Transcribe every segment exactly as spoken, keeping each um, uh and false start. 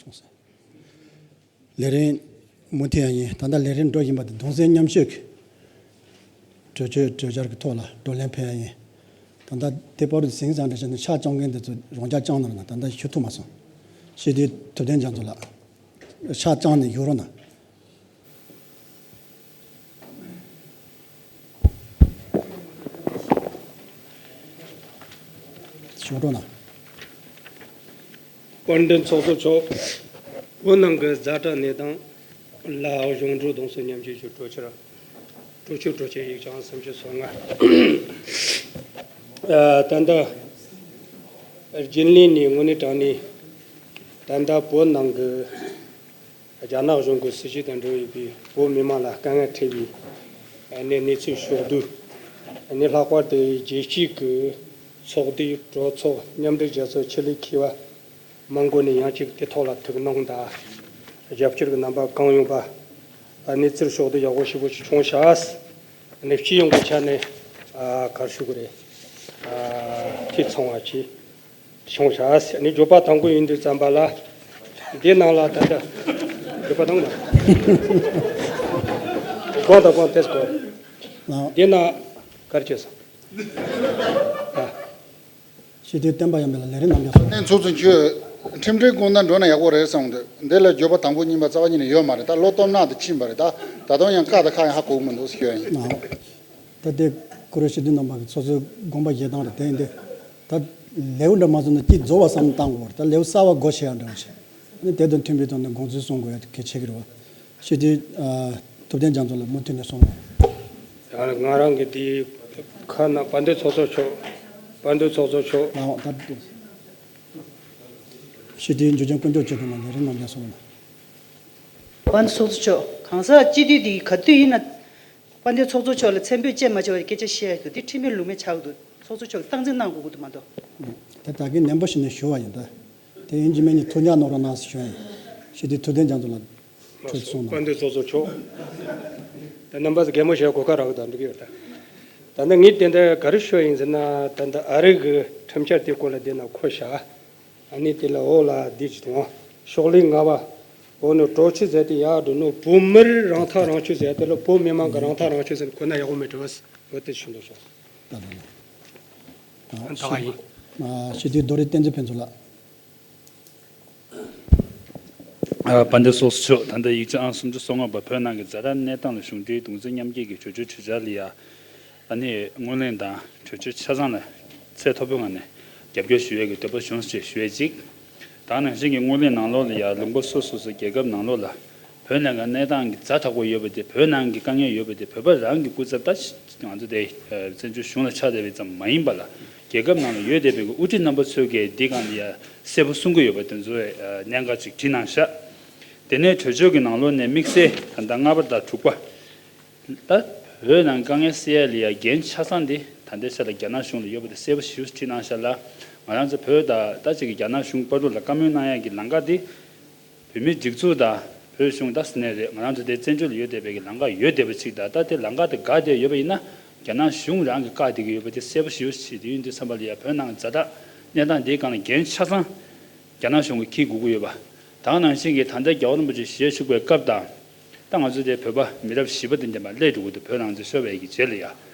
ལས་རིམ་མུ་མཐུད་ཡ་ཡིན། ད་ལྟ་ལས་རིམ་འགྲོ་བཞིན་པ་དེ་གདུང་སེམས་མཉམ་སྐྱེད་ཀྱི་གྲོས་ཆོད་གྲོས་འཆར་གྱི་ཐོག་ལ་བགྲོ་གླེང་ཕེབས་ཡ་ཡིན། ད་ལྟ་དེ་བར་དུ་ཟིང་ཟིང་འདྲ་བྱས་ནས་ཕྱག་བཅང་མཁན་དེ་ཚོ་རང་འཇགས་བཅང་གནང་རོགས་གནང་། ད་ལྟ་ཞུ་ཐུབ་མ་སོང་། སྤྱི་འཐུས་ཐུབ་བསྟན་རྒྱ་མཚོ་ལགས། ཕྱག་བཅང་ནས་བཞུགས་རོགས་གནང་། ཞུ་རོགས་གནང་། དཔལ་ལྡན་ཚོགས་གཙོ་མཆོག་བོད་ནང་གི་ཛ་དྲག་གནས་སྟངས་ལ་གཞུང་འབྲེལ་གདུང་སེམས་མཉམ་སྐྱེད་ཀྱི་གྲོས་འཆར། གྲོས་ཆོད་གྲོས་ཆོད་ཡིག་ཆ་སུམ་ཅུ་སོ་ལྔ། ཨ། ད་ལྟ་རྒྱུན་ལས་ནས་དངོས་གནས་དྲང་གནས་ད་ལྟ་བོད་ནང་གི་རྒྱ་ནག་གཞུང་གི་སྲིད་བྱུས་དང་འབྲེལ་ཡོད་པའི་བོད་མི་མང་ལ་དཀའ་ངལ་འཕྲད་པའི་གནས་གནས་ཚུལ་ཕྱོགས་བསྡུས། ཨ་ནི་ལྷག་པར་དུ་རྒྱལ་སྤྱིའི་གི་ཚོགས་སྡེ་གྲོས་ཚོགས་མཉམ་འབྲེལ་རྒྱལ་ཚོགས་ཆེད་ལས་མཁས་པ་མང་སྒོ་ནས་ཡང་གཅིག་དེ་ཐོག་ལ་ཐུགས་སྣང་དང་རྒྱབ་སྐྱོར་གྱི་རྣམ་པ་གང་ཡོང་པ་གནས་ཚུལ་ཕྱོགས་བསྡུས་ཡག་པོ་ཞེ་པོ་ཅིག་བྱུང་ཤག་ཨ་ནི་སྤྱི་ཡོངས་ཀྱི་ཆ་ནས་ཨ་ག་རེ་ཞུ་དགོས་རེད། ཨ་འཐུས་ཚང་བ་ཅིག་བྱུང་ཤག་ཨ་ནི་བརྗོད་པ་དང་པོ་ཡིན་དུས་ཙམ་པ་ལ་འདི་ནང་ལ་ད་ལྟ་བརྗོད་པ་དང་པོ་ན་གོང་དང་གོང་དེས་གོ་འདི་ན་ག་རེ་བྱས་སོང་། ཨ། སྤྱི་འཐུས་བསྟན་པ་ཡར་འཕེལ་ལགས་ལས་རིམ་གནང་རྒྱུ་སོང་། ནས་ཚོགས་གཙོ་མཆོག་ཁྲིམས་སྒྲིག་དགོངས་དག་འགྲོ་ན་ཡག་པོ་རེད་བསམ་གི་འདུག་འདི་ལ་བརྗོད་པ་དང་པོ་གཉིས་པ་རྩ་བ་ཉིད་ནས་ཡོད་མ་རེད། ད་བློ་སྟོབས་ནག་ཏུ་ཕྱིན་པ་རེད། ད་ད་དུང་ཡང་ཀ་དང་ཁ་ཡང་ཧ་གོ་གི་མི་འདུག་ཞུ་ཡ་ཡིན། ད་དེ་ཁོ་རང་སྤྱི་འཐུས་རྣམ་པ་གི་ཚོགས་གཙོའི་དགོངས་པ་བཞེས་སྟངས་རེད། དེ་ཡིན་དུས་ད་ལེའུ་འདྲ་མ་བཟོ་ན་གཅིག་རྫོགས་པ་བསམ་བཏང་དགོས་རེད། ད་ལེའུ་གསར་བ་སྒོ་ཕྱེ་ཡ་འདྲ་བ་ཞིག་ཨ་ནི་དེ་དང་མཐུན་པའི་ཐོག་ནས་དགོངས་ཚུལ་གསུང་དགོས་ཡ་གལ་ཆེ་གི་རེད་བ། སྤྱི་འཐུས་ཨ་ཐུབ་བསྟན་རྒྱ་མཚོ་ལགས་མུ་མཐུད་ནས་གསུང་རོགས། ཡང་ང་རང་གི་དེའི་ཁ་ན་དཔལ་ལྡན་ཚོགས་གཙོ་མཆོག་དཔལ་ལྡན་ཚོགས་གཙོ་མཆོག་ལའང་ད་སྤྱི་འཐུས་འཇུ་ཆེན་དཀོན་མཆོག་མཆོག་གིས་ལས་རིམ་གནང་རྒྱུ་སོང་ལ། དཔལ་ལྡན་ཚོགས་གཙོ་མཆོག་གང་ཟག་སྤྱི་འཐུས་དེ་ག་དུས་ཡིན་ན་དཔལ་ལྡན་ཚོགས་གཙོ་མཆོག་ལ་མཚན་འབོད་བྱས་མ་བྱས་པར་སྐད་ཆ་བཤད་ཡ་འདུག་དེ་ཁྲིམས་མེད་ལུགས་མེད་ཆགས་ཀྱི་འདུག་ཚོགས་གཙོ་མཆོག་གིས་སྟངས་འཛིན་གནང་དགོས་ཀྱི་འདུག་མ་གཏོགས། དེ་ད་གིན་ནན་པོ་ཞིག་ནས་ཞུ་བ་ཡིན་ད། དེ་ཡིན་གཅིག་མིན་གཉིས་ཐུགས་ཉར་གནང་རོགས་གནང་ཞུ་ཡ་ཡིན། སྤྱི་འཐུས་ཐུབ་བསྟན་རྒྱ་མཚོ་ལགས་འཕྲོས་གསུངས་གནང་། དཔལ་ལྡན་ཚོགས་གཙོ་མཆོག་ད་རྣམ་པ་ཚོ་གད་མོ་བྱེད་གོ་སྐབས་རག་གི་འདུག་འགྲིག་གི་ཡོད་ད། ད་ནི་ངས་དེ་འདྲ་ག་རེ་ཞུ་ཡ་ཡིན་ཟེར་ན། ད་འདི་ཨ་རི་གི་ཁྲིམས་འཆར་དེ་སྐོར་ལ་དེ་ན་གོ་ཤག་ཨ་ནི་དེ་ལ་འོག་ལ་འདི་ཅིག་དང་ཕྱོགས་ལས་ལྔ་པ། འོ་ནི་གྲོས་ཆོད་ཟེར་དེ་ཡག་འགྲོ་ནོ། བོད་མིར་རང་ཐག་རང་གཅོད་ཟེར་དེ་ལ་བོད་མི་མང་གི་རང་ཐག་རང་གཅོད་ཟེར་ནས་གོ་ན་ཡག་པོ་མེད་འགྲོ་བ། འོ་དེ་ཞུ་འདོད་བྱུང་། ད་ད་ད། ད་ག་ཡིན། ཨ། སྤྱི་འཐུས་རྡོ་རི་བསྟན་འཛིན་ཕུན་ཚོགས་ལགས། ཨ། དཔལ་ལྡན་ཚོགས་གཙོ་མཆོག་ད་ལྟ་ཡིག་ཆ་ཨང་སུམ་ཅུ་སོ་ལྔ་པ་བོད་ནང་གི་ཛ་དྲག་གནས་སྟངས་ལ་གཞུང་འབྲེལ་གདུང་སེམས་མཉམ་སྐྱེད་ཀྱི་གྲོས་ཆོད་གྲོས་འཆར་ལ་ཡ། ཨ་ནི་སྔོན་གླེང་དང་གྲོས་ཆོད་ཆ་ཚང་ལ་ཚད་མཐོ་པོའི་ངང་ནས་རྒྱབ་སྐྱོར་ཞུ་ཡས་ཀྱི་འདོད་པ་བྱུང་ཞེས་ཞུ་ཡས་གཅིག་ད་ག་ནང་བཞིན་གྱི་སྔོན་གླེང་ནང་ལོགས་ལ་ཡ་ལུང་པ་སོ་སོ་སོ་རྒྱལ་ཁབ་ནང་ལོགས་ལ་བོད་ནང་གི་གནས་སྟངས་ཀྱི་ཛ་དྲག་པོ་ཡོད་པ་དེ། བོད་ནང་གི་དཀའ་ངལ་ཡོད་པ་དེ་བོད་པ་རང་གི་སྐུ་ཚབ་ད་ང་ཚོ་དེ་བཙན་བྱོལ་གཞུང་ལ་ཆགས་བསྡད་པའི་ཙམ་མ་ཡིན་པ་ལ། རྒྱལ་ཁབ་ནང་ལ་ཡོད་བསྡད་པའི་དབུ་ཁྲིད་རྣམ་པ་ཚོས་ཀྱིས་འདི་སྒང་ལ་ཡ་གསལ་པོ་གསུང་གི་ཡོད་པ་དེ་ཚོའི་གནད་འགག་ཅིག་བྲིས་གནང་ཤག་དེ་ནས་གྲོས་ཆོད་ཀྱི་ནང་ལོགས་ནས་དམིགས་བསལ་ད་ལྟ་ལྔ་པ་དང་དྲུག་པ། ད་བོད་ནང་དཀའ་ངལ་སེལ་ཡ་ལ་ཡ་འགན་ཆ་ཚང་དེ་ད་ལྟའི་ཆ་ལ་རྒྱ་ནག་གཞུང་ལ་ཡོད་པ་དེ་གསལ་པོ་ཞེ་པོ་བྲིས་གནང་ཤག་ལ། ང་རང་ཚོ་བོད་ད་ལྟ་ཅིག་གི་རྒྱ་ནག་གཞུང་བར་དུ་ལ་བཀའ་མོལ་གནང་ཡ་གི་ལམ་ཁ་དེ། བོད་མིའི་སྒྲིག་འཛུགས་དང་བོད་གཞུང་ད་ཟེར་ནས་རེད། ང་རང་ཚོ་དེ་བཙན་བྱོལ་ལ་ཡོད་བསྡད་པའི་གི་ལམ་ཁ་ཡོད་བསྡད་པ་ཅིག་དང་། ད་དེ་ལམ་ཁ་དེ་འགག་བསྡད་ཡོད་པ་ཡིན་ན་རྒྱ་ནག་གཞུང་རང་གིས་བཀག་བསྡད་ཀྱི་ཡོད་པ་དེ་གསལ་པོ་ཞེ་པོ་ཅིག་བྲིས། དེ་ཡིན་དུས་ཙམ་པ་ལ་ཡ་བོད་ནང་གི་ཛ་དྲག་གནས་སྟངས་འདིའི་སྒང་ལ་འགན་ཆ་ཚང་རྒྱ་ནག་གཞུང་གིས་འཁྱེར་དགོས་ཀྱི་ཡོད་པ། ད་ག་ནང་བཞིན་གྱི་ད་ལྟ་རྒྱལ་བ་རིན་པོ་ཆེ་ཞལ་བཞུགས་པའི་སྐབས་དང་། ད་ང་ཚོ་དེ་བོད་པ་མི་རབས་བཞི་པ་དེ་འདྲ་མ་སླེབས་འགྲོ་གི་འདུག་བོད་ནང་ཚོ་ཤོར་བའི་གི་རྗེས་ལ་ཡ།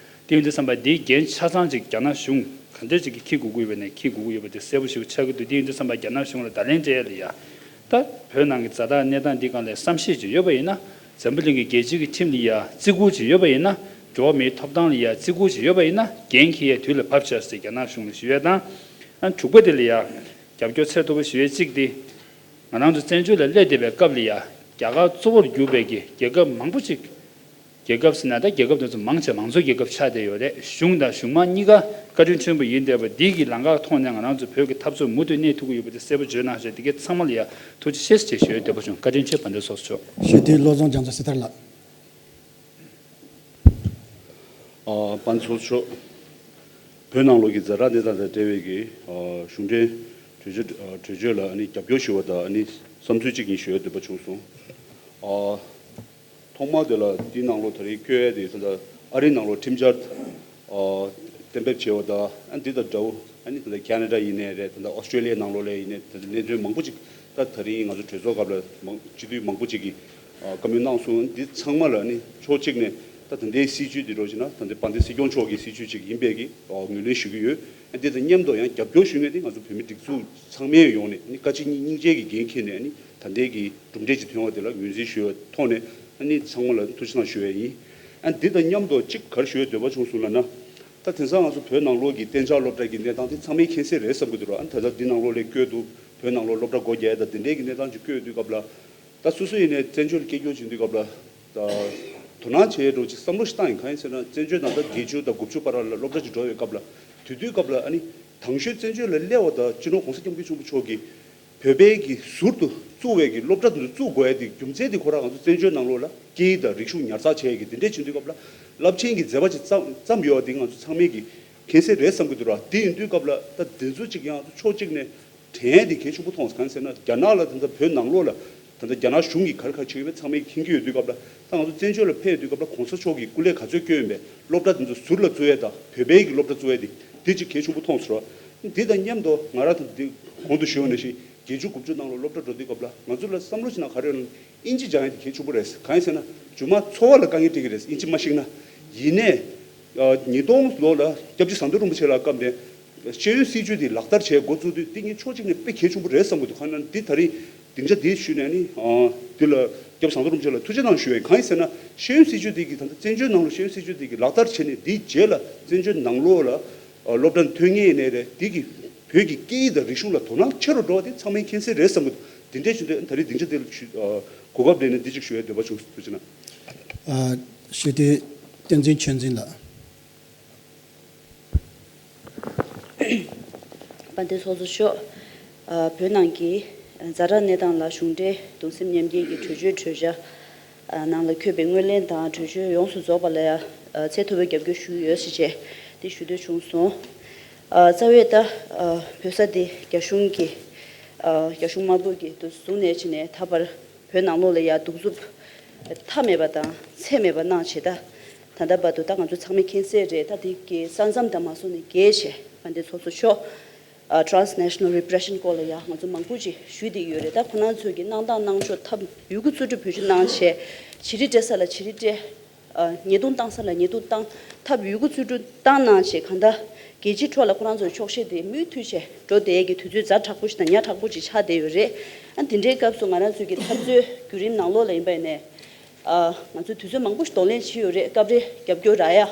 དེ་ཡིན་དུས་ཙམ་པ་འདིའི་འགན་ཆ་ཚང་ཅིག་རྒྱ་ནག་གཞུང་ག་འདྲ་ཅིག་གིས་འཁྱེར་དགོས་ཀྱི་ཡོད་པ་ནས་འཁྱེར་དགོས་ཀྱི་ཡོད་པ་དེ་གསལ་པོ་ཞེ་པོ་ཆགས་ཀྱི་འདུག་དེ་ཡིན་དུས་ཙམ་པ་རྒྱ་ནག་གཞུང་ལ་བརྡ་ལན་སྤྲད་ཡ་ལ་ཡ། ད་བོད་ནང་གི་ཛ་དྲག་གནས་སྟངས་འདི་སྒང་ལ་བསམ་ཤེས་ཅིག་ཡོད་པ་ཡིན་ན། འཛམ་བུ་གླིང་གི་རྒྱལ་སྤྱི་གི་ཁྲིམས་ལ་ཡ་བརྩི་བཀུར་ཅིག་ཡོད་པ་ཡིན་ན། འགྲོ་བ་མིའི་ཐོབ་ཐང་ལ་ཡ་བརྩི་བཀུར་ཅིག་ཡོད་པ་ཡིན་ན། འགན་འཁྱེར་ཡའི་དུས་ལ་བབ་ཤག་ཟེར་རྒྱ་ནག་གཞུང་ལ་ཞུ་ཡ་དང་། ཨ་དྲུག་པ་དེ་ལ་ཡ་རྒྱབ་སྐྱོར་ཚད་མཐོ་པོ་ཞུ་ཡས་གཅིག་དེ། ང་རང་ཚོ་བཙན་བྱོལ་ལ་སླེབས་བསྡད་པའི་སྐབས་ལ་ཡ་རྒྱ་གར་གཙོ་བོར་གྱུར་པའི་གི་རྒྱལ་ཁབ་མང་པོ་ཅིག་རྒྱལ་ཁབ་ཟེར་ན་ད་རྒྱལ་ཁབ་དེ་ཚོ་མང་ཆེ་མང་གཙོ་རྒྱལ་ཁབ་ཆགས་བསྡད་ཡོད་རེད། གཞུང་དང་གཞུང་མང་གཉིས་ཀ་བཀའ་དྲིན་ཆེན་པོ་ཡིན་བསྡད་པ་འདི་གི་ལམ་ཁ་ཐོག་ནས་ང་རང་ཚོ་བོད་ཀྱི་འཐབ་རྩོད་མུ་མཐུད་གནས་ཐུབ་ཀྱི་ཡོད་པ་དེ་གསལ་པོ་བརྗོད་གནང་ཤག་དེ་གའི་ཚང་མ་ལ་ཡ་ཐུགས་རྗེ་ཆེ་ཞེས་ཞུ་འདོད་པ་བྱུང་། བཀའ་དྲིན་ཆེ། དཔལ་ལྡན་ཚོགས་གཙོ་མཆོག་ཞུ་དེ་བློ་བཟང་རྒྱ་མཚོ་སྲི་ཐར་ལགས། ཨ། དཔལ་ལྡན་ཚོགས་གཙོ་མཆོག་བོད་ནང་ལོགས་ཀྱི་ཛ་དྲག་གནས་སྟངས་དང་འབྲེལ་བའི་གི་ཨ་གཞུང་འབྲེལ་གྲོས་ཆོད་ཨ་གྲོས་ཆོད་ལ་ཨ་ནི་རྒྱབ་སྐྱོར་ཞུ་བ་དང་ཨ་ནི་བསམ་ཚུལ་གཅིག་གཉིས་ཞུ་ཡ་འདོད་པ་བྱུང་སོང་། ཨ་ཐོག་མ་དེ་ལ་འདི་ནང་ལོགས་ད་རེས་བསྐྱོད་ཡ་དེ་ད་ལྟ་ཨ་རིའི་ནང་ལོགས་ཁྲིམས་འཆར་ཨ་གཏན་འབེབས་བྱས་པ་དང་ཨ་འདི་དང་འདྲ་བོ་ཨ་ནི་ད་ལྟ་ཁེ་ན་ཌ་ཡིན་ནའི་རེད། ད་ལྟ་ཨོ་སི་ཀྲེ་ལི་ཡའི་ནང་ལོགས་ལ་ཡིན་ནའི་ད་ལྟ་གནད་དོན་མང་པོ་ཅིག་ ད་ད་རིང་ང་ཚོ་གྲོས་ཚོགས་སྐབས་ལ་མང་སྤྱི་འཐུས་མང་པོ་ཅིག་གིས་ཨ་བཀའ་མོལ་གནང་སོང་། འདི་ཚང་མ་ལ་ནི་ཕྱོགས་གཅིག་ནས་ད་ད་ལྟའི་སྲིད་བྱུས་འདི་འདྲ་ཞིག་ན་ད་ལྟའི་དཔལ་ལྡན་སྲིད་སྐྱོང་མཆོག་གི་སྲིད་བྱུས་ཅིག་ཡིན་པའི་གི་ཨ་ངོས་ལེན་ཞུ་གི་ཡོད། འདི་དང་མཉམ་དུ་ཡང་རྒྱབ་སྐྱོར་ཞུ་མཁན་དེ་ང་ཚོ་བོད་མི་སྒྲིག་འཛུགས་ཚང་མའི་ཡོངས་ནས་ནི་བཀའ་སྤྱི་གཉིས་སྙིང་རྗེ་གི་འགན་འཁྱེར་ནས་ནི་ད་ལྟའི་གི་གྲུབ་འབྲས་ཅིག་ཐོན་པ་དེ་ལ་ངོས་འཛིན་ཞུ་བའི་ཐོག་ནས་ནི་ཚང་མ་ལ་ཐུགས་རྗེ་གནང་ཞུ་ཡས་ཡིན། ཨ་འདི་དང་མཉམ་དུ་གཅིག་ག་རེ་ཞུ་ཡས་འདོད་པ་བྱུང་སོང་ལབ་ན། ད་དེང་སང་ང་ཚོ་བོད་ནང་ལོགས་ཀྱི་གཏན་འཇགས་སློབ་གྲྭ་གི་གནས་སྟངས་དེ་ཚང་མས་མཁྱེན་གསལ་རེད་བསམ་གྱི་འདུག་ར། ཨ་ད་ལྟ་འདི་ནང་ལོགས་ལ་བསྐྱོད་འདུག་བོད་ནང་ལོགས་སློབ་གྲྭ་སྒོ་རྒྱག་ཡས་དང་དེ་འདྲའི་གི་གནས་སྟངས་ཅིག་བསྐྱོད་དུས་སྐབས་ལ། ད་སོ་སོ་ཡིན་ནའི་བཙན་བྱོལ་སྐད་སྒྱུར་བྱེད་དུས་སྐབས་ལ། ད་དོ་སྣང་བྱེད་འགྲོ་ཅིག་བསམ་བློ་ཞིག་བཏང་ཡིན། གང་ཡིན་ཟེར་ན་བཙན་བྱོལ་ནང་ད་བརྒྱད་ཅུ་དང་དགུ་བཅུ་བར་ལ་སློབ་གྲྭ་ཅིག་འགྲོ་བའི་སྐབས་ལ། དེ་དུས་སྐབས་ལ་ཨ་ནི་དང་ཤོས་བཙན་བྱོལ་ལ་སླེབས་པ་དང་སྤྱི་ནོར་༸གོང་ས་༸སྐྱབས་མགོན་ཆེན་པོ་མཆོག་གིས་བོད་པའི་གི་ཟུར་དུ་བཙུགས་པའི་གི་སློབ་གྲྭ་དེ་ཚོ་བཙུགས་དགོས་ཡ་དེ་རྒྱུ་མཚན་དེ་ཁོ་རང་ང་ཚོ་བཙན་བྱོལ་ནང་ལོགས་ལ་སྐད་ཡིག་དང་རིག་གཞུང་ཉར་ཚགས་བྱས་ཡ་གི་དེ་འདྲས་བྱེད་དུས་སྐབས་ལ་རླབས་ཆེན་གྱི་མཛད་པ་ཅིག་བརྩམས་བརྩམས་ཡོད་པ་དེ་ང་ཚོ་ཚང་མས་གི་མཁྱེན་གསལ་རེད་བསམ་གྱི་འདུག་ར། དེ་ཡིན་དུས་སྐབས་ལ་ད་དེ་ཚོ་ཅིག་ཡང་ཕྱོགས་གཅིག་ནས་དྲན་ཡ་དེ་གལ་ཆེན་པོ་མཐོང་སོང་། གང་ཟེར་ན་རྒྱ་ནག་ལ་ད་ལྟ་བོད་ནང་ལོགས་ལ་ད་ལྟ་རྒྱ་ནག་གཞུང་གིས་ག་རེ་ག་རེ་བྱེད་ཀྱི་ཡོད་པ་ཚང་མས་མཁྱེན་གྱི་ཡོད་དུས་སྐབས་ལ། ད་ང་ཚོ་བཙན་བྱོལ་ལ་ཕེབས་ཡོད་དུས་སྐབས་ལ་གོང་ས་མཆོག་གིས་སྐུ་ལས་ག་ཚོད་བསྐྱོན་ཡོད་པས་སློབ་གྲྭ་དེ་ཚོ་ཟུར་ལ་བཙུགས་ཡས་དང་བོད་པའི་གི་སློབ་གྲྭ་བཙུགས་ཡས་དེ་དེ་གཅིག་གལ་ཆེན་པོ་མཐོང་སོང་ར། འདི་དང་མཉམ་དུ་ང་རང་ད་འདི་གོང་དུ་ཞུས་པ་ནང་བཞིན་བརྒྱད་ཅུ་དགུ་བཅུ་ནང་ལ་སློབ་གྲྭ་འགྲོ་དུས་སྐབས་ལ་ང་ཚོ་ལ་བསམ་བློ་ཞིག་ནང་ག་རེ་ཡོད་ན་ཨིན་ཇི་སྦྱང་ཡས་དེ་གལ་ཆེན་པོ་རེད། གང་ཡིན་ཟེར་ན་རྗེས་མ་འཚོ་བ་ལ་དཀའ་ངལ་འཕྲད་ཀྱི་རེད། ཨིན་ཇི་མ་ཤེས་ན། ཡིན་ནའི་ཉིས་སྟོང་ལོ་ལ་སྐྱབས་རྗེ་ཟམ་གདོང་རིན་པོ་ཆེ་ལ་སྐབས་ནས་ཤེས་ཡོན་སྲིད་བྱུས་དེ་ལག་བསྟར་བྱས་འགོ་བཙུགས་དུས་དེ་ངས་ཕྱོགས་གཅིག་ནས་དཔེ་གལ་ཆེན་པོ་རེད་བསམ་གྱི་འདུག་གང་ཡིན་ན་འདི་ད་རེས་སྡིངས་ཆ་འདི་ཞུས་ནས་ནི་འདི་ལ་སྐྱབས་ཟམ་གདོང་རིན་པོ་ཆེ་ལ་ཐུགས་རྗེ་གནང་ཞུ་བས། གང་ཡིན་ཟེར་ན་ཤེས་ཡོན་སྲིད་བྱུས་དེ་གི་ད་ལྟ་བཙན་བྱོལ་ནང་ལ་ཤེས་ཡོན་སྲིད་བྱུས་དེ་གི་ལག་བསྟར་བྱས་ནས་འདིའི་རྗེས་ལ་བཙན་བྱོལ་ནང་ལོགས་ལ་སློབ་གྲྭ་ཐོན་མཁན་ཡིན་ནའི་རེད། འདི་གི་བོད་ཀྱི་སྐད་ཡིག་དང་རིག་གཞུང་ལ་དོ་སྣང་ཆེ་རུ་འགྲོ་བ་དེ་ཚང་མས་མཁྱེན་གསལ་རེད་བསམ་གྱི་འདུག་དེ་འདྲས་བྱུང་དུས་ད་རེས་སྡིངས་ཆ་དེ་ལ་ཞུ་གོ་སྐབས་ལེན་ནས་འདི་གཅིག་ཞུ་ཡ་འདོད་པ་བྱུང་། ཐུགས་རྗེ་གནང་། ཨ། སྤྱི་འཐུས་བསྟན་འཛིན་ཆོས་འཛིན་ལགས། དཔལ་ལྡན་ཚོགས་གཙོ་མཆོག་ཨ། བོད་ནང་གི་ཛ་དྲག་གནས་སྟངས་ལ་གཞུང་འབྲེལ་གདུང་སེམས་མཉམ་སྐྱེད་ཀྱི་གྲོས་ཆོད་གྲོས་འཆར་ཨ། ནང་ལ་འཁོད་པའི་ངོས་ལེན་དང་གྲོས་ཆོད་ཡོངས་སུ་རྫོགས་པ་ལ་ཡང་ཨ། ཚད་མཐོ་པོའི་རྒྱབ་སྐྱོར་ཞུ་གི་ཡོད་ཟེར་བྱས་འདི་ཞུ་འདོད་བྱུང་སོང་། ཨ། རྩ་བའི་ད་ཨ། བོད་ས་འདི་རྒྱ་གཞུང་གི་ཨ། རྒྱ་གཞུང་དམར་པོ་གིས་འདུ་བཟུང་ནས་ཕྱིན་ནས་ད་བར་བོད་ནང་ལོགས་ལ་ཡ་གདུག་རྩུབ་མཐའ་མེད་པ་དང་ཚད་མེད་པ་གནང་བྱས། ད་ད་ལྟ་བར་དུ་ད་ང་ཚོ་ཚང་མས་མཁྱེན་གསལ་རེད། ད་དེ་གི་ས་མཚམས་དང་མ་སོང་ནས་བརྒལ་བྱས་ཨ་འདི་ཚོགས་གཙོ་མཆོག་ཨ། transnational repression སྐོར་ལ་ཡ་ང་ཚོ་མང་པོ་ཅིག་ཞུས་བསྡད་ཡོད་རེད། ད་ཁོ་རང་ཚོས་ཀྱི་གནང་སྟངས་གནང་ཕྱོགས་ཐབས་ཡོད་རྒུ་ཚུལ་ཁྲིམས་བེད་སྤྱོད་གནང་བྱས་ཕྱི་རི་སྤྲད་ས་ལ་ཕྱི་རི་སྤྲད། ཨ། ཉེས་རྡུང་བཏང་ས་ལ་ཉེས་རྡུང་བཏང་། ཐབས་ཡོད་རྒུ་ཚུལ་ཁྲིམས་བཏང་གནང་བྱས་གང་ལྟར་རྒྱལ་སྤྱིའི་ཁྲོད་ལ་ཁོ་རང་ཚོའི་འཁྱོག་བཤད་དེ་མུ་མཐུད་བྱས་འགྲོ་བསྡད་ཀྱི་དུས་ཚོད་ཛ་དྲག་པོ་ཞིག་དང་ཉག་ཕྲ་པོ་ཅིག་ཆགས་བསྡད་ཡོད་རེད། ཨ། འདི་འདྲའི་སྐབས་སུ་ང་རང་ཚོའི་གི་འཐབ་རྩོད་བརྒྱུད་རིམ་ནང་ལོགས་ལ་ཡིན་པ་ཡིན་ནའི། ཨ། ང་ཚོས་དུས་ཚོད་མང་པོ་ཞིག་གདོང་ལེན་བྱས་ཡོད་རེད། སྐབས་རེ་རྒྱབ་སྐྱོར་རག་ཡ།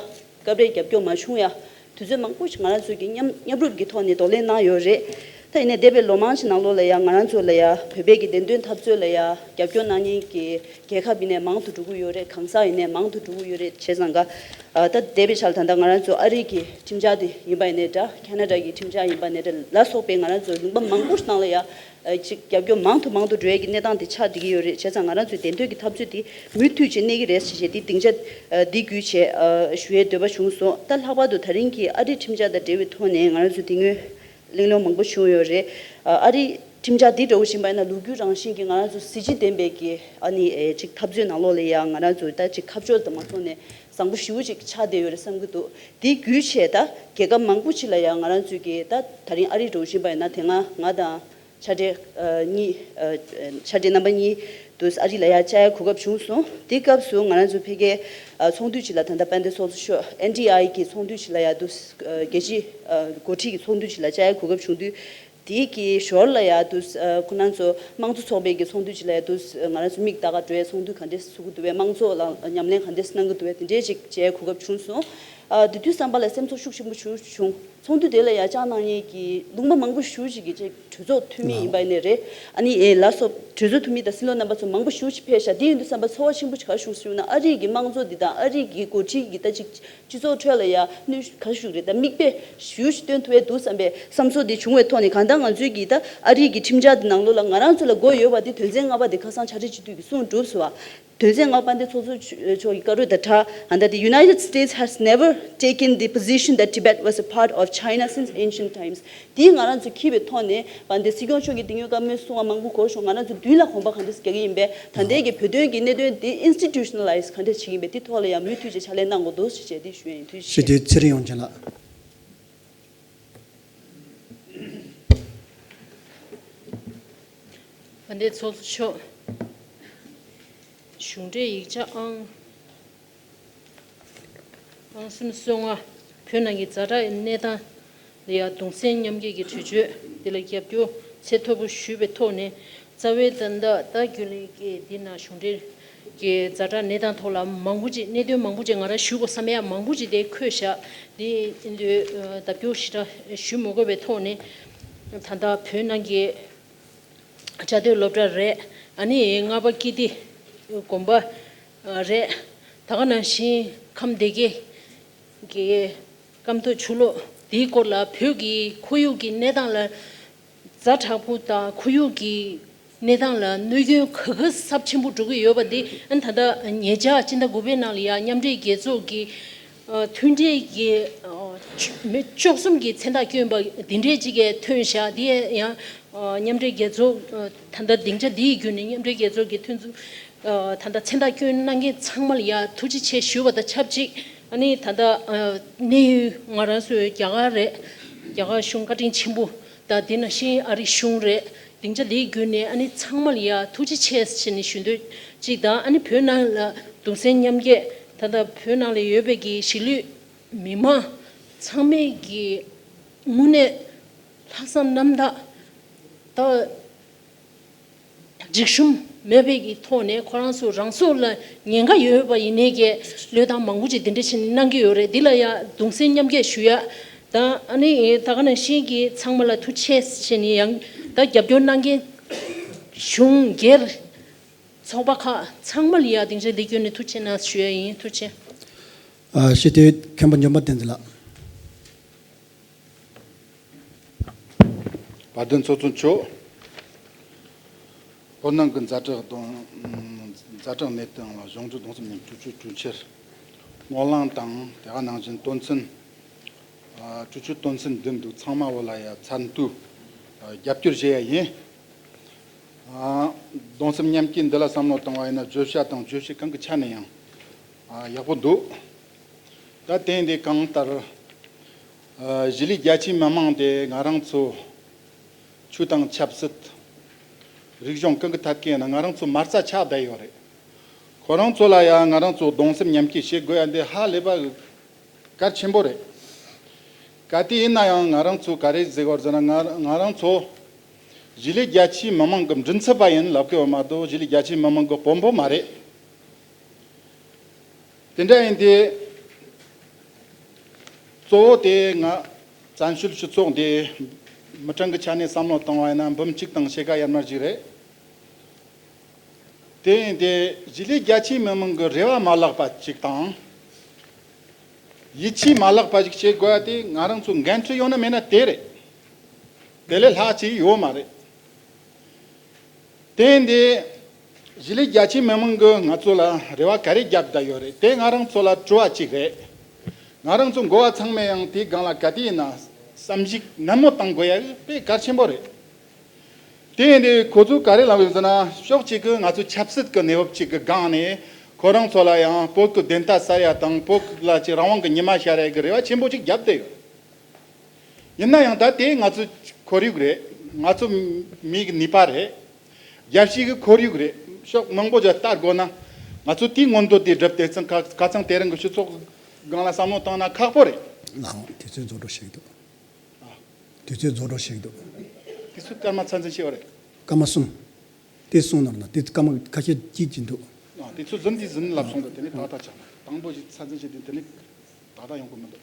སྐབས་རེ་རྒྱབ་སྐྱོར་མ་བྱུང་ཡ། དུས་ཚོད་མང་པོ་ཞིག་ང་རང་ཚོས་ཀྱི་མཉམ་མཉམ་རུབ་ཀྱི་ཐོག་ནས་གདོང་ལེན་གནང་ཡོད་རེད། ད་ཡིན་ནའི་འདས་པའི་ལོ་མང་ཞིག་ནང་ལོགས་ལ་ཡ་ང་རང་ཚོ་ལ་ཡ་བོད་པའི་གི་བདེན་དོན་འཐབ་རྩོད་ལ་ཡ་རྒྱབ་སྐྱོར་གནང་མཁན་གྱི་རྒྱལ་ཁབ་ཡིན་ནའི་མང་དུ་འགྲོ་གི་ཡོད་རེད། གང་ཟག་ཡིན་ནའི་མང་དུ་འགྲོ་གི་ཡོད་རེད། བྱས་ཙང་ག་ཨ། ད་འདས་པའི་ཆར་ད་ལྟ་ང་རང་ཚོ་ཨ་རི་གི་ཁྲིམས་འཆར་དེ་ཡིན་པ་ཡིན་ནའི་འདྲ། ཁེ་ན་ཌ་གི་ཁྲིམས་འཆར་ཡིན་པ་ནའི་འདྲ་ལ་སོགས་པའི་ང་རང་ཚོ་ལུང་པ་མང་པོ་ཞིག་ནང་ལ་ཡ། ཨ། ཅིག་རྒྱབ་སྐྱོར་མང་དུ་མང་དུ་འགྲོ་ཡས་ཀྱི་གནས་སྟངས་དེ་ཆགས་བསྡད་ཀྱི་ཡོད་རེད། བྱས་ཙང་ང་རང་ཚོའི་བདེན་དོན་གྱི་འཐབ་རྩོད་དེ་མུ་མཐུད་ཅིག་གནས་ཀྱི་རེད་ཟེར་བྱས་དེ་སྡིངས་ཆ་ཨ། འདི་བརྒྱུད་བྱས་ཨ། ཞུ་ཡས་འདོད་པ་བྱུང་སོང་། ད་ལྷག་པར་དུ་ད་རིང་གི་ཨ་རིའི་ཁྲིམས་འཆར་དང་འབྲེལ་བའི་ཐོག་ནས་ང་རང་ཚོ་དེ་སྔོན་གླེང་སློང་མང་པོ་བྱུང་ཡོད་རེད། ཨ། ཨ་རིའི་ཁྲིམས་འཆར་འདི་འདྲ་བོ་ཡིན་པ་ཡིན་ན་ལོ་རྒྱུས་རང་བཞིན་གྱི་ང་རང་ཚོ་གཟི་བརྗིད་ལྡན་པའི་གི་ཨ་ནི་ཨེ། ཅིག་འཐབ་རྩོད་ནང་ལོགས་ལ་ཡང་ང་རང་ཚོ་ད་ཅིག་ཁ་ཕྱོགས་དང་མ་སོང་ནས་བཟང་པོ་ཞེ་པོ་ཅིག་ཆགས་བསྡད་ཡོད་རེད་བསམ་གྱི་འདུག་དེ་བརྒྱུད་བྱས་ད་རྒྱལ་ཁབ་མང་པོ་ཅིག་ལ་ཡང་ང་རང་ཚོས་ཀྱི་ད་ད་རིང་ཨ་རི་འདྲ་བོ་ཡིན་པ་ཡིན་ན་དེ་སྔ་ང་དང་། ཕྱག་སྦྲེལ་ཨ། གཉིས་ཨ། ཕྱག་སྦྲེལ་རྣམ་པ་གཉིས་དུ་ཨ་རི་ལ་ཡར་བཅར་ཡའི་གོ་སྐབས་བྱུང་སོང་། དེ་སྐབས་སུ་ང་རང་ཚོ་ཕ་གིའི་ཨ། ཚོགས་འདུ་ཅིག་ལ་ད་ལྟ་དཔལ་ལྡན་ཚོགས་གཙོ་མཆོག་ཨེན་ཌི་ཨའི་གི་ཚོགས་འདུ་ཅིག་ལ་ཡར་དུ་ཨ། རྒྱལ་སྤྱིའི་ཨ། འགོ་ཁྲིད་ཀྱི་ཚོགས་འདུ་ཅིག་ལ་བཅར་ཡའི་གོ་སྐབས་བྱུང་དུས། དེ་གི་ཞོར་ལ་ཡར་དུ་ཨ། ཁོ་རང་ཚོ་དམངས་གཙོ་ཚོགས་པའི་གི་ཚོགས་འདུ་ཅིག་ལ་ཡར་དུ་ང་རང་ཚོ་མིག་ལྟ་ག་འགྲོ་ཡའི་ཚོགས་འདུ་ག་འདྲས་ཚུགས་ཀྱི་འདུག་པས། དམངས་གཙོ་ལ་ཉམས་ལེན་ག་འདྲས་གནང་གི་འདུག་པས། དེ་འདྲས་ཅིག་བཅར་ཡའི་གོ་སྐབས་བྱུང་སོང་། ཨ། དེ་དུས་བསམ་པ་ལ་སེམས་ཚོར་ཤུགས་ཆེན་པོ་བྱུང་བྱུང་། ཚོགས་འདུ་དེ་ལ་ཡར་བཅར་གནང་མཁན་གྱི་ལུང་པ་མང་པོ་ཞེ་པོ་ཅིག་གི་ཅིག་གྲོས་ཚོགས་འཐུས་མི་ཡིན་པ་ཡིན་ནའི་རེད། ཨ་ནི་ཨེ་ལ་སོགས་གྲོས་ཚོགས་འཐུས་མི་དང་སྲིད་བློན་རྣམ་པ་ཚོ་མང་པོ་ཞེ་པོ་ཅིག་ཕེབས་ཤག་དེ་ཡིན་དུས་བསམ་པ་ཚོར་བ་ཆེན་པོ་ཅིག་ག་རེ་བྱུང་ཟེར་ན། ཨ་རི་གི་དམངས་གཙོ་འདི་དང་ཨ་རི་གི་འགོ་ཁྲིད་ཀྱི་ད་ཅིག་སྤྱི་ཚོགས་ཁྲོད་ལ་ཡ་གནོན་ཤུགས་ག་རེ་ཞུ་གི་རེད། ད་མིག་དཔེ་ཞེ་པོ་ཅིག་སྟོན་ཐུབ་ཡས་འདུག་བསམ་པའི་བསམ་ཚོར་འདི་བྱུང་བའི་ཐོག་ནས། གང་ལྟར་ང་ཚོས་ཀྱི་ད་ཨ་རི་གི་ཁྲིམས་འཆར་འདི་ནང་ལོགས་ལ་ང་རང་ཚོ་ལ་དགོས་ཡོད་པ་འདི་དོན་ཚན་ལྔ་པ་འདི་ཁ་སང་ཕྱག་སྦྲེལ་སྤྱི་འཐུས་ཀྱིས་གསུངས་གྲུབ་སོང་བ། དོན་ཚན་ལྔ་པ་འདི་ཚོགས་གཙོ་མཆོག་གི་བཀའ་འཁྲོལ་དང་སྦྲགས། ཨ། ད་དེ་United States has never taken the position that Tibet was a part of China since ancient times. དེ་ང་རང་ཚོ་འཁྱེར་བའི་ཐོག་ནས་བ་འདི་སྲིད་སྐྱོང་མཆོག་གིས་དེ་སྔོན་བཀའ་མོལ་གསུང་བ་མང་པོ་གོ་བྱུང་། ང་རང་ཚོ་མདུན་ལ་གོམ་པ་གང་འདྲས་རྒྱག་གི་ཡིན་པས། ད་ལྟའི་གི་བོད་དོན་གྱི་གནད་དོན་དེ་institutionalize གང་འདྲས་བྱེད་ཀྱི་ཡིན་པས། དེ་ཐོག་ལ་ཡང་མུ་མཐུད་ཅིག་ཕྱག་ལས་གནང་དགོས་འདུག་ཞེས་བྱས་དེ་ཞུ་ཡ་ཡིན། ཐུགས་རྗེ་ཆེ། སྤྱི་འཐུས་ཚེ་རིང་དབྱངས་ཅན་ལགས། དཔལ་ལྡན་ཚོགས་གཙོ་མཆོག་གཞུང་འབྲེལ་ཡིག་ཆ་ཨང་། ཨང་གསུམ་སོ་ལྔ། བོད་ནང་གི་ཛ་དྲག་གནས་སྟངས་ལ་ཡང་གདུང་སེམས་མཉམ་སྐྱེད་ཀྱི་གྲོས་ཆོད་འདི་ལ་རྒྱབ་སྐྱོར་ཚད་མཐོ་པོ་ཞུས་པའི་ཐོག་ནས། རྩ་བའི་ད་ལྟ་ད་རྒྱུན་ལས་ཀྱི་འདི་ན་གཞུང་འབྲེལ་གྱི་ཛ་དྲག་གནས་སྟངས་ཐོག་ལ་མང་པོ་ཅིག་གནད་དོན་མང་པོ་ཅིག་ང་རང་ཞུ་དགོས་བསམ་ཡ་མང་པོ་ཅིག་དེ་འཁོད་བཞག་འདི་འདི་ལྡབ་སྐྱོར་ཞེ་དྲག་ཞུ་མི་དགོས་པའི་ཐོག་ནས། ད་ལྟ་བོད་ནང་གི་བཅའ་སྡོད་སློབ་གྲྭ་རེད། ཨ་ནི་རྔ་པ་ཀིརྟི་དགོན་པ་རེད། ད་ག་ནང་བཞིན་ཁམས་སྡེ་དགེ་གི་ཀམ་ཐོག་ཆུ་ལོག་དེའི་སྐོར་ལ་བོད་ཀྱི་ཁོར་ཡུག་གི་གནས་སྟངས་ལ་ཛ་དྲག་པོ་དང་ཁོར་ཡུག་གི་གནས་སྟངས་ལ་གནོད་སྐྱོན་ག་ག་ཚབས་ཆེན་པོ་འགྲོ་གི་ཡོད་པ་འདི། ཨ་ནི་ད་ལྟ་ཉེ་ཆར་སྤྱི་ཟླ་དགུ་པའི་ནང་ལ་ཡང་མཉམ་འབྲེལ་རྒྱལ་ཚོགས་ཀྱི་ཨ་མཐུན་སྒྲིལ་གྱི་ཨ་མི་བཅུ་གསུམ་གྱི་མཚན་རྟགས་བསྐྱོན་པ་འདི་འདྲས་ཅིག་གིས་ཐོན་བཞག་འདི་ཡང་ཨ་མཉམ་འབྲེལ་རྒྱལ་ཚོགས་ཨ་ད་ལྟ་སྡིངས་ཆ་འདིའི་བརྒྱུད་ནས་མཉམ་འབྲེལ་རྒྱལ་ཚོགས་ཀྱི་མཐུན་ཚོགས་ཨ་ད་ལྟ་མཚན་རྟགས་བསྐྱོན་གནང་མཁན་ཚང་མ་ལ་ཡང་ཐུགས་རྗེ་ཆེ་ཞུ་བ་དང་ཆབས་ཅིག་ཨ་ནི་ད་ལྟ་ཨ་གནས་ཡུལ་ང་རང་ཚོའི་རྒྱ་གར་རེད། རྒྱ་གར་གཞུང་བཀའ་དྲིན་ཆེན་པོ་དང་དེ་ནང་བཞིན་ཨ་རི་གཞུང་རེད། སྡིངས་ཆ་འདིའི་བརྒྱུད་ནས་ཨ་ནི་ཚང་མ་ལ་ཡང་ཐུགས་རྗེ་ཆེ་ཟེར་ནས་ཞུ་འདོད་ཅིག་དང་། ཨ་ནི་བོད་ནང་ལ་གདུང་སེམས་མཉམ་སྐྱེད་ད་ལྟ་བོད་ནང་ལ་ཡོད་པའི་གི་གཞིས་ལུས་མི་མང་ཚང་མས་ཀྱི་དངོས་གནས་ལྷག་བསམ་རྣམ་དག་ད་སྒྲིག་གཤོམ་མེད་པའི་གི་ཐོག་ནས་ཁོ་རང་ཚོ་རང་སྲོག་ལ་ཉེན་ཁ་ཡོད་པ་ཡིན་ནའི་གི་བློས་བཏང་མང་པོ་ཅིག་འདི་འདྲ་བྱས་ནས་གནང་གི་ཡོད་རེད། འདི་ལ་ཡང་གདུང་སེམས་མཉམ་སྐྱེད་ཞུ་ཡ་དང་། ཨ་ནི་ད་ག་ནང་བཞིན་གྱི་ཚང་མ་ལ་ཐུགས་རྗེ་ཆེ་ཟེར་ནས་ཡང་ད་རྒྱབ་སྐྱོར་གནང་མཁན་གཞུང་སྒེར་ཚོགས་པ་ཁག་ཚང་མ་ལ་ཡང་སྡིངས་ཆ་འདི་བརྒྱུད་ནས་ཐུགས་རྗེ་ཆེ་གནང་ཞུ་ཡ་ཡིན། ཐུགས་རྗེ་ཆེ། ཨ་སྤྱི་འཐུས་མཁན་པོ་འཇམ་དཔལ་བསྟན་འཛིན་ལགས། དཔལ་ལྡན་ཚོགས་གཙོ་མཆོག་བོད་ནང་གི་ཛ་དྲག་དང་ཛ་དྲག་གནས་སྟངས་ལ་གཞུང་འབྲེལ་གདུང་སེམས་མཉམ་སྐྱེད་གྲོས་ཆོད་གྲོས་འཆར་སྨོན་ལམ་དང་། དེ་ག་ནང་བཞིན་དོན་ཚན་ཨ་གྲོས་ཆོད་དོན་ཚན་འདི་འདུག་ཚང་མ་བོད་ལ་ཡ་ཚད་མཐོའི་ཨ་རྒྱབ་སྐྱོར་བྱེད་ཡ་ཡིན། ཨ་གདུང་སེམས་མཉམ་སྐྱེད་འདི་ལ་བསམ་བློ་བཏང་བ་ཡིན་ན་བརྗོད་བྱ་དང་བརྗོད་བྱེད་གང་གི་ཆ་ནས་ཡང་ཨ་ཡག་པོ་འདུག་ད་དེ་འདི་གང་ལྟར་ཨ་གཞིས་ལུས་རྒྱ་ཆེའི་མི་མང་དེ་ང་རང་ཚོ་ཆོས་དང་ཆབ་སྲིད་རིག་གཞུང་གང་གི་ཐད་ཀྱི་ཡིན་ན་ང་རང་ཚོ་མ་རྩ་ཆགས་བསྡད་ཡོད་རེད། ཁོ་རང་ཚོ་ལ་ཡང་ང་རང་ཚོ་གདུང་སེམས་མཉམ་སྐྱེད་བྱེད་དགོས་ཡ་འདི་ཧ་ལས་པ་གལ་ཆེན་པོ་རེད། གལ་ཏེ་ཡིན་ན་ཡང་ང་རང་ཚོ་ག་རེ་ཟེར་བར་ཟེར་ན་ང་ང་རང་ཚོ་གཞིས་ལུས་རྒྱ་ཆེའི་མི་མང་གི་མགྲིན་ཚབ་པ་ཡིན་ལབ་ཀྱི་ཡོད་མ་གཏོགས་གཞིས་ལུས་རྒྱ་ཆེའི་མི་མང་གི་དཔོན་པོ་མ་རེད། དེ་འདྲ་ཡིན་དུས་གཙོ་བོ་དེ་ང་བཙན་བྱོལ་སྤྱི་ཚོགས་འདི་མི་གྲངས་ཀྱི་ཆ་ནས་བསམ་བློ་བཏང་བ་ཡིན་ན་འབུམ་གཅིག་དང་ཕྱེད་ཀ་ཡར་མར་ཅིག་རེད། དེ་ཡིན་ཏེ་གཞིས་ལུས་རྒྱ་ཆེའི་མི་མང་གི་རེ་བ་མ་བརླག་པ་ཅིག་དང་། ཡིད་ཆེས་མ་བརླག་པ་ཞིག་བྱེད་དགོས་ཡ་དེ་ང་རང་ཚོ་འགན་འཁྲི་ཡོད་ན་མེད་ན་དེ་རེད། དེ་ལས་ལྷག་ཅིག་ཡོད་མ་རེད། དེ་ཡིན་ཏེ་གཞིས་ལུས་རྒྱ་ཆེའི་མི་མང་གིས་ང་ཚོ་ལ་རེ་བ་ག་རེ་བརྒྱབ་བསྡད་ཡོད་རེད། དེ་ང་རང་ཚོ་ལ་དྲི་བ་ཅིག་རེད། ང་རང་ཚོ་འགོ་བ་ཚང་མས་ཡང་དེའི་སྒང་ལ་ག་དུས་ཡིན་ན་བསམ་གཞིག་ནན་མོ་གཏང་དགོས་ཡ་དཔེ་གལ་ཆེན་པོ་རེད། དེ་ཡིན་དུས་ཁོ་ཚོས་ག་རེ་ལབ་ཡོད་ཟེར་ན། ཕྱོགས་གཅིག་གིས་ང་ཚོ་ཆབ་སྲིད་ཀྱི་གནས་བབ་ཅིག་གི་སྒང་ནས་ཁོ་རང་ཚོ་ལ་ཡང་བོད་ཀྱི་བདེན་མཐའ་གསལ་ཡ་དང་བོད་ལ་ཅིག་རང་དབང་གི་ཉི་མ་ཤར་ཡ་གི་རེ་བ་ཆེན་པོ་ཅིག་བརྒྱབ་བསྡད་ཡོད། ཡིན་ན་ཡང་ད་དེ་ང་ཚོ་ཁོར་ཡུག་རེད། ང་ཚོ་མི་གི་ནུས་པ་རེད། རྒྱལ་སྤྱི་གི་ཁོར་ཡུག་རེད། ཕྱོགས་མང་པོ་ཅིག་ལྟ་དགོས་ན་ང་ཚོ་དེའི་མངོན་འདོད་དེ་སྒྲུབ་དེ་ཚང་ཁ་ཁ་ཚང་དེ་རིང་གི་སྤྱི་ཚོགས་སྒང་ལ་བསམ་བློ་བཏང་ན་ཁག་པོ་རེད། ལགས་འོང་། དུས་ཚོད་རྫོགས་འགྲོ་ཞིག་འདུག་ཨ། དུས་ཚོད་རྫོགས་འགྲོ་ཞིག་འདུག་དུས་ཚོད་སྐར་མ་ཚ་འཛིན་བྱས་པ་རེད། སྐར་མ་གསུམ། དེ་གསུང་ནོར་ན་དེ་སྐར་མ་ཁ་ཤས་སྐྱིད་ཀྱི་འདུག་ཨ། དུས་ཚོད་རྫུན་དེ་རྫུན་ལབ་སོང་འདུག་དེ་ནས་ཏག་ཏག་ཆགས། དང་པོ་ཞིག་ཚ་འཛིན་བྱས་དུས་དེ་ནས་ཏག་ཏག་ཡོང་གི་མི་འདུག་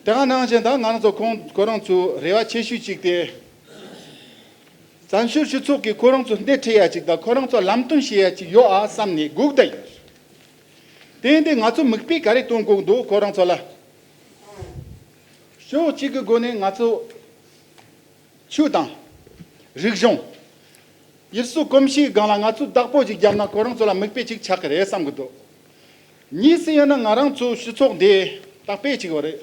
དེ་ག་ནང་བཞིན་ད་ང་རང་ཚོ་ཁོང་ཁོ་རང་ཚོ་རེ་བ་ཆེ་ཤོས་ཅིག་དེ། བཙན་བྱོལ་སྤྱི་ཚོགས་ཀྱིས་ཁོ་རང་ཚོ་སྣེ་ཁྲིད་ཡ་ཅིག་དང་ཁོ་རང་ཚོ་ལམ་སྟོན་བྱེད་ཡ་ཅིག་ཡོད་ཨ་བསམ་ནས་སྒུག་བསྡད་ཡོད། དེ་ཡིན་དུས་ང་ཚོ་མིག་དཔེ་ག་རེ་སྟོན་དགོས་འདུག་ཁོ་རང་ཚོ་ལ། ཕྱོགས་གཅིག་གི་སྒོ་ནས་ང་ཚོ་ཆོས་དང་། རིག་གཞུང་། ཡུལ་སྲོལ་གོམས་གཤིས་སྒང་ལ་ང་ཚོས་བདག་པོ་ཅིག་བརྒྱབ་ན་ཁོ་རང་ཚོ་ལ་མིག་དཔེ་ཅིག་ཆགས་ཀྱི་རེད་བསམ་གྱི་འདུག་གཉིས་སུ་ཡིན་ན་ང་རང་ཚོའི་སྤྱི་ཚོགས་འདི་ད་དཔེ་ཅིག་ཡོད་རེད།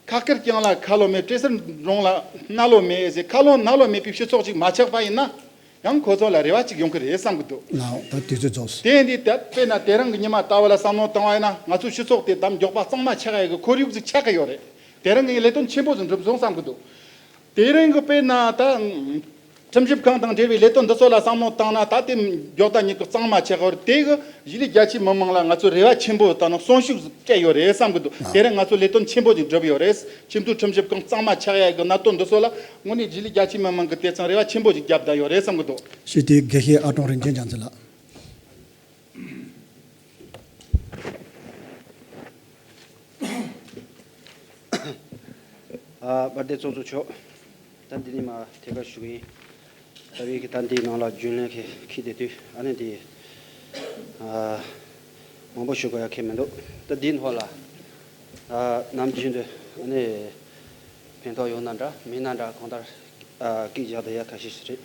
ཁ་སྐད་རྐྱང་ལ་ཁ་ལོ་མེད། བྲེ་སེར་འབྲོང་ལ་སྣ་ལོ་མེད་ཟེར། ཁ་ལོ་སྣ་ལོ་མེད་པའི་སྤྱི་ཚོགས་ཅིག་མ་ཆགས་པ་ཡིན་ན་ཡང་ཁོ་ཚོ་ལ་རེ་བ་ཅིག་ཡོང་གི་རེད་བསམ་གྱི་འདུག་ལགས་འོང་། ད་དུས་ཚོད་རྫོགས་སོང་། དེ་འདི་ད་དཔེར་ན་དེ་རིང་གི་ཉི་མ་ལྟ་བུ་ལ་བསམ་བློ་བཏང་བ་ཡིན་ན་ང་ཚོའི་སྤྱི་ཚོགས་དེ་ད་མགྱོགས་པ་གཙང་མ་ཆགས་ཡ་གི་ཁོར་ཡུག་ཅིག་ཆགས་ཀྱི་ཡོད་རེད། དེ་རིང་གི་ལས་དོན་ཆེན་པོ་ཅིག་འགྲུབ་སོང་བསམ་གྱི་འདུག་དེ་རིང་གི་དཔེར་ན་ད་ ཁྲིམས་ཞིབ་ཁང་དང་འབྲེལ་བའི་ལས་དོན་འདི་ཚོ་ལ་བསམ་བློ་བཏང་ན། ད་ལྟའི་མགྱོགས་དང་ཉིན་གུང་གཙང་མ་ཆགས་པ་རེད། དེ་གི་གཞིས་ལུས་རྒྱ་ཆེའི་མི་མང་ལ་ང་ཚོས་རེ་བ་ཆེན་པོ་དང་གསོན་ཤུགས་སྤྲད་ཡོད་རེད་བསམ་གི་འདུག་དེ་རིང་ང་ཚོ་ལས་དོན་ཆེན་པོ་ཅིག་བསྒྲུབས་ཡོད་རེད། ཁྱིམ་སྡོད་ཁྲིམས་ཞིབ་ཁང་གཙང་མ་ཆགས་ཡ་གི་གནད་དོན་འདི་ཚོ་ལ་དངོས་གནས་གཞིས་ལུས་རྒྱ་ཆེའི་མི་མང་གི་དེ་ཚང་རེ་བ་ཆེན་པོ་ཅིག་བརྒྱབ་བསྡད་ཡོད་རེད་བསམ་གི་འདུག་དགེ་བཤེས་ཨ་ཀྲོང་རིན་ཆེན་རྒྱལ་མཚན་ལགས། ཨ། དཔལ་ལྡན་ཚོགས་གཙོ་མཆོག་ད་འདི་ནས་མར་ཐད་ཀར་ཞུ་གི་ཡིན། ད་བའི་གི་ད་འདིའི་ནང་ལ་རྒྱུན་ལས་ཁེ་ཁི་དེ་དུས་ཨ་ནི་འདི་ཨ་མང་པོ་ཞུ་དགོས་ཡ་ཁེ་མི་འདུག་ད་འདིའི་ཐོག་ལ་ཨ་ནམ་རྒྱུན་དུ་ཨ་ནི་ཕན་ཐོགས་ཡོད་ན་འདྲ་མེད་ན་འདྲ་གང་ལྟར་ཨ་སྐད་རྒྱག་བསྡད་ཡ་ཁ་ཤས་ཤིག་རེད།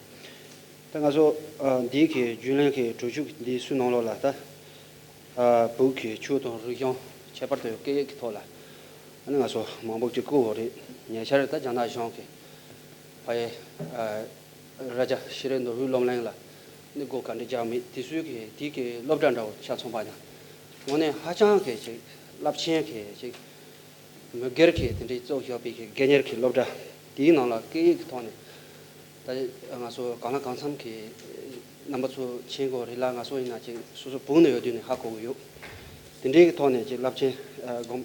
ད་ང་ཚོ་ཨ་འདིའི་གི་རྒྱུན་ལས་ཁེ་གྲོས་ཆོད་འདི་ཚོའི་ནང་ལོགས་ལ་ད་ཨ་བོད་ཀྱི་ཆོས་དང་རིག་གཞུང་ཁྱད་པར་དུ་སྐད་ཡིག་གི་ཐོག་ལ་ཨ་ནི་ང་ཚོ་མང་པོ་ཅིག་བཀོད་ཡོད་རེད། ཉེ་ཆར་ད་རྒྱ་ནག་གཞུང་གིས་ཕ་ཡི་ཨ་རྭ་རྒྱ་ཤེས་རིག་མདོ་དབུས་སློབ་གླིང་ལ་ནི་སྒོ་ག་འདྲ་རྒྱག་མེད་དེ་ཚོའི་གི་དེའི་གི་སློབ་གྲྭ་འདྲ་བོ་ཆ་མཚོན་པ་ཡིན་ན་དངོས་གནས་ཧ་ཅང་གི་ཅིག་རླབས་ཆེན་གི་ཅིག་མི་སྒེར་གྱི་དེ་འདྲའི་གཙོ་བཞག་པའི་གི་དགོན་གཉེར་གྱི་སློབ་གྲྭ་དེའི་ནང་ལ་སྐད་ཡིག་གི་ཐོག་ནས་ད་ང་ཚོ་གང་ལ་གང་འཚམ་གྱི་རྣམ་པ་ཚོ་མཁྱེན་གྱི་ཡོད་རེད་ལ། ང་ཚོ་ཡིན་ན་ཅིག་སོ་སོ་བོད་ནས་ཡོད་དུས་ནས་ཧ་གོ་གི་ཡོད། དེ་འདྲའི་གི་ཐོག་ནས་ཅིག་རླབས་ཆེན་ཨ་སྒོམ་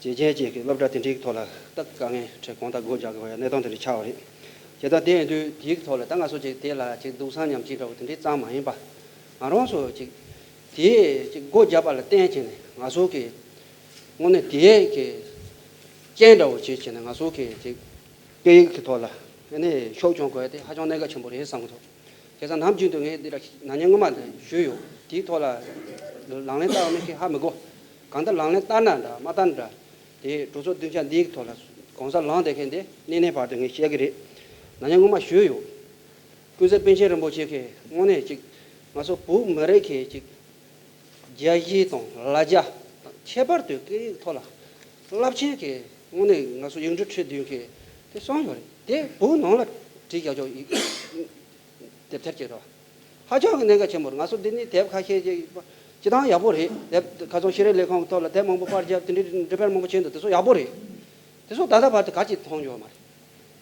བྱེད་མཁན་ཅིག་གི་སློབ་གྲྭ་དེ་འདྲའི་གི་ཐོག་ལ་ད་དཀའ་ངལ་འཕྲད་གང་ལྟར་སྒོ་རྒྱག་དགོས་ཡ་གནས་སྟངས་དེ་འདྲ་ཆགས་པ་རེད། བྱས་ཙང་དེ་ཡིན་དུས་དེའི་གི་ཐོག་ལ་ད་ང་ཚོ་ཅིག་དེ་ལ་ཅིག་སྡུག་བསྔལ་མཉམ་སྐྱེད་འདྲ་བོ་དེ་འདྲའི་ཙམ་མ་ཡིན་པ་ང་རང་ཚོ་ཅིག་དེ་ཅིག་སྒོ་བརྒྱབ་པ་ལ་བརྟེན་བྱས་ནས་ང་ཚོ་གི་དངོས་གནས་དེའི་གི་རྐྱེན་འདྲ་བོ་བྱས་བྱས་ནས་ང་ཚོ་གི་ཅིག་སྐད་ཡིག་གི་ཐོག་ལ་ཨ་ནི་ཤུགས་སྦྱོང་དགོས་ཡ་དེ་ཧ་ཅང་གནད་འགག་ཆེན་པོ་རེད་བསམ་གི་འདུག་བྱས་ཙང་ནམ་རྒྱུན་དུ་ངས་འདི་ལ་ན་ནིང་སྔོན་མ་འདི་ཞུས་ཡོད། དེའི་ཐོག་ལ་ལག་ལེན་བསྟར་བ་མི་ཤེས་ཧ་མི་གོ། གང་ལྟར་ལག་ལེན་བསྟར་ན་འདྲ་མ་བསྟར་ན་འདྲ། དེ་གྲོས་ཚོགས་བདུན་ཕྲག་འདིའི་ཐོག་ལ་གོང་ས་ལངས་བསྡད་མཁན་དེ་གནས་གནས་བར་དུ་ངས་བཤད་ཀྱི་རེད། ན་ནིང་སྔོན་མ་ཞུས་ཡོད། ཀུན་གཟིགས་པཎ་ཆེན་རིན་པོ་ཆེ་གིས་དངོས་གནས་ཅིག་ང་ཚོ་བོད་མི་རིགས་ཀྱི་ཅིག་རྒྱལ་གཞིས་དང་ལ་རྒྱ་དང་ཁྱད་པར་དུ་སྐད་ཡིག་ཐོག་ལ་རླབས་ཆེན་གྱི་དངོས་གནས་ང་ཚོ་ཡིག་འབྲུ་ཁྲི་བདུན་གྱི་དེ་གསུངས་ཡོད་རེད། དེ་བོད་ནང་ལ་བྲིས་བཞག་ཆོག་ཡིག་དེབ་ཐེར་གྱི་རེད་བ། ཧ་ཅང་གི་གནད་འགག་ཆེན་པོ་རེད། ང་ཚོ་འདི་ནས་དེབ་ཁ་ཤས་ཅིག་སྤྱི་བཏང་ཡག་པོ་རེད། དེབ་ཁ་སང་ཤེས་རིག་ལས་ཁུངས་ཐོག་ལ་དེབ་མང་པོ་པར་བརྒྱབ་དེ་འདྲའི་འགྲེམས་སྤེལ་མང་པོ་བྱས་འདུག་དེ་ཚོ་ཡག་པོ་རེད། དེ་ཚོ་ད་ལྟ་བར་དུ་ག་ཅིག་མཐོང་ཡོད་མ་རེད།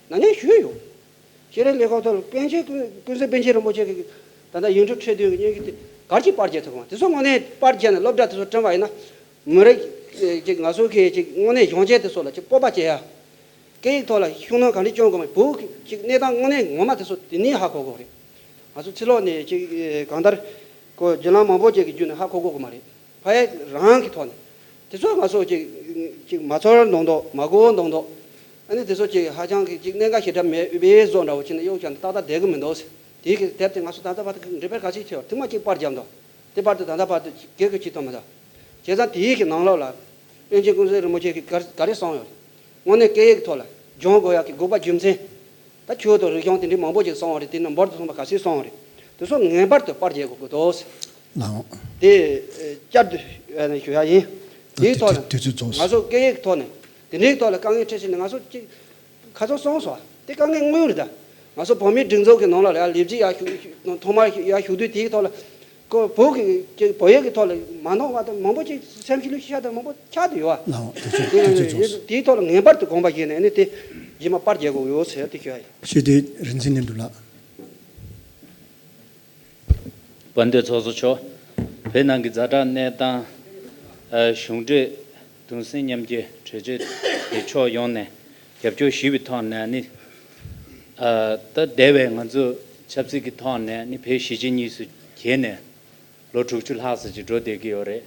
ན་ནིང་ཞུས་ཡོད། ཤེས་རིག་ལས་ཁུངས་ཐོག་ལ་པཎ་ཆེན་ཀུན་ཀུན་གཟིགས་པཎ་ཆེན་རིན་པོ་ཆེ་གི་ད་ལྟ་ཡིག་འབྲུ་ཁྲི་བདུན་གྱི་སྙན་ཞུ་དེ་ག་རེ་ཅིག་པར་བརྒྱབ་ཐུབ་གམ། དེ་ཚོ་དངོས་གནས་པར་བརྒྱབ་ནས་སློབ་གྲྭ་དེ་ཚོ་བསྐྲུན་པ་ཡིན་ན། མི་རིགས་ཅིག་ང་ཚོ་གི་ཅིག་དངོས་གནས་གཞོན་སྐྱེས་དེ་ཚོ་ལ་ཅིག་སྤོབས་པ་སྐྱེ་ཡ། སྐད་ཡིག་ཐོག་ལ་ཤུགས་སྣོན་ག་འདྲ་སྐྱོན་དགོས་མིན་བོད་ཀྱི་ཅིག་གནས་སྟངས་དངོས་གནས་ངོ་མ་དེ་ཚོ་དེ་ནས་ཧ་གོ་དགོས་རེད། ང་ཚོ་ཕྱི་ལོགས་ནས་ཅིག་གང་ལྟར་ཁོ་བརྒྱུད་ལམ་མང་པོ་ཅིག་གི་བརྒྱུད་ནས་ཧ་གོ་དགོས་ཀྱི་མ་རེད། ཕ་ཡ་རང་གི་ཐོག་ནས། དེ་ཚོ་ང་ཚོ་ཅིག་ཅིག་མ་ཚོར་མདོག་མདོག་མ་གོ་མདོག་མདོག་ཨ་ནི་དེ་ཚོ་ཅིག་ཧ་ཅང་གི་ཅིག་གནད་འགག་ཞེ་དྲག་མེད་པའི་བཟོ་འདྲ་བོ་བྱས་ནས་གཡུག་བཞག་ནས་ཏག་ཏག་བསྡད་ཀྱི་མི་འདུག་དེའི་གི་དེབ་དེ་ང་ཚོ་ད་ལྟ་བར་དུ་འགྲེམས་སྤེལ་ག་ཚོད་བྱས་པ་ཐེངས་མ་གཅིག་པར་བརྒྱབ་འདུག་དེ་བར་དུ་ད་ལྟ་བར་དུ་སྒེར་གྱི་ཅིག་ཐོན་མི་འདུག་བྱས་ཙང་དེའི་གི་ནང་ལོགས་ལ་པཎ་ཆེན་ཀུན་གཟིགས་རིན་པོ་ཆེ་གིས་ག་ག་རེ་གསུངས་ཡོད་རེད། དངོས་གནས་སྐད་ཡིག་ཐོག་ལ་སྦྱོང་དགོས་ཡག་གི་དགོས་པ་རྒྱུ་མཚན། ད་ཆོས་དང་རིག་གཞུང་དེ་འདྲའི་མང་པོ་ཅིག་གསུངས་པ་རེད། དེ་ནི་འབུར་དུ་ཐོན་པ་ག་ཚོད་གསུངས་པ་རེད། དེ་ཚོ་ངེས་པར་དུ་པར་བརྒྱབ་དགོས་ཀྱི་འདུག་ལའང་། དེ་བསྐྱར་དུ་ཞུ་ཡ་ཡིན། དེའི་ཐོག་ནས་དུས་ཚོད་རྫོགས་ང་ཚོ་སྐད་ཡིག་ཐོག་ནས་དེ་འདྲའི་ཐོག་ལ་དཀའ་ངལ་འཕྲད་ཕྱིན་ནས་ང་ཚོ་ཅིག་ཁ་སང་གསུངས་སོང་། དེ་དཀའ་ངལ་དངོས་རེད་ད། ང་ཚོ་བོད་མིའི་སྒྲིག་འཛུགས་ཀྱི་ནང་ལ་ཡ་ལས་བྱེད་ཡར་ཞུགས་ཐོག་མར་ཡར་ཞུགས་དུས་དེའི་ཐོག་ལ། ཁོ་བོད་ཀྱི་ཀྱི་བོད་ཡིག་གི་ཐོག་ལ་མ་གནང་བ་དང་མང་པོ་ཅིག་སེམས་ཤུགས་ལུས་ཤ་དང་མང་པོ་ཆགས་བསྡད་ཡོད་ཨ། ལའང་དུས་ཚོད་དེ་དུས་ཚོད་རྫོགས་སོང་། དེའི་ཐོག་ལ་ངེས་པར་དུ་དགོངས་པ་བཞེས་ནས་ཨ་ནི་དེ་རྗེས་མ་པར་རྒྱག་དགོས་ཡོད་ཟེར་དེ་ཞུ་ཡ་ཡིན། ཞུས་ཏེ་རིན་ཆེན་ནས་འདུག་ལགས། དཔལ་ལྡན་ཚོགས་གཙོ་མཆོག་བོད་ནང་གི་ཛ་དྲག་གནས་སྟངས། ཨ་གཞུང་འབྲེལ་གདུང་སེམས་མཉམ་སྐྱེད་གྲོས་ཆོད་དེ་ཕྱོགས་ཡོངས་ནས་རྒྱབ་སྐྱོར་ཞུས་པའི་ཐོག་ནས་ནི། ཨ་ད་འདས་པའི་ང་ཚོ་ཆབ་སྲིད་ཀྱི་ཐོག་ནས་ནི་བོད་གཞིས་བྱེས་གཉིས་སུ་གྱེས་ནས་ལོ་དྲུག་ཅུ་ལྷག་ཙམ་ཅིག་འགྲོ་བསྡད་ཀྱི་ཡོད་རེད།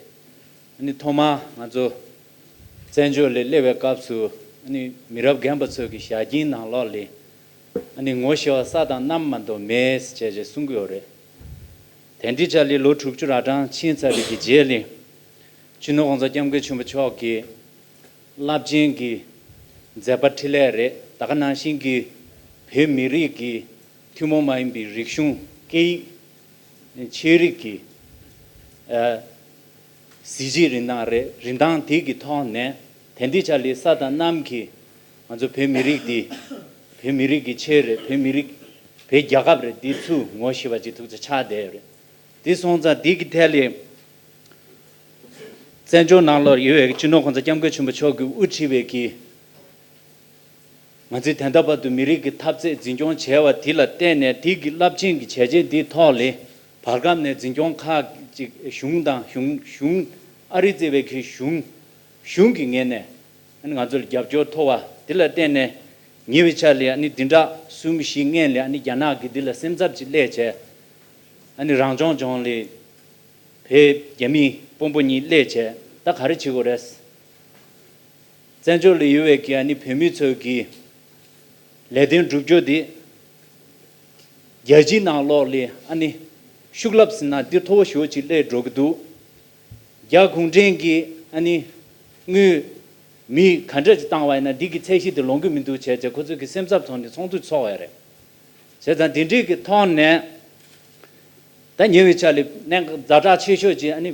ཨ་ནི་ཐོག་མར་ང་ཚོ་བཙན་བྱོལ་ལ་སླེབས་པའི་སྐབས་སུ་ཨ་ནི་མི་རབས་རྒན་པ་ཚོ་གི་ཞལ་སྐྱིན་ནང་ལོགས་ལ་ཨ་ནི་ངོ་ཤེས་པ་ས་དང་གནམ་མ་གཏོགས་མེད་ཅེས་ཅེས་གསུང་གི་ཡོད་རེད། དེ་འདྲའི་ཆ་ལ་ལོ་དྲུག་ཅུ་ར་གྲངས་ཕྱིན་ཚར་བའི་གི་རྗེས་ལ་སྤྱི་ནོར་༸གོང་ས་༸སྐྱབས་མགོན་ཆེན་པོ་མཆོག་གིས་རླབས་ཆེན་གྱི་མཛད་པ་འཕྲིན་ལས་རེད། ད་ག་ནང་བཞིན་གྱི་བོད་མི་རིགས་ཀྱི་ཐུན་མོང་མ་ཡིན་པའི་རིག་གཞུང་སྐད་ཡིག་ཆོས་རིག་གི་ཨ་གཟི་བརྗིད་རིན་ཐང་རེད། རིན་ཐང་དེ་གི་ཐོག་ནས་དེ་འདྲའི་ཆ་ལ་ས་དང་གནམ་གྱི་ང་ཚོ་བོད་མི་རིགས་འདི་བོད་མི་རིགས་ཀྱི་ཆོས་རེད། བོད་མི་རིགས་བོད་རྒྱལ་ཁབ་རེད། འདི་ཚུར་ངོ་ཤེས་པ་ཅིག་ཐུག་ཚེ་ཆགས་བསྡད་ཡོད་རེད། དེ་སོང་ཙང་འདི་གི་ཐད་ལ་བཙན་བྱོལ་ནང་ལོགས་ཡོད་པའི་སྤྱི་ནོར་༸གོང་ས་༸སྐྱབས་མགོན་ཆེན་པོ་མཆོག་གིས་དབུ་ཁྲིད་པའི་གི་ ང་ཚོས་ད་ལྟ་བར་དུ་མི་རིགས་ཀྱི་འཐབ་རྩོད་འཛིན་སྐྱོང་བྱས་པ་དེ་ལ་བརྟེན་ནས། དེ་གི་རླབས་ཆེན་གྱི་བྱས་རྗེས་འདིའི་ཐོག་ལ་བར་སྐབས་ནས་འཛིན་སྐྱོང་ཁག་ཅིག་གཞུང་དང་གཞུང་གཞུང་ཨ་རི་གཙོས་པའི་གི་གཞུང་གཞུང་གི་ངོས་ནས་ཨ་ནི་ང་ཚོ་ལ་རྒྱབ་སྐྱོར་ཐོབ་པ་དེ་ལ་བརྟེན་ནས། ཉེ་བའི་ཆར་ལ་ཨ་ནི་བདུན་ཕྲག་གསུམ་བཞི་སྔོན་ལ་ཨ་ནི་རྒྱ་ནག་གིས་འདི་ལ་སེམས་འཚབ་ཅིག་སླེབས་བྱས། ཨ་ནི་རང་སྐྱོང་ལྗོངས་ལ་བོད་རྒྱ་མི་དཔོན་པོ་གཉིས་སླེབས་བྱས། ད་ག་རེ་བྱེད་དགོས་རེད། བཙན་བྱོལ་ལ་ཡོད་པའི་གི་ཨ་ནི་བོད་མི་ཚོ་གི་ལས་དོན་སྒྲུབ་རྒྱུ་དེ་རྒྱལ་སྤྱིའི་ནང་ལོགས་ལ་ཨ་ནི་ཤུགས་རླབས་ཟེར་ན་འདི་མཐོ་བོ་ཞེ་པོ་ཅིག་སླེབས་འགྲོ་གི་འདུག་རྒྱ་གུང་ཁྲན་གྱིས་ཨ་ནི་དངུལ་མི་ག་འདྲ་ཅིག་བཏང་བ་ཡིན་ན་འདི་གི་ཚད་གཞི་དེ་ལོངས་ཀྱི་མི་འདུག་བྱས་བྱས། ཁོ་ཚོ་གི་སེམས་འཚབ་ཐོག་ནས་ཚོགས་འདུ་ཚོགས་ཡ་རེད། བྱས་ཙང་འདི་འདྲའི་གི་ཐོག་ནས་ད་ཉེ་བའི་ཆར་ལ་གནད་འགག་ཛ་དྲག་ཆེ་ཤོས་ཅིག་ཨ་ནི་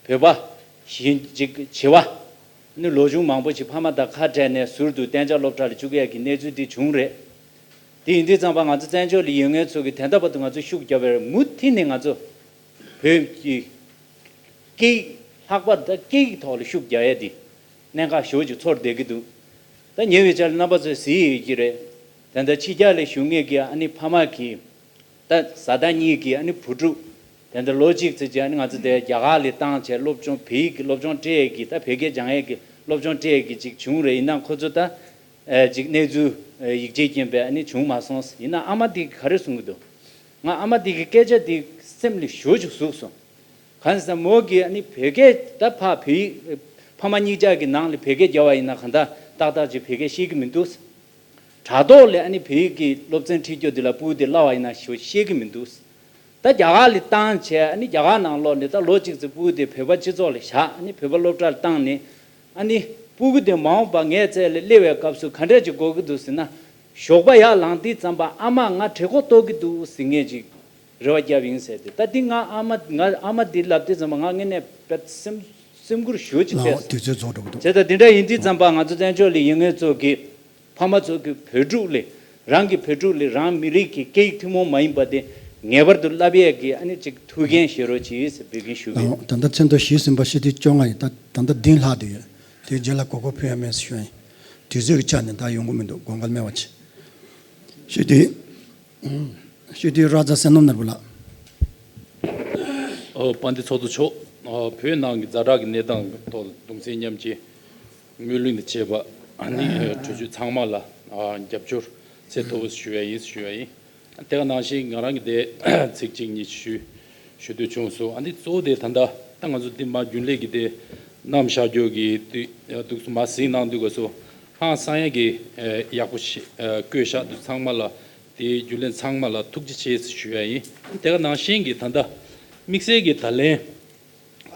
བོད་པ་གཞིས་བྱེས་བྱེས་པ་ཨ་ནི་ལོ་ཆུང་མང་པོ་ཞིག་ཕ་མ་དང་ཁ་བྲལ་ནས་ཟུར་དུ་གཏན་འཇགས་སློབ་གྲྭ་ལ་བཅུག་ཡས་ཀྱི་གནས་ཚུལ་འདི་བྱུང་རེད། དེ་ཡིན་དུས་ཙམ་པ་ང་ཚོ་བཙན་བྱོལ་ལ་ཡོད་མཁན་ཚོ་གིས་ད་ལྟ་བར་དུ་ང་ཚོ་ཤུགས་རྒྱབ་པ་རེད། མུ་མཐུད་ནས་ང་ཚོ་བོད་ཀྱི་སྐད་ཡིག་ལྷག་པར་དུ་སྐད་ཡིག་ཐོག་ལ་ཤུགས་རྒྱག་ཡས་དེ་གནད་འགག་ཞེ་པོ་ཅིག་ཚོར་བསྡད་ཀྱི་འདུག་ད་ཉེ་བའི་ཆར་རྣམ་པ་ཚོས་གཟིགས་ཡོད་ཀྱི་རེད། ད་ལྟ་ཕྱི་རྒྱལ་ལ་བཞུགས་མཁན་གྱི་ཨ་ནི་ཕ་མ་གིས། ད་བཟའ་ཟླ་གཉིས་ཀྱི་ཨ་ནི་བུ་ཕྲུག་དེ་འདྲ་ལོ་གཅིག་ཙམ་ཅིག་ཨ་ནི་ང་ཚོ་དེ་རྒྱ་གར་ལ་བཏང་བྱས་སློབ་སྦྱོང་། བོད་ཡིག་གི་སློབ་སྦྱོང་སྤྲད་ཡས་ཀྱི། ད་བོད་སྐད་སྦྱང་ཡས་ཀྱི་སློབ་སྦྱོང་སྤྲད་ཡས་ཀྱི་ཅིག་བྱུང་རེད། ཡིན་ནའང་ཁོ་ཚོ་ད་ཨ་ཅིག་གནས་ཚུལ་ཨ་ཡིད་ཆེས་རྐྱེན་པས་ཨ་ནི་བྱུང་མ་སོང་། ཡིན་ནའང་ཨ་མ་དེ་གིས་ག་རེ་གསུང་གི་འདུག་ང་ཨ་མ་དེ་གི་སྐད་ཆ་དེ་སེམས་ལ་ཞེ་པོ་ཅིག་ཟུག་སོང་། གང་ཟེར་ན་མོ་གིས་ཨ་ནི་བོད་སྐད། ད་ཕར་བོད་ཡིག་ཕ་མ་གཉིས་ཆ་གི་ནང་ལ་བོད་སྐད་རྒྱབ་པ་ཡིན་ན་གང་ལྟར་ཏག་ཏག་ཅིག་བོད་སྐད་ཤེས་ཀྱི་མི་འདུག་དྲ་ཐོག་ལ་ཨ་ནི་བོད་ཡིག་གི་སློབ་ཚན་ཁྲིད་རྒྱུ་དེ་ལ་སྤུ་གུ་དེ་བསླབ་པ་ཡིན་ན་ཞེ་པོ་ཤེས་ཀྱི་མི་འདུག་ད་རྒྱ་གར་ལ་བཏང་བྱས་ཨ་ནི་རྒྱ་གར་ནང་ལོགས་ནས་ད་ལོ་གཅིག་ཙམ་སྤུ་གུ་དེ་བོད་པ་སྤྱི་ཚོགས་ལ་བཞག་ཨ་ནི་བོད་པ་སློབ་གྲྭ་ལ་བཏང་ནས། ཨ་ནི་སྤུ་གུ་དེ་མ་འོངས་པ་ངའི་རྩ་ལ་སླེབས་པའི་སྐབས་སུ་ག་འདྲ་ཅིག་དགོས་ཀྱི་འདུག་ཟེར་ན། ཞོགས་པ་ཡར་ལངས་དུས་ཙམ་པ་ཨ་མ་ང་བྲེལ་ཁོག་ལྟོགས་ཀྱི་འདུག་ཟེར་མཁན་ཅིག་རེ་བ་བརྒྱབ་ཡིན་ཟེར་ཏེ། ད་འདི་ང་ཨ་མ་ང་ཨ་མ་འདི་ལབ་དུས་ཙམ་པ་ང་དངོས་གནས་དཔེ་སེམས་སེམས་ཁུར་ཞེ་པོ་ཅིག་ལའང་ཐེབས་སོང་། དུས་ཚོད་རྫོགས་འགྲོ་གི་འདུག་བྱས་ཙང་འདི་འདྲ་ཡིན་དུས་ཙམ་པ་ང་ཚོ་བཙན་བྱོལ་ལ་ཡོད་མཁན་ཚོ་གིས་ཕ་མ་ཚོ་གིས་བོད་ཕྲུག་ལ། རང་གི་བོད་ཕྲུག་ལ་རང་མི་རིགས་ཀྱི་སྐད་ཡིག་ཐུན་མོང་མ་ཡིན་པ་དེ་ངེས་པར་དུ་བསླབ་ཡས་ཀྱི་ཨ་ནི་ཅིག་ཐུགས་འགན་བཞེས་རོགས་གྱིས་ཟེར་འབོད་སྐུལ་ཞུ་གི་ཡོད། ལའང་ད་ལྟ་མཚན་ཐོ་བཞི་ཟིན་པ་ཕྱི་དུས་བཅོ་ལྔ་ཡིན། ད་ད་ལྟ་བདུན་ལྷག་བསྡད་ཡོད། དེའི་རྗེས་ལ་གོ་སྐབས་ཕུལ་ཡ་མེད་ཟེར་ཞུ་ཡ་ཡིན། དུས་ཚོད་ཀྱི་ཆ་ནས་ད་ཡོང་གི་མི་འདུག་དགོངས་འགལ་མེད་པ་བྱེད། ཕྱི་དུས། ཕྱི་དུས་ར་ཛ་བསོད་ནམས་ནོར་བུ་ལགས། ཨོ། དཔལ་ལྡན་ཚོགས་གཙོ་མཆོག་ཨོ། བོད་ནང་གི་ཛ་དྲག་གི་གནས་སྟངས་ཐོག་གདུང་སེམས་མཉམ་སྐྱེད་སྨོན་ལམ་དང་བཅས་པ་ཨ་ནི་ཨ་གྲོས་ཆོད་ཚང་མ་ལ་ཨ་རྒྱབ་སྐྱོར་ཚད་མཐོ་པོ་ཞུ་ཡ་ཡིན་ཞུ་ཡ་ཡིན། དེ་ག་ནང་བཞིན་ང་རང་གི་དེ་ཚིག་གཅིག་གཉིས་ཞུ་ཞུ་འདོད་བྱུང་སོང་། ཨ་ནི་གཙོ་བོ་དེ་ད་ལྟ་ད་ང་ཚོ་འདི་མ་རྒྱུན་ལས་ཀྱི་དེ་གནམ་བཞག་རྒྱུ་གི་དུས་འདུག་སེ་མ་གཟིགས་གནང་དུས་སྐབས་སུ་ཧང་སང་ཡ་གི་ཨ་ཡག་པོ་ཞིག་ཨ་བཀོད་བཞག་འདུག་ཚང་མ་ལ། དེའི་རྒྱུན་ལས་ཚང་མ་ལ་ཐུགས་རྗེ་ཆེ་ཞུ་ཡ་ཡིན། དེ་ག་ནང་བཞིན་གྱི་ད་ལྟ་དམིགས་བསལ་གྱི་ད་ལན་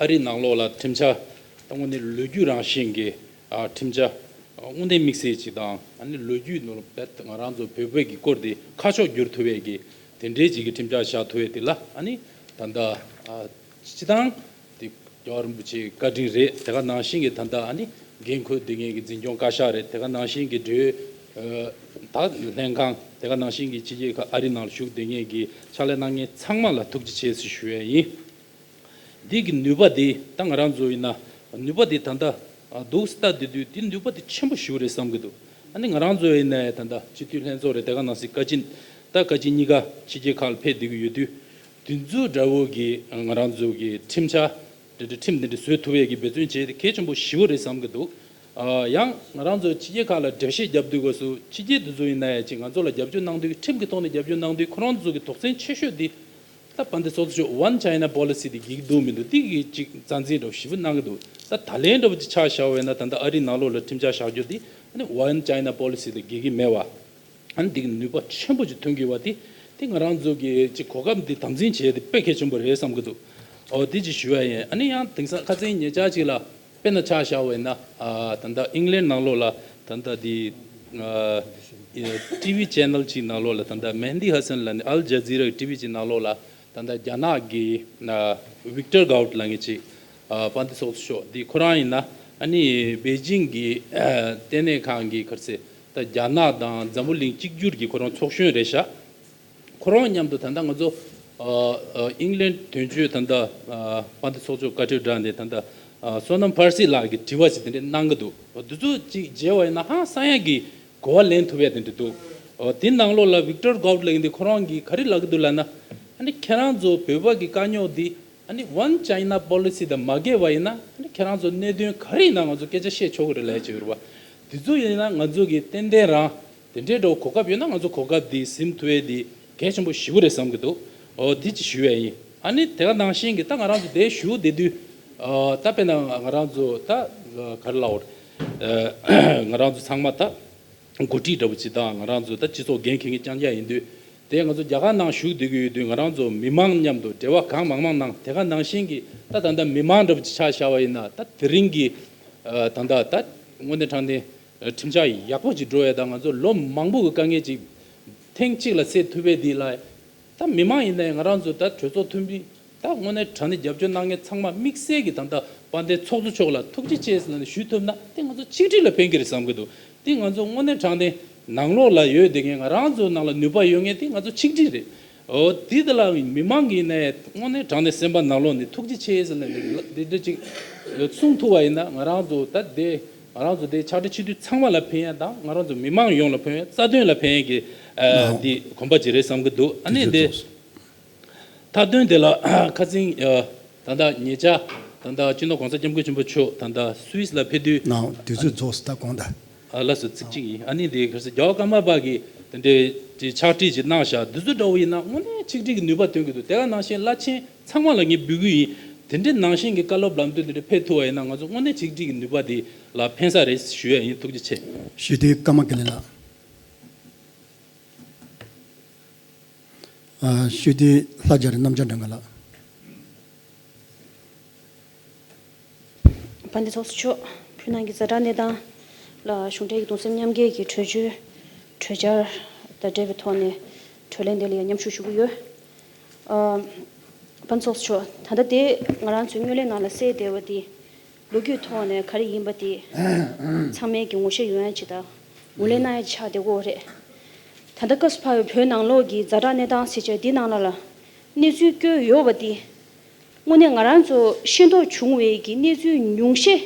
ཨ་རི་ནང་ལོགས་ལ་ཁྲིམས་འཆར་ད་དངོས་གནས་ལོ་རྒྱུས་རང་བཞིན་གྱི་ཨ་ཁྲིམས་འཆར་དངོས་གནས་དམིགས་བསལ་ཅིག་དང་། ཨ་ནི་ལོ་རྒྱུས་ནང་ལ་རྦད་ང་རང་ཚོ་བོད་པའི་གི་སྐོར་དེ་ཁ་ཕྱོགས་བསྒྱུར་ཐུབ་པའི་གི་དེ་འདྲའི་ཅིག་གི་ཁྲིམས་འཆར་བཞག་ཐུབ་པའི་དེ་ལ་ཨ་ནི་ད་ལྟ་ཨ་སྤྱི་བཏང་དེ་རྒྱལ་བ་རིན་པོ་ཆེའི་བཀའ་དྲིན་རེད། དེ་ག་ནང་བཞིན་གྱི་ད་ལྟ་ཨ་ནི་འགན་འཁུར་བསྡད་མཁན་གྱི་འཛིན་སྐྱོང་བཀའ་ཤག་རེད། དེ་ག་ནང་བཞིན་གྱི་འབྲེལ་ཡོད་ད་ལྷན་ཁང་། དེ་ག་ནང་བཞིན་གྱི་ཕྱི་རྒྱལ་ཁག་ཨ་རི་ནང་ལ་བཞུགས་བསྡད་མཁན་གྱི་ཕྱག་ལས་གནང་མཁན་ཚང་མ་ལ་ཐུགས་རྗེ་ཆེ་ཞུ་ཡ་ཡིན། འདི་གི་ནུས་པ་འདི་ད་ང་རང་ཚོ་ཡིན་ན་ནུས་པ་འདི་ད་ལྟ་འདུག་སེ་ལྟ་བསྡད་དུས་འདི་ནུས་པ་འདི་ཆེན་པོ་ཞེ་པོ་རེད་བསམ་གྱི་འདུག་ཨ་ནི་ང་རང་ཚོ་ཡིན་ན་ད་ལྟ་སྤྱི་འཐུས་ལྷན་ཚོགས་རེད། དེ་ག་ནང་བཞིན་བཀའ་སྤྱི་ད་བཀའ་སྤྱི་གཉིས་ཀ་ཕྱི་རྒྱལ་ཁག་ལ་ཕེབས་བསྡད་ཀྱི་ཡོད་དུས། དེ་ཚོ་འདྲ་བོ་གི་ང་རང་ཚོ་གི་ཁྲིམས་འཆར་འདི་འདྲ་ཁྲིམས་འདི་འདྲ་བཟོ་ཐུབ་ཡས་ཀྱི་འབད་བརྩོན་བྱས་ཏེ་གལ་ཆེན་པོ་ཞེ་པོ་རེད་བསམ་གྱི་འདུག་ཨ་ཡང་ང་རང་ཚོ་ཕྱི་རྒྱལ་ཁག་ལ་འགྲེལ་བཤད་རྒྱབ་དུས་སྐབས་སུ་ཕྱི་རྒྱལ་དེ་ཚོ་ཡིན་ན་ཡང་ཅིག་ང་ཚོ་ལ་རྒྱབ་སྐྱོར་གནང་དུས། ཁྲིམས་ཀྱི་ཐོག་ནས་རྒྱབ་སྐྱོར་གནང་དུས་ཁོ་རང་ཚོ་གི་དོགས་ཟོན་ཆེ་ཤོས་འདི་ད་དཔལ་ལྡན་ཚོགས་གཙོ་མཆོག་One China Policy དེ་འགེལ་གྱི་འདུག་མི་འདུག་དེ་གི་ཅིག་རྩ་འཛིན་འདྲ་བོ་ཞེ་པོ་གནང་གི་འདུག་ད་ད་ལན་འདྲ་བོ་ཅིག་ཆ་བཞག་པ་ཡིན་ན་ད་ལྟ་ཨ་རིའི་ནང་ལོགས་ལ་ཁྲིམས་འཆར་བཞག་རྒྱུ་དེ་ཨ་ནི་One China Policy དེ་འགེལ་གྱི་མེད་པ། ཨ་ནི་འདི་གི་ནུས་པ་ཆེན་པོ་ཅིག་ཐོན་གྱི་ཡོད་པ་དེ་དེ་ང་རང་ཚོ་གི་ཅིག་གོ་སྐབས་འདི་དམ་འཛིན་བྱས་ཏེ་དཔེ་གལ་ཆེན་པོ་རེད་བསམ་གྱི་འདུག་ཨོ་དེ་ཅིག་ཞུ་ཡ་ཡིན། ཨ་ནི་ཡང་དེང་སང་ཁ་སང་ཉེ་ཆར་ཅིག་ལ་དཔེར་ན་ཆ་བཞག་པ་ཡིན་ན་ཨ་ད་ལྟ་ཨིང་ལན་ནང་ལོགས་ལ་ད་ལྟ་དེ་ཨ་ཊི་ཝི་ཆེ་ནལ་ཅིག་ནང་ལོགས་ལ་ད་ལྟ་མེ་ཧན་དི་ཧ་སན་ལབ་ནས་ཨལ་ཇ་ཛི་ར་གི་ཊི་ཝི་ཅིག་ནང་ལོགས་ལ་ད་ལྟ་རྒྱ་ནག་གི་ཨ་ཝིག་ཏར་གའོ་ཊི་ལབ་མཁན་ཅིག་ཨ་དཔལ་ལྡན་ཚོགས་གཙོ་མཆོག་འདི་ཁོ་རང་ཡིན་ན་ཨ་ནི་པེ་ཅིང་གི་ཨ་ལྟེ་གནས་ཁང་གི་ག་རེ་ཟེར་ད་རྒྱ་ནག་དང་འཛམ་བུ་གླིང་གཅིག་གྱུར་གྱི་ཁོ་རང་ཚོགས་གཞོན་རེད་ཤག་ཁོ་རང་མཉམ་དུ་ད་ལྟ་ང་ཚོ་ཨ་ཨ་ཨིང་ལན་དོན་གཅོད་ད་ལྟ་ཨ་དཔལ་ལྡན་ཚོགས་གཙོ་བཀའ་ཁྲིར་བསྒྲགས་ནས་ད་ལྟ་ཨ་བསོད་ནམས་ཕར་སི་ལགས་ཀྱིས་དྲི་བ་ཞིག་དེ་འདྲ་གནང་གི་འདུག་འདི་ཚོ་ཅིག་མཇལ་བ་ཡིན་ན་ཧང་སང་ཡ་གི་ གོ་བ་ལེན་ཐུབ་ཡ་དེ་འདྲ་འདུག། འོ་དེ་ནང་ལོགས་ལ་Victor Gout ལབ་མཁན་དེ་ཁོ་རང་གིས་ག་རེ་ལབ་ཀྱི་འདུག་ལབ་ན། ཨ་ནི་ཁྱེད་རང་ཚོ་བོད་པ་གི་དཀའ་རྙོག་འདི་ཨ་ནི་One China Policy དང་མ་འགལ་བ་ཡིན་ན། ཨ་ནི་ཁྱེད་རང་ཚོ་གནད་དོན་ག་རེ་ཡིན་ན་ང་ཚོ་སྐད་ཆ་བཤད་ཆོག་གི་རེད་ལབ་ཡ་ཅིག་ཡོད་རེད་བ། དེ་ཚོ་ཡིན་ན་ང་ཚོ་གི་ཏན་ཏན་རང་དེ་འདྲའི་འདྲ་བོ་གོ་སྐབས་ཡོད་ན་ང་ཚོ་གོ་སྐབས་འདི་ཟིན་ཐུབ་ཡ་འདི་གལ་ཆེན་པོ་ཞེ་པོ་རེད་བསམ་གྱི་འདུག། འོ་དེ་ཅིག་ཞུ་ཡ་ཡིན། ཨ་ནི་དེ་ག་ནང་བཞིན་གྱི་ད་ང་རང་ཚོ་དེ་ཞུ་བསྡད་དུས། ཨ་ད་དཔེར་ན་ང་རང་ཚོ་ད་ག་རེ་ལབ་དགོས་རེད། ང་རང་ཚོ་ཚང་མ་ད། འགོ་ཁྲིད་འདྲ་པོ་ཅིག་དང་ང་རང་ཚོ་ད་སྤྱི་ཚོགས་འགན་འཁྱེར་མཁན་རྐྱང་རྐྱང་ཡིན་དུས། དེ་ང་ཚོ་རྒྱ་གར་ནང་བཞུགས་བསྡད་ཀྱི་ཡོད་དུས་ང་རང་ཚོ་མི་མང་མཉམ་དུ་འབྲེལ་བ་གང་མང་མང་གནང་། དེ་ག་ནང་བཞིན་གྱི་ད་ད་ལྟ་མི་མང་འདྲ་པོ་ཅིག་ཆ་བཞག་པ་ཡིན་ན། ད་དེ་རིང་གི་ད་ད་ད་དངོས་གནས་དྲང་གནས་ཁྲིམས་འཆར་ཡག་པོ་ཅིག་འགྲོ་ཡ་དང་། ང་ཚོ་ལོ་མང་པོ་གི་དཀའ་ངལ་ཅིག་ཐེངས་གཅིག་ལ་སེལ་ཐུབ་པའི་དེ་ལ། ད་མི་མང་ཡིན་ནའི་ང་རང་ཚོ་ད་གྲོས་ཚོགས་འཐུས་མི་ད་དངོས་གནས་དྲང་གནས་རྒྱབ་སྐྱོར་གནང་མཁན་ཚང་མ་དམིགས་བསལ་གྱི་ད་ལྟ་དཔལ་ལྡན་ཚོགས་གཙོ་མཆོག་ལ་ཐུགས་རྗེ་ཆེ་ཟེར་ནས་ཞུ་ཐུབ་ན། དེ་ང་ཚོ་ཆིག་སྒྲིལ་ལ་ཕན་གྱི་རེད་བསམ་གྱི་འདུག། དེ་ང་ཚོ་དངོས་གནས་དྲང་གནས་ནང་ལོགས་ལ་ཡོད་བསྡད་མཁན། ང་རང་ཚོ་ནང་ལ་ནུས་པ་ཡོད་མཁན་དེ་ང་ཚོ་ཆིག་སྒྲིལ་རེད། འོ་དེ་དེ་ལ་མི་མང་གིས་ནས་དངོས་གནས་དྲང་གནས་སེམས་པ་ནང་ལོགས་ནས་ཐུགས་རྗེ་ཆེ་ཟེར་ནས་འདི་འདྲ་ཅིག་གསུང་ཐུབ་པ་ཡིན་ན། ང་རང་ཚོ་ད་དེ་ང་རང་ཚོ་དེ་ཕྱག་སྦྲེལ་སྤྱི་འཐུས་ཚང་མ་ལ་ཕན་ཡ་དང་། ང་རང་ཚོ་མི་མང་ཡོངས་ལ་ཕན་ཡ། རྩ་དོན་ལ་ཕན་ཡ་གི་ཨ་འདི་གོམ་པ་ཅིག་རེད་བསམ་གྱི་འདུག། ཨ་ནི་དེ་མཐའ་དོན་དེ་ལ་ཁ་སང་ཨ་ད་ལྟ་ཉེ་ཆར་ད་ལྟ་སྤྱི་ནོར་གོང་ས་སྐྱབས་མགོན་ཆེན་པོ་མཆོག་ད་ལྟ་སུད་སི་ལ་ཕེབས་དུས། ནའོ་དུས་ཚོད་རྫོགས་སོང་། ད་དགོངས་དག། ཨ་ལགས་སོ། ཚིག་གཅིག་ཡིན། ཨ་ནི་དེ་ག་ཟེར། རྒྱལ་བ་ཀརྨ་པ་གིས་དེ་འདྲའི་ཕྱག་བྲིས་ཅིག་གནང་བཞག། འདི་ཚོ་འདྲ་བོ་ཡིན་ན་དངོས་གནས་ཆིག་སྒྲིལ་གྱི་ནུས་པ་སྟོན་གྱི་འདུག། དེ་ག་ནང་བཞིན་བླ་ཆེན་ཚང་མ་ལ་ངས་འབོད་སྐུལ་ཡིན། དེ་འདྲའི་ནང་བཞིན་གྱི་བཀའ་སློབ་ལམ་སྟོན་དེ་འདྲ་ཕེབས་ཐུབ་པ་ཡིན་ན། ང་ཚོ་དངོས་གནས་ཆིག་སྒྲིལ་གྱི་ནུས་པ་དེ་ལ་ཕན་ས་རེད་ཞུ་ཡ་ཡིན། ཐུགས་རྗེ་ཆེ། ཞུ་དེ་ཀརྨ་དགེ་ལེགས་ལགས། ཨ་ཞུ་དེ་ལྷ་རྒྱ་རི་རྣམ་རྒྱལ་སྒྲོན་དཀར་ལགས། དཔལ་ལྡན་ཚོགས་གཙོ་མཆོག། བོད་ནང་གི་ཛ་དྲག་གནས་སྟངས་ལ་གཞུང་འབྲེལ་གྱི་གདུང་སེམས་མཉམ་སྐྱེད་ཀྱི་གྲོས་ཆོད། གྲོས་འཆར་དང་འབྲེལ་བའི་ཐོག་ནས་གྲོས་གླེང་དེ་ལ་ཡང་མཉམ་ཞུགས་ཞུ་གི་ཡོད། ཨ་དཔལ་ལྡན་ཚོགས་གཙོ་མཆོག། ད་ལྟ་དེ་ང་རང་ཚོའི་སྨོན་ལམ་ནང་ལ་གསལ་བསྡད་པ་དེ། ལོ་རྒྱུས་ཐོག་ནས་ག་རེ་ཡིན་པ་དེ་ཚང་མས་ཀྱི་ངོ་ཤེས་ཡོང་ཡ་ཅིག་དང་ངོས་ལེན་གནང་ཡ་ཆགས་བསྡད་ཀྱི་ཡོད་རེད། ད་ལྟ་སྐབས་སུ་བབས་པའི་བོད་ནང་ལོགས་ཀྱི་ཛ་དྲག་གནས་སྟངས་ཟེར་བྱས་འདི་ནང་ལ་ལ་གནས་ཚུལ་བཀོད་ཡོད་པ་འདི། དངོས་གནས་ང་རང་ཚོ་ཤེས་རྟོགས་བྱུང་བའི་གི་གནས་ཚུལ་ཉུང་ཤས་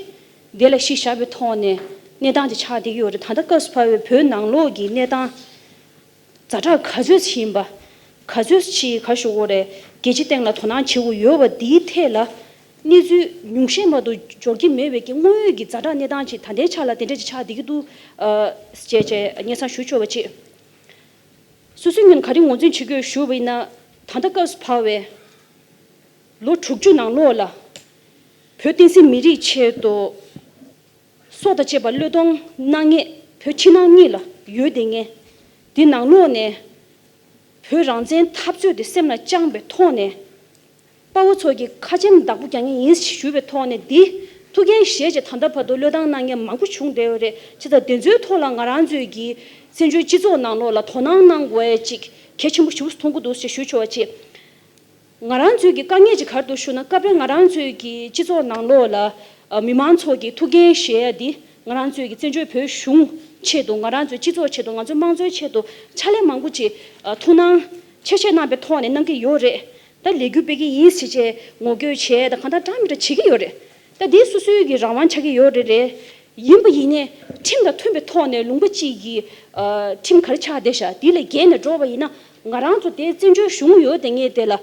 དེ་ལ་གཞི་བཞག་པའི་ཐོག་ནས་གནས་སྟངས་དེ་ཆགས་བསྡད་ཀྱི་ཡོད་རེད། ད་ལྟ་སྐབས་སུ་བབས་པའི་བོད་ནང་ལོགས་ཀྱི་གནས་སྟངས་ཛ་དྲག་ག་ཚོད་ཅིག་ཡིན་པ། ག་ཚོད་ཅིག་ག་ཞུ་དགོས་རེད། རྒྱལ་སྤྱིའི་སྟེང་ལ་དོ་སྣང་བྱེད་དགོས་ཡོད་པ་འདིའི་ཐད་ལ་གནས་ཚུལ་ཉུང་ཤས་མ་གཏོགས་འབྱོར་གྱི་མེད་པའི་གི་དངོས་ཡོད་ཀྱི་ཛ་དྲག་གནས་སྟངས་ཅིག་ད་ལྟའི་ཆ་ལ་དེ་འདྲ་ཅིག་ཆགས་བསྡད་ཀྱི་འདུག། ཨ་ཅེས་ཅེས་སྙན་སེང་ཞུ་ཆོག་པ་ཅིག། སོ་སོའི་ངོས་ནས་ག་རེ་ངོས་འཛིན་བྱེད་དགོས་ཞུ་བ་ཡིན་ན། ད་ལྟ་སྐབས་སུ་བབས་པའི་ལོ་དྲུག་ཅུ་ནང་ལོགས་ལ་བོད་བསྟན་སྲིད་མི་རིགས་ཆེད་དུ་སྲོག་དང་བཅས་པ་བློས་གཏོང་གནང་མཁན་བོད་ཕྱི་ནང་གཉིས་ལ་ཡོད་བསྡད་མཁན་འདི་ནང་ལོགས་ནས་བོད་རང་བཙན་འཐབ་རྩོད་དེ་སེམས་ལ་བཅངས་པའི་ཐོག་ནས། དཔའ་བོ་ཚོ་གི་ཁ་ཆེམས་བདག་པོ་རྒྱག་མཁན་ཡིན་ཞུས་པའི་ཐོག་ནས། འདི་ཐུགས་འགན་བཞེས་བྱས་ད་ལྟ་བར་དུ་བློས་བཏང་གནང་མཁན་མང་པོ་བྱུང་བསྡད་ཡོད་རེད། བྱས་ཙང་དེ་ཚོའི་ཐོག་ལ་ང་རང་ཚོའི་གི་བཙན་བྱོལ་སྤྱི་ཚོགས་ནང་ལོགས་ལ་དོ་སྣང་གནང་དགོས་ཡ་ཅིག་གལ་ཆེན་པོ་ཞེ་པོ་མཐོང་གི་འདུག་ཅེས་ཞུ་ཆོག་པ་ཅིག། ང་རང་ཚོའི་གི་དཀའ་ངལ་ཅིག་ག་རེ་འདུག་ཞུ་ན། སྐབས་རེ་ང་རང་ཚོའི་གི་སྤྱི་ཚོགས་ནང་ལོགས་ལ་ཨ་མི་མང་ཚོ་གི་ཐུགས་འགན་བཞེས་ཡ་འདི་ང་རང་ཚོའི་གི་བཙན་བྱོལ་བོད་གཞུང་ཆེད་དུ། ང་རང་ཚོའི་སྤྱི་ཚོགས་ཆེད་དུ། ང་ཚོའི་དམངས་གཙོའི་ཆེད་དུ་ཕྱག་ལས་མང་པོ་ཅིག་ཨ་ཐུགས་སྣང་ཆེ་བཞེས་གནང་པའི་ཐོག་ནས་གནང་གི་ཡོད་རེད། ད་ལས་འགུལ་སྤེལ་གི་ཡིན་ཟེར་བྱས་ངོ་རྒོལ་བྱས་དང་གང་ལྟར་འདྲ་མི་འདྲ་བྱེད་ཀྱི་ཡོད་རེད། ད་འདི་སོ་སོའི་གི་རང་དབང་ཆགས་ཀྱི་ཡོད་རེད་རེད། ཡིན་པ་ཡིན་ནའི་ཁྲིམས་དང་མཐུན་པའི་ཐོག་ནས་ལུང་པ་གཅིག་གི་ཨ་ཁྲིམས་ག་རེ་ཆགས་བསྡད་ཤག་འདི་ལས་འགལ་ནས་འགྲོ་བ་ཡིན་ན། ང་རང་ཚོ་དེ་བཙན་བྱོལ་གཞུང་ཡོད་དེ་ངས་དེ་ལ་ལྟ་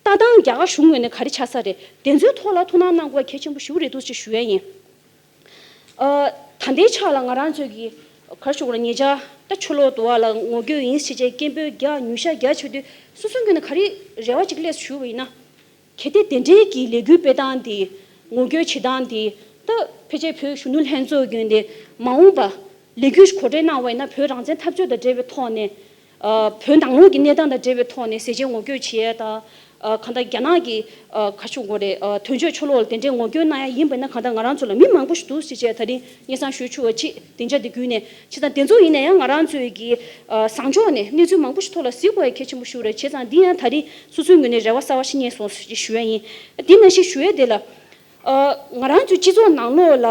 སྟངས་རྒྱ་གར་གཞུང་ངོས་ནས་ག་རེ་ཆགས་ས་རེད། དེ་ཚོའི་ཐོག་ལ་ཐུགས་སྣང་གནང་དགོས་གལ་ཆེན་པོ་ཞིག་རེད་འདུག་ཅེས་ཞུ་ཡ་ཡིན། ཨ་ད་ལྟའི་ཆ་ལ་ང་རང་ཚོའི་གི་ག་རེ་ཞུ་དགོས་རེད། ཉེ་ཆར་ད་ཕྱི་ལོགས་དུ་བ་ལ་ངོ་རྒོལ་ཡིན་ཞེས་བྱས་སྐད་འབོད་རྒྱག་ཉུང་ཤས་རྒྱག་བྱེད་དུས་སོ་སོ་ངོས་ནས་ག་རེ་རེ་བ་ཅིག་སླེབས་ཞུ་བ་ཡིན་ན། གལ་ཏེ་དེ་འདྲའི་གི་ལས་འགུལ་སྤེལ་སྟངས་དེ། ངོ་རྒོལ་བྱེད་སྟངས་དེ། ད་ཕལ་ཆེར་བོད་གཞོན་ནུ་ལྷན་ཚོགས་ཀྱིས་དེ་མ་འོངས་པ་ལས་འགུལ་གོ་སྒྲིག་གནང་བ་ཡིན་ན། བོད་རང་བཙན་འཐབ་རྩོད་དང་འབྲེལ་བའི་ཐོག་ནས། ཨ་བོད་ནང་ལོགས་ཀྱི་གནས་སྟངས་དང་འབྲེལ་བའི་ཐོག་ནས་ཟས་བཅད་ངོ་རྒོལ་བྱེད་ཡས་དང་། ཨ་གང་ལྟར་རྒྱ་ནག་གི་ཨ་ག་རེ་ཞུ་དགོས་རེད། ཨ་དོན་གཅོད་ཕྱོགས་ལོགས་ལ་དེ་འདྲའི་ངོ་རྒོལ་གནང་ཡ་ཡིན་པ་ཡིན་ན། གང་ལྟར་ང་རང་ཚོ་ལ་མི་མང་པོ་ཞིག་འདུག་ཟེར་བྱས་ད་རིང་སྙན་སེང་ཞུ་ཆོག་པ་ཅིག་སྡིངས་ཆ་འདི་བརྒྱུད་ནས། བྱས་ཙང་དེ་ཚོ་ཡིན་ན་ཡང་ང་རང་ཚོའི་གི་ཨ་བཟང་ཕྱོགས་ནས་གནས་ཚུལ་མང་པོ་ཞིག་ཐོག་ལ་གཟིགས་དགོས་ཡ་གལ་ཆེན་པོ་ཞིག་རེད། བྱས་ཙང་འདི་ཡང་ད་རིང་སོ་སོའི་ངོས་ནས་རེ་བ་གསར་པ་ཞིག་རྙེད་སོང་ཞེས་ཞུ་ཡ་ཡིན། འདི་ནང་བཞིན་ཞུ་ཡ་དེ་ལ། ཨ་ང་རང་ཚོའི་སྤྱི་ཚོགས་ནང་ལོགས་ལ་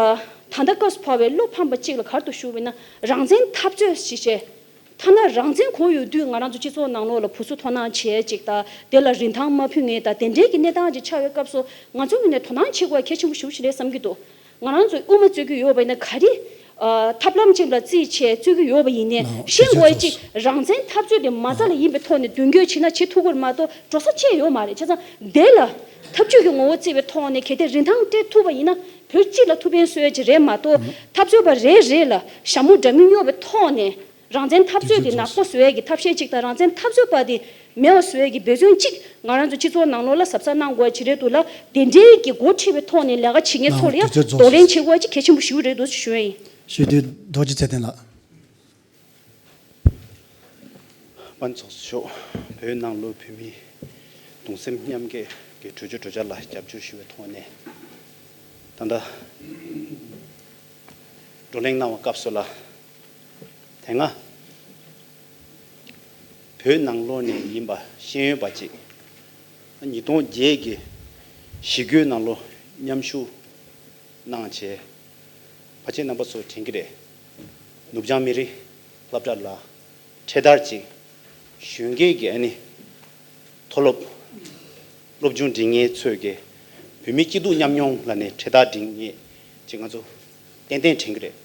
ད་ལྟ་སྐབས་སུ་བབས་པའི་བློ་ཕམ་པ་གཅིག་ལ་ག་རེ་འདུག་ཞུ་བ་ཡིན་ན། རང་བཙན་འཐབ་རྩོད་ཞེས་བྱས། ཐ་ན་རང་བཙན་གོ་ཡོད་དུས་ང་རང་ཚོ་སྤྱི་ཚོགས་ནང་ལོགས་ལ་བུ་གསོད་དོ་སྣང་བྱེད་ཅིག་དང་། དེ་ལ་རིན་ཐང་མ་ཕུལ་མཁན་དང་། དེ་འདྲའི་གི་གནས་སྟངས་ཅིག་ཆགས་པའི་སྐབས་སུ་ང་ཚོ་ངོས་ནས་དོ་སྣང་བྱེད་དགོས་གལ་ཆེན་པོ་ཞེ་པོ་ཞིག་རེད་བསམ་གྱི་འདུག། ང་རང་ཚོས་དབུ་མ་རྩོད་ཀྱི་ཡོད་པ་ཡིན་ན། ག་རེ་ ཨ། ཐབས་ལམ་ཅིག་ལ་རྩིས་བྱས་རྩོད་ཀྱི་ཡོད་པ་ཡིན་ནའི། ནའོ་ཤེས་དགོས་ཡ་ཅིག་རང་བཙན་འཐབ་རྩོད་དེ་མ་རྩ་ལ་ཡིན་པའི་ཐོག་ནས་མདུན་སྐྱོད་བྱེད་ན་བྱེད་ཐུབ་ཀྱི་རེད་མ་གཏོགས་འགྲོ་ས་ཅི་ཡོད་མ་རེད། བྱས་ཙང་དེ་ལ་འཐབ་ཇུས་ཀྱི་ངོ་བོ་བརྩིས་པའི་ཐོག་ནས་གལ་ཏེ་རིན་ཐང་སྤྲད་ཐུབ་པ་ཡིན་ན་བོད་སྤྱི་ལ་ཐུགས་ཕན་གསོས་ཡ་ཅིག་རེད་མ་གཏོགས། འཐབ་རྩོད་པ་རེ་རེ་ལ་ཞྭ་མོ་འདྲ་མིན་གཡོགས་པའི་ཐོག་ནས་རང་བཙན་འཐབ་རྩོད་དེ་ནག་པོ་བཟོ་ཡ་གི་ཐབས་ཤེས་ཅིག་དང་། རང་བཙན་འཐབ་རྩོད་པ་དེ་མེད་པ་བཟོ་ཡ་གི་འབད་བརྩོན་ཅིག་ང་རང་ཚོ་སྤྱི་ཚོགས་ནང་ལོགས་ལ་གཟབ་གཟབ་གནང་དགོས་ཡ་ཅིག་རེད་འདུག་ལ། དེ་འདྲའི་གི་འགོ་ཁྲིད་པའི་ཐོག་ནས་ལས་ཀ་བྱེད་མཁན་ཚོ་ལ་ཡང་གདོང་ལེན་བྱེད་དགོས་ཡ་ཅིག་གལ་ཆེན་པོ་ཞིག་རེད་འདུག་ཞུ་ཡ་ཡིན། ཞུ་དུས་རྡོ་རྗེ་ཚེ་བརྟན་ལགས། དཔལ་ཚོགས་གཙོ་མཆོག་བོད་ནང་ལོགས་བོད་མིའི་གདུང་སེམས་མཉམ་སྐྱེད་ཀྱི་གྲོས་ཆོད་གྲོས་འཆར་ལ་རྒྱབ་སྐྱོར་ཞུ་བའི་ཐོག་ནས། ད་ལྟ་བགྲོ་གླེང་གནང་བའི་སྐབས་སུ་ལ། དེ་སྔ་བོད་ནང་ལོགས་ནས་ཡིན་པ་ཤེས་ཡོན་པ་ཅིག་ཉིས་སྟོང་བརྒྱད་ཀྱི་ཞི་རྒོལ་ནང་ལོགས་མཉམ་ཞུགས་གནང་བྱས། ཕལ་ཆེར་རྣམ་པ་ཚོ་དྲན་གྱི་རེད། ནུབ་བྱང་མི་རིགས་སློབ་གྲྭ་ལ་འཕྲེད་དར་ཅིག་གཞོན་སྐྱེས་ཀྱི་ཨ་ནི་མཐོ་སློབ་སློབ་སྦྱོང་འབྲི་མཁན་ཚོས་ཀྱི་བོད་མིའི་སྐྱིད་སྡུག་མཉམ་མྱོང་ལབ་ནས་འཕྲེད་དར་འབྲི་མཁན་ཅིག་ང་ཚོ་ཏན་ཏན་དྲན་གྱི་རེད།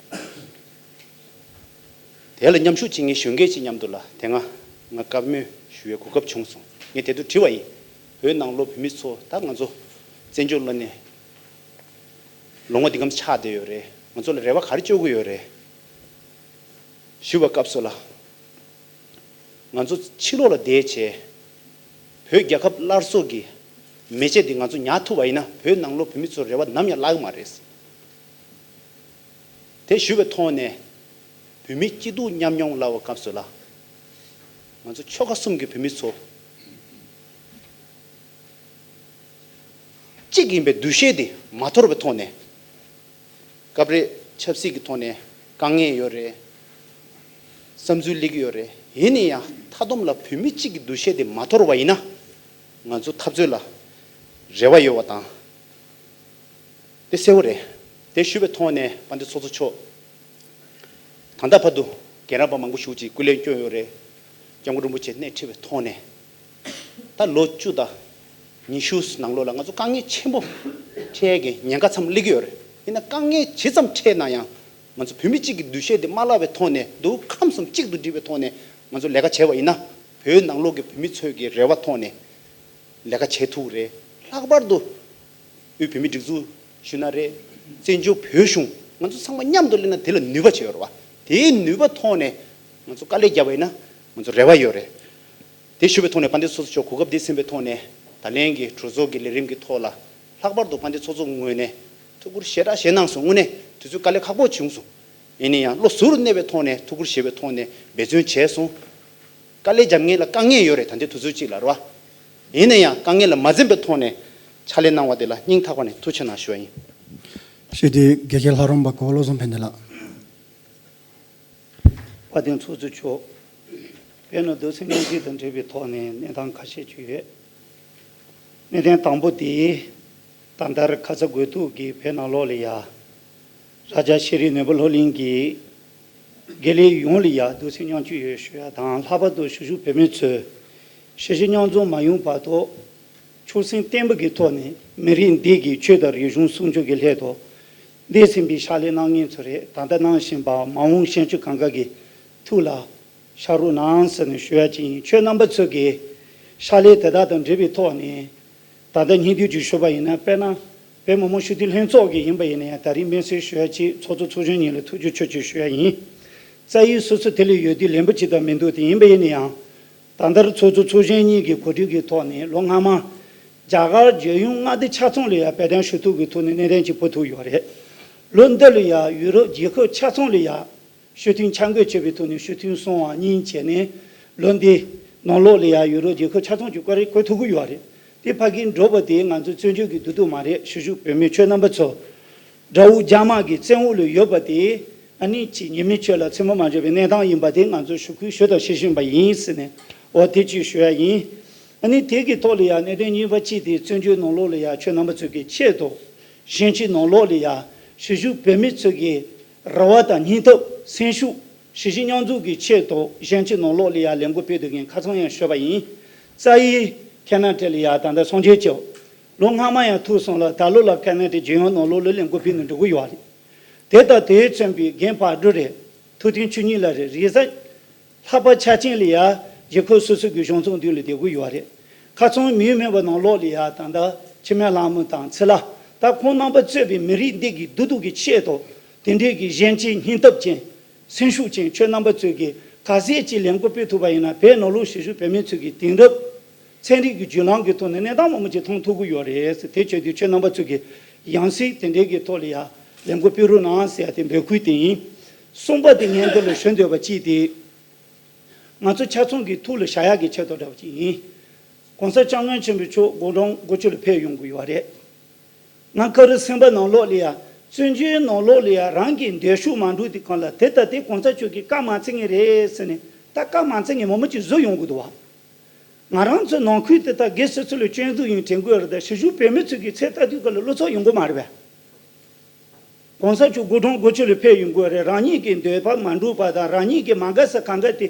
དེ་ལ་མཉམ་ཞུགས་བྱེད་མཁན་གཞོན་སྐྱེས་ཅིག་མཉམ་དུ་ལ་དེ་སྔ་ང་བཀའ་མོལ་ཞུ་བའི་གོ་སྐབས་བྱུང་སོང་། ངས་དེ་དུས་དྲིས་པ་ཡིན། བོད་ནང་ལོགས་བོད་མི་ཚོ་ད་ང་ཚོ་བཙན་བྱོལ་ལ་ནས་ལོ་ངོ་འདི་གམ་ཆགས་བསྡད་ཡོད་རེད། ང་ཚོ་ལ་རེ་བ་ག་རེ་བཅོལ་གྱི་ཡོད་རེད་ཞུ་བའི་སྐབས་སུ་ལ། ང་ཚོ་ཕྱི་ལོགས་ལ་བསྡད་བྱས་བོད་རྒྱལ་ཁབ་སླར་གསོ་གི་མེ་ལྕེ་འདི་ང་ཚོ་ཉར་ཐུབ་པ་ཡིན་ན་བོད་ནང་ལོགས་བོད་མི་ཚོའི་རེ་བ་ནམ་ཡང་བརླག་གི་མ་རེད། དེ་ཞུ་བའི་ཐོག་ནས་བོད་མིའི་སྐྱིད་སྡུག་མཉམ་མྱོང་ལབ་པའི་སྐབས་སུ་ལ། ང་ཚོ་ཆོལ་ཁ་གསུམ་གྱི་བོད་མི་ཚོ་གཅིག་ཡིན་པའི་འདུ་ཤེས་དེ་མ་དོར་བའི་ཐོག་ནས། སྐབས་རེ་ཆབ་སྲིད་ཀྱི་ཐོག་ནས་དཀའ་ངལ་ཡོད་རེད། བསམ་ཚུལ་སླེབས་ཀྱི་ཡོད་རེད། ཡིན་ན་ཡང་མཐའ་སྡོམ་ལ་བོད་མི་གཅིག་གི་འདུ་ཤེས་དེ་མ་དོར་བ་ཡིན་ན། ང་ཚོ་འཐབ་རྩོད་ལ་རེ་བ་ཡོད་པ་དང་། དེ་གསལ་བོ་རེད། དེ་ཞུ་བའི་ཐོག་ནས་དཔལ་ལྡན་ཚོགས་གཙོ་མཆོག་ད་ལྟ་བར་དུ་རྒན་རབས་པ་མང་པོ་ཞིག་ཅིག་སྐུ་ལས་བསྐྱོན་ཡོད་རེད། སྐྱབས་མགོན་རིན་པོ་ཆེ་སྣེ་ཁྲིད་པའི་ཐོག་ནས། ད་ལོ་བཅུ་དང་ཉི་ཤུ་ནང་ལོགས་ལ་ང་ཚོ་དཀའ་ངལ་ཆེན་པོ་འཕྲད་ཀྱི་ཉེན་ཁ་མཚམས་སླེབས་ཀྱི་ཡོད་རེད། ཡིན་ན་དཀའ་ངལ་ཇི་ཙམ་འཕྲད་ན་ཡང་ང་ཚོ་བོད་མི་གཅིག་གི་འདུ་ཤེས་དེ་མ་བརླག་པའི་ཐོག་ནས། འདུ་ཁམས་གསུམ་གཅིག་ཏུ་སྒྲིལ་བའི་ཐོག་ནས་ང་ཚོ་ལས་ཀ་བྱས་པ་ཡིན་ན། བོད་ནང་ལོགས་ཀྱི་བོད་མི་ཚོས་ཀྱི་རེ་བ་ཐོག་ནས་ལས་ཀ་བྱེད་ཐུབ་ཀྱི་རེད། ལྷག་པར་དུ་དབུས་བོད་མིའི་སྒྲིག་འཛུགས་ཞུ་ན་རེད། བཙན་བྱོལ་བོད་གཞུང་ང་ཚོ་ཚང་མ་མཉམ་དུ་སླེབས་ན་དེ་ལ་ནུས་པ་ཅིག་ཡོད་རེད་བ། དེའི་ནུས་པ་ཐོག་ནས་ང་ཚོ་དཀའ་ལས་བརྒྱབ་པ་ཡིན་ན་ང་ཚོ་རེ་བ་ཡོད་རེད། དེ་ཞུ་བའི་ཐོག་ནས་དཔལ་ལྡན་ཚོགས་གཙོ་མཆོག་གོ་སྐབས་འདི་ཟིན་པའི་ཐོག་ནས་ད་ལན་གྱི་གྲོས་ཚོགས་ཀྱི་ལས་རིམ་གྱི་ཐོག་ལ་ལྷག་པར་དུ་དཔལ་ལྡན་ཚོགས་གཙོ་ངོས་ནས་ཐུགས་ཁུར་ཞེ་དྲག་བཞེས་གནང་སོང་། དངོས་གནས་དུས་ཚོད་དཀའ་ལས་ཁག་པོ་བྱུང་སོང་། ཡིན་ན་ཡང་བློ་གཟུ་རུ་གནས་པའི་ཐོག་ནས་ཐུགས་ཁུར་བཞེས་པའི་ཐོག་ནས་འབད་བརྩོན་བྱས་སོང་། དཀའ་ལས་རྒྱབ་མཁན་ལ་དཀའ་ངལ་ཡོད་རེད། ད་ལྟའི་དུས་ཚོད་ཅིག་ལ་རེད་བ། ཡིན་ན་ཡང་དཀའ་ངལ་ལ་མ་འཛེམས་པའི་ཐོག་ནས་ཕྱག་ལས་གནང་བ་དེ་ལ་སྙིང་ཐག་པ་ནས་ཐུགས་རྗེ་ཆེ་གནང་ཞུ་བ་ཡིན། ཞུ་དུས་དགེ་བཤེས་ལྷ་རམས་པ་གོ་བོ་བློ་བཟང་ཕན་བདེ་ལགས། དཔལ་ལྡན་ཚོགས་གཙོ་མཆོག་བོད་ནང་རྡོ་སེམས་མཉམ་སྐྱེད་དང་འབྲེལ་བའི་ཐོག་ནས་གནས་སྟངས་ཁ་ཤས་ཅིག་ཡོད། གནད་དོན་དང་པོ་དེ། ད་ལྟར་ཁ་ཚ་དགོས་གཏུགས་ཀྱིས་བོད་ནང་ལོགས་ལ་ཡ། རྭ་རྒྱ་ཤེས་རིག་ནོར་བུ་སློབ་གླིང་གིས་དགེ་ལས་ཡོངས་ལ་ཡ་རྡོ་སེམས་མཉམ་སྐྱེད་ཡོད་ཞུ་ཡ་དང་། ལྷག་པར་དུ་གཞིས་བཞུགས་བོད་མི་ཚོས་ཞི་བྱེད་མཉམ་འཛོམས་མ་ཡོང་བར་དུ། ཆོད་སེམས་བརྟན་པོ་གི་ཐོག་ནས་མི་རིགས་འདི་གི་ཆོས་དང་རིག་གཞུང་སྲུང་སྐྱོབ་ཀྱི་སླད་དུ་འདས་ཟིན་པའི་ཕྱག་ལས་གནང་མཁན་ཚོ་རེད། ད་ལྟ་གནང་བཞིན་པ་མ་འོངས་གཞོན་སྐྱེས་གང་ག་གི་ཐུགས་ལ་ཕྱག་རོགས་གནང་ཟེར་ནས་ཞུ་ཡ་ཅིག་ཡིན། ཁྱོད་རྣམ་པ་ཚོ་གི་ཕྱག་ལས་དེ་དག་དང་འབྲེལ་བའི་ཐོག་ནས་ད་ལྟ་སྙིང་བསྡུས་ཅིག་ཞུ་བ་ཡིན་ན། དཔེར་ན་བོད་མི་མང་སྤྱི་འཐུས་ལྷན་ཚོགས་ཀྱི་ཡིན་པ་ཡིན་ན་ཡང་། ད་རིང་སྨོན་གསལ་ཞུ་ཡ་ཅིག་ཚོགས་གཙོ་ཚོགས་གཞོན་གཉིས་ལ་ཐུགས་རྗེ་ཆེ་ཞུ་ཡ་ཡིན། རྩ་ཡིག་སོ་སོ་དེ་ལ་ཡོད་དུས་ལན་པོ་ཅིག་དང་མི་འདུག་དེ་ཡིན་པ་ཡིན་ན་ཡང་། ད་ལྟར་ཚོགས་གཙོ་ཚོགས་གཞོན་གཉིས་ཀྱི་གོ་སྒྲིག་གི་ཐོག་ནས་ལོ་སྔ་མ་རྒྱ་གར་རྒྱལ་ཡོངས་མངའ་སྡེ་ཆ་ཚང་ལ་ཡང་དཔལ་ལྡན་ཞུ་གཏུག་གི་ཐོག་ནས་གནད་དོན་ཅིག་ཕུལ་ཐུབ་ཡོད་རེད། ལོ་འདི་ལ་ཡང་ཡུ་རོབ་རྒྱལ་ཁབ་ཆ་ཚང་ལ་ཡང་ཞུ་མཐུན་འཆར་འགོད་བྱས་པའི་ཐོག་ནས་ཞུ་མཐུན་སོང་བ་གཉིས་བྱས་ནས། ལོ་འདི་ནང་ལོགས་ལ་ཡང་ཡུ་རོབ་རྒྱལ་ཁབ་ཆ་ཚང་གི་སྐོར་རེ་བཀོད་ཐུབ་ཀྱི་ཡོད་རེད། དེ་ཕ་གིར་འགྲོ་བ་དེ་ང་ཚོ་བཙན་བྱོལ་གྱི་བདེ་སྡུག་མ་རེད། གཞིས་བཞུགས་བོད་མི་ཁྱོད་རྣམ་པ་ཚོ། དགྲ་བོ་རྒྱ་དམར་གྱི་བཙན་འོག་ལ་ཡོད་པ་དེ། ཨ་ནི་ཅིག་ཉེས་མེད་ཆོས་ལ་འཚེ་མེད་མ་བྱས་པའི་གནས་སྟངས་ཡིན་པ་དེ་ང་ཚོས་ཞུ་ཁུལ་ཞུས་དང་བྱེད་བཞིན་པ་ཡིན་ཟེར་ནས། འོ་དེ་ཅིག་ཞུ་ཡ་ཡིན། ཨ་ནི་དེ་གི་ཐོག་ལ་ཡང་གནད་དོན་གཉིས་པ་གཅིག་དེ་བཙན་བྱོལ་ནང་ལོགས་ལ་ཡང་ཁྱོད་རྣམ་པ་ཚོ་གི་ཆེད་དུ། གཞོན་སྐྱེས་ནང་ལོགས་ལ་ཡང་གཞིས་བཞུགས་བོད་མི་ཚོ་གི་རེ་བ་དང་སྙིང་སྟོབས་སེམས་ཤུགས། གཞིས་བྱེས་མཉམ་འཛོམས་ཀྱི་ཆེད་དུ་གཞོན་སྐྱེས་ནང་ལོགས་ལ་ཡང་ལས་འགུལ་སྤེལ་སྡོད་མཁན་ཁ་སང་ཡང་ཞུས་པ་ཡིན། རྩ་ཡི་ཁེ་ན་ཌ་ལ་ཡང་ད་ལྟ་སངས་རྒྱས་ཀྱི་ལོ་སྔ་མ་ཡང་ཐུག་སོང་ལ། ད་ལོ་ལ་ཁེ་ན་ཌ་རྒྱལ་ཡོངས་ནང་ལོགས་ལ་ལས་འགུལ་སྤེལ་ནས་འགྲོ་གི་ཡོད་རེད། དེ་དང་དེས་མཚོན་པའི་རྒན་བག་གྲོ་རེད། ཐུབ་བསྟན་ཆོས་ཉིད་ལགས་རེད། རེས་གཟའ་ལྷག་པ་ཆ་ཅན་ལ་ཡ་རྒྱལ་ཁབ་སོ་སོ་གི་གཞུང་ཚོགས་མདུན་ལ་བསྡད་དགོས་ཡོད་རེད། ཁ་ཚང་མིའུ་མེད་པ་ནང་ལོགས་ལ་ཡ་ད་ལྟ་འཆི་མེད་ལྷ་མོ་དང་ཚེ་ལྷ། ད་ཁོང་རྣམ་པ་གཙོས་པའི་མི་རིགས་འདི་གི་བདེ་སྡུག་གི་ཆེད་དུ་དེ་འདྲའི་གི་གཞན་གཅེས་སྙིང་སྟོབས་ཅན། སེམས་ཤུགས་ཅན། ཁྱོད་རྣམ་པ་ཚོས་ཀྱིས་ག་ཚད་ཅིག་ལས་འགུལ་སྤེལ་ཐུབ་པ་ཡིན་ན། བོད་ནང་ལོགས་གཞིས་བཞུགས་བོད་མི་ཚོས་ཀྱི་དེང་རབས་ཚན་རིག་གི་བརྒྱུད་ལམ་གྱི་ཐོག་ནས་གནས་སྟངས་མང་པོ་ཅིག་མཐོང་ཐུབ་ཀྱི་ཡོད་རེད་ཟེར། དེ་བྱེད་དུས་ཁྱོད་རྣམ་པ་ཚོས་ཀྱིས་ཡང་སྲིད་དེ་འདྲའི་གི་ཐོག་ལ་ཡ་ལས་འགུལ་སྤེལ་རོགས་གནང་ཟེར་ཡ་དེ་འབོད་སྐུལ་དེ་ཡིན། གསུམ་པ་དེ་ངས་འདི་ལ་ཞུ་འདོད་པ་གཅིག་དེ། ང་ཚོ་ཆ་ཚང་གི་ཐུགས་ལ་བཞག་ཡག་གི་ཆེད་དུ་འདྲ་བ་ཅིག་ཡིན། གོང་ས་སྐྱབས་མགོན་ཆེན་པོ་མཆོག་དགུང་གྲངས་དགུ་བཅུ་ལ་ཕེབས་ཡོང་གི་ཡོད་རེད། ང་ཀ་རུ་སེམས་པ་ནང་ལོགས་ལ་ཡ། བཙན་བྱོལ་ནང་ལོགས་ལ་ཡ་རང་གི་འདོད་ཕྱོགས་མ་འགྲུབ་དུས་སྒང་ལ། དེ་ལྟ་སྟེ་གོང་ས་མཆོག་གིས་བཀའ་མ་བརྩི་ངེས་རེད་ཟེར་ནས། ད་བཀའ་མ་བརྩི་ངེས་མང་པོ་ཅིག་བཟོ་ཡོང་གི་འདུག་བ། ང་རང་ཚོའི་ནང་ཁུལ་དེ་དག་སྒེར་སོ་སོ་ལ་སྐྱོན་འཛུགས་ཡིན་དྲན་གྱི་ཡོད་རེད། ད་གཞིས་བཞུགས་བོད་མི་ཚོས་ཀྱི་ཚད་ལྟ་དུས་སྒང་ལ་བློ་ཚོགས་ཡོང་གི་མ་རེད་པས། གོང་ས་མཆོག་དགུང་གྲངས་དགུ་བཅུ་ལ་ཕེབས་ཡོང་གི་རེད། རང་ཉིད་ཀྱི་འདོད་པ་མ་འགྲུབ་པ་དང་། རང་ཉིད་ཀྱི་མ་དགའ་ས་གང་ག་དེ་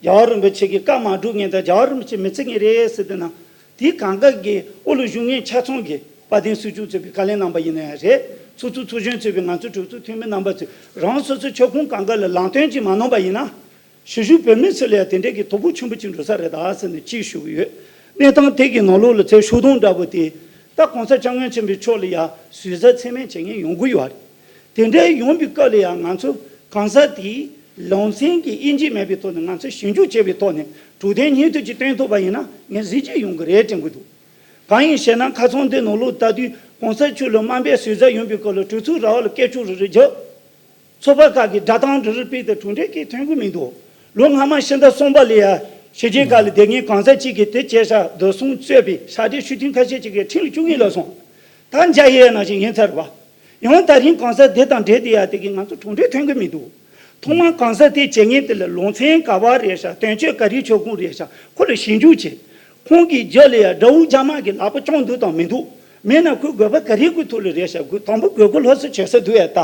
རྒྱལ་བ་རིན་པོ་ཆེ་གིས་བཀའ་མ་སྒྲུབ་ངེས་དང་། རྒྱལ་བ་རིན་པོ་ཆེ་མི་བརྩི་ངེས་རེད་ཟེར་དུས་ན། དེ་གང་ག་གི་དབུ་ལ་བཞུགས་མཁན་ཆ་ཚང་གི་དཔལ་ལྡན་སྲིད་སྐྱོང་གཙོས་པའི་བཀའ་བློན་རྣམ་པ་ཡིན་ན་ཡང་རེད། ཚོགས་གཙོ་ཚོགས་གཞོན་གཙོས་པའི་ང་ཚོ་གྲོས་ཚོགས་འཐུས་མི་རྣམ་པ་ཚོས་རང་སོ་སོའི་ཁྱབ་ཁོངས་གང་ག་ལ་ལམ་སྟོན་ཅིག་མ་གནང་པ་ཡིན་ན། གཞིས་བཞུགས་བོད་མི་ཚོ་ལ་ཡང་དེ་འདྲའི་གི་དོ་ཕོག་ཆེན་པོ་ཅིག་འགྲོ་ས་རེད་ད་ཟེར་ནས་ཅིག་ཞུ་གི་ཡོད། གནས་སྟངས་དེ་གི་ནང་ལོགས་ལ་ཚེ་ཤུགས་སྡོང་འདྲ་པོ་དེ། ད་གོང་ས་སྐྱབས་མགོན་ཆེན་པོའི་མཆོག་ལ་ཡང་ཟུར་ཟ་མཚན་སྨད་བྱེད་མཁན་ཡོང་གི་ཡོད་རེད། དེ་འདྲའི་ཡོང་པའི་སྐབས་ལ་ཡང་ང་ཚོ་གང་ཟག་དེའི་ལུང་ཚན་གྱི་དབྱེ་འབྱེད་མེད་པའི་ཐོག་ནས། ང་ཚོ་ཞིབ་འཇུག་བྱས་པའི་ཐོག་ནས་གྲུབ་དོན་སྙིང་བསྡུས་ཅིག་སྟོན་ཐུབ་པ་ཡིན་ན། ངས་གཟི་བརྗིད་ཡོང་གི་རེད་དྲན་གྱི་འདུག། གང་ཡིན་ཞེ་ན། ཁ་སང་འདི་ནང་ལོགས་ལྟ་དུས་གོང་ས་མཆོག་ལ་དམའ་འབེབས་ཟུར་ཟ་ཡོང་པའི་སྐབས་ལ་གྲོས་ཚོགས་ར་བ་ལ་སྐད་ཅོར་རེ་རེ་བརྒྱབ། ཚོགས་པ་ཁག་གིས་སྒྲ་གདངས་རེ་རེ་སྤེལ་ཏེ་གྲུབ་འབྲས་ཀྱི་ཐོན་གྱི་མི་འདུག། ལོ་སྔ་མ་ཕྱི་ཟླ་གསུམ་པ་ལ་ཡ་ཕྱི་རྒྱལ་ཁག་ལ་བསྡད་མཁན་གང་ཟག་ཅིག་གིས་དེ་བྱས་ཤག་འདུག་གསུངས་གཙོས་པའི་ཕྱག་སྦྲེལ་ཞུ་མཁན་ཁ་ཤས་ཅིག་གིས་ཁྲིམས་ལ་བཅུག་གི་ལབ་སོང་། ད་འཇའ་ཡལ་ནང་བཞིན་ཡིན་ཚར་བ། ཡང་ད་རིང་གང་ཟག་དེ་དང་འབྲེལ་ཏེ་ཡ་དེ་གིས་ང་ཚོ་གྲུབ་འབྲས་ཐོན་གྱི་མི་འདུག། ཐོག་མར་གང་ཟག་དེ་བྱེད་མཁན་དེ་ལ་ལུང་ཚན་ག་པར་རེད་ཤག། དོན་གཅོད་ག་རེའི་ཕྱོགས་ཁོངས་རེད་ཤག། ཁོ་ལ་ཞིབ་འཇུག་བྱེད། ཁོང་གི་རྒྱབ་ལ་ཡ་དགྲ་བོ་རྒྱ་དམར་གྱི་ལག་པ་བརྐྱངས་འདུག་དང་མི་འདུག། མེད་ན་ཁོའི་དགོས་པ་ག་རེ་གི་ཐོག་ལ་རེད་ཤག། དང་པོ་དགོས་མཁོ་སློབ་གསོ་བྱེད་ས་འདུག་ཡ། ད་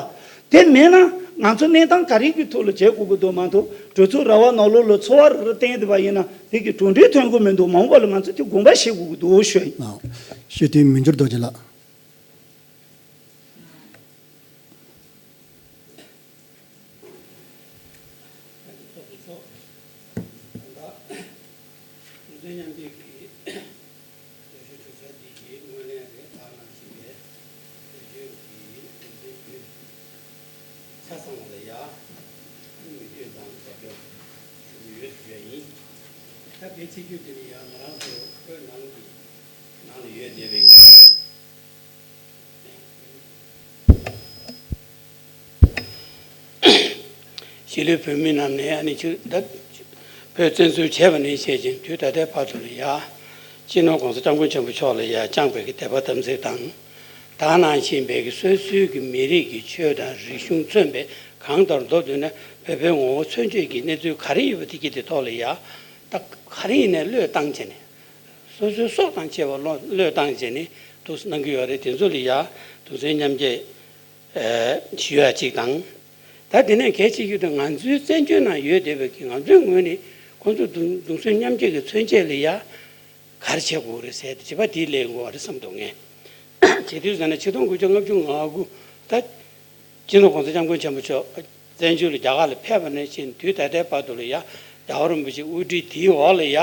དེ་མེད་ན་ང་ཚོ་གནས་སྟངས་ག་རེ་གི་ཐོག་ལ་བྱེད་དགོས་ཀྱི་འདུག་མ་གཏོགས། གྲོས་ཚོགས་ར་བ་ནང་ལོགས་ལ་ཚོར་བ་རེ་རེ་བསྟན་བསྡད་པ་ཡིན་ན། དེ་གི་གྲུབ་འབྲས་ཐོན་གྱི་མི་འདུག། མ་འོངས་པ་ལ་ང་ཚོ་དེ་དགོངས་པ་བཞེས་དགོས་ཀྱི་འདུག་ཞུ་ཡིན། ཨ། ཤེས་ལྡན་མི་འགྱུར་རྡོ་རྗེ་ལགས། ཚོགས་གཙོ་མཆོག། ད་ལྟ་གུང་སེང་མཉམ་སྐྱེད་ཀྱི་སྟོན་ཤོག་གྲུབ་ཆ་འདི་ཡི་ངོས་ལེན་རེ་ལྟར་གནང་བཞིན་པའི་བོད་བརྒྱུད་ཀྱི་གུང་སེང་རྒྱུན་ཆ་ཚང་བ་ལ་ཡ་ངོས་འཛིན་དང་རྒྱབ་སྐྱོར་ཞུ་གི་ཡོད་ཞུ་ཡ་ཡིན། ད་དེ་ཆིག་སྒྱུར་དེ་ནི་ཡང་ང་རང་ཚོ་བོད་ནང་གི་ནང་ལ་ཡོད་བསྡད་པའི། གཞིས་ལུས་བོད་མི་རྣམས་ནས་ཨ་ནི་ཕྱིར་ད་བོད་བཙན་འཛུལ་བྱས་པ་ནས་བྱས་ཤིང་དུས་ད་ལྟའི་བར་དུ་ལ་ཡ། སྤྱི་ནོར་༸གོང་ས་༸སྐྱབས་མགོན་ཆེན་པོ་མཆོག་ལ་ཡ་བཅངས་པའི་གི་དད་པ་དམ་ཚིག་དང་། དེ་ནང་བཞིན་པའི་གི་སོ་སོའི་གི་མི་རིགས་ཀྱི་ཆོས་དང་རིག་གཞུང་མཚོན་པའི་གང་ལྟར་མདོར་བསྡུས་ན་བོད་པའི་ངོ་བོ་མཚོན་བྱེད་ཀྱི་གནས་ཚུལ་ག་རེ་ཡོད་པ་དེ་གྱད་དེ་ཐོག་ལ་ཡ། ད་ག་རེ་ཡིན་ནའི་བློས་བཏང་བྱས་ནས། སོ་སོའི་སྲོག་དང་བཅས་པ་བློ་བློས་བཏང་བྱས་ནས་འདུག་གནང་གི་ཡོད་རེད། དེ་ཚོ་ལ་ཡ་གུང་སེང་མཉམ་སྐྱེད་ཞུ་ཡ་གཅིག་དང་། ད་དེ་ནས་གལ་ཆེ་ཤོས་དེ་ང་ཚོའི་བཙན་བྱོལ་ནང་ཡོད་བསྡད་པའི་གི་ང་ཚོའི་ངོས་ནས་ཁོང་ཚོ་གུང་གུང་སེང་མཉམ་སྐྱེད་ཀྱི་མཚོན་བྱེད་ལ་ཡ་ག་རེ་བྱེད་དགོས་རེད་ཟེར་ཏེ་དྲི་བ་དེ་སླེབས་དགོས་པ་རེད་བསམ་འདུག་ངས། བྱེད་དུས་ཟེར་ན་ཆིག་སྟོང་དགུ་བརྒྱ་ལྔ་བཅུ་ང་དགུ་ད། སྤྱི་ནོར་༸གོང་ས་༸སྐྱབས་མགོན་ཆེན་པོ་མཆོག་བཙན་བྱོལ་ལ་རྒྱ་གར་ལ་ཕེབས་པ་ནས་བྱས་དུས་ད་ལྟའི་བར་དུ་ལ་ཡ་རྒྱལ་བ་རིན་པོ་ཆེའི་དབུ་ཁྲིད་དེའི་འོག་ལ་ཡ།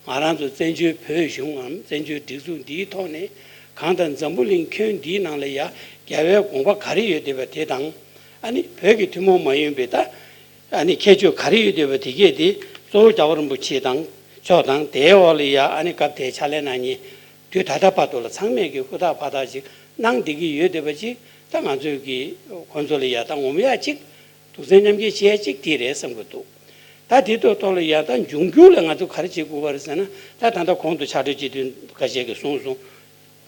ང་རང་ཚོ་བཙན་བྱོལ་བོད་གཞུང་ངམ་བཙན་བྱོལ་སྒྲིག་འཛུགས་འདིའི་ཐོག་ནས་གང་ལྟར་འཛམ་བུ་གླིང་ཁྱོན་འདིའི་ནང་ལ་ཡ་རྒྱལ་བའི་དགོངས་པ་ག་རེ་ཡོད་བསྡད་པ་དེ་དང་། ཨ་ནི་བོད་ཀྱི་ཐུན་མོང་མ་ཡིན་པའི་ད་ཨ་ནི་ཁྱད་ཆོས་ག་རེ་ཡོད་བསྡད་པ་དེ་གྱད་དེ་གཙོ་བོ་རྒྱལ་བ་རིན་པོ་ཆེ་དང་མཆོག་དང་། དེའི་འོག་ལ་ཡ་ཨ་ནི་སྐབས་དེའི་ཕྱག་ལས་གནང་མཁན་དུས་ད་ལྟ་བར་དུ་ལ་ཚང་མས་ཀྱི་ཧུར་ཐག་འབད་ཐག་ཅིག་གནང་བསྡད་ཀྱི་ཡོད་བསྡད་པ་ཅིག་ད་ང་ཚོས་ཀྱི་ཁོང་ཚོ་ལ་ཡ་ད་ངོམ་ཡག་ཅིག་གདུང་སེམས་མཉམ་སྐྱེད་བྱེད་ཡག་ཅིག་དེ་རེད་བསམ་གྱི་འདུག། ད་དེ་ཐོག་ཐོག་ལ་ཡ་ད་འབྱུང་འགྱུར་ལ་ང་ཚོ་ག་རེ་བྱེད་དགོས་པ་རེད་ཟེར་ན། ད་ད་ལྟ་གོང་དུ་ཕྱག་སྦྲེལ་སྤྱི་འཐུས་ཁ་ཤས་ཀྱིས་གསུངས་སོང་།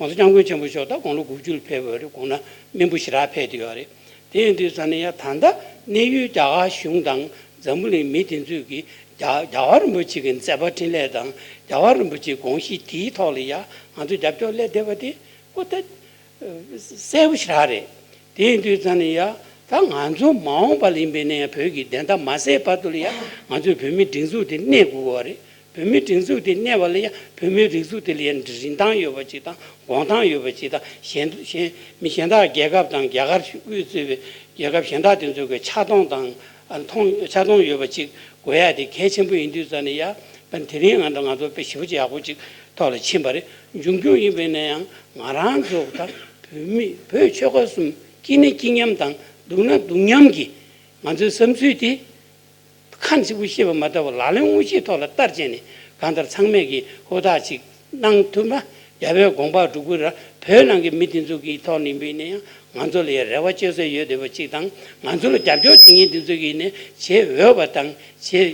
༸གོང་ས་༸སྐྱབས་མགོན་ཆེན་པོ་མཆོག་ད་དགུང་ལོ་དགུ་བཅུ་ལ་ཕེབས་པ་རེད། དགུང་ན་སྨིན་པོ་ཞེ་དྲག་ཕེབས་བསྡད་ཡོད་རེད། དེ་ཡིན་དུས་ཙང་ནས་ཡ་ད་ལྟ་གནས་ཡུལ་རྒྱ་གར་གཞུང་དང་འཛམ་བུ་གླིང་མི་དེ་ཚོས་ཀྱིས་རྒྱ་རྒྱལ་བ་རིན་པོ་ཆེ་གི་མཛད་པ་འཕྲིན་ལས་དང་རྒྱལ་བ་རིན་པོ་ཆེའི་དགོངས་གཞི་དེའི་ཐོག་ལ་ཡ་ང་ཚོ་རྒྱབ་སྐྱོར་སླེབས་བསྡད་པ་དེ་ཁོ་ད་གསལ་པོ་ཞེ་དྲག་རེད། དེ་ཡིན་དུས་ཙང་ནས་ཡ་ད་ང་ཚོ་མ་འོངས་པ་ལ་ཡིན་པས་ན་ཡང་བོད་ཀྱི་བདེན་མཐའ་མ་གསལ་བར་དུ་ལ་ཡ་ང་ཚོས་བོད་མིའི་སྒྲིག་འཛུགས་དེ་གནས་དགོས་པ་རེད། བོད་མིའི་སྒྲིག་འཛུགས་དེ་གནས་པ་ལ་ཡ་བོད་མིའི་སྒྲིག་འཛུགས་དེ་ལ་ཡ་རིན་ཐང་ཡོད་པ་ཅིག་དང་དགོངས་ཐང་ཡོད་པ་ཅིག་དང་། གཞན་གཞན་མི་གཞན་དག་རྒྱལ་ཁབ་དང་རྒྱ་གར་དབུས་གཙོས་པའི་ རྒྱལ་ཁབ་གཞན་དག་དེ་ཚོ་གི་ཆག་སྡང་དང་ཨ་མཐོང་ཆག་སྡང་ཡོད་པ་ཅིག་དགོས་ཡ་དེ་གལ་ཆེན་པོ་ཡིན་དུས་ཙང་ནས་ཡ། ད་དེ་རིང་ང་ཚོ་ང་ཚོ་དཔེ་ཞེ་པོ་ཅིག་ཡག་པོ་ཅིག་ཐོག་ལ་ཕྱིན་པ་རེད། འབྱུང་འགྱུར་ཡིན་པས་ན་ཡང་ང་རང་ཚོ་ད་བོད་མི་བོད་ཆོལ་ཁ་གསུམ་སྐྱིད་ན་སྐྱིད་མཉམ་དང་སྡུག་ན་སྡུག་མཉམ་གྱི་ང་ཚོའི་བསམ་ཚུལ་དེ། ཁ་ནས་ཚིག་པོ་བཤད་པ་མ་གཏོགས་པ་ལག་ལེན་དངོས་གཞིའི་ཐོག་ལ་བསྟར་བྱས་ནས་གང་ལྟར་ཚང་མས་ཀྱིས་ཧུར་ཐག་ཅིག་གནང་ཐུབ་ན་རྒྱལ་བའི་དགོངས་པ་སྒྲུབ་དགོས་ར། བོད་ནང་གི་མི་དེ་ཚོ་གི་ཐོག་ནས་འབད་ནས་ཡང་ང་ཚོ་ལ་ཡང་རེ་བ་བཅོལ་ས་ཡོད་བསྡད་པ་ཅིག་དང་། ང་ཚོ་ལ་རྒྱབ་སྐྱོར་བྱེད་མཁན་དེ་ཚོ་གིས་ནས་བྱེད་འོས་པ་དང་བྱེད་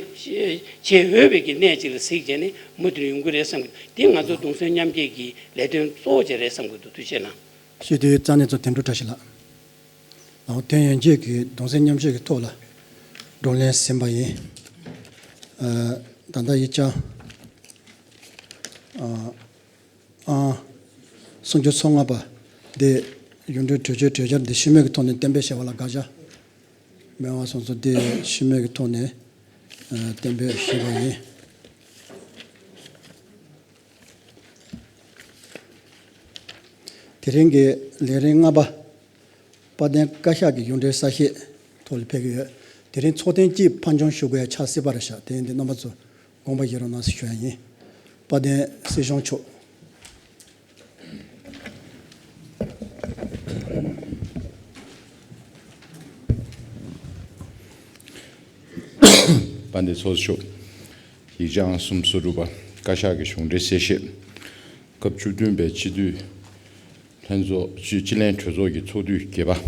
བྱེད་འོས་པའི་གི་གནས་ཅིག་ལ་གཟིགས་བྱས་ནས་མུ་མཐུད་ཡོང་གི་རེད་བསམ་གི་འདུག་དེ་ང་ཚོ་གདུང་སེམས་མཉམ་སྐྱེད་ཀྱི་ལས་དོན་གཙོ་བོ་ཅིག་རེད་བསམ་གི་འདུག་ཐུགས་རྗེ་གནང་། སྤྱི་འཐུས་རྩ་གནས་ཚོ་དོན་གྲུབ་བཀྲ་ཤིས་ལགས། ལའོ་དོན་ཡོད་མཁན་གྱི་གདུང་སེམས་མཉམ་སྐྱེད་ཀྱི་ཐོག་ལ་བགྲོ་གླེང་ཟིན་པ་ཡིན། ཨ། ད་ལྟ་ཡིག་ཆ་ཨ་ཨ་སུམ་ཅུ་སོ་ལྔ་པ་འདི་གཞུང་འབྲེལ་གྲོས་ཆོད་གྲོས་འཆར་འདི་ཞུ་མེད་ཀྱི་ཐོག་ནས་གཏན་འབེབས་བྱས་པ་ལ་དགག་བྱ་མེད་པ་སོང་ཙང་འདི་ཞུ་མེད་ཀྱི་ཐོག་ནས་ཨ་གཏན་འབེབས་ཞུས་པ་ཡིན། དེ་རིང་གི་ལས་རིམ་ལྔ་པ། དཔལ་ལྡན་བཀའ་ཤག་གི་གཞུང་འབྲེལ་གསལ་བཤད་ཐོག་ལ་ཕེབས་ཀྱི་ཡོད། དེ་རིང་ཚོགས་ཐེངས་གཅིག་ཕར་འགྱངས་ཞུ་དགོས་ཡ་ཆགས་སྲིད་པ་རེད་ཤག་དེ་ཡིན་དུས་རྣམ་པ་ཚོ་དགོངས་པ་བཞེས་རོགས་གནང་ཞེས་ཞུ་ཡ་ཡིན། དཔལ་ལྡན་སྲིད་སྐྱོང་མཆོག་དཔལ་ལྡན་ཚོགས་གཙོ་མཆོག་ཡིག་ཆ་ཨང་གསུམ་སོ་དྲུག་པ། བཀའ་ཤག་གི་གཞུང་འབྲེལ་གསལ་བཤད། སྐབས་བཅུ་བདུན་པའི་སྤྱི་འཐུས་ལྷན་ཚོགས་སྤྱི་སྤྱི་ལྷན་གྲོས་ཚོགས་ཀྱི་ཚོགས་དུས་བརྒྱད་པ།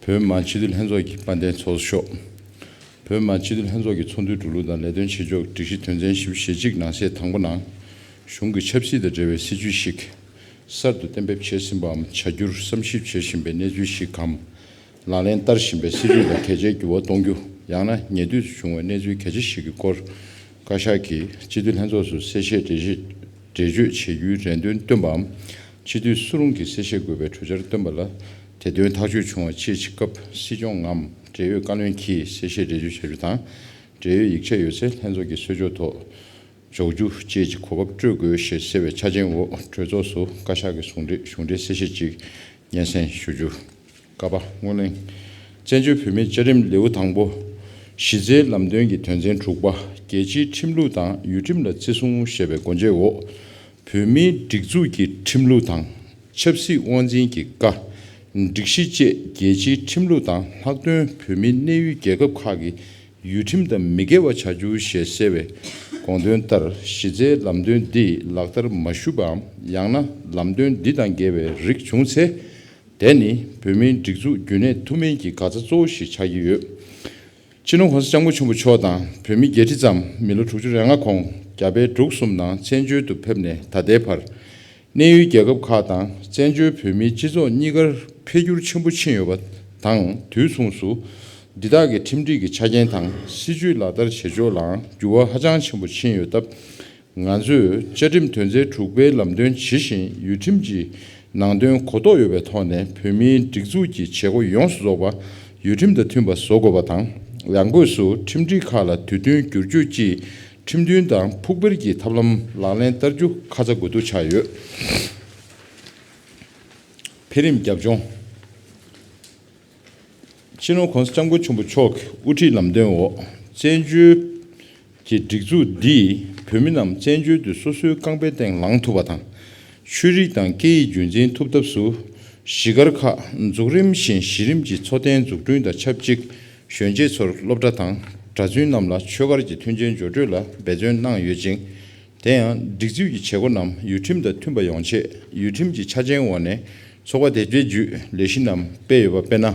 བོད་མི་མང་སྤྱི་འཐུས་ལྷན་ཚོགས་ཀྱི་དཔལ་ལྡན་ཚོགས་གཙོ་མཆོག་བོད་མི་མང་སྤྱི་འཐུས་ལྷན་ཚོགས་ཀྱི་ཚོགས་འདུའི་འགྲོ་ལུགས་དང་ལས་དོན་བྱེད་ཕྱོགས་སྒྲིག་གཞི་དོན་ཚན་ཞེ་གཅིག་ནང་གསེས་དང་པོ་ནང་། གཞུང་གི་ཆབ་སྲིད་དང་འབྲེལ་བའི་སྲིད་ཇུས་ཤིག་གསར་དུ་གཏན་འབེབས་བྱས་ཟིན་པའམ་བྱ་རྒྱུར་བསམ་ཞིབ་བྱེད་བཞིན་པའི་གནས་ཚུལ་ཞིག་གམ། ལག་ལེན་བསྟར་བཞིན་པའི་སྲིད་ཇུས་ལ་གལ་ཆེའི་འགྱུར་བ་གཏོང་རྒྱུ། ཡང་ན་ཉེ་དུས་སུ་བྱུང་བའི་གནས་ཚུལ་གལ་ཆེ་ཞིག་གི་སྐོར། བཀའ་ཤག་གིས་སྤྱི་འཐུས་ལྷན་ཚོགས་སུ་གསལ་བཤད་འགྲེལ་བཤད་འགྲེལ་བརྗོད་བྱེད་རྒྱུའི་རེ་འདུན་བཏོན་པའམ། སྤྱི་འཐུས་སུ་རུང་གིས་གསལ་བཤད་དགོས་པའི་གྲོས་འཆར་བཏོན་པ་ལ། དེ་དོན་ཐག་གཅོད་བྱུང་བ་ཆེད་ཀྱི་སྐབས་སྲིད་སྐྱོང་ངམ་འབྲེལ་ཡོད་བཀའ་བློན་གྱིས་གསལ་བཤད་འགྲེལ་བརྗོད་བྱ་རྒྱུ་དང་། འབྲེལ་ཡོད་ཡིག་ཆ་ཡོད་ཚེ་ལྷན་ཚོགས་ཀྱི་གསོལ་ཕྱོགས་ཐོག་འཇོག་རྒྱུ་བཅས་ཀྱི་གོ་སྐབས་སྤྲོད་དགོས་ཞེས་གསལ་བའི་ཆ་རྐྱེན་འོག་གྲོས་ཚོགས་སུ་བཀའ་ཤག་གི་གཞུང་འབྲེལ་གཞུང་འབྲེལ་གསལ་བཤད་ཅིག་སྙན་སེང་ཞུ་རྒྱུ། ཀ་པ་སྔོན་གླེང་། བཙན་བྱོལ་བོད་མིའི་བཅའ་ཁྲིམས་ལེའུ་དང་པོ། གཞི་རྩའི་ལམ་སྟོན་གྱི་དོན་ཚན་དྲུག་པ། རྒྱལ་སྤྱིའི་ཁྲིམས་ལུགས་དང་ཡུལ་ཁྲིམས་ལ་བརྩི་སྲུང་ཞེས་པའི་སྒོ་འབྱེད་འོག་བོད་མིའི་སྒྲིག་འཛུགས་ཀྱི་ཁྲིམས་ལུགས་དང་། ཆབ་སྲིད་དབང་འཛིན་གྱི་བཀའ། སྒྲིག་གཞི་བཅས་རྒྱལ་སྤྱིའི་ཁྲིམས་ལུགས་དང་ལྷག་དོན་བོད་མིའི་གནས་ཡུལ་རྒྱལ་ཁབ་ཁག་གི་ཡུལ་ཁྲིམས་དང་མི་འགལ་བ་བྱ་རྒྱུ་ཞེས་གསལ་བའི་དགོངས་དོན་ལྟར། གཞི་རྩའི་ལམ་སྟོན་འདི་ལག་བསྟར་མ་ཞུས་པའམ་ཡང་ན་ལམ་སྟོན་འདི་དང་འགལ་བའི་རིགས་བྱུང་ཚེ། དེ་ནི་བོད་མིའི་སྒྲིག་འཛུགས་རྒྱུན་གནས་ཐུབ་མིན་གྱི་འགག་རྩ་གཙོ་བོ་ཞིག་ཆགས་ཀྱི་ཡོད། སྤྱི་ནོར་༸གོང་ས་༸སྐྱབས་མགོན་ཆེན་པོ་མཆོག་དང་བོད་མི་བརྒྱད་ཁྲི་ཙམ་མི་ལོ་དྲུག་ཅུ་རེ་ལྔ་གོང་རྒྱ་བལ་འབྲུག་གསུམ་ནང་བཙན་བྱོལ་དུ་ཕེབས་ནས་ད་ལྟའི་བར། གནས་ཡུལ་རྒྱལ་ཁབ་ཁག་དང་བཙན་བྱོལ་བོད་མིའི་སྤྱི་ཚོགས་གཉིས་ཀར་འཕེལ་འགྱུར་ཆེན་པོ་ཕྱིན་ཡོད་པ་དང་། དུས་མཚུངས་སུ་འདི་དག་གི་ཁྲིམས་སྒྲིག་གི་ཆ་རྐྱེན་དང་སྲིད་ཇུས་ལག་བསྟར་བྱེད་ཕྱོགས་ལའང་འགྱུར་བ་ཧ་ཅང་ཆེན་པོ་ཕྱིན་ཡོད་སྟབས། ང་ཚོས་བཅའ་ཁྲིམས་དོན་ཚན་དྲུག་པའི་ལམ་སྟོན་ཇི་བཞིན་ཡུལ་ཁྲིམས་ཀྱི་ནང་དོན་གོ་རྟོགས་ཡོད་པའི་ཐོག་ནས་བོད་མིའི་སྒྲིག་འཛུགས་ཀྱི་བྱེད་སྒོ་ཡོངས་སུ་རྫོགས་པ་ཡུལ་ཁྲིམས་དང་མཐུན་པ་བཟོ་དགོས་པ་དང་། ཡང་སྒོས་སུ་ཁྲིམས་སྒྲིག་ཁག་ལ་དུས་བསྟུན་བསྒྱུར་བཅོས་ཀྱིས་ཁྲིམས་མཐུན་དང་ཕུགས་འཕེར་གྱི་ཐབས་ལམ་ལག་ལེན་བསྟར་རྒྱུ་ཁ་ཚ་དགོས་གཏུགས་ཆགས་ཡོད། འཕེལ་རིམ་རྒྱབ་ལྗོངས། སྤྱི་ནོར་༸གོང་ས་༸སྐྱབས་མགོན་ཆེན་པོ་མཆོག་གི་དབུ་ཁྲིད་ལམ་སྟོན་འོག་བཙན་བྱོལ་གྱི་སྒྲིག་འཛུགས་འདིས་བོད་མི་རྣམས་བཙན་བྱོལ་དུ་སོ་སོའི་རྐང་པའི་སྟེང་ལངས་ཐུབ་པ་དང་། ཆོས་རིག་དང་སྐད་ཡིག་རྒྱུན་འཛིན་ཐུབ་ཐབས་སུ། གཞིས་སྒར་ཁག་འཛུགས་རིམ་བཞིན་གཞི་རིམ་གྱི་འཚོ་རྟེན་འཛུགས་སྐྲུན་དང་ཆབས་ཅིག་གཞོན་སྐྱེས་ཚོར་སློབ་གྲྭ་དང་གྲྭ་བཙུན་རྣམས་ལ་ཆོས་སྒར་གྱི་མཐུན་རྐྱེན་སྦྱོར་སྤྲོད་ལ་འབད་བརྩོན་གནང་ཡོད་ཅིང་། དེ་ཡང་སྒྲིག་འཛུགས་ཀྱི་བྱེད་སྒོ་རྣམས་ཡུལ་ཁྲིམས་དང་མཐུན་པ་ཡོང་ཆེད་ཡུལ་ཁྲིམས་ཀྱི་ཆ་རྐྱེན་འོག་ནས་ཚོགས་པ་དེབ་སྐྱེལ་བརྒྱུད་ལས་གཞི་རྣམས་སྤེལ་ཡོད་པ། དཔེར་ན།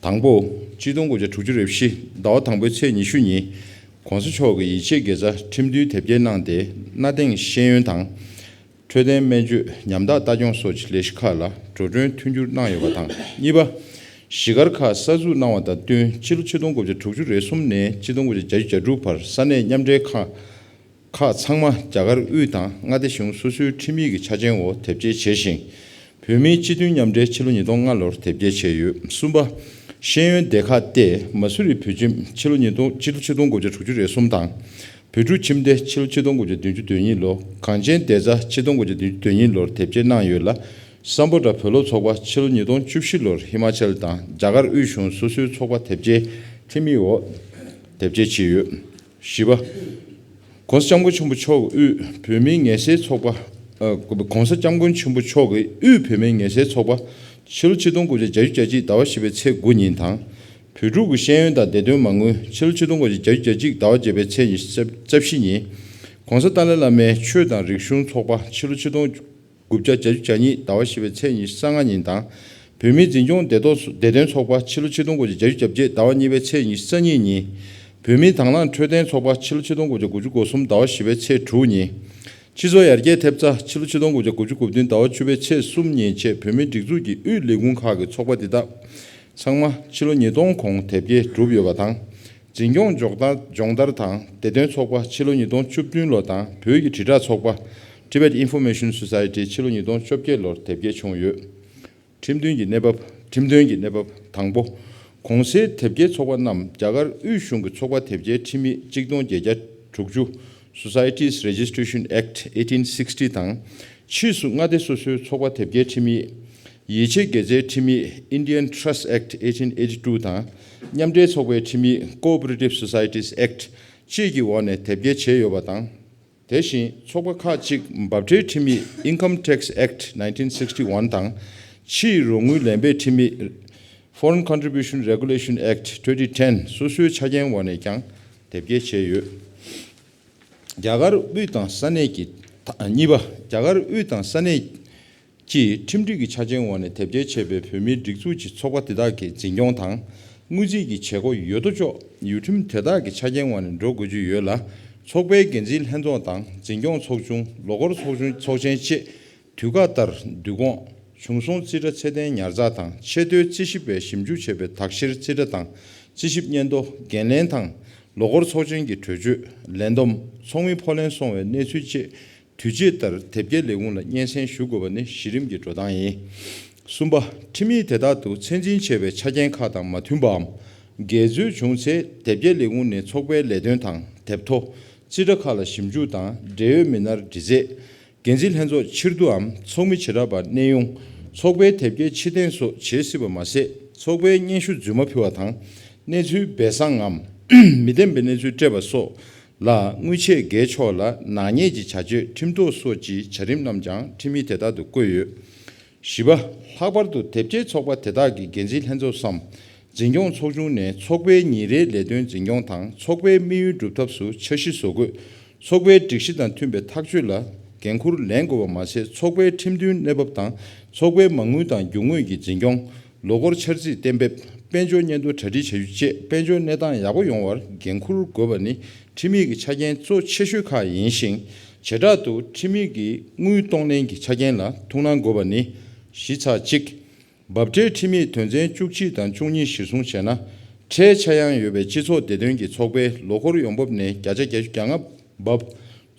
དང་པོ། གཅིག་སྟོང་དགུ་བརྒྱ་དྲུག་ཅུ་རེ་བཞི་ཟླ་བ་དང་པོའི་ཚེས་ཉི་ཤུ་ཉིན་༸གོང་ས་མཆོག་གིས་ཡིད་ཆེས་དགེ་རྩ་ཁྲིམས་འདུལ་དེབ་སྐྱེལ་གནང་སྟེ་གནའ་དེང་ཤེས་ཡོན་དང་། འཕྲོད་བསྟེན་སྨན་བཅོས་ཉམ་ཐག་ལྟ་སྐྱོང་སོགས་ཀྱི་ལས་གཞི་ཁག་ལ་འགྲོ་གྲོན་མཐུན་འགྱུར་གནང་ཡོད་པ་དང་། གཉིས་པ། གཞིས་སྒར་ཁག་གསར་འཛུགས་གནང་བ་དང་བསྟུན་ཕྱི་ལོ་ཆིག་སྟོང་དགུ་བརྒྱ་དྲུག་ཅུ་རེ་གསུམ་ནས་ཆིག་སྟོང་དགུ་བརྒྱ་བརྒྱད་ཅུ་གྱ་དྲུག་བར་ས་གནས་མཉམ་འབྲེལ་ཁག་ཁག་ཚང་མ་རྒྱ་གར་དབུས་དང་མངའ་སྡེ་གཞུང་སོ་སོའི་ཁྲིམས་ཡིག་གི་ཆ་རྐྱེན་འོག་དེབ་སྐྱེལ་བྱས་ཤིང་། བོད་མིའི་སྤྱི་མཐུན་མཉམ་འབྲེལ་ཕྱི་ལོ་ཉིས་སྟོང་ལྔ་ལོར་དེབ་སྐྱེལ་བྱས་ཡོད། གསུམ་པ། ཤེས་ཡོན་སྡེ་ཁག་སྟེ་མ་སུ་རི་བོད་ཁྱིམ་ཕྱི་ལོ་ཉིས་སྟོང་ཕྱི་ལོ་ཆིག་སྟོང་དགུ་བརྒྱ་དྲུག་ཅུ་རེ་གསུམ་དང་། བོད་ཕྲུག་ཁྱིམ་སྡེ་ཕྱི་ལོ་ཆིག་སྟོང་དགུ་བརྒྱ་བདུན་ཅུ་དོན་གཉིས་ལོ། གངས་ཅན་བདེ་རྩ་ཕྱི་སྟོང་དགུ་བརྒྱ་བདུན་ཅུ་དོན་གཉིས་ལོར་དེབ་སྐྱེལ་གནང་ཡོད་ལ། སམ་བྷོ་ཊ་བོད་སློབ་ཚོགས་པ་ཕྱི་ལོ་ཉིས་སྟོང་བཅུ་བཞི་ལོར་ཧི་མ་ཅལ་དང་རྒྱ་གར་དབུས་གཞུང་སོ་སོའི་ཚོགས་པ་དེབ་སྐྱེལ་ཁྲིམས་ཡིག་འོག་དེབ་སྐྱེལ་བྱས་ཡོད། བཞི་པ། ༸གོང་ས་༸སྐྱབས་མགོན་ཆེན་པོ་མཆོག་དབུས་བོད་མིའི་ངལ་སེལ་ཚོགས་པ། ཨ། ༸གོང་ས་༸སྐྱབས་མགོན་ཆེན་པོ་མཆོག་གི་དབུས་བོད་མིའི་ངལ་སེལ་ཚོགས་པ་ཕྱི་ལོ་ཆིག་སྟོང་དགུ་བརྒྱ་བརྒྱད་ཅུ་གྱ་གཅིག་ཟླ་བ་བཞི་པའི་ཚེས་དགུ་ཉིན་དང་། བོད་ཕྲུག་གི་ཤེས་ཡོན་དང་བདེ་དོན་མ་དངུལ་ཕྱི་ལོ་ཆིག་སྟོང་དགུ་བརྒྱ་བརྒྱད་ཅུ་གྱ་གཅིག་ཟླ་བ་བརྒྱད་པའི་ཚེས་ཉི་ཤུ་རྩ་བཞི་ཉིན། ༸གོང་ས་ཏཱ་ལའི་བླ་མའི་ཆོས་དང་རིག་གཞུང་ཚོགས་པ་ཕྱི་ལོ་ཆིག་སྟོང་དགུ་བརྒྱ་བརྒྱད་ཅུ་གྱ་གཉིས་ཟླ་བ་བཞི་པའི་ཚེས་ཉི་ཤུ་རྩ་ལྔ་ཉིན་དང་། བོད་མིའི་འཛིན་སྐྱོང་བདེ་ཐོག་བདེ་དོན་ཚོགས་པ་ཕྱི་ལོ་ཆིག་སྟོང་དགུ་བརྒྱ་བརྒྱད་ཅུ་གྱ་བརྒྱད་ཟླ་བ་གཉིས་པའི་ཚེས་ཉི་ཤུ་རྩ་གཉིས་ཉིན། བོད་མིའི་དང་བླངས་འཕྲོད་བསྟེན་ཚོགས་པ་ཕྱི་ལོ་ཆིག་སྟོང་དགུ་བརྒྱ་དགུ་བཅུ་གོ་གསུམ་ཟླ་བ་བཞི་པའི་ཚེས་དྲུག་ཉིན། སྤྱི་ཚོགས་ཡར་རྒྱས་ཐེབས་རྩ་ཕྱི་ལོ་ཆིག་སྟོང་དགུ་བརྒྱ་དགུ་བཅུ་གོ་བདུན་ཟླ་བ་བཅུ་པའི་ཚེས་གསུམ་ཉིན་བཅས་བོད་མིའི་སྒྲིག་འཛུགས་ཀྱི་དབུས་ལས་ཁུངས་ཁག་གི་ཚོགས་པ་འདི་དག་ཚང་མ་ཕྱི་ལོ་ཉིས་སྟོང་གོང་དེབ་སྐྱེལ་གྲུབ་ཡོད་པ་དང་། འཛིན་སྐྱོང་སྦྱོང་བརྡར་སྦྱོང་བརྡར་དང་བདེ་དོན་ཚོགས་པ་ཕྱི་ལོ་ཉིས་སྟོང་བཅུ་བདུན་ལོ་དང་བོད་ཀྱི་དྲིལ་བསྒྲགས་ཚོགས་པ་Tibet Information Society ཕྱི་ལོ་ཉིས་སྟོང་བཅོ་བརྒྱད་ལོར་དེབ་སྐྱེལ་བྱུང་ཡོད། ཁྲིམས་མཐུན་གྱི་གནས་བབ། ཁྲིམས་དོན་གྱི་གནས་བབ། དང་པོ། གོང་གསལ་དེབ་སྐྱེལ་ཚོགས་པ་རྣམས་རྒྱ་གར་དབུས་གཞུང་གི་ཚོགས་པ་དེབ་སྐྱེལ་ཁྲིམས་ཡིག་གཅིག་སྟོང་བརྒྱད་བརྒྱ་དྲུག་ཅུ། Societies Registration Act eighteen sixty དང་། ཕྱིས་སུ་མངའ་སྡེ་སོ་སོའི་ཚོགས་པ་དེབ་སྐྱེལ་ཁྲིམས་ཡིག་ཡིད་ཆེས་དགེ་རྩའི་ཁྲིམས་ཡིག Indian Trust Act eighteen eighty two དང་། མཉམ་འབྲེལ་ཚོགས་པའི་ཁྲིམས་ཡིག Cooperative Societies Act བཅས་ཀྱི་འོག་ནས་དེབ་སྐྱེལ་བྱས་ཡོད་པ་དང་། དེ་བཞིན་ཚོགས་པ་ཁག་ཅིག་འབབ་ཁྲལ་ཁྲིམས་ཡིག Income Tax Act nineteen sixty one དང་། ཕྱིའི་རོགས་དངུལ་ལེན་པའི་ཁྲིམས་ཡིག Foreign Contribution Regulation Act twenty ten སོ་སོའི་ཆ་རྐྱེན་འོག་ནས་ཀྱང་དེབ་སྐྱེལ་བྱས་ཡོད། རྒྱ་གར་དབུས་དང་ས་གནས་ཀྱི། གཉིས་པ། རྒྱ་གར་དབུས་དང་ས་གནས་ཀྱི་ཁྲིམས་སྒྲིག་གི་ཆ་རྐྱེན་འོག་ནས་དེབ་སྐྱེལ་བྱས་པའི་བོད་མིའི་སྒྲིག་འཛུགས་ཀྱི་ཚོགས་པ་དེ་དག་གི་འཛིན་སྐྱོང་དང་། དངུལ་རྩིས་ཀྱི་བྱེད་སྒོ་ཡོད་དོ་ཅོག་ཡུལ་ཁྲིམས་དེ་དག་གི་ཆ་རྐྱེན་འོག་ནས་འགྲོ་དགོས་ཀྱི་ཡོད་ལ། ཚོགས་པའི་འགན་འཛིན་ལྷན་ཚོགས་དང་འཛིན་སྐྱོང་ཚོགས་ཆུང་། ལོ་འཁོར་ཚོགས་ཆུང་ཚོགས་ཆེན་བཅས་དུས་བཀག་ལྟར་བསྡུ་སྐོང་། བྱུང་སོང་རྩིས་ཁྲ་ཚད་ལྡན་ཉར་ཚགས་དང་ཆེས་མཐོའི་རྩིས་ཞིབ་པས་ཞིབ་འཇུག་བྱས་པའི་དག་ཕྱིར་རྩིས་ཁྲ་དང་རྩིས་ཞིབ་སྙན་ཐོ། འགན་ལེན་དང་། ལོ་འཁོར་ཚོགས་ཆེན་གྱི་གྲོས་ཆོད། ལས་བསྡོམས། ཚོགས་མི་ཕོ་ལྷན་སོང་བའི་གནས་ཚུལ་བཅས། དུས་བཅད་ལྟར་དེབ་སྐྱེལ་ལས་ཁུངས་ལ་སྙན་སེང་ཞུ་དགོས་པ་ནི་གཞི་རིམ་གྱི་འགྲོ་སྟངས་ཡིན། གསུམ་པ། ཁྲིམས་ཡིག་དེ་དག་ཏུ་ཚད་འཛིན་བྱས་པའི་ཆ་རྐྱེན་ཁག་དང་མ་མཐུན་པའམ། འགལ་འཛོལ་བྱུང་ཚེ་དེབ་སྐྱེལ་ལས་ཁུངས་ནས་ཚོགས་པའི་ལས་དོན་དང་དེབ་ཐོ། རྩིས་ཁྲ་ཁག་ལ་ཞིབ་འཇུག་དང་འབྲེལ་ཡོད་མི་སྣར་འདྲི་རྩད། འགན་འཛིན་ལྷན་ཚོགས་ཕྱིར་བསྡུའམ་ཚོགས་མི་བྱེ་བྲག་པ་གནས་དབྱུང་། ཚོགས་པའི་དེབ་སྐྱེལ་ཕྱིར་འཐེན་སོགས་བྱེད་སྲིད་པ་མ་ཟད། ཚོགས་པའི་སྙན་ཞུ་རྫུན་མ་ཕུལ་བ་དང་། གནས་ཚུལ་སྦས་གསང་ངམ། མི་བདེན་པའི་གནས་ཚུལ་སྤྲད་པ་སོགས། ལ་དངུལ་ཆད་འགེལ་ཆོག་ལ་ནག་ཉེས་ཀྱི་བྱ་སྤྱོད་ཁྲིམས་ཐོག་སོགས་ཀྱི་བྱ་རིམ་རྣམས་ཀྱང་ཁྲིམས་ཡིག་དེ་དག་ཏུ་བཀོད་ཡོད། བཞི་པ། ལྷག་པར་དུ་དེབ་སྐྱེལ་ཚོགས་པ་དེ་དག་གི་འགན་འཛིན་ལྷན་ཚོགས་སམ། འཛིན་སྐྱོང་ཚོགས་ཆུང་ནས་ཚོགས་པའི་ཉིན་རེའི་ལས་དོན་འཛིན་སྐྱོང་དང་ཚོགས་པའི་དམིགས་ཡུལ་སྒྲུབ་ཐབས་སུ་འཆར་གཞི་བཟོ་འགོད། ཚོགས་པའི་སྒྲིག་གཞི་དང་མཐུན་པའི་ཐག་གཅོད་ལ་འགན་འཁུར་ལེན་དགོས་པ་མ་ཟད། ཚོགས་པའི་ཁྲིམས་མཐུན་གནས་བབ་དང་ཚོགས་པའི་མ་དངུལ་དང་རྒྱུ་དངོས་ཀྱི་འཛིན་སྐྱོང་། ལོ་འཁོར་འཆར་རྩིས་གཏན་འབེབས། དཔལ་འབྱོར་སྙན་ཐོ་གྲ་སྒྲིག་བྱ་རྒྱུ་བཅས་དཔལ་འབྱོར་གནས་སྟངས་ཡག་པོ་ཡོང་བར་འགན་འཁུར་དགོས་པ་ནི་ཁྲིམས་ཡིག་གི་ཆ་རྐྱེན་གཙོ་ཆེ་ཤོས་ཁག་ཡིན་ཞིང་། བྱེ་བྲག་ཏུ་ཁྲིམས་ཡིག་གི་དངུལ་གཏོང་ལེན་གྱི་ཆ་རྐྱེན་ལ་ཐུགས་སྣང་དགོས་པ་ནི། བཞི་ཚེག་གཅིག་འབབ་ཁྲལ་ཁྲིམས་ཡིག་དོན་ཚན་བཅུ་གཅིག་དང་བཅུ་གཉིས་གཞིར་བཟུང་བྱས་ན། ཁྲལ་ཆག་ཡང་ཡོད་པའི་སྤྱི་ཚོགས་བདེ་དོན་གྱི་ཚོགས་པའི་ལོ་འཁོར་ཡོང་འབབ་ནས་བརྒྱ་ཆ་བརྒྱད་ཅུ་གྱ་ལྔ་འབབ།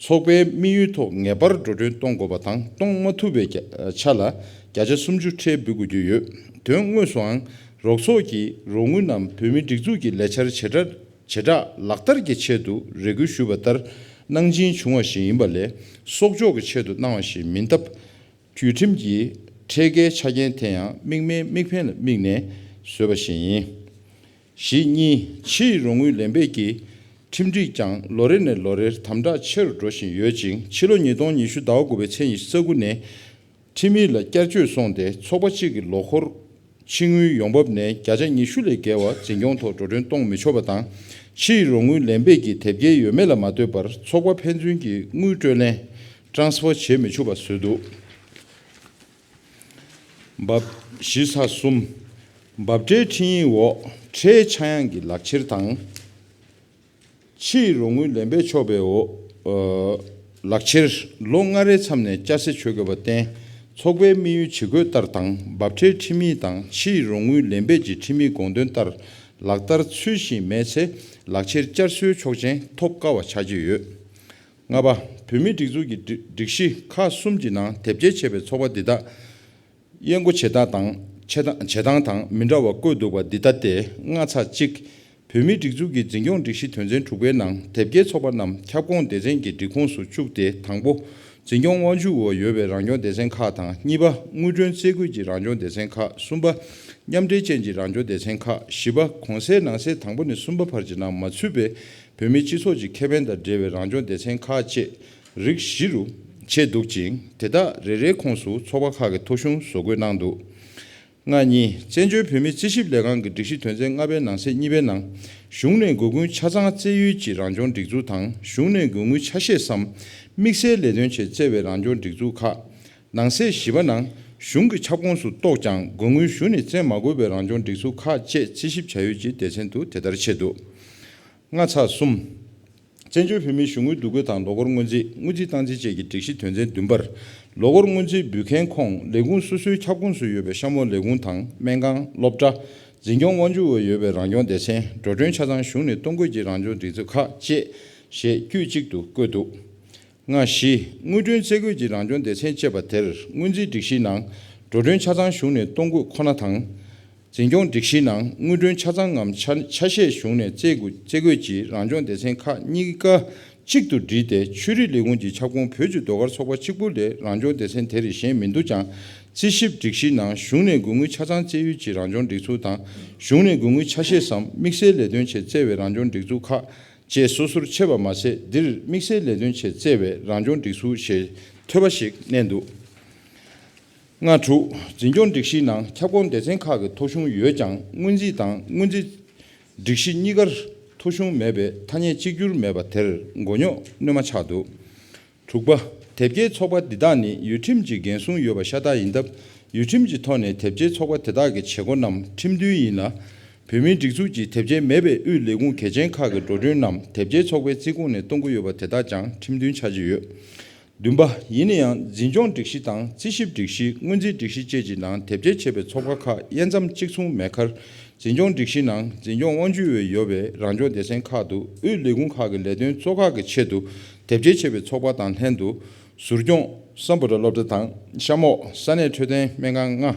ཚོགས་པའི་དམིགས་ཡུལ་ཐོག་ངེས་པར་འགྲོ་གྲོན་གཏོང་དགོས་པ་དང་གཏོང་མ་ཐུབ་པའི་རྒྱ་ཆ་ལ་བརྒྱ་ཆ་སུམ་ཅུ་ཁྲལ་འབུལ་དགོས་ཀྱི་ཡོད། དོན་དངོས་སུའང་རོགས་ཚོགས་ཀྱིས་རོགས་དངུལ་རྣམས་བོད་མིའི་སྒྲིག་འཛུགས་ཀྱི་ལས་འཆར་བྱེ་བྲག་བྱེ་བྲག་ལག་བསྟར་གྱི་ཆེད་དུ་རེ་སྐུལ་ཞུས་པ་ལྟར་གནང་སྦྱིན་བྱུང་བ་ཞིག་ཡིན་པ་ལས་གསོག་འཇོག་གི་ཆེད་དུ་གནང་བ་ཞིག་མིན་སྟབས། དུས་ཁྲིམས་ཀྱི་ཁྲལ་དཀའི་ཆ་རྐྱེན་དེ་ཡང་དམིགས་མའི་དམིགས་ཕན་ལ་དམིགས་ནས་བཟོས་པ་ཞིག་ཡིན། བཞི་གཉིས། ཕྱིའི་རོགས་དངུལ་ལེན་འབེབས་ཀྱི་ཁྲིམས་སྒྲིག་ཀྱང་ལོ་རེ་ནས་ལོ་རེར་དམ་དྲག་ཆེ་རུ་འགྲོ་བཞིན་ཡོད་ཅིང་། ཕྱི་ལོ་ཉིས་སྟོང་ཉི་ཤུ་ཟླ་བ་དགུ་པའི་ཚེས་ཉི་ཤུ་རྩ་དགུ་ནས་ཁྲིམས་ཡིག་ལ་བསྐྱར་བཅོས་སོང་སྟེ་ཚོགས་པ་གཅིག་གི་ལོ་འཁོར་ཕྱི་དངུལ་ཡོང་འབབ་ནས་བརྒྱ་ཆ་ཉི་ཤུ་ལས་བརྒལ་བ་འཛིན་སྐྱོང་ཐོག་འགྲོ་གྲོན་གཏོང་མི་ཆོག་པ་དང་། ཕྱིའི་རོགས་དངུལ་ལེན་འབེབས་ཀྱི་དེབ་སྐྱེལ་ཡོད་མེད་ལ་མ་ལྟོས་པར་ཚོགས་པ་ཕན་ཚུན་གྱི་དངུལ་སྤྲོད་ལེན་transfer བྱེད་མི་ཆོག་པ་བཟོས་འདུག་འབབ། བཞི་ཚེག་གསུམ། འབབ་ཁྲལ་ཁྲིམས་ཡིག་འོག་ཁྲལ་ཆག་ཡང་གི་ལག་ཁྱེར་དང་། ཕྱིའི་རོགས་དངུལ་ལེན་འབེབས་ཆོག་པའི་འོག་ཨ། ལག་ཁྱེར་ལོ་ལྔ་རེའི་མཚམས་ནས་བསྐྱར་གསོ་བྱེད་དགོས་པར་བརྟེན། ཚོགས་པའི་དམིགས་ཡུལ་ཇི་དགོས་ལྟར་དང་འབབ་ཁྲལ་ཁྲིམས་ཡིག་དང་ཕྱིའི་རོགས་དངུལ་ལེན་འབེབས་ཀྱི་ཁྲིམས་ཡིག་དགོངས་དོན་ལྟར་ལག་བསྟར་ཚུལ་བཞིན་མེད་ཚེ་ལག་ཁྱེར་བསྐྱར་གསོའི་ཆོག་མཆན་ཐོབ་དཀའ་བ་ཆགས་ཀྱི་ཡོད། ལྔ་པ། བོད་མིའི་སྒྲིག་འཛུགས་ཀྱི་སྒྲིག་སྒྲིག་གཞི་ཁག་གསུམ་གྱི་ནང་དེབ་སྐྱེལ་བྱས་པའི་ཚོགས་པ་འདི་དག་དབྱེ་བགོ་བྱེད་སྟངས་དང་བྱེད་སྟངས་བྱེད་སྟངས་དང་མི་འདྲ་བ་བཀོད་འདུག་པ་འདི་ལྟ་སྟེ། ལྔ་ཚེག་གཅིག་བོད་མིའི་སྒྲིག་འཛུགས་ཀྱི་འཛིན་སྐྱོང་སྒྲིག་གཞི་དོན་ཚན་དྲུག་པའི་ནང་དེབ་སྐྱེལ་ཚོགས་པ་རྣམས་ཁྱབ་ཁོངས་སྡེ་ཚན་གྱི་སྒྲིག་ཁོངས་སུ་བཅུག་སྟེ། དང་པོ། འཛིན་སྐྱོང་དབང་ཆའི་འོག་ཡོད་པའི་རང་སྐྱོང་སྡེ་ཚན་ཁག་དང་། གཉིས་པ། དངུལ་གྲོན་རྩེ་བཀོད་ཀྱི་རང་སྐྱོང་སྡེ་ཚན་ཁག། གསུམ་པ། མཉམ་འབྲེལ་ཅན་གྱི་རང་སྐྱོང་སྡེ་ཚན་ཁག། བཞི་པ། གོང་གསལ་ནང་གསེས་དང་པོ་ནས་གསུམ་པ་བར་གྱི་ནང་མ་ཚུད་པའི་བོད་མིའི་སྤྱི་ཚོགས་ཀྱི་ཁེ་ཕན་དང་འབྲེལ་བའི་རང་སྐྱོང་སྡེ་ཚན་ཁག་བཅས་རིགས་བཞི་རུ་ཕྱེ་འདུག་ཅིང་། དེ་དག་རེ་རེའི་ཁོངས་སུ་ཚོགས་པ་ཁག་གི་ཐོ་གཞུང་བཟོ་འགོད་གནང་འདུག་ལྔ་གཉིས། བཙན་བྱོལ་བོད་མིའི་རྩིས་ཞིབ་ལས་ཁང་གི་སྒྲིག་གཞི་དོན་ཚན་ལྔ་པའི་ནང་གསེས་གཉིས་པའི་ནང་། གཞུང་ནས་དགོས་མཁོའི་ཆ་ཚང་སྩལ་ཡུལ་གྱི་རང་སྐྱོང་སྒྲིག་འཛུགས་དང་། གཞུང་ནས་དགོས་མཁོའི་ཆ་ཤས་སམ་དམིགས་བསལ་ལས་དོན་ཆེད་བསྩལ་བའི་རང་སྐྱོང་སྒྲིག་འཛུགས་ཁག། ནང་གསེས་བཞི་པ་ནང་། གཞུང་གི་ཁྱབ་ཁོངས་སུ་གཏོགས་ཀྱང་དགོས་དངུལ་གཞུང་ནས་བཙན་མ་དགོས་པའི་རང་སྐྱོང་སྒྲིག་འཛུགས་ཁག་བཅས་རྩིས་ཞིབ་བྱ་ཡུལ་གྱི་སྡེ་ཚན་དུ་དེ་ལྟར་ཕྱེ་འདུག་ལྔ་ཚེག་གསུམ། བཙན་བྱོལ་བོད་མིའི་གཞུང་དངུལ་བསྡུ་འགོད་དང་ལོ་འཁོར་སྔོན་རྩིས། དངུལ་རྩིས་སྟངས་འཛིན་བཅས་ཀྱི་སྒྲིག་གཞི་དོན་ཚན་བདུན་པར། ལོ་འཁོར་སྔོན་རྩིས་འབུལ་མཁན་ཁོངས་ལས་ཁུངས་སོ་སོའི་ཁྱབ་ཁོངས་སུ་ཡོད་པའི་གཤམ་འོག་ལས་ཁུངས་དང་། སྨན་ཁང་། སློབ་གྲྭ། འཛིན་སྐྱོང་དབང་ཆའི་འོག་ཡོད་པའི་རང་སྐྱོང་སྡེ་ཚན། འགྲོ་གྲོན་ཆ་ཚང་གཞུང་ནས་གཏོང་དགོས་ཀྱི་རང་སྐྱོང་སྒྲིག་འཛུགས་ཁག་བཅས་ཞེས་དཀྱུས་གཅིག་ཏུ་བཀོད་འདུག་ལྔ་བཞི། དངུལ་གྲོན་རྩེ་བཀོད་ཀྱི་རང་སྐྱོང་སྡེ་ཚན་ཅེས་པ་དེར། སྔོན་རྩིས་སྒྲིག་གཞིའི་ནང་། འགྲོ་གྲོན་ཆ་ཚང་གཞུང་ནས་གཏོང་དགོས་ཁོ་ན་དང་། འཛིན་སྐྱོང་སྒྲིག་གཞིའི་ནང་། དངུལ་གྲོན་ཆ་ཚང་ངམ་ཆ་ཆ་ཤས་གཞུང་ནས་རྩེ་དགོས་རྩེ་དགོས་ཀྱི་རང་སྐྱོང་སྡེ་ཚན་ཁག་གཉིས་ཀ་གཅིག་ཏུ་སྒྲིལ་ཏེ། ཆོས་རིག་ལས་ཁུངས་ཀྱི་ཁྱབ་ཁོངས་བོད་ཀྱི་ཟློས་གར་ཚོགས་པ་གཅིག་པུ་ལས་རང་སྐྱོང་སྡེ་ཚན་དེར་གཞན་མི་འདུ་ཀྱང་། རྩིས་ཞིབ་སྒྲིག་གཞིའི་ནང་། གཞུང་ནས་དགོས་དངུལ་ཆ་ཚང་རྩེ་ཡུལ་གྱི་རང་སྐྱོང་སྒྲིག་འཛུགས་དང་། གཞུང་ནས་དགོས་དངུལ་ཆ་ཤས་སམ་དམིགས་བསལ་ལས་དོན་ཆེད་བསྩལ་བའི་རང་སྐྱོང་སྒྲིག་འཛུགས་ཁག་བཅས་སོ་སོར་ཕྱེ་བ་མ་ཟད། འདིར་དམིགས་བསལ་ལས་དོན་ཆེད་བསྩལ་བའི་རང་སྐྱོང་སྒྲིག་འཛུགས་ཞེས་འཐོལ་པ་ཞིག་བསྣན་འདུག་ལྔ་དྲུག། འཛིན་སྐྱོང་སྒྲིག་གཞིའི་ནང་ཁྱབ་ཁོངས་སྡེ་ཚན་ཁག་གི་ཐོ་གཞུང་ཡོད་ཀྱང་། སྔོན་རྩིས་དང་སྔོན་རྩིས་སྒྲིག་གཞི་གཉིས་ཀར་ཐོ་གཞུང་མེད་པས་ཐ་སྙད་གཅིག་གྱུར་མེད་པ་དེར་མགོ་རྙོག་སྣོན་མ་ཆགས་འདུག་དྲུག་པ། དེབ་སྐྱེལ་ཚོགས་པ་འདི་དག་ནི་ཡུལ་ཁྲིམས་ཀྱི་འགན་སྲུང་ཡོད་པ་ཤ་སྟག་ཡིན་སྟབས། ཡུལ་ཁྲིམས་ཀྱི་ཐོག་ནས་དེབ་སྐྱེལ་ཚོགས་པ་དེ་དག་གི་བྱེད་སྒོ་རྣམས་ཁྲིམས་མཐུན་ཡིན་ལ། བོད་མིའི་སྒྲིག་འཛུགས་ཀྱི་དེབ་སྐྱེལ་མེད་པའི་དབུས་ལས་ཁུངས་གལ་ཆེན་ཁག་གི་འགྲོ་གྲོན་རྣམས་དེབ་སྐྱེལ་ཚོགས་པའི་རྩིས་ཁོངས་ནས་གཏོང་གི་ཡོད་པ་དེ་དག་ཀྱང་ཁྲིམས་མཐུན་ཆགས་ཀྱི་ཡོད། བདུན་པ། ཡིན་ན་ཡང་། འཛིན་སྐྱོང་སྒྲིག་གཞི་དང་རྩིས་ཞིབ་སྒྲིག་གཞི། སྔོན་རྩིས་སྒྲིག་གཞི་བཅས་ཀྱི་ནང་དེབ་སྐྱེལ་བྱས་པའི་ཚོགས་པ་ཁག་དབྱེ་མཚམས་གཅིག་མཚུངས་མེད་ཁར། འཛིན་སྐྱོང་སྒྲིག་གཞིའི་ནང་འཛིན་སྐྱོང་དབང་ཆའི་འོག་ཡོད་པའི་རང་སྐྱོང་སྡེ་ཚན་ཁག་ཏུ་དབུས་ལས་ཁུངས་ཁག་གི་ལས་དོན་གཙོ་ཁག་གི་ཆེད་དུ་དེབ་སྐྱེལ་བྱས་པའི་ཚོགས་པ་དང་ལྷན་དུ། ཟུར་སྐྱོང་། སམ་བྷོ་ཊ་སློབ་གྲྭ་དང་། གཤམ་འོག་ས་གནས་འཕྲོད་བསྟེན་སྨན་ཁང་ལྔ།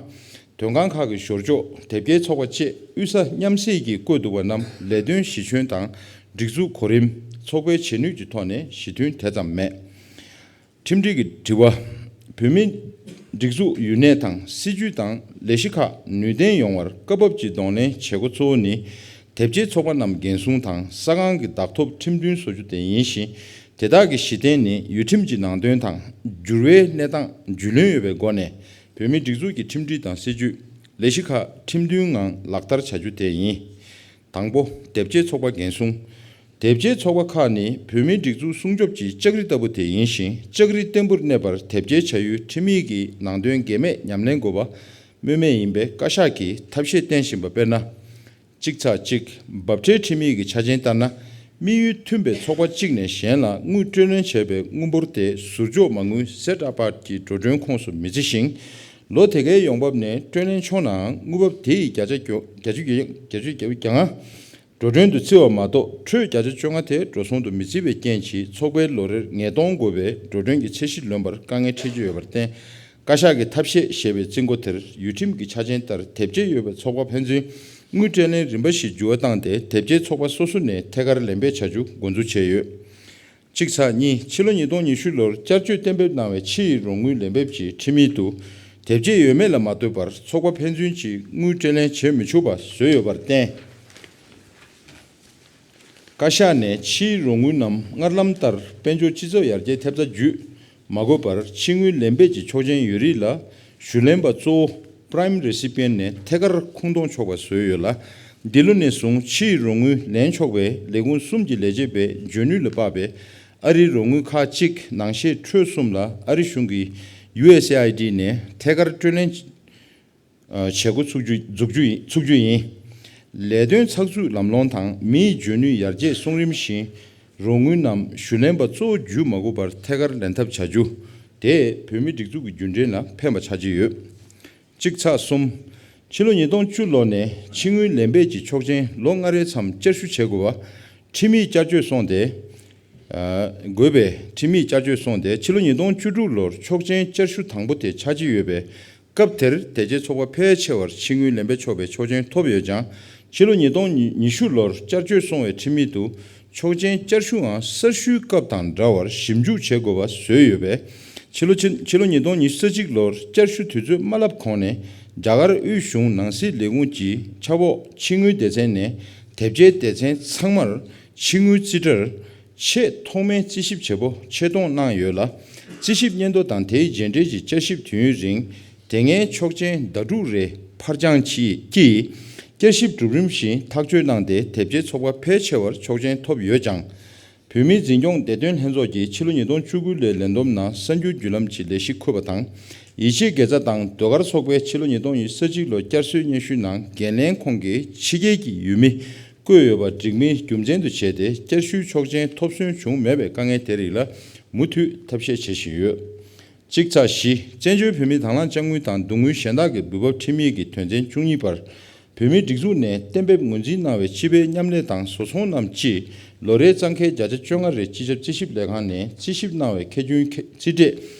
དོན་ཁང་ཁག་གི་ཞོར་ཕྱོགས། དེབ་སྐྱེལ་ཚོགས་པ་བཅས་དབུས་ས་མཉམ་བསྲེས་ཀྱིས་བཀོད་འདུག་པ་རྣམས་ལས་དོན་གཞི་ཁྱོན་དང་། སྒྲིག་འཛུགས་གོ་རིམ། ཚོགས་པའི་བྱེད་ནུས་ཀྱི་ཐོག་ནས་ཞི་མཐུན་དེ་ཙམ་མེད། ཁྲིམས་སྒྲིག་གི་དྲི་བ། བོད་མིའི་སྒྲིག་འཛུགས་ཡུན་གནས་དང་། སྲིད་ཇུས་དང་ལས་གཞི་ཁག་ནུས་ལྡན་ཡོང་བར་སྐབས་བབ་ཀྱི་གདོང་ལེན་བྱེད་སྒོ་གཙོ་བོ་ནི། དེབ་སྐྱེལ་ཚོགས་པ་རྣམས་འགན་སྲུང་དང་ས་ཁང་གི་བདག་ཐོབ་ཁྲིམས་མཐུན་བཟོ་རྒྱུ་དེ་ཡིན་ཞིང་། དེ་དག་གི་གཞི་རྟེན་ནི་ཡུལ་ཁྲིམས་ཀྱི་ནང་དོན་དང་འགྱུར་བའི་གནས་སྟངས་རྒྱུས་ལོན་ཡོད་པའི་སྒོ་ནས། བོད་མིའི་སྒྲིག་འཛུགས་ཀྱི་ཁྲིམས་སྒྲིག་དང་སྲིད་ཇུས། ལས་གཞི་ཁག་ཁྲིམས་མཐུན་ངང་ལག་བསྟར་བྱ་རྒྱུ་དེ་ཡིན། དང་པོ། དེབ་སྐྱེལ་ཚོགས་པ་འགན་སྲུང་། དེབ་སྐྱེལ་ཚོགས་པ་ཁག་ནི་བོད་མིའི་སྒྲིག་འཛུགས་སྲུང་སྐྱོབ་ཀྱི་ལྕགས་རི་ལྟ་བུ་དེ་ཡིན་ཞིང་། ལྕགས་རི་བརྟན་པོར་གནས་པར་དེབ་སྐྱེལ་བྱ་ཡུལ་ཁྲིམས་ཡིག་གི་ནང་དོན་འགལ་མེད་ཉམས་ལེན་དགོས་པ་སྨོས་མེད་ཡིན་པས། བཀའ་ཤག་གིས་ཐབས་ཤེས་བསྟེན་བཞིན་པ་དཔེར་ན། གཅིག་ཚེག་གཅིག་འབབ་ཁྲལ་ཁྲིམས་ཡིག་གི་ཆ་རྐྱེན་ལྟར་ན། དམིགས་ཡུལ་མཐུན་པའི་ཚོགས་པ་གཅིག་ནས་གཞན་ལ་དངུལ་སྤྲོད་ལེན་བྱས་པའི་དངུལ་འབོར་དེ་ཟུར་འཇོག་མ་དངུལ་ཟད་ཨ་པ་ཊི་གི་འགྲོ་གྲོན་ཁོངས་སུ་མི་བརྩི་ཞིང་། ལོ་དེ་གའི་ཡོང་འབབ་ནས་སྤྲོད་ལེན་ཆོག་ནའང་། དངུལ་འབབ་དེ་ཡི་བརྒྱ་ཆ་བརྒྱ་ཆ་བརྒྱད་ཅུ་གྱ་ལྔ་འགྲོ་གྲོན་དུ་བརྩི་བ་མ་གཏོགས། འཕྲོས་བརྒྱ་ཆ་བཅོ་ལྔ་དེ་འགྲོ་སོང་དུ་མི་བརྩི་བའི་རྐྱེན་གྱིས། ཚོགས་པའི་ལོ་རེར་ཉིས་སྟོང་དགོས་པའི་འགྲོ་གྲོན་གྱི་ཚད་གཞི་ལོན་པར་དཀའ་ངལ་འཕྲད་ཀྱི་ཡོད་པར་བརྟེན། བཀའ་ཤག་གི་ཐབས་ཤེས་ཞེས་པའི་རྩིས་འགོ་དེར། ཡུལ་ཁྲིམས་ཀྱི་ཆ་རྐྱེན་ལྟར་དེབ་སྐྱེལ་ཡོད་པའི་ཚོགས་པ་ཕན་ཚུན་དངུལ་སྤྲོད་ལེན་རིམ་པ་ཞིག་འགྱུར་བ་བཏང་སྟེ། དེབ་སྐྱེལ་ཚོགས་པ་སོ་སོ་ནས་ཐད་ཀར་ལེན་འབེབས་བྱ་རྒྱུ་འགོ་འཛུགས་བྱས་ཡོད། གཅིག་ཚེག་གཉིས། ཕྱི་ལོ་ཉིས་སྟོང་ཉི་ཤུ་ལོར་བསྐྱར་བཅོས་གཏན་འབེབས་གནང་བའི་ཕྱིའི་རོགས་དངུལ་ལེན་འབེབས་ཀྱི་ཁྲིམས་ཡིག་ཏུ། དེབ་སྐྱེལ་ཡོད་མེད་ལ་མ་ལྟོས་པར་ཚོགས་པ་ཕན་ཚུན་གྱིས་དངུལ་སྤྲོད་ལེན་བྱེད་མི་ཆོག་པ་བཟོས་ཡོད་པར་བརྟེན། བཀའ་ཤག་ནས་ཕྱིའི་རོགས་དངུལ་རྣམས་སྔར་ལམ་ལྟར་དཔལ་འབྱོར་སྤྱི་ཚོགས་ཡར་རྒྱས་ཐེབས་རྩ་བརྒྱུད་མ་དགོས་པར། ཕྱི་དངུལ་ལེན་འབེབས་ཀྱི་ཆོག་མཆན་ཡོད་རིགས་ལ། ཞུ་ལེན་པ་གཙོ་བོ་Prime Recipient ནས་ཐད་ཀར་ཁུངས་གཏོང་ཆོག་པ་བཟོས་ཡོད་ལ། འདི་ལོ་ནས་བཟུང་ཕྱིའི་རོགས་དངུལ་ལེན་ཆོག་པའི་ལས་ཁུངས་གསུམ་གྱི་ལས་བྱེད་པས་འཇོན་ནུས་ལ་དཔག་པའི་ཨ་རིའི་རོགས་དངུལ་ཁག་གཅིག་ནང་བཞིན་འཕྲོས་གསུམ་ལ་ཨ་རི་གཞུང་གི་ཡུ་ཨེས་ཨེ་ཨའི་ཌི་ནས་ཐད་ཀར་སྤྲོད་ལེན་བྱེད་འགོ་ཚུགས་རྒྱུ་ཚུགས་རྒྱུ་ཡིན། ཚུགས་རྒྱུ་ཡིན། ལས་དོན་ཚགས་ཚུད་ལམ་ལྷོང་དང་མིའི་འཇོན་ནུས་ཡར་རྒྱས་སོང་རིམ་བཞིན། རོགས་དངུལ་རྣམས་ཞུ་ལེན་པ་གཙོ་བོ་བརྒྱུད་མ་དགོས་པར་ཐད་ཀར་ལེན་ཐབས་བྱ་རྒྱུ་དེས་བོད་མིའི་སྒྲིག་འཛུགས་ཀྱི་རྒྱུན་འབྲེལ་ལ་ཕན་པ་ཆགས་ཀྱི་ཡོད། གཅིག་ཚེག་གསུམ། ཕྱི་ལོ་ཉིས་སྟོང་བཅུ་ལོ་ནས་ཕྱི་དངུལ་ལེན་འབེབས་ཀྱི་ཆོག་མཆན་ལོ་ལྔ་རེའི་མཚམས་བསྐྱར་ཞུ་བྱེད་དགོས་པ། ཁྲིམས་ཡིག་བསྐྱར་བཅོས་སོང་སྟེ། ཨ། དགོས་པའི་ཁྲིམས་ཡིག་བསྐྱར་བཅོས་སོང་སྟེ། ཕྱི་ལོ་ཉིས་སྟོང་བཅུ་དྲུག་ལོར་ཆོག་མཆན་བསྐྱར་ཞུ་དང་པོ་དེ་ཆགས་ཀྱི་ཡོད་པས། སྐབས་དེར་དེ་རྗེས་ཚོགས་པ་ཕལ་ཆེ་བར་ཕྱི་དངུལ་ལེན་འབེབས་ཆོག་པའི་ཆོག་མཆན་ཐོབ་ཡོད་ཀྱང་། ཕྱི་ལོ་ཉིས་སྟོང་ཉི་ཤུ་ལོར་བསྐྱར་བཅོས་སོང་བའི་ཁྲིམས་ཡིག་ཏུ། ཆོག་མཆན་བསྐྱར་ཞུའང་གསར་ཞུའི་སྐབས་དང་འདྲ་བར་ཞིབ་འཇུག་བྱེད་དགོས་པ་བཟོས་ཡོད་པས། ཕྱི་ལོ་ཕྱི་ཕྱི་ལོ་ཉིས་སྟོང་ཉི་ཤུ་རྩ་གཅིག་ལོར་བསྐྱར་ཞུ་དུས་ཚོད་མ་ལྷག་གོང་ནས་རྒྱ་གར་དབུས་གཞུང་ནང་སྲིད་ལས་ཁུངས་ཀྱི་ཆབ་འོག་ཕྱི་དངུལ་སྡེ་ཚན་ནས་དེབ་སྐྱེལ་སྡེ་ཚན་ཚང་མར་ཕྱི་དངུལ་རྩིས་ཁྲར་ཆེས་ཐོག་མའི་རྩིས་ཞིབ་བྱེད་པོ་ཆེད་གཏོང་གནང་ཡོད་ལ། རྩིས་ཞིབ་སྙན་ཐོ་དང་དེའི་རྗེས་འབྲེལ་གྱི་བསྐྱར་ཞིབ་དུས་ཡུན་རིང་། དེ་སྔའི་ཆོག་མཆན་ཟླ་དྲུག་རེ་ཕར་འགྱངས་ཀྱིས་བསྐྱར་ཞིབ་གྲུབ་རིམ་བཞིན་ཐག་གཅོད་གནང་སྟེ་དེབ་སྐྱེལ་ཚོགས་པ་ཕལ་ཆེ་བར་ཆོག་མཆན་ཐོབ་ཡོད་ཀྱང་། བོད་མིའི་འཛིན་སྐྱོང་བདེ་དོན་ལྷན་ཚོགས་ཀྱིས་ཕྱི་ལོ་ཉིས་སྟོང་བཅུ་དགུ་ལོའི་ལས་བསྡོམས་ནང་གསར་འགྱུར་བརྒྱུད་ལམ་གྱི་ལས་གཞི་འཁུར་བ་དང་། ཡིད་ཆེས་དགེ་རྩ་དང་ཟློས་གར་ཚོགས་པས་ཕྱི་ལོ་ཉིས་སྟོང་ཉི་ཤུ་རྩ་གཅིག་ལོ་བསྐྱར་གསོའི་སྙན་ཞུའི་ནང་འགན་ལེན་ཁོངས་ཀྱི་ཕྱི་རྒྱལ་གྱི་ཡུལ་མི་བསྐོས་ཡོད་པ་སྒྲིག་མིན་རྒྱུ་མཚན་དུ་བྱས་ཏེ་བསྐྱར་ཞུའི་ཆོག་མཆན་ཐོབ་སོན་བྱུང་མེད་པའི་དཀའ་ངལ་དེ་རིགས་ལ་མུ་མཐུད་ཐབས་ཤེས་བྱེད་བཞིན་ཡོད། གཅིག་ཚེག་བཞི། བཙན་བྱོལ་བོད་མིའི་དང་བླངས་དཔྱ་དངུལ་དང་སྡུག་བསྔལ་གཞན་དག་གི་འབུལ་འབབ་ཁྲིམས་ཡིག་གི་དོན་ཚན་བཅུ་གཉིས་པར། བོད་མིའི་སྒྲིག་འཛུགས་ནས་གཏན་འབེབས་ངོས་འཛིན་གནང་བའི་སྤྱི་པའི་མཉམ་ལས་དང་བཟོ་ཚོང་རྣམས་ཀྱིས་ལོ་རེའི་གཙང་ཁེ་བརྒྱ་ཆ་བཅོ་ལྔ་རེ་སྤྱི་ཁྱབ་རྩིས་ཞིབ་ལས་ཁང་ནས་རྩིས་ཞིབ་གནང་བའི་ཁེ་གྱོན་ཁེ་རྩིས་ཁྲལ་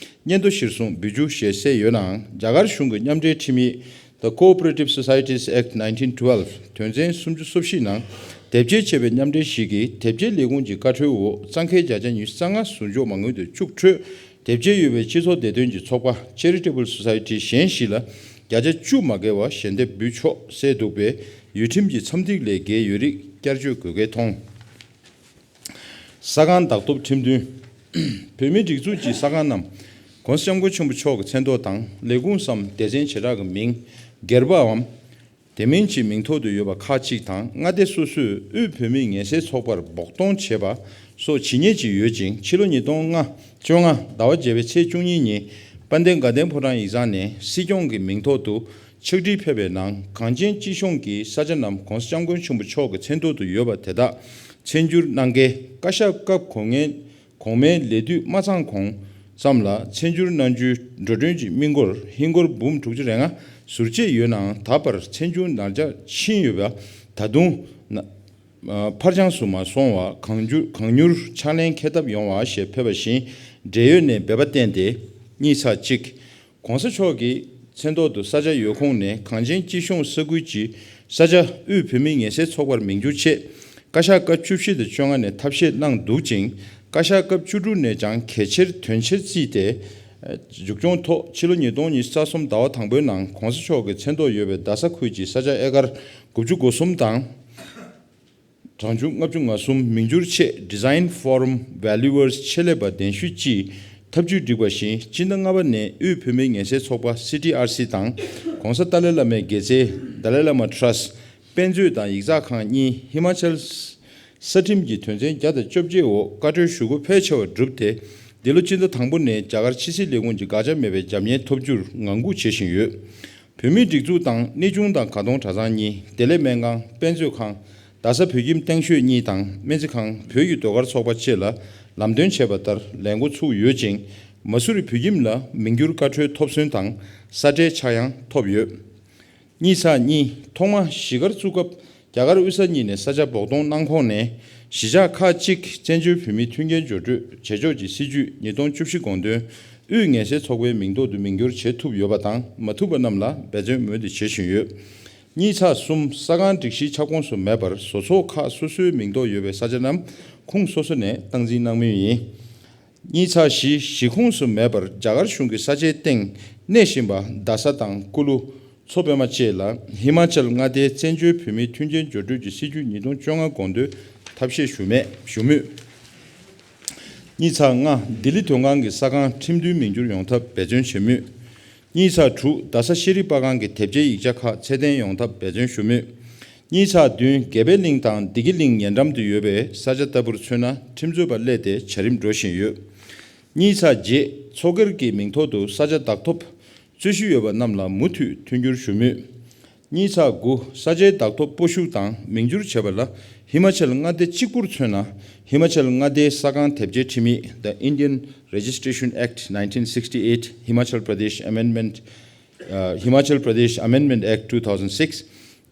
སྙན་ཐོ་གཞིར་བཟུང་འབུལ་རྒྱུ་ཞེས་གསལ་ཡོད་ནའང་། རྒྱ་གར་གཞུང་གི་མཉམ་འབྲེལ་ཁྲིམས་ཡིག The Cooperative Societies Act nineteen twelve དོན་ཚན་སུམ་ཅུ་སོ་བཞི་ནང་དེབ་སྐྱེལ་བྱས་པའི་མཉམ་འབྲེལ་ཞིག་གིས་དེབ་སྐྱེལ་ལས་ཁུངས་ཀྱི་བཀའ་འཁྲོལ་འོག་གཙང་ཁེ་བརྒྱ་ཆ་ཉི་ཤུ་རྩ་ལྔ་ཟུར་འཇོག་མ་དངུལ་དུ་བཅུག་འཕྲོས། དེབ་སྐྱེལ་ཡོད་པའི་སྤྱི་ཚོགས་བདེ་དོན་གྱི་ཚོགས་པ་Charitable Society གཞན་ཞིག་ལ་བརྒྱ་ཆ་བཅུ་མ་བརྒལ་བ་ཞལ་འདེབས་འབུལ་ཆོག་གསལ་འདུག་པས། ཡུལ་ཁྲིམས་ཀྱི་འཚམས་ཐིག་ལས་འགལ་ཡོད་རིགས་བསྐྱར་བཅོས་དགོས་གལ་མཐོང་། ས་ཁང་བདག་ཐོབ་ཁྲིམས་མཐུན། བོད་མིའི་སྒྲིག་འཛུགས་ཀྱི་ས་ཁང་རྣམས་༸གོང་ས་༸སྐྱབས་མགོན་ཆེན་པོ་མཆོག་གི་མཚན་ཐོག་དང་ལས་ཁུངས་སམ་སྡེ་ཚན་བྱེ་བྲག་གི་མིང་སྒེར་པའམ། དེ་མིན་གྱི་མིང་ཐོག་ཏུ་ཡོད་པ་ཁག་ཅིག་དང་མངའ་སྡེ་སོ་སོས་དབུས་བོད་མིའི་ངལ་སེལ་ཚོགས་པར་བོགས་གཏོང་བྱས་པ་སོགས་ཇི་སྙེད་ཅིག་ཡོད་ཅིང་། ཕྱི་ལོ་ཉིས་སྟོང་ལྔ་བཅོ་ལྔ་ཟླ་བ་བརྒྱད་པའི་ཚེས་བཅུ་གཉིས་ཉིན་དཔལ་ལྡན་དགའ་ལྡན་ཕོ་བྲང་ཡིག་ཚང་ནས་སྲིད་སྐྱོང་གི་མིང་ཐོག་ཏུ་ཕྱག་བྲིས་ཕེབས་པའི་ནང་། གངས་ཅན་སྐྱིད་གཤོངས་ཀྱི་ས་ཆ་རྣམས་༸གོང་ས་༸སྐྱབས་མགོན་ཆེན་པོ་མཆོག་གི་མཚན་ཐོག་ཏུ་ཡོད་པ་དེ་དག་མཚན་བསྒྱུར་གནང་གལ། བཀའ་ཤག་སྐབས་གོང་ངན། གོང་མའི་ལས་དུས་མ་ཚང་གོང་ཙམ་ལ་མཚན་བསྒྱུར་གནང་རྒྱུའི་འགྲོ་གྲོན་གྱི་དམིགས་སྒོར་ཧིན་སྒོར་འབུམ་དྲུག་ཅུ་རེ་ལྔ་ཟུར་བཅད་ཡོད་ནའང་། ད་བར་མཚན་བསྒྱུར་ནར་འགྱངས་ཕྱིན་ཡོད་པ། ད་དུང་ན་ཕར་འགྱངས་སུ་མ་སོང་བ། གང་འགྱུར་གང་མྱུར་ཕྱག་ལེན་འཁེལ་ཐབས་ཡོང་བ་ཞེས་ཕེབས་པ་བཞིན་འབྲེལ་ཡོད་ནས་འབོད་པ་བཏོན་ཏེ། གཉིས་ཚེག་གཅིག ༸གོང་ས་མཆོག་གི་མཚན་ཐོག་ཏུ་ས་ཆ་ཡོད་ཁུངས་ནས་གངས་ཅན་སྐྱིད་གཤོངས་ས་ཁུལ་གྱི་ས་ཆ་དབུས་བོད་མིའི་ངལ་སེལ་ཚོགས་པར་མིང་བསྒྱུར་ཆེད། བཀའ་ཤག་སྐབས་བཅུ་བཞི་དང་བཅོ་ལྔ་ནས་ཐབས་ཤེས་གནང་འདུག་ཅིང་། བཀའ་ཤག་སྐབས་བཅུ་དྲུག་ནས་ཀྱང་གལ་ཆེར་དོན་ཆེར་བརྩིས་ཏེ། མཇུག་སྐྱོང་ཐོག་ཕྱི་ལོ་ཉིས་སྟོང་ཉི་ཤུ་རྩ་གསུམ་ཟླ་བ་དང་པོའི་ནང་༸གོང་ས་མཆོག་གི་མཚན་ཐོག་ཡོད་པའི་རྡ་ས་ཁུལ་གྱི་ས་ཆ་ཨེ་ཀར་དགུ་བཅུ་གོ་གསུམ་དང་། གྲངས་ཆུང་ལྔ་བཅུ་ང་གསུམ་མིང་བསྒྱུར་ཆེད་Design Forum Valuers ཆེད་ལས་པ་གདན་ཞུས་ཀྱིས་ཐབས་ཇུས་བསྒྲིགས་པ་བཞིན། སྤྱི་ཟླ་ལྔ་པ་ནས་དབུས་བོད་མིའི་ངལ་སེལ་ཚོགས་པ་སི་ཊི་ཨར་སི་དང་༸གོང་ས་ཏཱ་ལའི་བླ་མའི་དགེ་རྩའི་Dalai Lama Trust དཔེ་མཛོད་དང་ཡིག་ཚགས་ཁང་གཉིས་ཧི་མ་ཅལ་ས་ཁྲིམས་ཀྱི་དོན་ཚན་བརྒྱ་དང་བཅོ་བརྒྱད་འོག་བཀའ་འཁྲོལ་ཞུ་སྒོ་ཕལ་ཆེ་བ་གྲུབ་སྟེ། འདི་ལོ་སྤྱི་ཟླ་དང་པོ་ནས་རྒྱ་གར་ཕྱི་སྲིད་ལས་ཁུངས་ཀྱི་དགག་བྱ་མེད་པའི་རྒྱབ་གཉེར་ཐོབ་རྒྱུར་ངང་སྒུག་བྱེད་བཞིན་ཡོད། བོད་མིའི་སྒྲིག་འཛུགས་དང་གནས་ཆུང་དང་གར་སྟོང་གྲྭ་ཚང་གཉིས། བདེ་ལེགས་སྨན་ཁང་། དཔེ་མཛོད་ཁང་། རྡ་ས་བོད་ཁྱིམ་སྟེང་ཤོད་གཉིས་དང་སྨན་རྩིས་ཁང་། བོད་ཀྱི་ཟློས་གར་ཚོགས་པ་བཅས་ལ་ལམ་སྟོན་བྱས་པ་ལྟར་ལས་འགོ་ཚུགས་ཡོད་ཅིང་། མ་སུ་རི་བོད་ཁྱིམ་ལ་མིང་བསྒྱུར་བཀའ་འཁྲོལ་ཐོབ་སོན་དང་ས་ཁྲའི་ཆག་ཡང་ཐོབ་ཡོད། གཉིས་ཚེག་གཉིས། ཐོག་མ་གཞིས་སྒར་བཙུགས་སྐབས་རྒྱ་གར་དབུས་ས་གཉིས་ནས་ས་ཆ་བོགས་གཏོང་གནང་ཁོངས་ནས་གཞིས་ཆགས་ཁག་ཅིག་བཙན་བྱོལ་བོད་མིའི་མཐུན་རྐྱེན་སྦྱོར་སྤྲོད་བྱེད་ཕྱོགས་ཀྱི་སྲིད་ཇུས་ཉིས་སྟོང་བཅུ་བཞི་དགོངས་དོན་དབུས་ངལ་སེལ་ཚོགས་པའི་མིང་ཐོག་ཏུ་མིང་བསྒྱུར་བྱེད་ཐུབ་ཡོད་པ་དང་། མ་ཐུབ་པ་རྣམས་ལ་འབད་བརྩོན་མུ་མཐུད་བྱེད་བཞིན་ཡོད། གཉིས་ཚེག་གསུམ། ས་ཁང་སྒྲིག་གཞིའི་ཁྱབ་ཁོངས་སུ་མེད་པར་བཟོ་ཚོགས་ཁག་སོ་སོའི་མིང་ཐོག་ཡོད་པའི་ས་ཆ་རྣམས་ཁུངས་སོ་སོ་ནས་སྟངས་འཛིན་གནང་མུས་ཡིན། གཉིས་ཚེག་བཞི། གཞི་ཁོངས་སུ་མེད་པར་རྒྱ་གར་གཞུང་གི་ས་ཆའི་སྟེང་གནས་བཞིན་པ་རྡ་ས་དང་ཀུ་ལུ། མཚོ་པད་མ་བཅས་ལ་ཧི་མ་ཅལ་མངའ་སྡེའི་བཙན་བྱོལ་བོད་མིའི་མཐུན་རྐྱེན་སྦྱོར་སྤྲོད་ཀྱི་སྲིད་ཇུས་ཉིས་སྟོང་བཅོ་ལྔ་དགོངས་དོན་ཐབས་ཤེས་ཞུ་མེད་ཞུ་མུས། གཉིས་ཚེག་ལྔ། ལྡི་ལི་མདོ་ཁང་གི་ས་ཁང་ཁྲིམས་མཐུན་མིང་བསྒྱུར་ཡོང་ཐབས་འབད་བརྩོན་བྱེད་མུས། གཉིས་ཚེག་དྲུག། རྡ་ས་ཤེས་རིག་པར་ཁང་གི་དེབ་སྐྱེལ་ཡིག་ཆ་ཁག་ཚད་ལྡན་ཡོང་ཐབས་འབད་བརྩོན་ཞུ་མུས། གཉིས་ཚེག་བདུན། དགེ་འཕེལ་གླིང་དང་བདེ་སྐྱིད་གླིང་ཉེ་འགྲམ་དུ་ཡོད་པའི་ས་ཆ་ལྟ་བུར་མཚོན་ན་ཁྲིམས་རྩོད་པ་སླེབས་ཏེ་བྱ་རིམ་འགྲོ་བཞིན་ཡོད། གཉིས་ཚེག་བརྒྱད། མཚོ་སྒེར་གྱི་མིང་ཐོག་ཏུ་ས་ཆ་བདག་ཐོབ་རྩོད་གཞི་ཡོད་པ་རྣམས་ལ་མུ་མཐུད་མཐུན་འགྱུར་ཞུ་མུས། གཉིས་ཚེག་དགུ། ས་ཆའི་བདག་ཐོབ་སྤོ་བཤུག་དང་མིང་བསྒྱུར་བྱེད་པ་ལ་ཧི་མ་ཅལ་མངའ་སྡེ་གཅིག་པུར་མཚོན་ན། ཧི་མ་ཅལ་མངའ་སྡེའི་ས་ཁང་དེབ་སྐྱེལ་ཁྲིམས་ཡིག The Indian Registration Act nineteen sixty-eight, Himachal Pradesh Amendment, uh, Himachal Pradesh Amendment Act two thousand six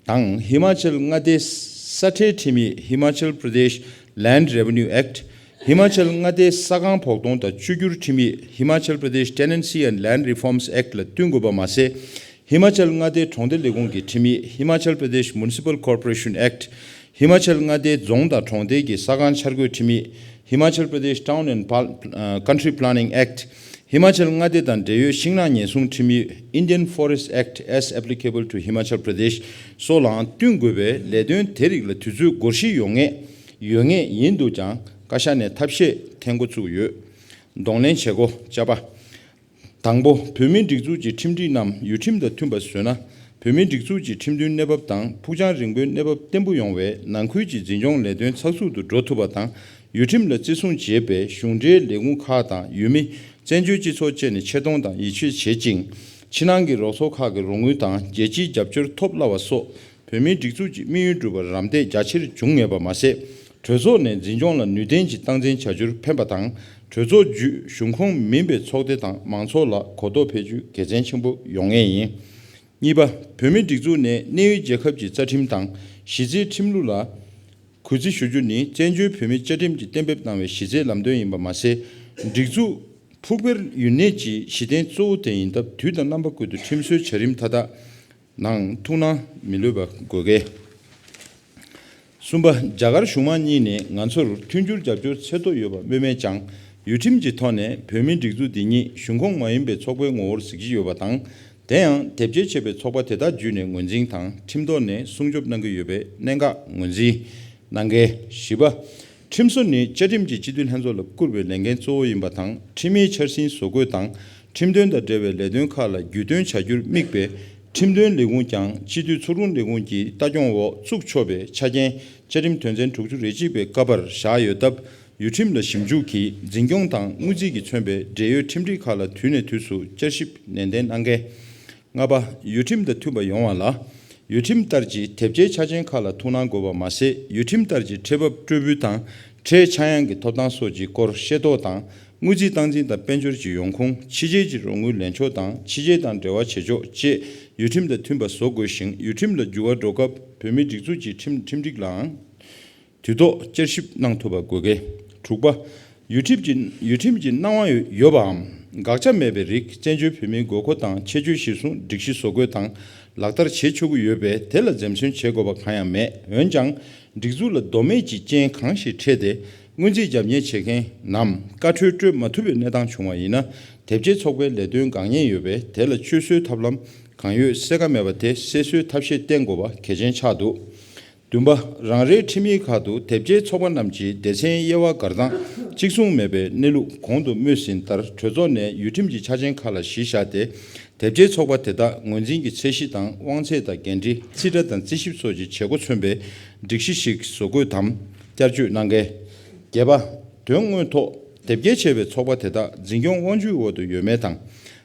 དང་། ཧི་མ་ཅལ་མངའ་སྡེའི་ས་ཁྲའི་ཁྲིམས་ཡིག Himachal Pradesh Land Revenue Act, ཧི་མ་ཅལ་མངའ་སྡེའི་ས་ཁང་བོགས་གཏོང་དང་བཅོས་བསྒྱུར་ཁྲིམས་ཡིག Himachal Pradesh Tenancy and Land Reforms Act ལ་བསྟུན་དགོས་པ་མ་ཟད། ཧི་མ་ཅལ་མངའ་སྡེའི་གྲོང་སྡེ་ལས་ཁུངས་ཀྱི་ཁྲིམས་ཡིག Himachal Pradesh Municipal Corporation Act, ཧི་མ་ཅལ་མངའ་སྡེའི་རྫོང་དང་གྲོང་སྡེ་གྱི་ས་ཁང་འཆར་འགོད་ཁྲིམས་ཡིག Himachal Pradesh Town and Pal- uh, Country Planning Act, ཧི་མ་ཅལ་མངའ་སྡེ་དང་འབྲེལ་ཡོད་ཤིང་ནགས་ཉེན་སྲུང་ཁྲིམས་ཡིག Indian Forest Act as applicable to Himachal Pradesh སོགས་ལའང་བསྟུན་དགོས་པའི་ལས་དོན་དེ་རིགས་ལ་དུས་ཚོད་འགོར་གཞི་ཡོང་ངེས་ཡོད་ངེས་ཡིན་འདུག་ཀྱང་བཀའ་ཤག་ནས་ཐབས་ཤེས་འཐེན་འགོ་བཙུགས་ཡོད། གདོང་ལེན་བྱེད་སྒོ་བཅའ་པ། དང་པོ། བོད་མིའི་སྒྲིག་འཛུགས་ཀྱི་ཁྲིམས་སྒྲིག་རྣམས་ཡུལ་ཁྲིམས་དང་མཐུན་པར་བཟོས་ན། བོད་མིའི་སྒྲིག་འཛུགས་ཀྱི་ཁྲིམས་མཐུན་གནས་བབ་དང་ཕུགས་རྒྱང་རིང་པོའི་གནས་བབ་བརྟན་པོ་ཡོང་བའི་ནང་ཁུལ་གྱི་འཛིན་སྐྱོང་ལས་དོན་ཚགས་ཚུད་དུ་འགྲོ་ཐུབ་པ་དང་། ཡུལ་ཁྲིམས་ལ་བརྩི་སྲུང་བྱེད་པའི་གཞུང་འབྲེལ་ལས་ཁུངས་ཁག་དང་ཡུལ་མི་བཙན་བྱོལ་སྤྱི་ཚོགས་བཅས་ནས་ཆེ་མཐོང་དང་ཡིད་ཆེས་བྱེད་ཅིང་། ཕྱི་ནང་གི་རོགས་ཚོགས་ཁག་གི་རོགས་དངུལ་དང་རྒྱལ་སྤྱིའི་རྒྱབ་སྐྱོར་ཐོབ་སླ་བ་སོགས། བོད་མིའི་སྒྲིག་འཛུགས་ཀྱི་དམིགས་ཡུལ་འགྲུབ་པར་རམ་འདེགས་རྒྱ་ཆེར་བྱུང་ངེས་པ་མ་ཟད། གྲོས་ཚོགས་ནས་འཛིན་སྐྱོང་ལ་ནུས་ལྡན་གྱི་སྟངས་འཛིན་བྱ་རྒྱུར་ཕན་པ་དང་། གྲོས་ཚོགས་བརྒྱུད་གཞུང་ཁོངས་མིན་པའི་ཚོགས་སྡེ་དང་མང་ཚོགས་ལ་གོ་རྟོགས་འཕེལ་རྒྱུ་དགེ་མཚན་ཆེན་པོ་ཡོང་ངེས་ཡིན། གཉིས་པ། བོད་མིའི་སྒྲིག་འཛུགས་ནས་གནས་ཡུལ་རྒྱལ་ཁབ་ཀྱི་རྩ་ཁྲིམས་དང་གཞི་རྩའི་ཁྲིམས་ལུགས་ལ་གུས་བརྩི་ཞུ་རྒྱུ་ནི་བཙན་བྱོལ་བོད་མིའི་བཅའ་ཁྲིམས་ཀྱིས་གཏན་འབེབས་གནང་བའི་གཞི་རྩའི་ལམ་སྟོན་ཡིན་པ་མ་ཟད། སྒྲིག་འཛུགས་ཕུགས་འཕེར་ཡུན་གནས་ཀྱི་གཞི་རྟེན་གཙོ་བོ་དེ་ཡིན་སྟབས། དུས་དང་རྣམ་པ་ཀུན་ཏུ་ཁྲིམས་བཟོའི་བྱ་རིམ་མཐའ་དག་ནང་ཐུགས་སྣང་མི་ལྷོད་པ་དགོས་གལ། གསུམ་པ། རྒྱ་གར་གཞུང་མང་གཉིས་ནས་ང་ཚོར་མཐུན་འགྱུར་རྒྱབ་སྐྱོར་ཚད་མཐོ་ཡོད་པ་སྨོས་མེད་ཀྱང་། ཡུལ་ཁྲིམས་ཀྱི་ཐོག་ནས་བོད་མིའི་སྒྲིག་འཛུགས་འདི་ཉིད་གཞུང་ཁོངས་མ་ཡིན་པའི་ཚོགས་པའི་ངོ་བོར་གཟིགས་ཀྱི་ཡོད་པ་དང་། དེ་ཡང་དེབ་སྐྱེལ་བྱས་པའི་ཚོགས་པ་དེ་དག་བརྒྱུད་ནས་ངོས་འཛིན་དང་ཁྲིམས་ཐོག་ནས་སྲུང་སྐྱོབ་གནང་གི་ཡོད་པའི་གནད་འགག་ངོས་འཛིན་གནང་གལ། བཞི་པ། ཁྲིམས་བཟོ་ནི་བཅའ་ཁྲིམས་ཀྱི་སྤྱི་འཐུས་ལྷན་ཚོགས་ལ་བསྐུར་བའི་ལས་འགན་གཙོ་བོ་ཡིན་པ་དང་། ཁྲིམས་ཡིག་འཆར་ཟིན་བཟོ་འགོད་དང་ཁྲིམས་དོན་དང་འབྲེལ་བའི་ལས་དོན་ཁག་ལ་རྒྱུས་སྟོན་བྱ་རྒྱུར་དམིགས་པའི་ཁྲིམས་དོན་ལས་ཁུངས་ཀྱང་སྤྱི་འཐུས་ཚོགས་དྲུང་ལས་ཁུངས་ཀྱི་ལྟ་སྐྱོང་འོག་བཙུགས་ཆོག་པའི་ཆ་རྐྱེན་བཅའ་ཁྲིམས་དོན་ཚན་དྲུག་ཅུ་རེ་གཅིག་པའི་ཀ་པར་བཞག་ཡོད་སྟབས། ཡུལ་ཁྲིམས་ལ་ཞིབ་འཇུག་གིས་འཛིན་སྐྱོང་དང་དངུལ་རྩིས་ཀྱིས་མཚོན་པའི་འབྲེལ་ཡོད་ཁྲིམས་སྒྲིག་ཁག་ལ་དུས་ནས་དུས་སུ་བསྐྱར་ཞིབ་ནན་ཏན་གནང་གལ། ལྔ་པ། ཡུལ་ཁྲིམས་དང་མཐུན་པ་ཡོང་བ་ལ། ཡུལ་ཁྲིམས་ལྟར་གྱི་དེབ་སྐྱེལ་ཆ་རྐྱེན་ཁག་ལ་ཐུགས་སྣང་དགོས་པ་མ་ཟད། ཡུལ་ཁྲིམས་ལྟར་གྱི་ཁྲལ་འབབ་སྤྲོད་འབུལ་དང་ཁྲལ་ཆག་ཡང་གི་ཐོབ་ཐང་སོགས་ཀྱི་སྐོར་ཤེས་རྟོགས་དང་། དངུལ་རྩིས་སྟངས་འཛིན་དང་དཔལ་འབྱོར་གྱི་ཡོང་ཁུངས། ཕྱི་རྒྱལ་གྱི་རོགས་དངུལ་ལེན་ཕྱོགས་དང་ཕྱི་རྒྱལ་དང་འབྲེལ་བ་བྱེད་ཕྱོགས་བཅས་ཡུལ་ཁྲིམས་དང་མཐུན་པ་བཟོ་དགོས་ཤིང་། ཡུལ་ཁྲིམས་ལ་འགྱུར་བ་འགྲོ་སྐབས་བོད་མིའི་སྒྲིག་འཛུགས་ཀྱི་ཁྲིམས་ཁྲིམས་སྒྲིག་ལའང་། དུས་ཐོག་བསྐྱར་ཞིབ་གནང་ཐུབ་པ་དགོས་གལ། དྲུག་པ། ཡུལ་ཁྲིམས་ཀྱི་ཡུལ་ཁྲིམས་ཀྱི་གནང་དབང་ཡོད་པའམ་དགག་བྱ་མེད་པའི་རིགས། བཙན་བྱོལ་བོད་མིའི་དགོས་མཁོ་དང་ཁྱད་ཆོས་གཞིར་བཟུང་སྒྲིག་གཞི་བཟོ་འགོད་དང་ལག་བསྟར་བྱེད་ཆོག་གི་ཡོད་པས། དེ་ལ་འཛེམ་ཟོན་བྱེད་དགོས་པ་གང་ཡང་མེད། འོན་ཀྱང་། སྒྲིག་འཛུགས་ལ་དོ་མེད་ཀྱི་རྐྱེན་གང་ཞིག་འཕྲད་དེ། སྔོན་རྩིས་རྒྱབ་གཉེར་བྱེད་མཁན་ནམ་བཀའ་འཁྲོལ་སྤྲོད་མ་ཐུབ་པའི་གནས་སྟངས་བྱུང་བ་ཡིན་ན། དེབ་སྐྱེལ་ཚོགས་པའི་ལས་དོན་འགག་ཉེན་ཡོད་པས། དེ་ལ་བཅོས་གསོའི་ཐབས་ལམ་གང་ཡོད་གསལ་ཁ་མེད་པ་དེ་སེལ་གསོའི་ཐབས་ཤེས་བསྟེན་དགོས་པ་གལ་ཆེན་ཆགས་འདུག། བདུན་པ། རང་རེའི་ཁྲིམས་ཡིག་ཁག་ཏུ་དེབ་སྐྱེལ་ཚོགས་པ་རྣམས་ཀྱི་སྡེ་ཚན་དབྱེ་བ་བགར་སྟངས་གཅིག་མཚུངས་མེད་པའི་གནས་ལུགས་གོང་དུ་སྨོས་ཟིན་ལྟར། གྲོས་ཚོགས་ནས་ཡུལ་ཁྲིམས་ཀྱི་ཆ་རྐྱེན་ཁག་ལ་གཞི་བཞག་སྟེ། དེབ་སྐྱེལ་ཚོགས་པ་དེ་དག་ངོས་འཛིན་གྱི་ཚད་གཞི་དང་དབང་ཚད་དང་འགན་འཁྲི། རྩིས་ཁྲ་དང་རྩིས་ཞིབ་སོགས་ཀྱི་བྱེད་སྒོ་མཚོན་པའི་སྒྲིག་གཞི་ཞིག་བཟོ་འགོད་དམ་བསྐྱར་བཅོས་གནང་གལ། བརྒྱད་པ། དོན་དངོས་ཐོག་དེབ་སྐྱེལ་བྱས་པའི་ཚོགས་པ་དེ་དག་འཛིན་སྐྱོང་དབང་སྒྱུར་འོག་ཏུ་ཡོད་མེད་དང་།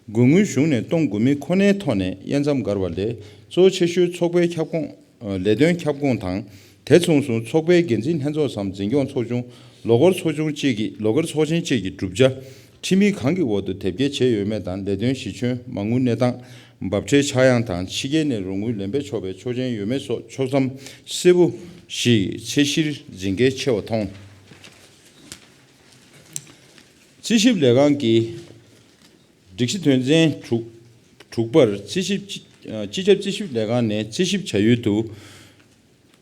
དགོས་དངུལ་གཞུང་ནས་གཏོང་དགོས་མིན་ཁོ་ནའི་ཐོག་ནས་དབྱེ་མཚམས་བགར་བ་ལས། གཙོ་ཆེ་ཤོས་ཚོགས་པའི་ཁྱབ་ཁོངས། ལས་དོན་ཁྱབ་ཁོངས་དང་། དེ་མཚུངས་སུ་ཚོགས་པའི་འགན་འཛིན་ལྷན་ཚོགས་སམ་འཛིན་སྐྱོང་ཚོགས་ཆུང་། ལོ་འཁོར་ཚོགས་ཆུང་བཅས་ཀྱི་ལོ་འཁོར་ཚོགས་ཆེན་བཅས་ཀྱི་གྲུབ་ཆ། ཁྲིམས་ཡིག་གང་གི་འོག་ཏུ་དེབ་སྐྱེལ་བྱས་ཡོད་མེད་དང་། ལས་དོན་གཞི་ཁྱོན། མ་དངུལ་གནས་སྟངས། འབབ་ཁྲལ་ཆག་ཡང་དང་། ཕྱི་རྒྱལ་ནས་རོགས་དངུལ་ལེན་པའི་ཆོག་པའི་ཆོག་མཆན་ཡོད་མེད་སོགས་ཕྱོགས་མཚམས་གསལ་པོ་ཞིག་ཚད་གཞིར་འཛིན་གལ་ཆེ་བ་མཐོང་། རྩིས་ཞིབ་ལས་ཁང་གིས། སྒྲིག་གཞི་དོན་ཚན་དྲུག་དྲུག་པར་རྩིས་ཞིབ་སྤྱི་སྤྱི་ཁྱབ་རྩིས་ཞིབ་ལས་ཁང་ནས་རྩིས་ཞིབ་བྱ་ཡུལ་དུ།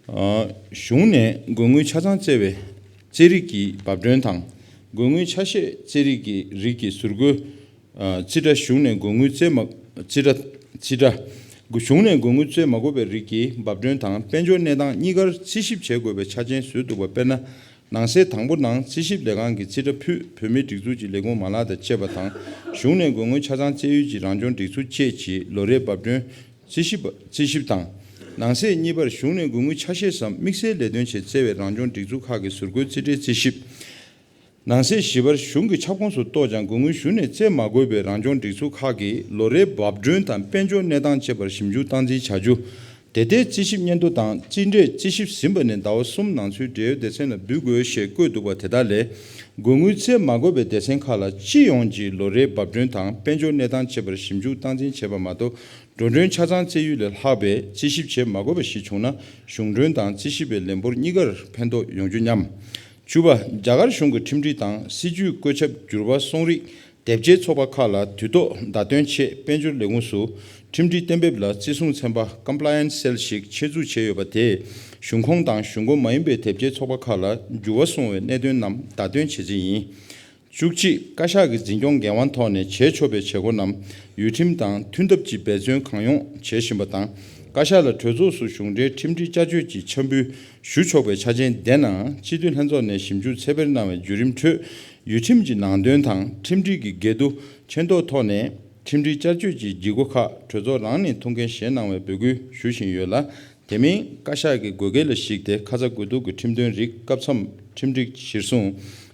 ཨ། གཞུང་ནས་དགོས་དངུལ་ཆ་ཚང་བཙལ་བའི་རྩིས་རིག་གི་འབབ་གྲོན་དང་། དགོས་དངུལ་ཆ་ཤས་རྩིས་རིག་གི་རིགས་ཀྱི་ཟུར་བཀོལ། ཨ། རྩིས་ཁྲ། གཞུང་ནས་དགོས་དངུལ་བཙལ་མ། རྩིས་ཁྲ། རྩིས་ཁྲ། གཞུང་ནས་དགོས་དངུལ་བཙལ་མ་དགོས་པའི་རིགས་ཀྱི་འབབ་གྲོན་དང་དཔལ་འབྱོར་གནས་སྟངས་གཉིས་ཀར་རྩིས་ཞིབ་བྱེད་དགོས་པའི་ཆ་རྐྱེན་བཟོས་འདུག་པ། དཔེར་ན། ནང་གསེས་དང་པོ་ནང་རྩིས་ཞིབ་ལས་ཁང་གི་རྩིས་ཁྲ་ཕུད་བོད་མིའི་སྒྲིག་འཛུགས་ཀྱི་ལས་ཁུངས་མ་ལག་དང་བཅས་པ་དང་། གཞུང་ནས་དགོས་དངུལ་ཆ་ཚང་བཙལ་ཡུལ་གྱི་རང་སྐྱོང་སྒྲིག་འཛུགས་བཅས་ཀྱི་ལོ་རེའི་འབབ་གྲོན་རྩིས་ཞིབ་རྩིས་ཞིབ་དང་། ནང་གསེས་གཉིས་པར་གཞུང་ནས་དགོས་དངུལ་ཆ་ཤས་སམ་དམིགས་བསལ་ལས་དོན་ཆེད་བཙལ་བའི་རང་སྐྱོང་སྒྲིག་འཛུགས་ཁག་གི་ཟུར་བཀོལ་རྩིས་ཁྲའི་རྩིས་ཞིབ། ནང་གསེས་བཞི་པར་གཞུང་གི་ཁྱབ་ཁོངས་སུ་གཏོགས་ཀྱང་དགོས་དངུལ་གཞུང་ནས་བཙལ་མ་དགོས་པའི་རང་སྐྱོང་སྒྲིག་འཛུགས་ཁག་གི་ལོ་རེའི་འབབ་གྲོན་དང་དཔལ་འབྱོར་གནས་སྟངས་བཅས་པར་ཞིབ་འཇུག་སྟངས་འཛིན་བྱ་རྒྱུ། དེ་ལྟའི་རྩིས་ཞིབ་སྙན་ཐོ་དང་རྩིས་འབྲས་རྩིས་ཞིབ་ཟིན་པ་ནས་ཟླ་བ་གསུམ་ནང་ཚུད་འབྲེལ་ཡོད་སྡེ་ཚན་ལ་འབུལ་དགོས་ཞེས་བཀོད་འདུག་པ། དེ་དག་ལས། དགོས་དངུལ་བཙལ་མ་དགོས་པའི་སྡེ་ཚན་ཁག་ལ་སྤྱི་ཡོངས་ཀྱི་ལོ་རེའི་འབབ་གྲོན་དང་དཔལ་འབྱོར་གནས་སྟངས་བཅས་པར་ཞིབ་འཇུག་སྟངས་འཛིན་བྱས་པ་མ་གཏོགས། འགྲོ་གྲོན་ཆ་ཚང་བཙལ་ཡུལ་ལས་ལྷག་པའི་རྩིས་ཞིབ་བྱེད་མ་དགོས་པ་ཞིག་བྱུང་ན། གཞུང་གྲོན་དང་རྩིས་ཞིབ་པའི་ལས་འབོར་གཉིས་ཀར་ཕན་ཐོགས་ཡོང་རྒྱུ་སྙམ། བཅུ་པ། རྒྱ་གར་གཞུང་གི་ཁྲིམས་སྒྲིག་དང་སྲིད་ཇུས། བཀོད་ཁྱབ། འགྱུར་བ་སོང་རིགས། དེབ་སྐྱེལ་ཚོགས་པ་ཁག་ལ་དུས་ཐོག་བརྡ་སྟོན་ཆེད་དཔལ་འབྱོར་ལས་ཁུངས་སུ་ཁྲིམས་སྒྲིག་གཏན་འབེབས་ལ་བརྩི་སྲུང་ཚན་པ་Compliance Cell ཞིག་ཆེད་འཛུགས་བྱས་ཡོད་པ་དེས། གཞུང་ཁོངས་དང་གཞུང་ཁོངས་མ་ཡིན་པའི་དེབ་སྐྱེལ་ཚོགས་པ་ཁག་ལ་འགྱུར་བ་སོང་བའི་གནད་དོན་རྣམས་བརྡ་སྟོན་བྱེད་རྩིས་ཡིན། བཅུ་གཅིག་བཀའ་ཤག་གི་འཛིན་སྐྱོང་འགན་དབང་ཐོག་ནས་བྱས་ཆོག་པའི་བྱེད་སྒོ་རྣམས་ཡུལ་ཁྲིམས་དང་མཐུན་ཐབས་ཀྱིས་འབད་བརྩོན་གང་ཡོང་བྱེད་བཞིན་པ་དང་། བཀའ་ཤག་ལ་གྲོས་ཚོགས་སུ་གཞུང་འབྲེལ་ཁྲིམས་སྒྲིག་བསྐྱར་བཅོས་ཀྱི་འཆར་འབུལ་ཞུ་ཆོག་པའི་ཆ་རྐྱེན་ལྡན་ནའང་། སྤྱི་འཐུས་ལྷན་ཚོགས་ནས་ཞིབ་འཇུག་ཚད་འཕེར་གནང་བའི་བརྒྱུད་རིམ་ཁྲོད་ཡུལ་ཁྲིམས་ཀྱི་ནང་དོན་དང་ཁྲིམས་སྒྲིག་གི་འགལ་འདུ་ཆེ་མཐོའི་ཐོག་ནས་ཁྲིམས་སྒྲིག་བསྐྱར་བཅོས་ཀྱི་བྱེད་སྒོ་ཁག་གྲོས་ཚོགས་རང་ནས་ཐུགས་འགན་བཞེས་གནང་བའི་འབོད་སྐུལ་ཞུ་བཞིན་ཡོད་ལ། དེ་མིན་བཀའ་ཤག་གི་དགོས་གལ་ལ་གཞིགས་ཏེ་ཁ་ཚ་དགོས་གཏུག་གི་ཁྲིམས་དོན་རིགས་སྐབས་མཚམས་ཁྲིམས་སྒྲིག་གཞིར་བཟུང་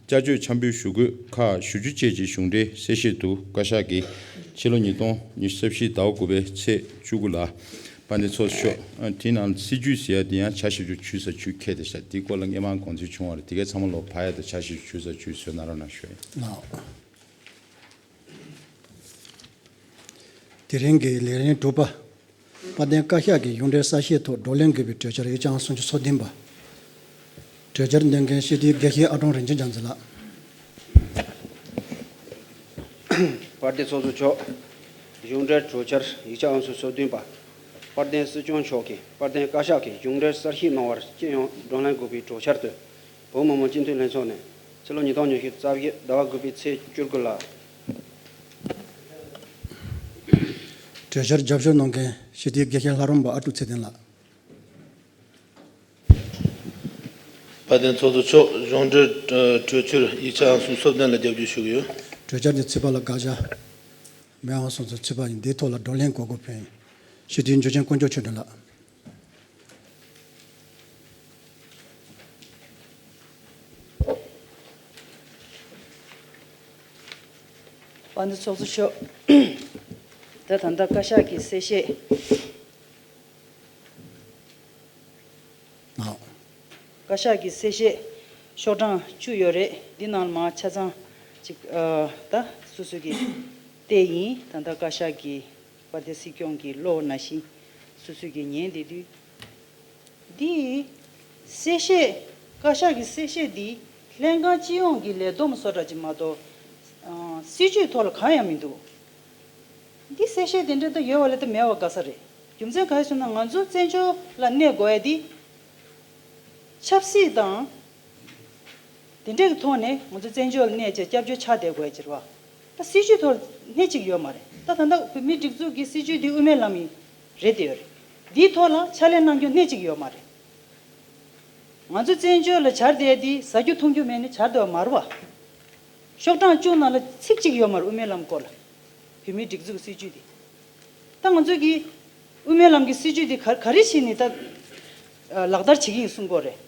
བསྐྱར་བཅོས་འཆར་འབུལ་ཞུ་དགོས་ཁག་ཞུ་རྒྱུ་བཅས་ཀྱི་གཞུང་འབྲེལ་གསལ་བཤད་དུ། བཀའ་ཤག་གིས་ཕྱི་ལོ་ཉིས་སྟོང་ཉི་ཤུ་རྩ་བཞི་ཟླ་བ་དགུ་པའི་ཚེས་བཅུ་དགུ་ལ། དཔལ་ལྡན་ཚོགས་གཙོ་མཆོག་དེའི་ནང་སྲིད་ཇུས་ཟེར་ཡ་དེ་ཡང་ཕྱག་ཞིབ་ཅིག་ཞུས་ས་ཞུས་ཁྱེད་དེ་ཤ་དེའི་སྐོར་ལ་སྔས་མ་དགོངས་ཚུལ་བྱུང་བ་རེད། དེ་གའི་ཚང་མ་ལོ་ཕ་ཡ་དང་ཕྱག་ཞིབ་ཞུས་ས་ཞུས་བཟོས་གནང་རོགས་གནང་ཞུ་ཡ། ལགས། དེ་རིང་གི་ལས་རིམ་དྲུག་པ། དཔལ་ལྡན་བཀའ་ཤག་གི་གཞུང་འབྲེལ་གསལ་བཤད་ཐོག་བགྲོ་གླེང་དགོས་པའི་གྲོས་འཆར་ཡིག་ཆ་ཨང་སུམ་ཅུ་སོ་བདུན་པ། གྲོས་འཆར་འདོན་མཁན་སྤྱི་འཐུས་དགེ་བཤེས་ཨ་ཀྲོང་རིན་ཆེན་རྒྱ་མཚོ་ལགས། དཔལ་ལྡན་ཚོགས་གཙོ་མཆོག་གཞུང་འབྲེལ་གྲོས་འཆར་ཡིག་ཆ་ཨང་སུམ་ཅུ་སོ་བདུན་པ། དཔལ་ལྡན་སྲིད་སྐྱོང་མཆོག་གིས་དཔལ་ལྡན་བཀའ་ཤག་གི་གཞུང་འབྲེལ་གསལ་བཤད་གནང་བར་སྤྱི་ཡོངས་བགྲོ་གླེང་དགོས་པའི་གྲོས་འཆར་དུ། བོད་མི་མང་སྤྱི་འཐུས་ལྷན་ཚོགས་ནས་ཕྱི་ལོ་ཉིས་སྟོང་ཉི་ཤུ་རྩ་བཞི་ཟླ་བ་དགུ་པའི་ཚེས་བཅུ་དགུ་ལ། གྲོས་འཆར་རྒྱབ་སྐྱོར་གནང་མཁན་སྤྱི་འཐུས་དགེ་བཤེས་ལྷ་རམས་པ་ཨ་ཀྲུག་ཚེ་བརྟན་ལགས། དཔལ་ལྡན་ཚོགས་གཙོ་མཆོག་གཞུང་འབྲེལ་གྲོས་ཆོད་ཡིག་ཆ་ཨང་སུམ་ཅུ་སོ་བདུན་ལ་རྒྱབ་སྐྱོར་ཞུ་གི་ཡོད། གྲོས་འཆར་འདི་ཚིག་པ་ལ་དགག་བྱ་མེད། ཨང་སུམ་ཅུ་ཚིག་པ་ཡིན། འདིའི་ཐོག་ལ་བགྲོ་གླེང་དགོས་མཁོ་ཕན་སྤྱི་འཐུས་འཇུ་ཆེན་དཀོན་མཆོག་ཆོས་སྒྲོན་ལགས། དཔལ་ལྡན་ཚོགས་གཙོ་མཆོག་ད་ད་ལྟ་བཀའ་ཤག་གི་གསལ་བཤད། ཨ། བཀའ་ཤག་གི་གསལ་བཤད་ཤོག་གྲངས་བཅུ་ཡོད་རེད། འདི་ནང་ལ་མར་ཆ་ཚང་ཅིག་ཨ། ད་སོ་སོ་གི་བལྟས་ཡིན། ད་ལྟ་བཀའ་ཤག་གི་དཔལ་ལྡན་སྲིད་སྐྱོང་གི་བློ་ནང་བཞིན་སོ་སོ་གི་ཉན་བསྡད་དུས། འདི་གསལ་བཤད། བཀའ་ཤག་གི་གསལ་བཤད་འདི་ལྷན་ཁང་སྤྱི་ཡོངས་ཀྱི་ལས་བསྡོམས་བཟོ་འདྲ་ཅིག་མ་གཏོགས་ཨ། སྲིད་ཇུས་ཐོག་ལ་གང་ཡང་མི་འདུག་འདི་གསལ་བཤད་དེ་འདྲ་ད་ཡོད་པ་ལས་ད་མེད་པ་དགའ་ས་རེད། རྒྱུ་མཚན་གང་ཡིན་ཟེར་ན་ང་ཚོ་བཙན་བྱོལ་ལ་གནས་དགོས་ཡ་འདི་ཆབ་སྲིད་དང་དེ་འདྲའི་ཐོག་ནས་ང་ཚོ་བཙན་བྱོལ་ལ་གནས་བྱས་སྐྱབས་བཅོལ་ཆགས་བསྡད་དགོས་ཡ་ཅིག་རེད་བ། ད་སྲིད་ཇུས་ཐོག་སྣེ་གཅིག་ཡོད་མ་རེད། ད་ད་ལྟ་བོད་མིའི་སྒྲིག་འཛུགས་ཀྱི་སྲིད་ཇུས་འདི་དབུ་མའི་ལམ་ཡིན་རེད་དེ་ཡོད་རེད། འདིའི་ཐོག་ལ་ཕྱག་ལས་གནང་རྒྱུ་སྣེ་གཅིག་ཡོད་མ་རེད། ང་ཚོ་བཙན་བྱོལ་ལ་བྱར་བསྡད་དེ་ཟ་རྒྱུ་འཐུང་རྒྱུ་མེད་ནས་བྱར་བསྡད་པ་མ་རེད་བ། ཤོག་གྲངས་བཅུ་ནང་ལ་ཚིག་གཅིག་ཡོད་མ་རེད་དབུ་མའི་ལམ་སྐོར་ལ། བོད་མིའི་སྒྲིག་འཛུགས་སྲིད་ཇུས་དེ། ད་ང་ཚོ་གིས་དབུ་མའི་ལམ་གྱི་སྲིད་ཇུས་དེ་ག་ག་རེ་བྱས་ནས་ད་ལག་བསྟར་བྱེད་ཀྱི་ཡིན་གསུང་གི་ཡོད་རེད།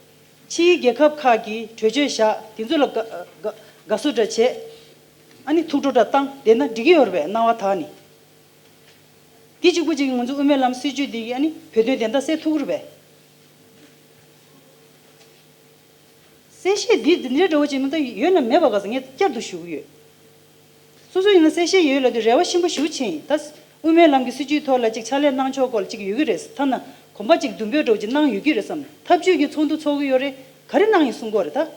ཕྱིའི་རྒྱལ་ཁབ་ཁག་གིས་གྲོས་ཆོད་བཞག་དེ་ཚོ་ལ་དགའ་དགའ་དགའ་བསུ་འདྲ་བྱས། ཨ་ནི་ཐུགས་སྤྲོ་འདྲ་བཏང་བསྡད་ན་འགྲིག་གི་ཡོད་རེད་པས། སྣང་བ་དག་ནི། འདི་གཅིག་པུ་གཅིག་གིས་ང་ཚོ་དབུ་མའི་ལམ་སྲིད་ཇུས་འདི་གི་ཨ་ནི་བོད་དོན་བདེན་མཐའ་གསལ་ཐུབ་ཀྱི་རེད་པས། གསལ་བཤད་འདི་འདི་འདྲའི་འདྲ་བོ་ཅིག་མི་ད་ཡོད་ན་མེད་པ་ག་ས་ངས་བསྐྱར་དུ་ཞུ་གི་ཡོད། སོ་སོ་ཡིན་ན་གསལ་བཤད་ཡོད་ལབ་དུས་རེ་བ་ཆེན་པོ་ཞེ་པོ་ཅིག་ཡིན། ད་དབུ་མའི་ལམ་གྱི་སྲིད་ཇུས་ཐོག་ལ་ཅིག་ཕྱག་ལས་གནང་ཕྱོགས་སྐོར་ལ་ཅིག་ཡོད་ཀྱི་རེད། ཐ་ན་གོམ་པ་ཅིག་མདུན་སྤོས་འདྲ་བོ་ཅིག་གནང་ཡོད་ཀྱི་རེད་བསམ། ཐབས་ཇུས་ཀྱི་ཚོགས་འདུ་ཚོགས་ཀྱི་ཡོད་རེད། ག་རེ་གནང་ཡིན་གསུང་གི་ཡོད་རེད་ད།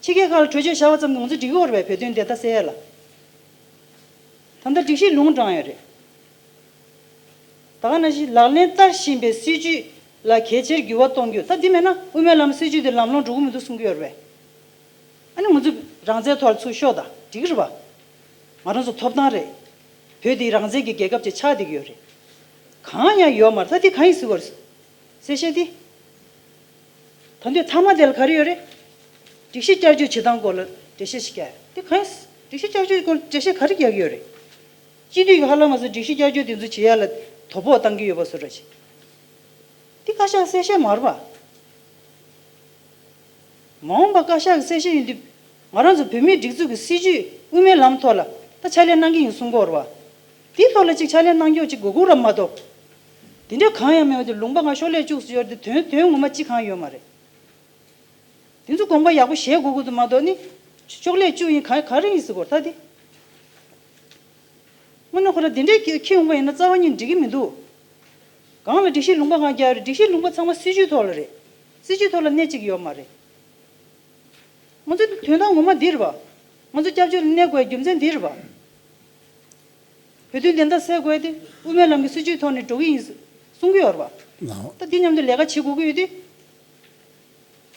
ཕྱི་རྒྱལ་ཁག་ལ་གྲོས་ཆོད་བཞག་པ་ཙམ་གྱིས་ང་ཚོ་འགྲིག་གི་ཡོད་རེད་པས། བོད་དོན་བདེན་མཐའ་གསལ་ཡ་ལ། ད་ལྟ་སྒྲིག་གཞི་ལུང་དྲངས་ཡོད་རེད། ད་ག་ནང་བཞིན་ལག་ལེན་བསྟར་བཞིན་པའི་སྲིད་ཇུས་ལ་གལ་ཆེར་འགྱུར་བ་གཏོང་རྒྱུ། ད་འདི་མེད་ན་དབུ་མའི་ལམ་སྲིད་ཇུས་འདི་ལམ་ལྷོང་འགྲོ་གི་མི་འདུག་གསུང་གི་ཡོད་རེད་པས། ཨ་ནི་ང་ཚོ་རང་བཙན་ཐོག་ལ་ཚུར་ཤོག་དང་འགྲིག་གི་རེད་པ། ང་རང་ཚོ་ཐོབ་ཐང་རེད། བོད་འདི་རང་བཙན་གྱི་རྒྱལ་ཁབ་ཅིག་ཆགས་བསྡད་ཀྱི་ཡོད་རེད། གང་ཡང་ཡོད་མ་རེད། ད་འདི་གང་ཡིན་ཟེར་བ་རེད། གསལ་བཤད་འདི། ད་དུང་མཐའ་མ་དེ་ལ་ག་རེ་ཡོད་རེད། སྒྲིག་གཞི་བསྐྱར་བཅོས་བྱེད་སྟངས་སྐོར་ལ་འགྲེལ་བཤད་ཞིག་རྒྱག་ཡ། དེ་གང་ཡིན། སྒྲིག་གཞི་བསྐྱར་བཅོས་སྐོར་འགྲེལ་བཤད་ག་རེ་རྒྱག་གི་ཡོད་རེད། སྤྱི་འཐུས་ཀྱི་ཧ་ལམ་མ་ཟད་སྒྲིག་གཞི་བསྐྱར་བཅོས་དེ་ཚོ་བྱེད་ཡ་ལ་དོ་ཕོག་བཏང་གི་ཡོད་པ་བཟོ་འདྲ་ཞིག་འདི་བཀའ་ཤག་གསལ་བཤད་མ་རེད་པ། མ་འོངས་པ་བཀའ་ཤག་གི་གསལ་བཤད་ཡིན་དུས། ང་རང་ཚོ་བོད་མིའི་སྒྲིག་འཛུགས་ཀྱི་སྲིད་ཇུས་དབུ་མའི་ལམ་ཐོག་ལ་ད་ཕྱག་ལས་གནང་གི་ཡིན་གསུང་གི་ཡོད་རེད་པ། དེའི་ཐོག་ལ་ཅིག་ཕྱག་ལས་གནང་ཕྱོགས་ཅིག་དགོས་ཀྱི་རེད་མ་གཏོགས། དེ་འདྲ་གང་ཡང་མེད་པ་དེ་ལུང་པ་ང་ཤོག་ལྷེ་བཅུག་ཟེར་ཡོད་རེད་དེ་དོན་དོན་ངོ་མ་ཅི་གང་ཡོད་མ་རེད། དེ་ཚོ་དགོངས་པ་ཡག་པོ་བཞེས་དགོས་ཀྱི་འདུག་མ་གཏོགས་ནི། ཤོག་ལྷེ་བཅུག་ཡིན་ག་ག་རེ་ཡིན་ཟེར་གོ་ད་དེ། དངོས་གནས་ཁོ་རང་དེ་འདྲའི་ཁྱི་ཁྱི་ཡོང་པ་ཡིན་ན་རྩ་བ་ཉིད་འགྲིག་གི་མི་འདུག་གང་ལ་སྒྲིག་གཞི་ལུང་པ་གང་རྒྱག་རེད། སྒྲིག་གཞི་ལུང་པ་ཚང་མ་སྲིད་ཇུས་ཐོག་ལ་རེད། སྲིད་ཇུས་ཐོག་ལ་གནས་གཅིག་ཡོད་མ་རེད། ང་ཚོ་དོན་དག་ངོ་མ་འདི་རེད་པ། ང་ཚོ་སྐྱབས་བཅོལ་ལ་གནས་དགོས་རྒྱུ་མཚན་འདི་རེད་པ། བོད་དོན་བདེན་མཐའ་གསལ་དགོས་ཏེ་དབུ་མའི་ལམ་གྱི་སྲིད་ཇུས་ཐོག་ནས་འགྲོ་གི་ཡིན་གསུང་གི་ཡོད་རེད་པ། ལགས། ད་འདི་མཉམ་དུ་ལས་ཀ་བྱེད་དགོས་ཀྱི་ཡོད་དུས།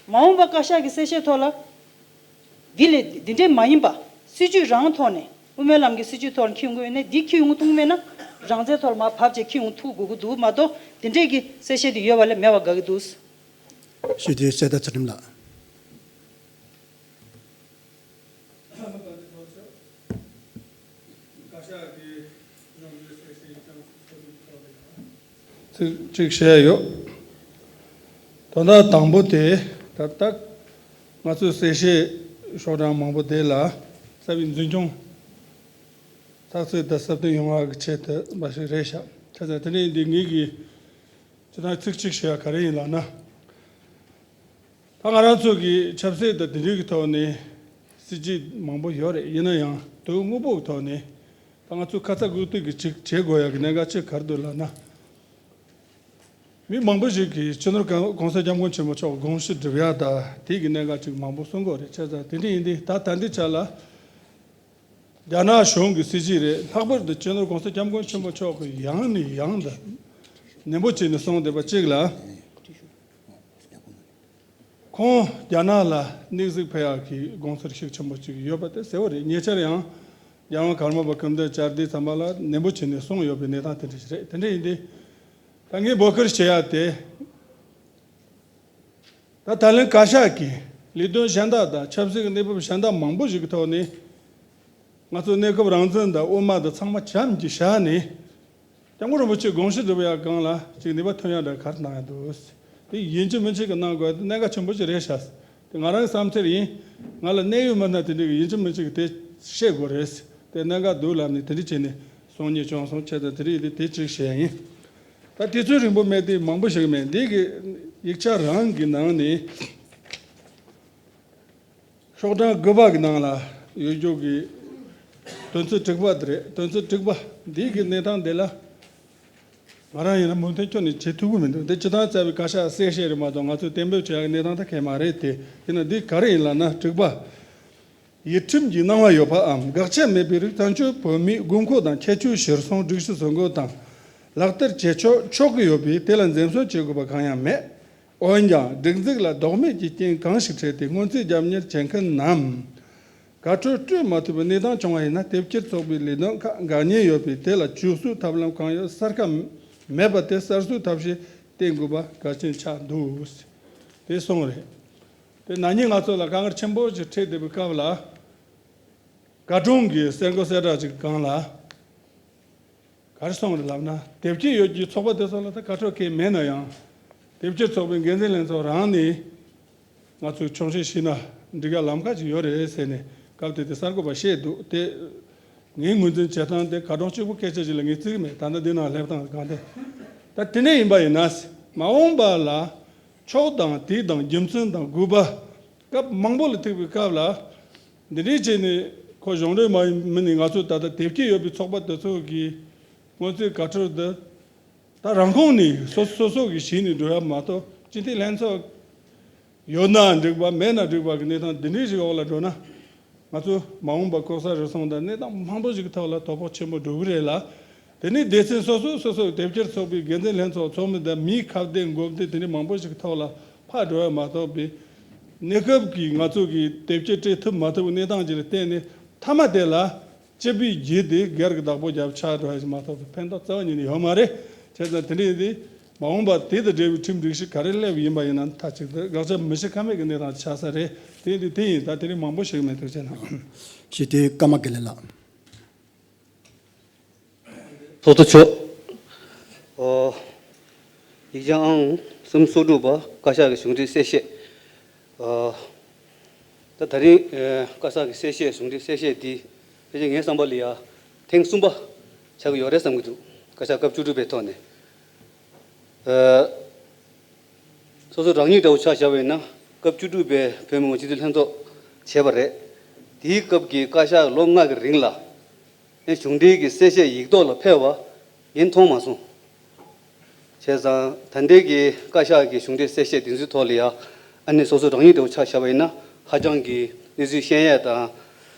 མ་འོངས་པ་བཀའ་ཤག་གི་གསལ་བཤད་ཐོག་ལ། འདི་ལས་འདི་འདྲས་མ་ཡིན་པ། སྲིད་ཇུས་རང་ཐོག་ནས་དབུ་མའི་ལམ་གྱི་སྲིད་ཇུས་ཐོག་ནས་འཁྱེར་ཡོང་གི་ཡོད་ན། འདི་འཁྱེར་ཡོང་གི་ཐུབ་མེད་ན། རང་བཙན་ཐོག་ལ་མར་བབས་བྱས་འཁྱེར་ཡོང་ཐུབ་དགོས་ཀྱི་འདུག་མ་གཏོགས། འདི་འདྲས་ཀྱི་གསལ་བཤད་དེ་ཡོད་པ་ལས་མེད་པ་དགའ་གི་འདུག་ཞུ་དེ་གསལ་བརྡ་ཚུལ་ཁྲིམས་ལགས། ཚིག་གཅིག་བཤད་ཡོད། དོན་དག་དང་པོ་དེ། ད་ལྟ་ང་ཚོས་གསལ་བཤད་ཤོག་གྲངས་མང་པོ་དེ་ལ་རྩ་བའི་འཛིན་སྐྱོང་ཚགས་ཚུད་དང་སྲ་བརྟན་ཡོང་བ་གི་ཆེད་དུ་འབའ་ཞིག་རེད་ཤག་བྱས་ཙང་དེ་འདྲ་ཡིན་དུས་ངེད་ཀྱིས་ཇི་ལྟར་ཚིག་གཅིག་བཤད་ཡ་ག་རེ་ཡིན་ལབ་ན། ད་ང་རང་ཚོ་གི་ཆབ་སྲིད་དང་དེ་འདྲའི་གི་ཐོག་ནས་སྲིད་ཇུས་མང་པོ་ཡོད་རེད། ཡིན་ན་ཡང་དོན་དངོས་པོ་གི་ཐོག་ནས་ད་ང་ཚོ་ཁ་ཚ་དགོས་གཏུགས་ཀྱི་ཅིག་བྱེད་དགོས་ཡ་གི་གནད་འགག་ཅིག་ག་རེ་འདུག་ལབ་ན། མི་མང་པོ་ཞིག་གིས་སྤྱི་ནོར་གོང་ས་སྐྱབས་མགོན་ཆེན་པོ་མཆོག་དགོངས་ཞུ་སྒྲུབ་ཡ་ད་དེ་གི་གནད་འགག་ཅིག་མང་པོ་གསུང་གི་ཡོད་རེད། བྱས་ཙང་དེ་འདྲ་ཡིན་དུས་ད་ད་ལྟའི་ཆ་ལ། རྒྱ་ནག་གཞུང་གི་སྲིད་ཇུས་རེད། ལྷག་པར་དུ་སྤྱི་ནོར་གོང་ས་སྐྱབས་མགོན་ཆེན་པོ་མཆོག་གིས་ཡང་ནས་ཡང་དུ་ནན་པོ་བྱས་ནས་གསུངས་བསྡད་པ་གཅིག་ལ། ཁོང་རྒྱ་ནག་ལ་གནས་གཟིགས་ཕེབས་ཡག་གི་དགོངས་ཚུལ་ཤུགས་ཆེན་པོ་ཅིག་ཡོད་པ་དེ་གསལ་བོ་རེད། ཉེ་ཆར་ཡང་རྒྱལ་དབང་ཀརྨ་པ་སྐུ་ཕྲེང་བཅུ་བདུན་ཚང་མ་ལ་ནན་པོ་བྱས་ནས་གསུངས་ཡོད་པའི་གནས་སྟངས་དེ་འདྲ་ཞིག་རེད། དེ་འདྲ་ཡིན་དུས་ད་ངས་འབོད་སྐུལ་བྱེད་ཡག་དེ། ད་ད་ལན་བཀའ་ཤག་གིས་ལས་དོན་གཞན་དག་དང་ཆབ་སྲིད་ཀྱི་གནས་བབ་གཞན་དག་མང་པོ་ཞིག་གི་ཐོག་ནས་ང་ཚོ་གནས་སྐབས་རང་བཙན་དང་དབུ་མ་དང་ཚང་མ་བྱམས་ཀྱིས་བཞག་ནས། སྐྱབས་མགོན་རིན་པོ་ཆེ་དགོངས་ཞུ་སྒྲུབ་ཡག་སྒང་ལ་ཅིག་ནུས་པ་ཐོན་ཡག་འདྲ་ག་རེ་གནང་ཡག་འདུག་དེ་ཡིན་གཅིག་མིན་གཅིག་གི་གནང་དགོས་དེ་གནད་འགག་ཆེན་པོ་ཞིག་རེད་ཤག་དེ་ང་རང་གི་བསམ་ཚུལ་ཡིན། ང་ལ་གནད་ཡོད་མི་སྣ་དེ་འདྲ་གི་ཡིན་གཅིག་མིན་གཅིག་གི་དེ་བཤད་དགོས་རེད། དེ་གནད་འགག་འདུག་ལབ་ནས་དེ་འདྲ་བྱས་ནས་གསུང་སྙིང་བྱུང་སོང་། བྱས་ཙང་དེ་རིགས་དེ་དེ་གཅིག་བཤད་ཡིན། ད་དུས་ཚོད་རིང་པོ་མེད་དུས་མང་པོ་ཞིག་མེད། འདི་གི་ཡིག་ཆ་རང་གི་ནང་ནས་ཤོག་གྲངས་དགུ་པ་གི་ནང་ལ་ཡོད་རྒྱུ་གི་དོན་ཚན་དྲུག་པ་དེ་རེད། དོན་ཚན་དྲུག་པ་འདི་གི་གནས་སྟངས་འདི་ལ་ང་རང་ཡིན་ན་མོས་མཐུན་ཁྱོན་ནས་བྱེད་ཐུབ་ཀྱི་མི་འདུག་འདི་སྤྱི་བཏང་རྩ་བའི་བཀའ་ཤག་གསལ་བཤད་རེད་མ་གཏོགས་ང་ཚོས་གཏན་འབེབས་བྱེད་ཡག་གི་གནས་སྟངས་ད་གང་ཡང་མ་རེད་དེ། ཡིན་ན་འདི་ག་རེ་ཡིན་ལབ་ན། དྲུག་པ། ཡུལ་ཁྲིམས་ཀྱི་གནང་བ་ཡོད་པའམ་དགག་བྱ་མེད་པའི་རིགས་བཙན་བྱོལ་བོད་མིའི་དགོས་མཁོ་དང་ཁྱད་ཆོས་གཞིར་བཟུང་སྒྲིག་གཞི་བཟོ་འགོད་དང་ལག་བསྟར་བྱེད་ཆོག་ཆོག་གི་ཡོད་པས་དེ་ལ་འཛེམ་ཟོན་བྱེད་དགོས་པ་གང་ཡང་མེད། འོན་ཀྱང་སྒྲིག་འཛུགས་ལ་ལྡོག་མེད་ཀྱི་རྐྱེན་གང་ཞིག་འཕྲད་དེ་སྔོན་རྩིས་རྒྱབ་གཉེར་བྱེད་མཁན་ནམ་དགའ་སྤྲོ་སྤྲོད་མ་ཐུབ་པའི་གནས་སྟངས་བྱུང་བ་ཡིན་ན་དེབ་སྐྱེལ་ཚོགས་པའི་ལས་དོན་ཁག་འགག་ཉེན་ཡོད་པས་དེ་ལ་བཅོས་གསོའི་ཐབས་ལམ་གང་ཡོད་གསར་ཁ་མེད་པ་དེ་གསར་བཟོའི་ཐབས་ཤེས་བསྟེན་དགོས་པ་གལ་ཆེན་ཆགས་འདུག་དེ་གསུངས་རེད། དེ་ན་ནིང་ང་ཚོ་ལ་དཀའ་ངལ་ཆེན་པོ་ཞིག་འཕྲད་བསྡད་པའི་སྐབས་ལ། བཀའ་དྲུང་གིས་གསལ་འགོད་གསལ་བསྒྲགས་ཅིག་སྒང་ལ། ག་རེ་གསུངས་རེད་ལབ་ན། དེབ་སྐྱེལ་ཡོད་ཀྱི་ཚོགས་པ་དེ་ཚོ་ལ་ད་བཀའ་ཁྲོལ་གང་ཡང་མེད་ན་ཡང་། དེབ་སྐྱེལ་ཚོགས་པའི་འགན་འཛིན་ལྷན་ཚོགས་རང་ནས་ང་ཚོས་ཆོག་མཆན་ཞུས་ན་འགྲིག་ཡ་ལམ་ཁ་ཅིག་ཡོད་རེད་ཟེར་ནས་སྐབས་དེ་དུས་གསར་འགོད་པ་བཤད་འདུག་དེ་ངའི་ངོས་འཛིན་བྱེད་སྟངས་དེ་བཀའ་དྲུང་གཅིག་པུ་སྐད་ཆ་ཅིག་ལ་ངས་བརྩི་གི་མེད། ད་ལྟ་འདི་ནང་སླེབས་སྟངས་གང་དེ། ད་དེ་འདྲ་ཡིན་པ་ཡིན་ན། མ་འོངས་པ་ལ་ཕྱོགས་དང་དུས་དང་རྒྱུ་མཚན་དང་དགོས་པ་སྐབས་མང་པོ་ལ་ཐུག་པའི་སྐབས་ལ། འདི་འདྲའི་བྱས་ནས་ཁོ་གཞུང་འབྲེལ་མ་ཡིན་མིན་ནི་ང་ཚོ་ད་ལྟ་དེབ་སྐྱེལ་ཡོད་པའི་ཚོགས་པ་དེ་ཚོ་གི་སྔོན་རྩིས་བཀའ་འཁྲོལ་འདི་ད་རང་ཁོངས་ནས་སོ་སོ་སོ་གིས་བྱས་ནས་འགྲོ་ཡ་མ་གཏོགས་སྤྱི་འཐུས་ལྷན་ཚོགས་ཡོད་ན་འགྲིག་པ་མེད་ན་འགྲིག་པ་གི་གནས་སྟངས་འདི་འདྲའི་ཞིག་འོག་ལ་འགྲོ་ན། ང་ཚོ་མ་འོངས་པ་ལྐོག་ཟ་རུལ་སུངས་དང་གནས་སྟངས་མང་པོ་ཞིག་གི་ཐོག་ལ་དོ་ཕོག་ཆེན་པོ་འགྲོ་གི་རེད་ལ། དེ་ནས་སྡེ་ཚན་སོ་སོ་སོ་སོའི་དེབ་སྐྱེལ་ཚོགས་པའི་འགན་འཛིན་ལྷན་ཚོགས་ཚོགས་མི་དང་མིའི་ཁ་གཏད་དགོས་འདུན་དེ་འདྲའི་མང་པོ་ཞིག་གི་ཐོག་ལ་ཕར་འགྲོ་ཡ་མ་གཏོགས་པའི། གནས་སྐབས་ཀྱི་ང་ཚོ་གི་དེབ་སྐྱེལ་སྤྲད་ཐུབ་མ་ཐུབ་གནས་སྟངས་ཅིག་ལ་བརྟེན་ནས་མཐའ་མ་དེ་ལ་སྤྱི་པའི་རྒྱུ་དེ་སྒེར་གྱི་བདག་པོ་རྒྱབ་ཆགས་འགྲོ་ཡ་ཞིག་མ་གཏོགས་པའི་ཕན་ཐོགས་རྩ་བ་ཉིད་ནས་ཡོད་མ་རེད། བྱས་ཙང་དེ་འདྲ་ཡིན་དུས་མ་འོངས་པ་དེ་དང་འབྲེལ་བའི་ཁྲིམས་སྒྲིག་གཞི་ག་རེ་སླེབས་ཡིན་པ་ཡིན་ན་མཐའ་གཅིག་ཏུ་དགག་བྱ་མི་བྱེད་ཀ་མེད་ཀྱི་གནས་སྟངས་ཆགས་ས་རེད། དེ་ཡིན་དུས་དེ་ཡིན་ད་དེ་རིང་མང་པོ་ཞིག་མེད་འདུག་བྱས་ན། ཞི་བདེ་ཀརྨ་དགེ་ལེགས་ལགས། ཚོགས་གཙོ་མཆོག་ཨོ། ཡིག་ཆ་ཨང་གསུམ་སོ་དྲུག་པ་བཀའ་ཤག་གི་གཞུང་འབྲེལ་གསལ་བཤད། ཨོ། ད་ད་རིང་ཨེ་བཀའ་ཤག་གི་གསལ་བཤད་གཞུང་འབྲེལ་གསལ་བཤད་འདི་ཕལ་ཆེར་ངའི་བསམ་པ་ལ་ཡ་ཐེངས་གསུམ་པ་ཆགས་ཀྱི་ཡོད་རེད་བསམ་གྱི་འདུག་བཀའ་ཤག་སྐབས་བཅུ་དྲུག་པའི་ཐོག་ནས། ཨེ། སོ་སོ་རང་ཉིད་འདྲ་བོ་ཆ་བཞག་པ་ཡིན་ན་སྐབས་བཅུ་དྲུག་པའི་བོད་མི་མང་སྤྱི་འཐུས་ལྷན་ཚོགས་བྱས་པ་རེད། དེའི་སྐབས་ཀྱི་བཀའ་ཤག་ལོ་ལྔ་གི་རིང་ལ་ཨེ་གཞུང་འབྲེལ་གྱི་གསལ་བཤད་ཡིག་ཐོག་ལ་ཕེབས་པ་ཡིན་མཐོང་མ་སོང་། བྱས་ཙང་ད་ལྟའི་གི་བཀའ་ཤག་གི་གཞུང་འབྲེལ་གསལ་བཤད་འདི་ཚོའི་ཐོག་ལ་ཡ་ཨ་ནི་སོ་སོ་རང་ཉིད་འདྲ་བོ་ཆ་བཞག་པ་ཡིན་ན་ཧ་ཅང་གི་གནས་ཚུལ་ཤེས་ཡས་དང་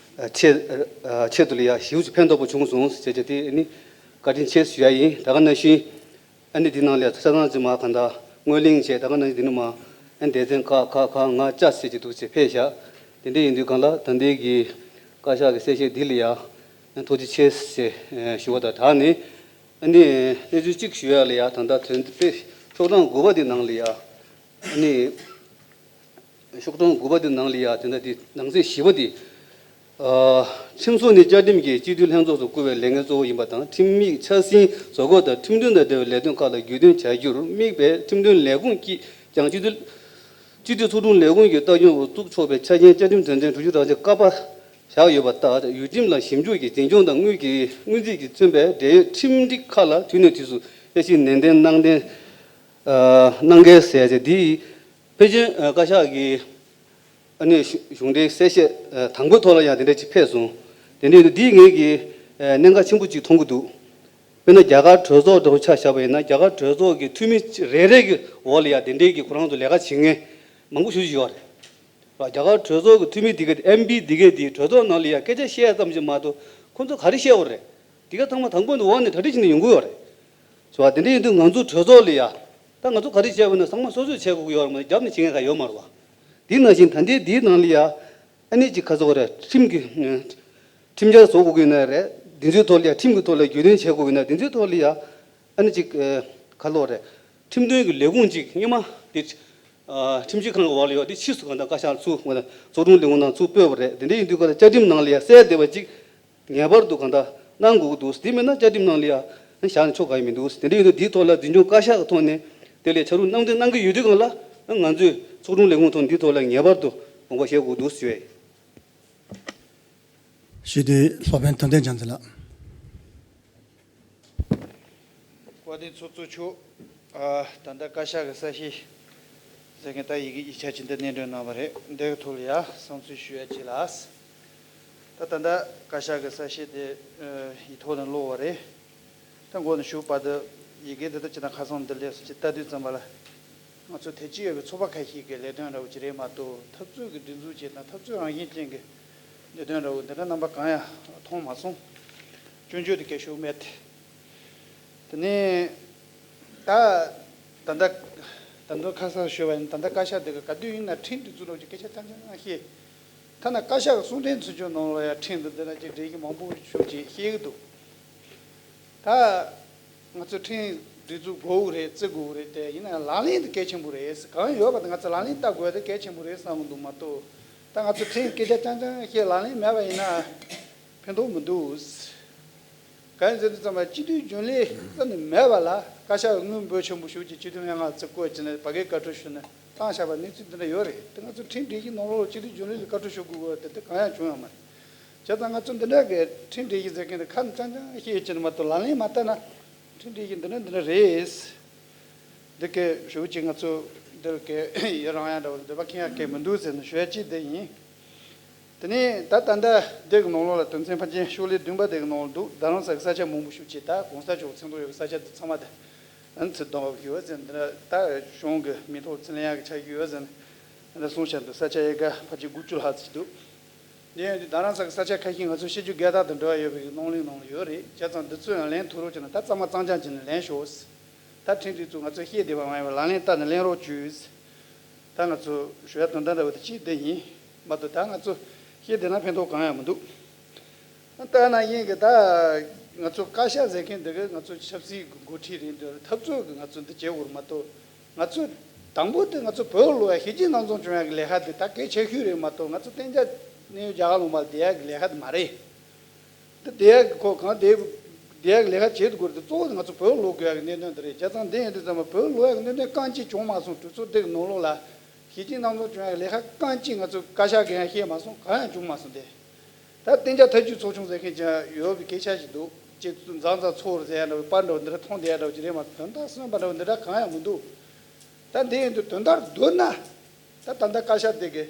ཆེད་ཆེད་དུ་ལ་ཡ་ཞེ་པོ་ཅིག་ཕན་ཐོགས་པོ་བྱུང་སོང་ཟེར་བྱས་དེ་ཨ་ནི་བཀའ་དྲིན་ཆེ་ཞུ་ཡ་ཡིན། ད་ག་ནང་བཞིན་ཨ་ནི་འདི་ནང་ལ་ས་ཐང་ཅིག་མ་གང་ལྟར་སྔོན་གླེང་བྱས་ད་ག་ནང་བཞིན་འདི་ནི་མ་ཨ་ནི་སྡེ་ཚན་ཁག་ཁག་ཁག་ལྔ་བཅུ་ཟེར་གྱི་འདུག་ཅེས་ཕེབས་བཞག་དེ་འདྲ་ཡིན་དུས་གང་ལ་ད་ལྟའི་གི་བཀའ་ཤག་གི་གསལ་བཤད་འདི་ལ་ཡང་ཐུགས་རྗེ་ཆེ་ཞེས་ཞུ་བ་དང་སྦྲགས་ནས། ཨ་ནི་གནས་ཚུལ་གཅིག་ཞུ་ཡ་ལ་ཡང་ད་ལྟ་དོན་དཔེ་ཤོག་གྲངས་དགུ་པ་འདི་ནང་ལ་ཡང་ཨ་ནི། ཤོག་གྲངས་དགུ་པ་དེ་ནང་ལ་ཡང་དེ་འདྲ་དེ་ནང་གསེས་བཞི་པ་དེ། ཨ། ཁྲིམས་བཟོ་ནི་བཅའ་ཁྲིམས་ཀྱིས་སྤྱི་འཐུས་ལྷན་ཚོགས་སུ་བསྐོ་བའི་ལས་འགན་གཙོ་བོ་ཡིན་པ་དང་། ཁྲིམས་ཡིག་འཆར་ཟིན་བཟོ་འགོད་དང་ཁྲིམས་དོན་དང་འབྲེལ་བའི་ལས་དོན་ཁག་ལ་རྒྱུས་སྟོན་བྱ་རྒྱུར་དམིགས་པའི་ཁྲིམས་དོན་ལས་ཁུངས་ཀྱིས་ཀྱང་སྤྱི་འཐུས་སྤྱི་འཐུས་ཚོགས་དྲུང་ལས་ཁུངས་ཀྱི་ལྟ་སྐྱོང་འོག་བཙུགས་ཆོག་པའི་ཆ་རྐྱེན་བཅའ་ཁྲིམས་དོན་ཚན་དྲུག་ཅུ་རེ་གཅིག་ཀ་པ་བཞག་ཡོད་པ་ལྟར། ཡུལ་ཁྲིམས་ལ་ཞིབ་འཇུག་གིས་འཛིན་སྐྱོང་དང་དངུལ་གྱི་དངུལ་རྩིས་ཀྱིས་མཚོན་པའི་འབྲེལ་ཡོད་ཁྲིམས་སྒྲིག་ཁག་ལ་དུས་ནས་དུས་སུ་དཔྱད་ཞིབ་ནན་ཏན་གནང་ཏེ། ཨ། གནང་གལ་ཟེར་ཏེ་འདི། ཕལ་ཆེར་བཀའ་ཤག་གི་ཨ་ནི་གཞུང་འབྲེལ་གསལ་བཤད་དང་པོའི་ཐོག་ལ་ཡང་དེ་འདྲ་ཅིག་ཕེབས་སོང་། དེ་འདྲ་ཡིན་དུས་འདིས་ངེད་ཀྱི་གནད་འགག་ཆེན་པོ་ཅིག་མཐོང་གི་འདུག་དཔེར་ན་རྒྱ་གར་གྲོས་ཚོགས་འདྲ་བོ་ཆ་བཞག་པ་ཡིན་ན། རྒྱ་གར་གྲོས་ཚོགས་ཀྱི་འཐུས་མི་རེ་རེ་གི་འོག་ལ་ཡང་དེ་འདྲའི་གི་ཁོ་རང་ཚོ་ལས་ཀ་བྱེད་མཁན་མང་པོ་ཞེ་པོ་ཅིག་ཡོད་རེད། རྒྱ་གར་གྲོས་ཚོགས་ཀྱི་འཐུས་མི་འདི་ག་ཨེམ་པི་འདི་ག་དེ་གྲོས་ཚོགས་ནང་ལ་ཡང་སྐད་ཆ་བཤད་ཙམ་ཞིག་མ་གཏོགས་ཁོ་ཚོ་ག་རེ་བཤད་པ་རེད། འདི་ག་ཚང་མ་དང་པོ་ནས་འོག་ནས་གྲ་སྒྲིག་བྱས་ནས་ཡོང་གི་ཡོད་རེད། སོ། དེ་འདྲ་ཡིན་དུས་ང་ཚོ་གྲོས་ཚོགས་ལ་ཡ། ད་ང་ཚོ་ག་རེ་བྱས་པ་ན་ཚང་མ་སོ་སོས་བྱེད་དགོས་ཀྱི་ཡོད་རེད་མ་གཏོགས་རྒྱབ་ནས་བྱེད་མཁན་ག་ཡོད་མ་རེད་བ། དེ་ནང་བཞིན་ད་ལྟའི་འདིའི་ནང་ལ་ཡ། ཨ་ནི་ཅིག་ཁ་སོག་རེད། ཁྲིམས་ཀྱི། ཁྲིམས་འཆར་བཟོ་དགོས་ཀྱི་ན་རེད། འདི་ཚོའི་ཐོག་ལ་ཡ། ཁྲིམས་ཀྱི་ཐོག་ལ་རྒྱུས་ལོན་བྱེད་དགོས་ཀྱི་ན་འདི་ཚོའི་ཐོག་ལ་ཡ། ཨ་ནི་ཅིག་ཁ་ལོག་རེད། ཁྲིམས་དོན་གྱི་ལས་ཁུངས་ཅིག་སྔོན་མ་དེ། ཁྲིམས་ཞིབ་ཁང་གི་འོག་ལ་ཡོད་དེ་ཕྱིས་སུ་གང་ལྟར་བཀའ་ཤག་ཚུར་ང་ཚོ་ཚོགས་དྲུང་ལས་ཁུངས་ནང་ཚུར་སྤོས་པ་རེད། དེ་འདྲ་ཡིན་དུས་ག་ལ་བཅའ་ཁྲིམས་ནང་ལ་ཡ་གསལ་བསྡད་པ་ཅིག་ངེས་པར་དུ་གང་ལྟར་གནང་དགོས་ཀྱི་འདུག་དེ་མིན་ན་བཅའ་ཁྲིམས་ནང་ལ་ཡང་བཞག་ནས་ཆོག་ག་ཡི་མི་འདུག་དེ་འདྲ་ཡིན་དུས་འདིའི་ཐོག་ལ་འཛིན་སྐྱོང་བཀའ་ཤག་གི་ཐོག་ནས་དེ་ལས་ཕྱག་རོགས་གནང་འདོད་གནང་གི་ཡོད་དུས་གང་ལ་ང་ཚོས་ཚོགས་དྲུང་ལས་ཁུངས་ཐོག་འདིའི་ཐོག་ལ་ངེས་པར་དུ་དགོངས་པ་བཞེས་དགོས་འདུག་ཞུ་ཡས། ཞུ་དུས་སློབ་དཔོན་དོན་ལྡན་རྒྱལ་མཚན་ལགས། བཀའ་བསྡུ་ཚོགས་གཙོ་མཆོག་ཨ། ད་ལྟ་བཀའ་ཤག་གི་གསལ་བཤད་ཟེར་མཁན་ད་ཡི་གེ་ཡིག་ཆ་ཅིག་འདི་སྣེ་སྒྲོན་གནང་བ་རེད། འདི་གི་ཐོག་ལ་ཡ་བསམ་ཚུལ་ཞུ་ཡ་ཅིག་ལ། ད་ད་ལྟ་བཀའ་ཤག་གི་གསལ་བཤད་དེ་ཡིག་ཐོག་ནས་ཀློག་པ་རེད། ད་འགོ་ནས་མཇུག་བར་དུ་ཡི་གེ་འདི་ལྟར་ཅིག་དང་ཁ་སང་འདི་ལས་སུ་ཅིག་ལྟ་དུས་ཙམ་པ་ལ། ང་ཚོ་དེ་ཅི་ཡོད་པའི་ཚོགས་པ་ཁ་ཤས་ཀྱི་ལས་དོན་འདྲ་བོ་ཅིག་རེད་མ་གཏོགས་འཐབ་རྩོད་ཀྱི་སྒྲིག་འཛུགས་ཅིག་དང་འཐབ་རྩོད་རང་བཞིན་ཅན་གྱི་ལས་དོན་འདྲ་བོ་འདི་འདྲ་རྣམ་པ་གང་ཡང་མཐོང་མ་སོང་། སྐྱོན་བརྗོད་དེ་སྐད་ཤོད་མེད། དེ་ནས་ད་ད་ལྟ་ད་དུང་ཁ་སང་ཞུས་པ་ཡིན། ད་ལྟ་བཀའ་ཤག་འདི་ག་ག་དུས་ཡིན་ན་ཁྲིམས་སྒྲིག་འཛུགས་འདྲ་བོ་ཅིག་སྐད་ཆ་རྐྱང་རྐྱང་བཤད། ཐ་ན་བཀའ་ཤག་གི་གསུང་འཕྲིན་ཚུན་ཆད་ནང་ལ་ཡང་ཁྲིམས་དང་འདི་འདྲ་ཅིག་འབྲེལ་གྱི་མང་པོ་ཞིག་ཅིག་བཤད་ཀྱི་འདུག་ད་ང་ཚོ་ཁྲིམས་སྒྲིག་འཛུགས་དགོས་ཀྱི་རེད། བརྩི་དགོས་ཀྱི་རེད། དེ་ཡིན་ན་ལག་ལེན་དེ་གལ་ཆེན་པོ་རེད། གང་ཡོད་པ་དེ་ང་ཚོ་ལག་ལེན་བསྟར་དགོས་དེ་གལ་ཆེན་པོ་རེད་བསམ་གྱི་འདུག་མ་གཏོགས། ད་ང་ཚོ་ཁྲིམས་སྐད་ཆ་རྐྱང་རྐྱང་བཤད་ལག་ལེན་མེད་པ་ཡིན་ན་ཕན་ཐོགས་མི་འདུག་གང་ཡིན་ཟེར་དུས་ཙམ་པ་སྤྱི་འཐུས་རྒྱུན་ལས་རྩ་ནས་མེད་པ་ལ་བཀའ་ཤག་གི་དངུལ་འབོར་ཆེན་པོ་ཞིག་ཅིག་སྤྱི་འཐུས་ལྔ་ལྔ་བརྩི་བཀུར་བྱས་ནས་ཕ་གིར་བཀའ་འཁྲོལ་ཞུས་ནས་བཏང་བཞག་པ་གནས་ཚུལ་འདི་འདྲ་ཡོད་རེད། དེ་ང་ཚོ་ཁྲིམས་སྒྲིག་གཞི་ནང་ལོགས་ལ་སྤྱི་འཐུས་རྒྱུན་ལས་ལ་བཀའ་འཁྲོལ་ཞུ་དགོས་པ་དེ་དེ་གང་ཡང་བྱུང་ཡོད་མ་རེད། བྱས་ཙང་ང་ཚོ་འདི་འདྲ་གི་ཁྲིམས་སྒྲིག་གཞི་ཟེར་མཁན་དེ་ཁ་ནས་རྐྱང་རྐྱང་བཤད་ཀྱི་མ་གཏོགས་ལག་ལེན་མ་བསྟར་ན་ཁྲིམས་སྒྲིག་གཞི་འདི་འདྲ་འདི་འདྲ་རེད། འདི་གའི་ཞུ་ཅིག་ང་ཚོ་འདིར་གའི་ཡི་རང་ཡ་འདྲ་བོ་འདོད་པ་ཁེངས་ཡ་གའི་མི་འདུག་ཟེར་ནས་ཞུ་ཡ་གཅིག་འདི་ཡིན། དེ་ནས་ད་ད་ལྟ་འདི་གི་ནང་ལོགས་ལ་དོན་ཚན་ཕལ་ཆེར་ཤོག་ལྷེ་བདུན་པ་འདི་གི་ནང་ལ་འདུག་རྡ་རམ་ས་གི་ས་ཆ་མང་པོ་ཞིག་ཅིག་ད་གོང་ས་མཆོག་མཚན་ཐོག་ཡོད་པའི་ས་ཆ་འདི་ཚང་མ་དེ་ཨ་ནི་ཚུར་བསྡོམས་པ་ཞིག་ཡོད་ཟེར་འདི་ད་གཞུང་གི་མིང་ཐོག་ཚུར་ལེན་ཡག་གི་ཆ་ཞིག་ཡོད་ཟེར་ནས་འདི་གསུངས་བཞག་འདུག་ས་ཆ་ཡི་ག་ཕལ་ཆེར་དགུ་བཅུ་ལྷག་ཙམ་ཞིག་འདུག་འདི་ཡང་དུས་རྡ་རམ་ས་གི་ས་ཆ་ཁ་ཤས་ང་ཚོ་སྤྱི་རྒྱུ་རྒྱལ་དར་དང་འབྲེལ་བ་ཡོད་པའི་རླུང་གླིང་ནང་ལ་ཡོད་རེད། བྱས་ཙང་འདི་ཚོ་ཡང་ལེན་ཐུབ་རོགས་བྱས་ན་ད་གཙང་མ་གཙང་རྐྱང་བྱས་ནས་ལེན་ཤོག་ད་ཁྲིམས་སྒྲིག་འཛུགས་ང་ཚོས་བཤད་བསྡད་པ་མ་ཡིན་པར་ལག་ལེན་བསྟར་ནས་ལེན་རོགས་བྱོས། ད་ང་ཚོ་ཞུ་ཡ་དོན་དག་འདྲ་བོ་དེ་གཅིག་འདི་ཡིན་མ་གཏོགས་ད་ང་ཚོ་བཤད་བསྡད་ན་ཕན་ཐོགས་གང་ཡང་མི་འདུག་ད་ན་ཡིན་གི་ད་ང་ཚོ་བཀའ་ཤག་ཟེར་མཁན་འདི་གི་ང་ཚོ་ཆབ་སྲིད་ཀྱི་འགོ་ཁྲིད་རེད། འདི་འཐབ་རྩོད་ཀྱི་ང་ཚོ་འདི་བྱེད་དགོས་རེད་མ་གཏོགས། ང་ཚོས་དང་པོ་དེ་ང་ཚོ་བོད་ལ་ཡ་ཞི་བདེ་སྣང་ཚོགས་སྐྱོང་ཡག་གི་ལས་ཀ་དེ་ད་གལ་ཆེ་ཤོས་རེད་མ་གཏོགས། ང་ཚོ་གཏན་འཇགས་གནས་ཡུལ་རྒྱ་གར་ལུང་པ་ལ་བསྡད་ཡག་གི་ལས་ཀ་དེ་མ་རེད། འདི་བསྡད་ཡག་གི་ཁོ་གང་བསྡད་བསྡད་ཡག་གི་ལས་ཀ་བྱེད་དགོས་རེད་དེ་གཙོ་བོ་དེ་ང་ཚོ་བོད་ལ་ལོག་དགོས་ཡག་གི་གནད་དོན་དེ་རེད། བྱས་ཙང་འདི་ཡིན་དུས་ཙམ་པ་བོད་ལ་ལོག་ཡག་གི་གནད་དོན་རྐང་གཅིག་བྱུང་མ་སོང་། གྲོས་ཚོགས་འདི་གི་ནང་ལོགས་ལ་ཞི་བདེ་སྣང་ཚོགས་སྐྱོང་ཡག་གི་ལས་ཀ་རྐང་གཅིག་ང་ཚོ་བཀའ་ཤག་གིས་ཡང་བཤད་མ་སོང་། གང་ཡང་བྱུང་མ་སོང་དེ། ད་གཏན་འཇགས་ཐབས་ཇུས་ཚོགས་ཆུང་ཟེར་མཁན་ཅིག་ཡོད་པའི་སྐད་ཆ་ཞིག་འདུག་ཅིག་མཛའ་མཛའ་ཚོར་ཟེར་ཡ་འདྲ་བོ་པར་འདྲ་བོ་འདི་འདྲ་མཐོང་བསྡད་ཡ་འདྲ་བོ་ཅིག་རེད་མ་གཏོགས་དོན་དག་སོན་པ་འདྲ་བོ་འདི་འདྲ་གང་ཡང་མི་འདུག་ད་འདི་ཡིན་དུས་དོན་དག་བསྡུར་ན། ད་ད་ལྟ་བཀའ་ཤག་དེ་གི་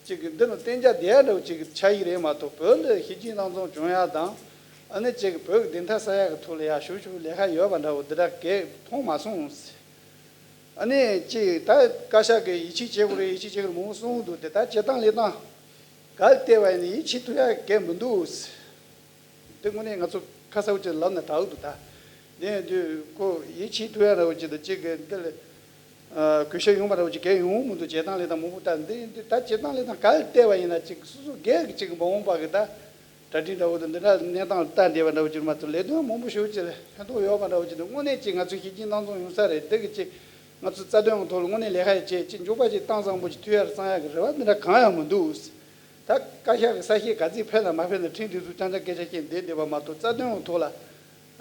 ཅིག་གི་འདི་ནང་གཏན་འཇགས་བསྡད་ཡ་འདྲ་བོ་ཅིག་གི་ཆ་ཡིག་རེད་མ་གཏོགས་བོད་ལ་ཞི་བདེ་སྣང་ཚོགས་སྐྱོང་ཡ་དང་། ཨ་ནི་ཅིག་གི་བོད་ཀྱི་བདེན་མཐའ་གསལ་ཡ་གི་ཐོག་ལ་ཡ་ཞུ་ཞུ་ལས་ཀ་ཡོད་པ་འདྲ་བོ་འདི་འདྲ་གས་མཐོང་མ་སོང་། ཨ་ནི་ཅིག་ད་བཀའ་ཤག་གིས་ཡིད་ཆེས་བྱེད་དགོས་རེད། ཡིད་ཆེས་བྱེད་དགོས་རེད་མང་པོ་གསུངས་འདུག་དེ་ད་བྱེད་སྟངས་ལས་སྟངས་ག་ལ་བལྟས་པ་ཡིན་ན་ཡིད་ཆེས་ཐུབ་ཡ་གས་མི་འདུག་དེ་དངོས་གནས་ང་ཚོ་ཁ་གསལ་པོ་ཅིག་ལབ་ན་དྲག་འདུག་ད་དེ་ཡིན་དུས་ཁོ་ཡིད་ཆེས་ཐུབ་ཡ་འདྲ་བོ་ཅིག་དང་གཅིག་གི་འདི་ལ་ གུས་ཞབས་ཡོང་བ་འདྲ་བོ་ཅིག་གང་ཡང་ཡོང་མི་འདུག་བྱེད་སྟངས་ལས་སྟངས་མང་པོ་ལྟ་འདི་འདི་ད་བྱེད་སྟངས་ལས་སྟངས་ག་ལ་བལྟས་པ་ཡིན་ན་ཅིག་སོ་སོ་སྒེར་གྱི་ཅིག་མ་འོངས་པ་གི་ད་གྲ་སྒྲིག་འདྲ་བོ་དང་འདི་འདྲ་གནས་སྟངས་ལ་ལྟ་བསྡད་པ་འདྲ་བོ་ཅིག་མ་གཏོགས་ལས་དོན་མང་པོ་ཞེ་པོ་ཅིག་ལ་ཕན་ཐོགས་ཡོད་པ་འདྲ་བོ་ཅིག་འདུག་དངོས་གནས་ཅིག་ང་ཚོ་ཞི་རྒྱས་སྣང་ཚོགས་ཡོང་ས་རེད། འདི་གི་ཅིག་ང་ཚོ་རྩ་དོན་གི་ཐོག་ལ་དངོས་གནས་ལས་ཀ་ཡི་ཅིག་ཅིག་མགྱོགས་པ་ཅིག་བཏང་ཚང་པོ་ཅིག་ཐུབ་ཡ་རེད་བསམ་ཡ་གི་རེ་བ་འདི་འདྲ་གང་ཡང་མི་འདུག་ད་བཀའ་ཤག་གི་གསལ་བཤད་ག་ཚོད་ཕེབས་དང་མ་ཕེབས་ན་ཁྲིམས་དེ་ཚོ་ཅང་ཅང་སྐད་ཆ་བཤད་བསྡད་བསྡད་པ་མ་གཏོགས་རྩ་དོན་གི་ཐོག་ལ།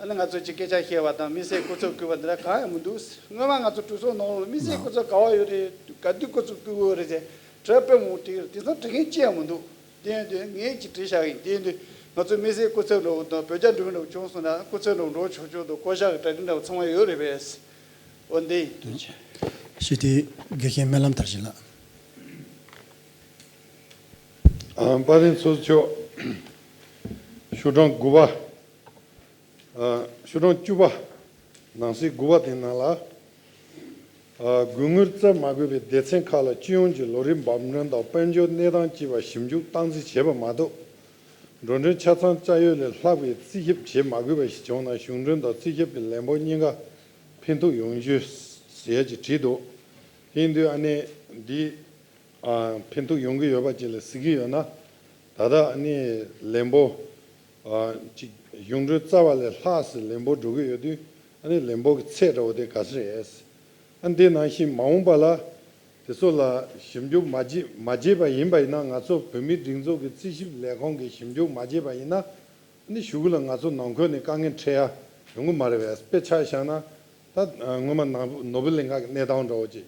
ཨ་ནི་ང་ཚོ་ཅིག་སྐད་ཆ་བཤད་པ་དང་དམིགས་བསལ་སྐུ་ཚབ་བསྐོས་པ་འདི་འདྲ་གང་ཡང་མི་འདུག་སྔོན་མ་ང་ཚོ་གྲོས་ཚོགས་ནང་ལ་དམིགས་བསལ་སྐུ་ཚབ་ག་བ་ཡོད་རེད། ག་དུས་སྐུ་ཚབ་བསྐོས་ཡོད་རེད་ཟེར་དྲི་བ་དཔེ་མང་པོ་དྲིས་ཡོད་རེད། དེང་སང་དྲི་མཁན་གཅིག་ཡང་མི་འདུག་དེ་ཡིན་དུས་ངས་ཅིག་དྲིས་བཞག་ཡིན། དེ་ཡིན་དུས་ང་ཚོ་དམིགས་བསལ་སྐུ་ཚབ་འདྲ་བོ་དང་བོད་རྒྱ་འབྲུག་འདྲ་བོ་བྱུང་སོང་ན་སྐུ་ཚབ་འདྲ་བོ་འགྲོ་ཆོག་ཆོག་དང་བསྐོ་བཞག་གི་གྲ་སྒྲིག་འདྲ་བོ་ཚང་མ་ཡོད་རེད་པས། འོ་འདི་ཡིན། ཞི་བདེའི་དགེ་རྒན་སྨོན་ལམ་དར་ཞིང་ལགས། ཨ། དཔལ་ལྡན་ཚོགས་གཙོ་མཆོག་ཤོག་གྲངས་དགུ་པ། ཨ། ཤོག་གྲངས་བཅུ་པ། ནང་གསེས་དགུ་པ་དེ་ནང་ལ། ཨ། དགོས་དངུལ་བསྩལ་མ་དགོས་པའི་སྡེ་ཚན་ཁག་ལ་སྤྱི་ཡོངས་ཀྱི་ལོ་རེའི་འབབ་ཁྲིམས་དང་དཔལ་འབྱོར་གནས་སྟངས་བཅས་པ་ཞིབ་འཇུག་སྟངས་འཛིན་བྱས་པ་མ་གཏོགས། འགྲོ་གྲོན་ཆ་ཚང་བསྐྱར་ཡོ་ལས་ལྷག་པའི་རྩིས་ཞིབ་བྱེད་མ་དགོས་པ་ཞིག་བྱུང་ན་གཞུང་གྲོན་དང་རྩིས་ཞིབ་ཀྱི་ལས་འབོར་གཉིས་ཀ་ཕན་ཐོགས་ཡོང་རྒྱུ་ཟེར་ཡ་ཅིག་བྲིས་འདུག་དེ་ཡིན་དུས་ཨ་ནི་འདི། ཨ། ཕན་ཐོགས་ཡོང་གི་ཡོད་པ་ཅིག་ལ་གཟིགས་ཀྱི་ཡོད་ན། ད་ལྟ་ཨ་ནི་ལས་འབོར། ཨ། ཅིག་གཞུང་གྲོན་བསྩལ་བ་ལས་ལྷག་ཙམ་ལས་འབོར་འགྲོ་གི་ཡོད་དུས་ཨ་ནི་ལས་འབོར་གྱི་ཚད་འདྲ་བོ་དེ་ག་ཚོད་རེད། ཨ་འདི་ནང་བཞིན་མ་འོངས་པ་ལ་དེ་ཚོ་ལ་ཞིབ་འཇུག་མ་བྱེད་མ་བྱས་པ་ཡིན་པ་ཡིན་ན། ང་ཚོ་བོད་མིའི་སྒྲིག་འཛུགས་ཀྱི་རྩིས་ཞིབ་ལས་ཁུངས་ཀྱིས་ཞིབ་འཇུག་མ་བྱས་པ་ཡིན་ན། ཨ་ནི་གཞུག་གུ་ལ་ང་ཚོ་ནང་ཁུལ་ནས་དཀའ་ངལ་འཕྲད་ཡ་ཡོང་གི་མ་རེད་པས། དཔེ་ཆ་བཞག་ན་ད་སྔོན་མ་ནོར་བུ་ནོར་བུ་གླིང་ག་གི་གནས་སྟངས་འདྲ་བོ་ཅིག་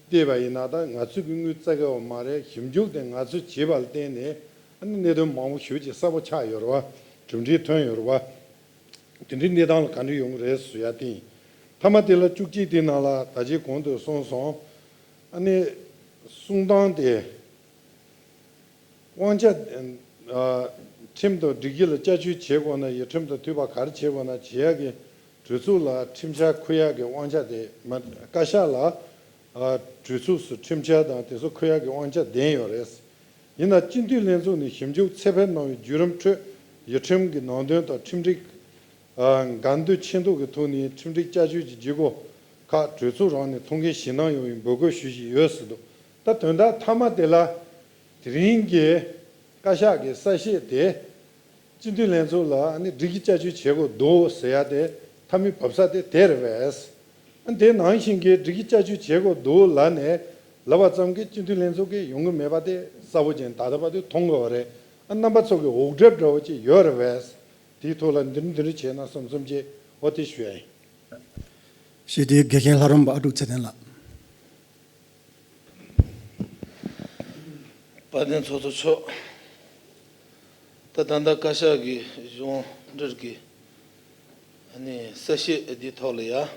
བལྟས་པ་ཡིན་ན་ད་ང་ཚོས་ཀྱི་དངུལ་བཙལ་གི་ཡོད་མ་རེད། ཞིབ་འཇུག་དེ་ང་ཚོས་བྱས་པ་ལ་བརྟེན་ནས་ཨ་ནི་གནད་དོན་མང་པོ་ཞེ་པོ་ཅིག་གསལ་པོ་ཆགས་ཡོད་རེད་བ། གྲུབ་འབྲས་ཐོན་ཡོད་རེད་བ། དེ་འདྲའི་གནས་སྟངས་ལ་ག་འདྲ་ཡོང་གི་རེད་ཟེར་ཡ་དེ་ཡིན། མཐའ་མ་དེ་ལ་བཅུ་གཅིག་དེ་ནང་ལ་ད་ཅི་གོང་དུ་གསུངས་སོང་། ཨ་ནི་གསུང་སྟངས་དེ། དབང་ཆ། ཨ། ཁྲིམས་དང་སྒྲིག་གཞི་ལ་བསྐྱར་བཅོས་བྱེད་དགོས་ན་ཡི་ཁྲིམས་དང་མཐུན་པ་ག་རེ་བྱེད་དགོས་ན་བྱེད་ཡག་གི་གྲོས་ཚོགས་ལ་ཁྲིམས་འཆར་འཁུར་ཡག་གི་དབང་ཆ་དེ་མ། བཀའ་ཤག་ལ། ཨ། གྲོས་ཚོགས་སུ་ཁྲིམས་འཆར་དང་དེ་ཚོ་འཁུར་ཡག་གི་དབང་ཆ་ལྡན་ཡོད་རེད། ཡིན་ན་སྤྱི་འཐུས་ལྷན་ཚོགས་ནས་ཞིབ་འཇུག་ཚད་འཕེར་གནང་བའི་བརྒྱུད་རིམ་ཁྲོད་ཡི་ཁྲིམས་ཀྱི་ནང་དོན་དང་ཁྲིམས་སྒྲིག་ཨ། འགལ་འདུ་ཆེ་མཐོང་གི་ཐོག་ནས་ཁྲིམས་སྒྲིག་བསྐྱར་བཅོས་ཀྱི་བྱེད་སྒོ་ཁག་གྲོས་ཚོགས་རང་ནས་ཐོ་འགོད་བཞེས་གནང་ཡོང་བའི་འབོད་སྐུལ་ཞུ་བཞིན་ཡོད་ཟེར་འདུག་ད་དོན་དག་མཐའ་མ་དེ་ལ་དེ་རིང་གི་བཀའ་ཤག་གི་གསལ་བཤད་དེ་སྤྱི་འཐུས་ལྷན་ཚོགས་ལ་ཨ་ནི་སྒྲིག་གཞི་བསྐྱར་བཅོས་བྱེད་དགོས་འདུག་ཟེར་ཡ་དེ་མཐའ་མའི་བབས་ས་དེ་དེ་རེད་པས། ཨ་ནི་དེ་ནང་བཞིན་གྱི་སྒྲིག་གཞི་བསྐྱར་བཅོས་བྱེད་དགོས་འདུག་ལབ་ནས་ལབ་པ་ཙམ་གྱིས་སྤྱི་འཐུས་ལྷན་ཚོགས་ཀྱིས་ཡོང་གི་མེད་པ་དེ་གསལ་པོ་ཅན་ད་ལྟ་བར་དུ་མཐོང་དགོས་པ་རེད། ཨ་རྣམ་པ་ཚོ་གི་འུག་སྒྲ་འདྲ་བོ་ཅིག་ཡོད་རེད་པས། དེའི་ཐོག་ལ་འདི་འདྲ་འདི་འདྲ་བྱས་ན་བསམ་བསམ་བྱས་འོ་དེ་ཞུ་ཡ་ཡིན། ཞེས་དེའི་དགེ་རྒན་ལྷ་རམས་པ་ཨ་ཀྲུག་ཚེ་བརྟན་ལགས། དཔལ་ལྡན་ཚོགས་གཙོ་མཆོག་ད་ད་ལྟ་བཀའ་ཤག་གི་གཞུང་འབྲེལ་གྱི་ཨ་ནི་གསལ་བཤད་འདིའི་ཐོག་ལ་ཡ། ཨ།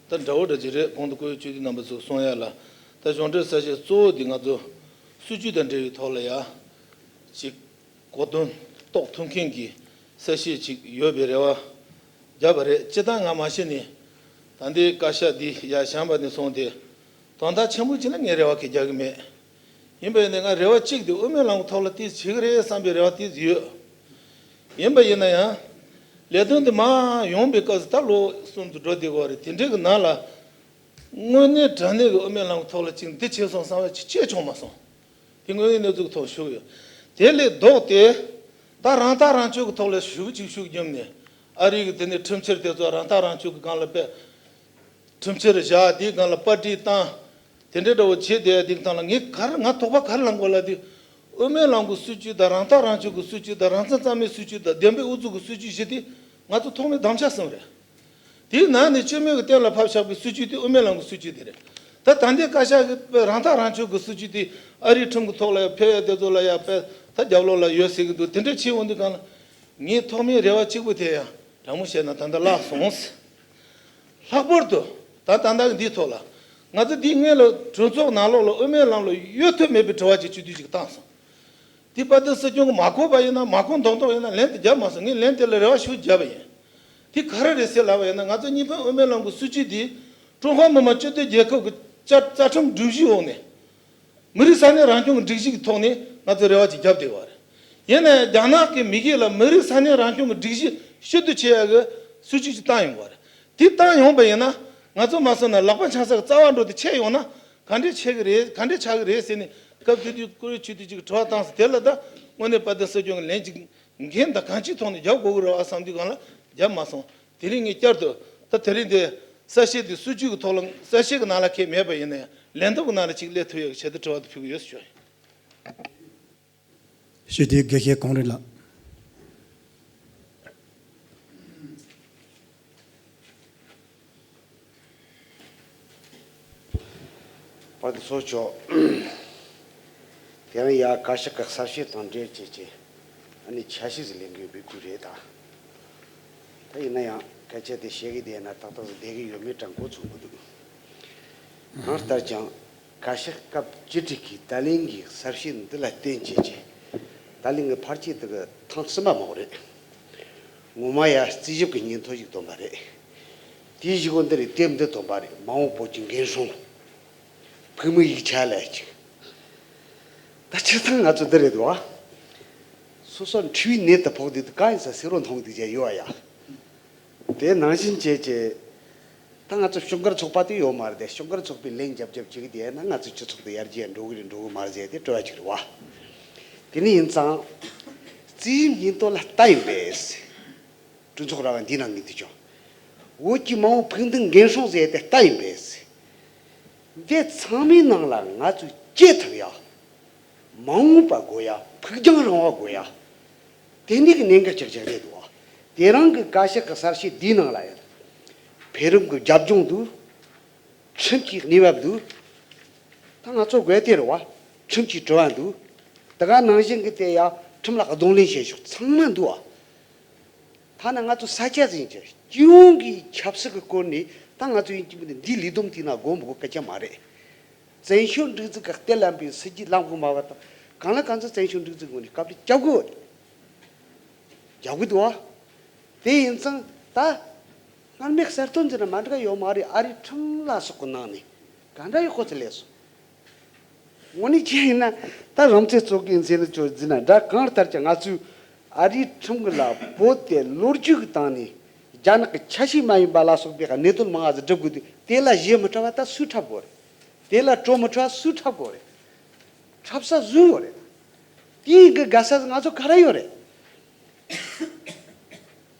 ད་འདྲ་བོ་འདྲ་ཅིག་རེད། གོང་དུ་སྐུ་ཡོད་སྤྱི་འཐུས་རྣམ་པ་ཚོས་གསུང་ཡ་ལ། ད་གཞུང་འབྲེལ་གསལ་བཤད་གཙོ་བོ་འདི་ང་ཚོ་སྲིད་ཇུས་དང་འབྲེལ་བའི་ཐོག་ལ་ཡ། ཅིག་གོ་དོན་རྟོགས་ཐུབ་མཁན་གྱི་གསལ་བཤད་ཅིག་ཡོད་པའི་རེ་བ་བརྒྱབ་པ་རེད། སྤྱིར་བཏང་ང་མ་གཞི་ནས་ད་ལྟའི་བཀའ་ཤག་འདི་ཡར་བཞེངས་པ་ནས་བཟུང་སྟེ་དོན་དག་ཆེན་པོ་ཅིག་ལ་ངས་རེ་བ་གང་ཡང་རྒྱག་གི་མེད། ཡིན་པ་ཡིན་ནའི་ང་རེ་བ་གཅིག་དེ་དབུ་མའི་ལམ་གྱི་ཐོག་ལ་དེ་བྱེད་ཀྱི་རེད་བསམ་པའི་རེ་བ་དེ་ཡོད། ཡིན་པ་ཡིན་ན་ཡང་ལས་དོན་དེ་མར་ཡོང་པའི་སྐབས་སུ་ད་ལོ་གསུམ་དུ་འགྲོ་བསྡད་ཀྱི་ཡོད་རེད། དེ་འདྲའི་གི་ནང་ལ་དངོས་གནས་དྲང་གནས་ཀྱི་དབུ་མའི་ལམ་གྱི་ཐོག་ལ་ཅིག་འདི་བྱེད་སོང་བསམ་པ་ཅིག་སྐྱེས་བྱུང་མ་སོང་། དེ་དངོས་ཡོད་གནས་ཚུལ་གྱི་ཐོག་ཞུ་གི་ཡོད། དེ་ལས་ལྡོག་སྟེ་ད་རང་ཐག་རང་གཅོད་ཀྱི་ཐོག་ལ་ཞུ་གི་ཅིག་ཞུ་གི་སྙམ་ནས་ཨ་རི་གི་དེ་ནས་ཁྲིམས་འཆར་དེ་ཚོ་རང་ཐག་རང་གཅོད་ཀྱི་སྒང་ལ་དཔེ་ཁྲིམས་འཆར་བཞག་དེའི་སྒང་ལ་པར་སྐྲུན་བཏང་། དེ་འདྲའི་འདྲ་བོ་བྱས་བསྡད་དེའི་སྟེང་ལ་ངས་ག་རེ་ང་དོགས་པ་ག་རེ་ལངས་དགོས་ལབ་དུས། དབུ་མའི་ལམ་གྱི་སྲིད་བྱུས་དང་རང་ཐག་རང་གཅོད་ཀྱི་སྲིད་བྱུས་དང་རང་བཙན་གཙང་མའི་སྲིད་བྱུས་དང་བདེན་པའི་ཨུ་ཚུགས་ཀྱི་སྲིད་བྱུས་བཞི་དེ་ང་ཚོ་ཐོག་མའི་དམ་བཅའ་གསུམ་རེད། དེའི་ནང་ནས་སྤྱི་མོས་ཀྱིས་གཏན་ལ་ཕབ་བཞག་པའི་སྲིད་བྱུས་དེ་དབུ་མའི་ལམ་གྱི་སྲིད་བྱུས་དེ་རེད། ད་ད་ལྟའི་བཀའ་ཤག་གི་རང་ཐག་རང་གཅོད་ཀྱི་སྲིད་བྱུས་དེ་ཨ་རིའི་ཁྲིམས་ཀྱི་ཐོག་ལ་ཡང་ཕེབས་ཡ་དེ་ཚོ་ལ་ཡང་དཔེ་ད་རྒྱབ་ལོགས་ལ་ཡོད་ཟེར་གྱི་འདུག་དེ་འདྲ་བྱས་འོང་དུས་སྒང་ལ་ངའི་ཐོག་མའི་རེ་བ་གཅིག་པུ་དེ་ཡང་དྲང་མོ་བཤད་ན་ད་ལྟ་བརླག་སོང་། ལྷག་པར་དུ་ད་ད་ལྟ་འདིའི་ཐོག་ལ་ང་ཚོ་འདིའི་སྔོན་ལ་གྲོས་ཚོགས་ནང་ལོགས་ལ་དབུ་མའི་ལམ་ལ་གཡོལ་ཐབས་མེད་པའི་དྲི་བ་ཅིག་བཅུད་བསྡུས་ཅིག་བཏང་སོང་། དེ་དཔལ་ལྡན་སྲིད་སྐྱོང་གིས་མ་གོ་བ་ཡིན་ན་མ་གོ་མདོག་མདོག་ཡིན་ན་ལན་དེ་བརྒྱབ་མ་སོང་། ངས་ལན་དེ་ལ་རེ་བ་ཞུ་བརྒྱབ་པ་ཡིན། དེ་ག་རེ་རེད་ཟེར་ལབ་པ་ཡིན་ན་ང་ཚོ་གཉིས་ཕན་དབུ་མའི་ལམ་གྱི་སྲིད་བྱུས་དེ་ཀྲུང་ཧྭ་མི་དམངས་སྤྱི་མཐུན་རྒྱལ་ཁབ་ཀྱི་བཅའ་རྩ་ཁྲིམས་སྒྲིག་གཞིའི་འོག་ནས་མི་རིགས་ས་གནས་རང་སྐྱོང་གི་སྒྲིག་གཞི་གི་ཐོག་ནས་ང་ཚོ་རེ་བ་ཅིག་བརྒྱབ་བསྡད་པ་རེད། ཡིན་ནའི་རྒྱ་ནག་གི་མི་སྒེར་ལ་མི་རིགས་ས་གནས་རང་སྐྱོང་གི་སྒྲིག་གཞི་ཕྱིར་བསྡུ་བྱེད་ཡག་གི་སྲིད་བྱུས་ཅིག་བཏང་ཡོང་བ་རེད། དེ་བཏང་ཡོང་བ་ཡིན་ན་ ང་ཚོ་མ་སོང་ན་ལག་པ་འཆང་ས་གི་རྩ་བ་འགྲོ་དུས་ཆད་ཡོང་ན་ག་འདྲས་ཆགས་ཀྱི་རེད། ག་འདྲས་ཆགས་ཀྱི་རེད་ཟེར་ནས་སྐབས་དེ་དུས་བཀུར་འོས་ཆོས་དུས་ཅིག་དྲི་བ་བཏང་སོང་། དེ་ལ་ད་དངོས་གནས་དཔལ་ལྡན་ས་སྐྱོང་གི་ལན་ཅིག་འགན་དང་གང་ཅིའི་ཐོག་ནས་རྒྱབ་དགོས་ཀྱི་རེད་ཨ་བསམ་དུས་སྒང་ལ་རྒྱབ་མ་སོང་། དེ་རིང་ངས་བསྐྱར་དུ་ད་དེ་རིང་འདི་གསལ་བཤད་འདི་སྲིད་བྱུས་ཀྱི་ཐོག་ལ་གསལ་བཤད་ཀྱི་ནང་ལ་ཁེལ་མེད་པ་ཡིན་ན་ཡང་ལན་འདེབས་ཀྱི་ནང་ལ་ཅིག་སླེབས་ཐུབ་ཡག་གི་ཆེད་དུ་དྲི་བ་དེ་ཕུལ་གྱི་ཡོད་ཞུ་ཡིན། ཞུ་དེ་དགེ་བཤེས་གངས་རི་ལགས། དཔལ་ལྡན་ཚོགས་གཙོ། དེ་རིང་ཡ་བཀའ་ཤག་གི་གསལ་བཤད་དང་འབྲེལ་བྱས་ཀྱི་ཨ་ནི་ཆ་ཤས་ཟིག་ལེན་དགོས་འབོད་སྐུལ་རེད་ད། ད་ཡིན་ན་ཡང་སྐད་ཆ་དེ་བཤད་གི་བསྡད་ན་ཏག་ཏག་ཟིག་བསྡད་གི་ཡོད་མེད་དྲན་གོ་ཚོད་མི་འདུག་གང་ལྟར་ཀྱང་བཀའ་ཤག་སྐབས་བཅུ་དྲུག་གི་ད་ལན་གྱི་གསལ་བཤད་འདི་ལ་བརྟེན་བྱས་ཀྱི་ད་ལན་གྱི་ཕལ་ཆེར་དེ་གི་ཐེངས་གསུམ་པ་མོ་རེད། ངོ་མ་ཡ་རྩིས་ཞིབ་ཀྱི་སྙན་ཐོ་ཞིག་བཏོན་པ་རེད། དེའི་གཞུག་གུ་འདི་རེད། དེབ་འདི་བཏོན་པ་རེད། མ་འོངས་བོད་ཀྱི་འགན་སྲུང་། ཕུགས་མའི་ཡིག་ཆ་ལ་ཅིག་ད་སྤྱིར་བཏང་ང་ཚོ་འདི་རེད་འདུག་བ། སོ་སོ་འཁྲུལ་བའི་ནད་དུ་ཕོག་དུས་དུ་གང་ཡིན་ས་སེ་རོ་མཐོང་དུས་ཀྱང་ཡོད་ཨ་ཡ། དེ་ནང་བཞིན་བྱས་ཀྱི། ད་ང་ཚོ་སྐྱོབ་མཁར་ཚོགས་པ་དེ་ཡོད་མ་རེད་དེ། སྐྱོབ་མཁར་ཚོགས་པའི་ལན་རྒྱབ་རྒྱབ་བྱེད་ཀྱི་དེ་ན་ང་ཚོའི་སྤྱི་ཚོགས་དེ་ཡར་རྒྱས་འགྲོ་གི་རེད་འགྲོ་གི་མ་རེད་ཟེར་དེ་དྲི་བ་ཅིག་རེད་བ། དེ་ནི་ཡིན་ཙང་། རྩིས་ཞིབ་སྙན་ཐོ་ལ་ལྟ་ཡིན་པས། གྲོས་ཚོགས་ར་བ་འདིའི་ནང་གི་འདི་ཅོ། བོད་ཀྱི་མ་འོངས་ཕུགས་འདུན་འགན་སྲུང་ཟེར་དེ་ལྟ་ཡིན་པས། འདི་ཚང་མའི་ནང་ལ་ང་ཚོས་སྐྱེ་ཐུབ་ཡ། མ་འོངས་པ་དགོས་ཡ། ཕུགས་རྒྱང་རིང་བ་དགོས་ཡ། དེ་འདྲའི་གི་གནད་འགག་ཅིག་ཅིག་རེད་འདུག་བ། དེ་རིང་གི་བཀའ་ཤག་གི་གསལ་བཤད་འདིའི་ནང་ལ་ཡང་། འཕེལ་རིམ་གྱི་རྒྱབ་ལྗོངས་འདུག་ཁྲིམས་ཀྱི་གནས་བབ་འདུག་ད་ང་ཚོ་དགོས་དེ་རེད་བ། ཁྲིམས་ཀྱི་དྲི་བ་འདུག་དེ་ག་ནང་བཞིན་གྱི་དེ་ཡང་ཁྲིམས་ལ་གདོང་ལེན་བྱེད་ཕྱོགས་ཚང་མ་འདུག་བ། ཐ་ན་ང་ཚོ་ས་ཆ་ཟིན་གྱི་སྤྱི་ཡོངས་ཀྱི་ཆབ་སྲིད་ཀྱི་སྐོར་ནས་ད་ང་ཚོ་ཡིན་གྱི་མི་འདི་འདིའི་ལས་བསྡོམས་དེ་ན་དགོངས་པ་དགོས་སྐད་ཆ་མ་རེད། བཙན་བྱོལ་སྒྲིག་འཛུགས་ཀྱི་གཏེར་ལ་འབུལ་སྲིད་ཇུས་ལམ་གོ་མ་བ་དང་གང་ལ་གང་ཚོ་བཙན་བྱོལ་སྒྲིག་འཛུགས་ངོས་ནས་དཀའ་སྤྱད་རྒྱབ་དགོས་རེད། རྒྱབ་དགོས་འདུག་བ། དེ་ཡིན་ཙང་ད། སྔར་མེད་གསར་གཏོད་འཛིན་ན་མ་འགྲིག་ཡོད་མ་རེད། ཨ་རིའི་ཁྲིམས་ལ་སོགས་ཀྱི་ནང་ནས་ག་འདྲ་ཡོད་ཁོ་ཚོ་ལས་སོ། དངོས་གནས་ཅི་ཡིན་ན་ད་རང་བཙན་རྩོད་མཁན་མཚན་ནི་ཅོ་འཛིན་ན་འདྲ། གང་ལྟར་ཀྱང་ང་ཚོས་ཨ་རིའི་ཁྲིམས་ཀྱི་ལ་བོད་དེ་ལོ་རྒྱུས་ཀྱི་སྟེང་ནས་རྒྱ་ནག་གི་ཆ་ཤས་མ་ཡིན་པ་ལ་སོགས་པའི་གནད་དོན་མང་ང་ཟིག་སྒྲུབ་དགོས་དུས་དེ་ལ་ཞེ་མི་ཁྲ་བ་ད་སུས་འཁྲབ་དགོས་རེད། དེ་ལ་སྤྲོ་མི་ཁྲ་བ་སུས་འཁྲབ་དགོས་རེད། འཁྲབ་ས་བཟོས་ཡོད་རེད། དེའི་གི་དགའ་ས་ང་ཚོ་ག་རེ་ཡོད་རེད།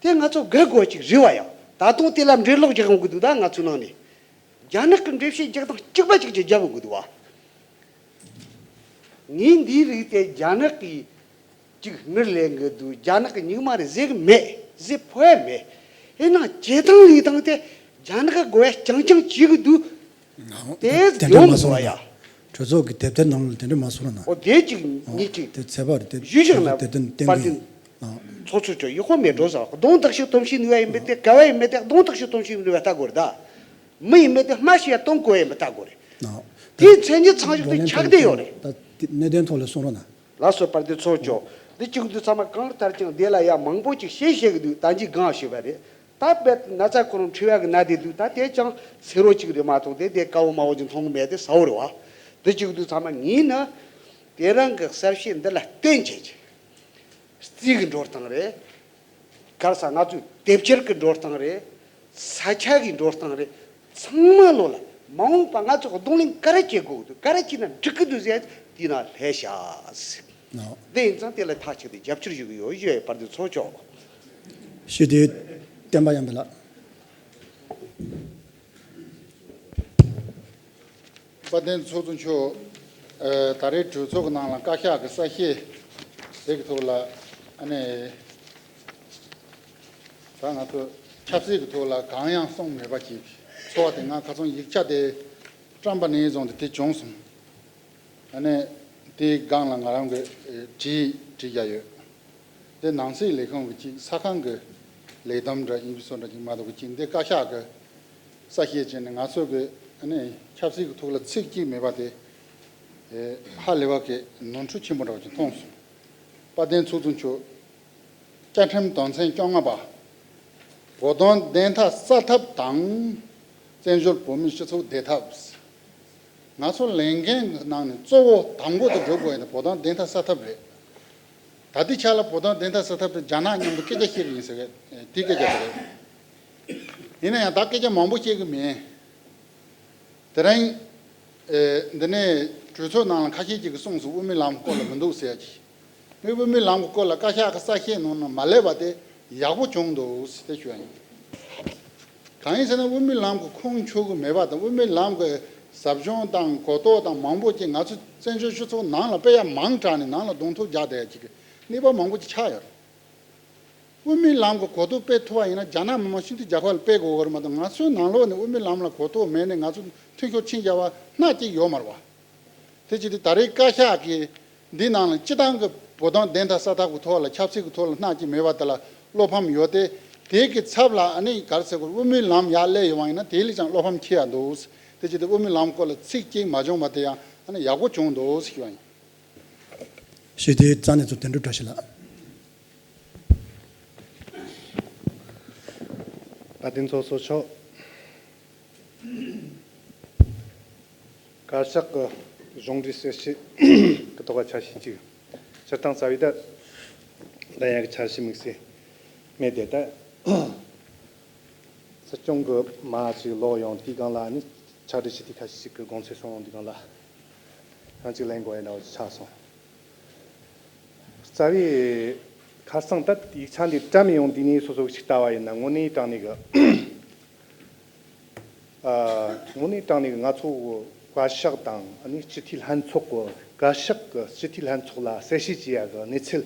དེ་ང་ཚོ་དགའ་དགོས་ཅིག་རེད་བ་ཡ། ད་དུང་དེ་ལ་འགྲེལ་ལོག་རྒྱག་ཡོང་གི་འདུག་ད་ང་ཚོའི་ནང་ནས་རྒྱ་ནག་གི་འགྲེལ་བཤད་རྒྱག་སྟངས་གཅིག་པ་གཅིག་གཅིག་རྒྱབ་ཡོང་གི་འདུག་བ། ངས་འདིའི་རིགས་དེ་རྒྱ་ནག་གི་གཅིག་ངར་ལེན་གི་འདུག་རྒྱ་ནག་གི་སྨྱུག་མ་རེད་ཟེར་གི་མེད། ཟེར་ཕོད་མེད། ཡིན་ནའང་བྱེད་སྟངས་ལས་སྟངས་དེ་རྒྱ་ནག་གི་དགོས་ཡ་རྐྱང་རྐྱང་བྱེད་གི་འདུག་དེ་དེ་འདྲ་ཡོང་མ་གི་སོང་འདུག་བ་ཡ། ཡ། གྲོས་ཚོགས་ཀྱི་དེབ་ཐེར་ནང་ལ་དེ་འདྲ་མ་སོང་ན། འོ་དེ་གཅིག་ཨོ། གཉིས་གཅིག་དེ་ཚད་པ་རེད་དེ། ཞུས་བཞག་ན་དེབ་ཐེར་བསྟན་པར་གྱི་ཏིན། ཨོ། ཚོགས་གཙོ་ཅོ་ཡག་པོ་མེད་འགྲོ་ཟེར། གདོང་ཐག་ཞིག་སྟོན་ཤེས་ནུས་པ་ཡིན་པས་དེ། ག་བ་ཡིན་པས་དེ། གདོང་ཐག་ཞིག་སྟོན་ཤེས་ནུས་པ་ལྟ་དགོས་རེད་ད། མི་ཡིན་པས་དེ། སྨྲ་ཤེས་ཡ་གཏོང་དགོས་ཡིན་པ་ལྟ་དགོས་རེད། ཨོ། དེའི་མཚན་ཉིད་ཚང་ཞིག་དེ་ཆགས་བསྡད་ཡོད་རེད། ད་དེ་གནད་དོན་ཐོག་ལ་གསུང་རོགས་གནང་། ལགས་སོ། དཔལ་ལྡན་ཚོགས་གཙོ། འདི་གཅིག་འདུག་ཚང་མ་གང་ལྟར་ཀྱང་དེ་ལ་ཡ་མང་པོ་ཅིག་བཤད་བཤད་གི་འདུག་ད་འཇིག་གང་བཤད་པ་རེད། ད་དཔེ་ན་ཚ་ཁོ་རང་འཁྲུལ་བ་གི་ན་དེ་འདུག་ད་དེ་ཅང་སེ་རོ་གཅིག་རེད་མ་གཏོགས་དེ་དེ་དཀར་བོ་དམར་བོ་ཅིག་མཐོང་གི་མེད་དེ་ཟ་བོ་རེད་བ། འདི་གཅིག་འདུག་ཚང་མ་ངས་ནི་དེ་རང་གི་གསལ་བཤད་འདི་ལ་བརྟེན་བྱས་ཀྱི་རྩིས་གི་འགྲོ་སྟངས་རེད། ག་རེ་ཟ། ང་ཚོའི་དེབ་སྐྱེལ་གི་འགྲོ་སྟངས་རེད། ས་ཆ་གི་འགྲོ་སྟངས་རེད། ཚང་མ་ལོ་ལ་མ་འོངས་པ་ང་ཚོ་གདོང་ལེན་ག་རེ་བྱེད་དགོས་འདུག་ག་རེ་བྱས་ན་འགྲིག་གི་འདུག་ཟེར་དེ་ན་ལྷད་ཤག་ཨོ། དེ་ཡིན་ཙང་དེ་ལ་ཐག་ཆོད་དེ་རྒྱབ་སྐྱོར་ཞུ་གི་ཡོད་ཞུ་ཡ། དཔལ་ལྡན་ཚོགས་གཙོ། ཞུ་དེ་བསྟན་པ་ཡང་འབུལ་ལགས། དཔལ་ལྡན་ཚོགས་གཙོ་མཆོག་ཨ། ད་རེས་གྲོས་ཚོགས་ཀྱི་ནང་ལ་བཀའ་ཤག་གི་གསལ་བཤད་དེ་གི་ཐོག་ལ་ཨ་ནི་ད་ང་ཚོ་ཆབ་སྲིད་ཀྱི་ཐོག་ལ་གང་ཡང་གསུངས་མེད་པ་ཅིག་ཚོར་བ་དེ། ང་ཁ་སང་ཡིག་ཆ་དེ་བཀྲམ་པ་ནས་བཟུང་སྟེ་དེ་བྱུང་སོང་། ཨ་ནི་དེའི་སྒང་ལ་ང་རང་གི་ཨེ་བྲིས་བྲིས་བཞག་ཡོད། དེ་ནང་སྲིད་ལས་ཁུངས་ཀྱི་གཅིག་ས་ཁང་གི་ལས་བསྡོམས་འདྲ་ཡིན་པའི་བཟོ་འདྲ་ཅིག་མ་གཏོགས་གཅིག་འདི་བཀའ་ཤག་གི་གསལ་བཤད་བྱས་ནས་ང་ཚོ་གི་ཨ་ནི་ཆབ་སྲིད་ཀྱི་ཐོག་ལ་ཚིག་གཅིག་མེད་པ་དེ་ཨེ་ཧ་ལས་པ་གི་ནོར་འཁྲུལ་ཆེན་པོ་འདྲ་བ་ཅིག་མཐོང་སོང་། དཔལ་ལྡན་ཚོགས་གཙོ་མཆོག་བཅའ་ཁྲིམས་དོན་ཚན་བཅོ་ལྔ་པ། བོད་དོན་བདེན་མཐའ་གསལ་ཐབས་དང་། བཙན་བྱོལ་བོད་མིའི་སྤྱི་ཚོགས་བདེ་ཐབས། ང་ཚོ་ལས་འགན་གྱི་ནང་ནས་གཙོ་བོ་དང་པོ་དེ་སྒྲུབ་དགོས་ཡིན་ན་བོད་དོན་བདེན་མཐའ་གསལ་ཐབས་རེད། ད་ལྟའི་ཆ་ལ་བོད་དོན་བདེན་མཐའ་གསལ་ཐབས་དེ་རྒྱ་ནག་མཉམ་དུ་སྐད་ཆ་བཤད་ཀྱི་ཡིན་ཟེར་གི་དེའི་སྐད་ཆ་དེ་རེད། ཡིན་ན་ཡང་ད་སྐད་ཆ་མང་པོ་བཤད་ཀྱི་མེད། དེ་རིང་། ཨེ། འདི་ནས་གྲོས་ཚོགས་ནང་ལ་ཁ་ཤས་ཅིག་གིས་གསུངས་སོང་། དབུ་མའི་ལམ་སྐོར་ལ་མི་འདུག་ཟེར་ཡ་ཅིག་ངས་དབུ་མའི་ལམ་གྱི་སྐོར་ལ་བཀའ་ཤག་གི་གསལ་བཤད་ནང་ན་མ་སླེབས་པ་དེ་ཡག་པོ་བྱུང་འདུག་ཟེར་དེ་ཞུ་ཡ་ཡིན། གང་ཡིན་ཟེར་ན། དབུ་མའི་ལམ་གྱི་ཁུངས་འཁྱོལ་གྱི་མེད་པ་དང་། དབུ་མའི་ལམ་གྱི་ཟབ་སྦྱོང་དང་གོ་རྟོགས་དང་མང་པོ་ཅིག་ང་ཚོ་བཙན་བྱོལ་སྤྱི་ཚོགས་ནང་ལ་དཔེ་ཡ་མང་དྲགས་ནས་ནང་ལ་གདོང་ཐུག་རྒྱག་བསྡད་ཡ་ཅིག་གི་གནས་བབ་མང་པོ་ཅིག་ཆགས་ཡོད་རེད། དབུ་མའི་ལམ་གྱི་གོ་རྟོགས་སྤེལ་ཐུབ་པ་ཡིན་ན། རྒྱ་ནག་མི་དམངས་སྤྱི་མཐུན་རྒྱལ་ཁབ་ལ་སྤེལ་དགོས་ཀྱི་རེད་མ་གཏོགས། ང་ཚོའི་ནང་ལོགས་ནས་དབུ་མའི་ལམ་ལ་གོ་རྟོགས་མེད་ནས་ང་ཚོ་མཐུན་ཕྱོགས་ཕྱིན་བཞག་པ་སྣ་གཅིག་ཡོད་མ་རེད་པ། དེ་བྱས་ཏེ་ད་རེས་བཀའ་ཤག་གིས་འདི་ནང་ལ་སྤྱི་བཏང་གི་བོད་དོན་བདེན་མཐའ་གསལ་ཐབས་ཀྱི་ཐོག་ལ་ཆབ་སྲིད་ཀྱི་ཐོག་ལ་སྣ་གཅིག་མེད་པ་དེ་ལ་བློ་ཕམ་ཡོད་དེ། དེ་གི་ཚབ་ལ་ཨ་ནི་ག་རེ་ཟེར་དགོས། དབུ་མའི་ལམ་ཡར་སླེབས་ཡོང་བ་ཡིན་ན་དེ་ལས་ཀྱང་བློ་ཕམ་ཆེ་ཡ་འདུག་དེ་བྱས་ཏེ་དབུ་མའི་ལམ་སྐོར་ལ་ཚིག་གཅིག་མ་བྱུང་བ་དེ་ཡང་ཨ་ནི་ཡག་པོ་བྱུང་འདུག་ཞུ་བ་ཡིན། ཞུ་དེ་རྩ་ནས་ཚོ་དོན་གྲུབ་བཀྲ་ཤིས་ལགས། བཀའ་དྲིན་ཚོགས་གཙོ་མཆོག་བཀའ་ཤག་གི་གཞུང་འབྲེལ་གསལ་བཤད་ཀྱི་ཐོག་ལ་ཆ་ཤས་གཅིག་སྤྱིར་བཏང་རྩ་བའི་ད་ལན་ཡག་གི་ཆ་ཤས་དམིགས་བསལ་མེད་དེ། ད་སྲིད་སྐྱོང་གི་མ་ཅིག་ལོག་ཡོང་དུས་སྒང་ལ་ནི་ཕྱག་བྲིས་ཞུ་དུས་ཁ་ཤས་ཤིག་གི་དགོངས་ཚུལ་གསུངས་ཡོང་དུས་སྒང་ལ་ཡང་ཅིག་ལན་དགོས་ཡ་འདྲ་བོ་ཅིག་ཆགས་སོང་། རྩ་བའི་ཁ་སང་ད་ཡིག་ཆ་འདི་བཀྲམ་ཡོང་དུས་ནས་སོ་སོ་གི་ཅིག་ལྟ་བ་ཡིན་ན། དངོས་གནས་དྲང་གནས་གི་ཨ། དངོས་གནས་དྲང་གནས་ང་ཚོ་བཀའ་ཤག་དང་ཨ་ནི་སྤྱི་འཐུས་ལྷན་ཚོགས་ཀྱི། བཀའ་ཤག་གི་སྤྱི་འཐུས་ལྷན་ཚོགས་ལ་གསལ་བཤད་བྱེད་ཡ་གི་གནས་ཚུལ་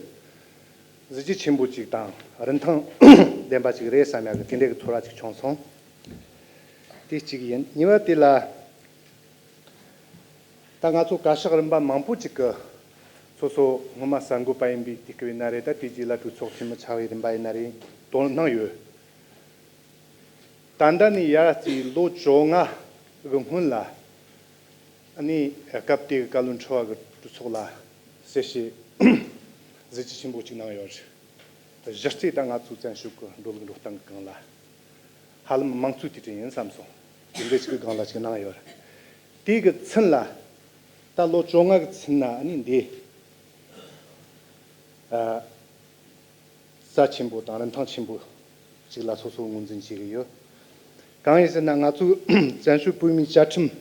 གཟི་བརྗིད་ཆེན་པོ་ཅིག་དང་རིན་ཐང་ལྡན་པ་ཅིག་རེད་བསམ་ཡ་གི་དེ་འདྲའི་གི་ཚོར་བ་ཅིག་བྱུང་སོང་། དེ་གཅིག་ཡིན། གཉིས་པ་དེ་ལ། ད་ང་ཚོ་བཀའ་ཤག་རིམ་པ་མང་པོ་ཅིག་གི་སོ་སོ་སྔོན་མ་གསར་འགོད་པ་ཡིན་པའི་དུས་སྐབས་ཡིན་ན་རེད། ད་དེ་རྗེས་ལ་གྲོས་ཚོགས་འཐུས་མི་ཆགས་པའི་རིམ་པ་ཡིན་ན་རེད། དོ་སྣང་ཡོད། ད་ལྟ་ནས་ཡར་བརྩིས་ལོ་བཅོ་ལྔ་གི་སྔོན་ལ་ཨ་ནི་སྐབས་དེའི་བཀའ་བློན་ཁྲི་པ་གི་གྲོས་ཚོགས་ལ་གསལ་བཤད་གཟི་བརྗིད་ཆེན་པོ་ཅིག་གནང་ཡོད་རེད། གཞི་རྩའི་ད་ང་ཚོའི་བཙན་བྱོལ་གི་འགྲོ་ལུགས་འགྲོ་སྟངས་ཀྱི་སྒང་ལ་ཧ་ལམ་དམངས་གཙོའི་དུས་དྲན་ཡིན་བསམ་སོང་། དེ་འདྲ་ཞིག་གི་སྒང་ལ་ཅིག་གནང་ཡོད་རེད། དེ་གི་ཚུན་ལ་ད་ལོ་བཅོ་ལྔ་གི་ཚུན་ན་ཨ་ནི་འདི། ཨ། རྩ་ཆེན་པོ་དང་རིན་ཐང་ཆེན་པོ་ཅིག་ལ་སོ་སོ་ངོས་འཛིན་བྱེད་ཀྱི་ཡོད། གང་ཡིན་ཟེར་ན། ང་ཚོའི་བཙན་བྱོལ་བོད་མིའི་བཅའ་ཁྲིམས་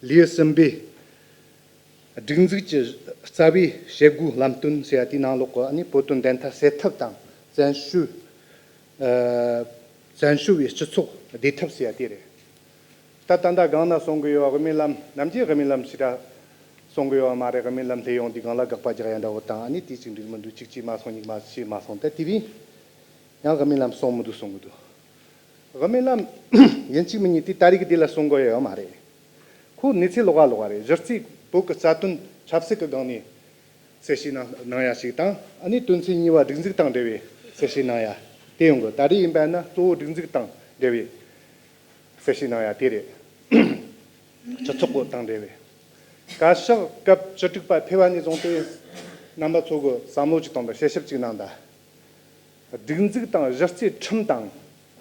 ལེའུ་གསུམ་པའི་སྒྲིག་འཛུགས་ཀྱི་རྩ་བའི་བྱེད་སྒོའི་ལམ་སྟོན་ཟེར་ཡ་དེའི་ནང་ལོགས་ཀྱི་ཨ་ནི་བོད་དོན་བདེན་མཐའ་གསལ་ཐབས་དང་བཙན་བྱོལ། ཨ། བཙན་བྱོལ་བའི་སྤྱི་ཚོགས་བདེ་ཐབས་ཟེར་ཡ་དེ་རེད། ད་ད་ལྟ་སྒང་ན་གསུང་གི་ཡོད་པ། དབུ་མའི་ལམ་ནམ་རྒྱུན་དབུ་མའི་ལམ་ཞེ་དྲག་གསུང་གི་ཡོད་པ་མ་རེད། དབུ་མའི་ལམ་སླེབས་ཡོང་དུས་སྒང་ལ་དགག་པ་རྒྱག་ཡ་འདྲ་བོ་དང་། ཨ་ནི་དེ་གཅིག་འགྲིག་མི་འདུག་གཅིག་གཅིག་མ་སོང་། གཉིས་མ་བྱས་མ་སོང་། ད་དེ་རིང་ཡང་དབུ་མའི་ལམ་གསུང་མི་འདུག་གསུང་གི་འདུག་དབུ་མའི་ལམ་ཡིན་གཅིག་མིན་གཉིས་དེ་ད་རེས་ཀྱི་དེ་ལ་གསུང་དགོས་ཡ་ཡོད་མ་རེད། ཁོ་གནས་ཚུལ་ལོགས་ཀ་ལོགས་ཀ་རེད། གཞི་རྩའི་བོད་ཀྱི་རྩ་དོན་ཆབ་སྲིད་ཀྱི་སྒང་ནས་གསལ་བཤད་གནང་གནང་ཡ་ཞིག་དང་། ཨ་ནི་དོན་ཚན་གཉིས་པ་སྒྲིག་འཛུགས་དང་འབྲེལ་བའི་གསལ་བཤད་གནང་ཡ་དེ་ཡོང་གི། ད་རེས་ཡིན་པ་ན་གཙོ་བོ་སྒྲིག་འཛུགས་དང་འབྲེལ་བའི་གསལ་བཤད་གནང་ཡ་དེ་རེད། སྤྱི་ཚོགས་དང་འབྲེལ་བའི། བཀའ་ཤག་སྐབས་བཅུ་དྲུག་པ་ཕེབས་པ་ནས་བཟུང་སྟེ་རྣམ་པ་ཚོ་གི་བསམ་བློ་ཅིག་གཏོང་དང་། དཔྱད་ཞིབ་ཅིག་གནང་དང་། སྒྲིག་འཛུགས་དང་གཞི་རྩའི་ཁྲིམས་དང་།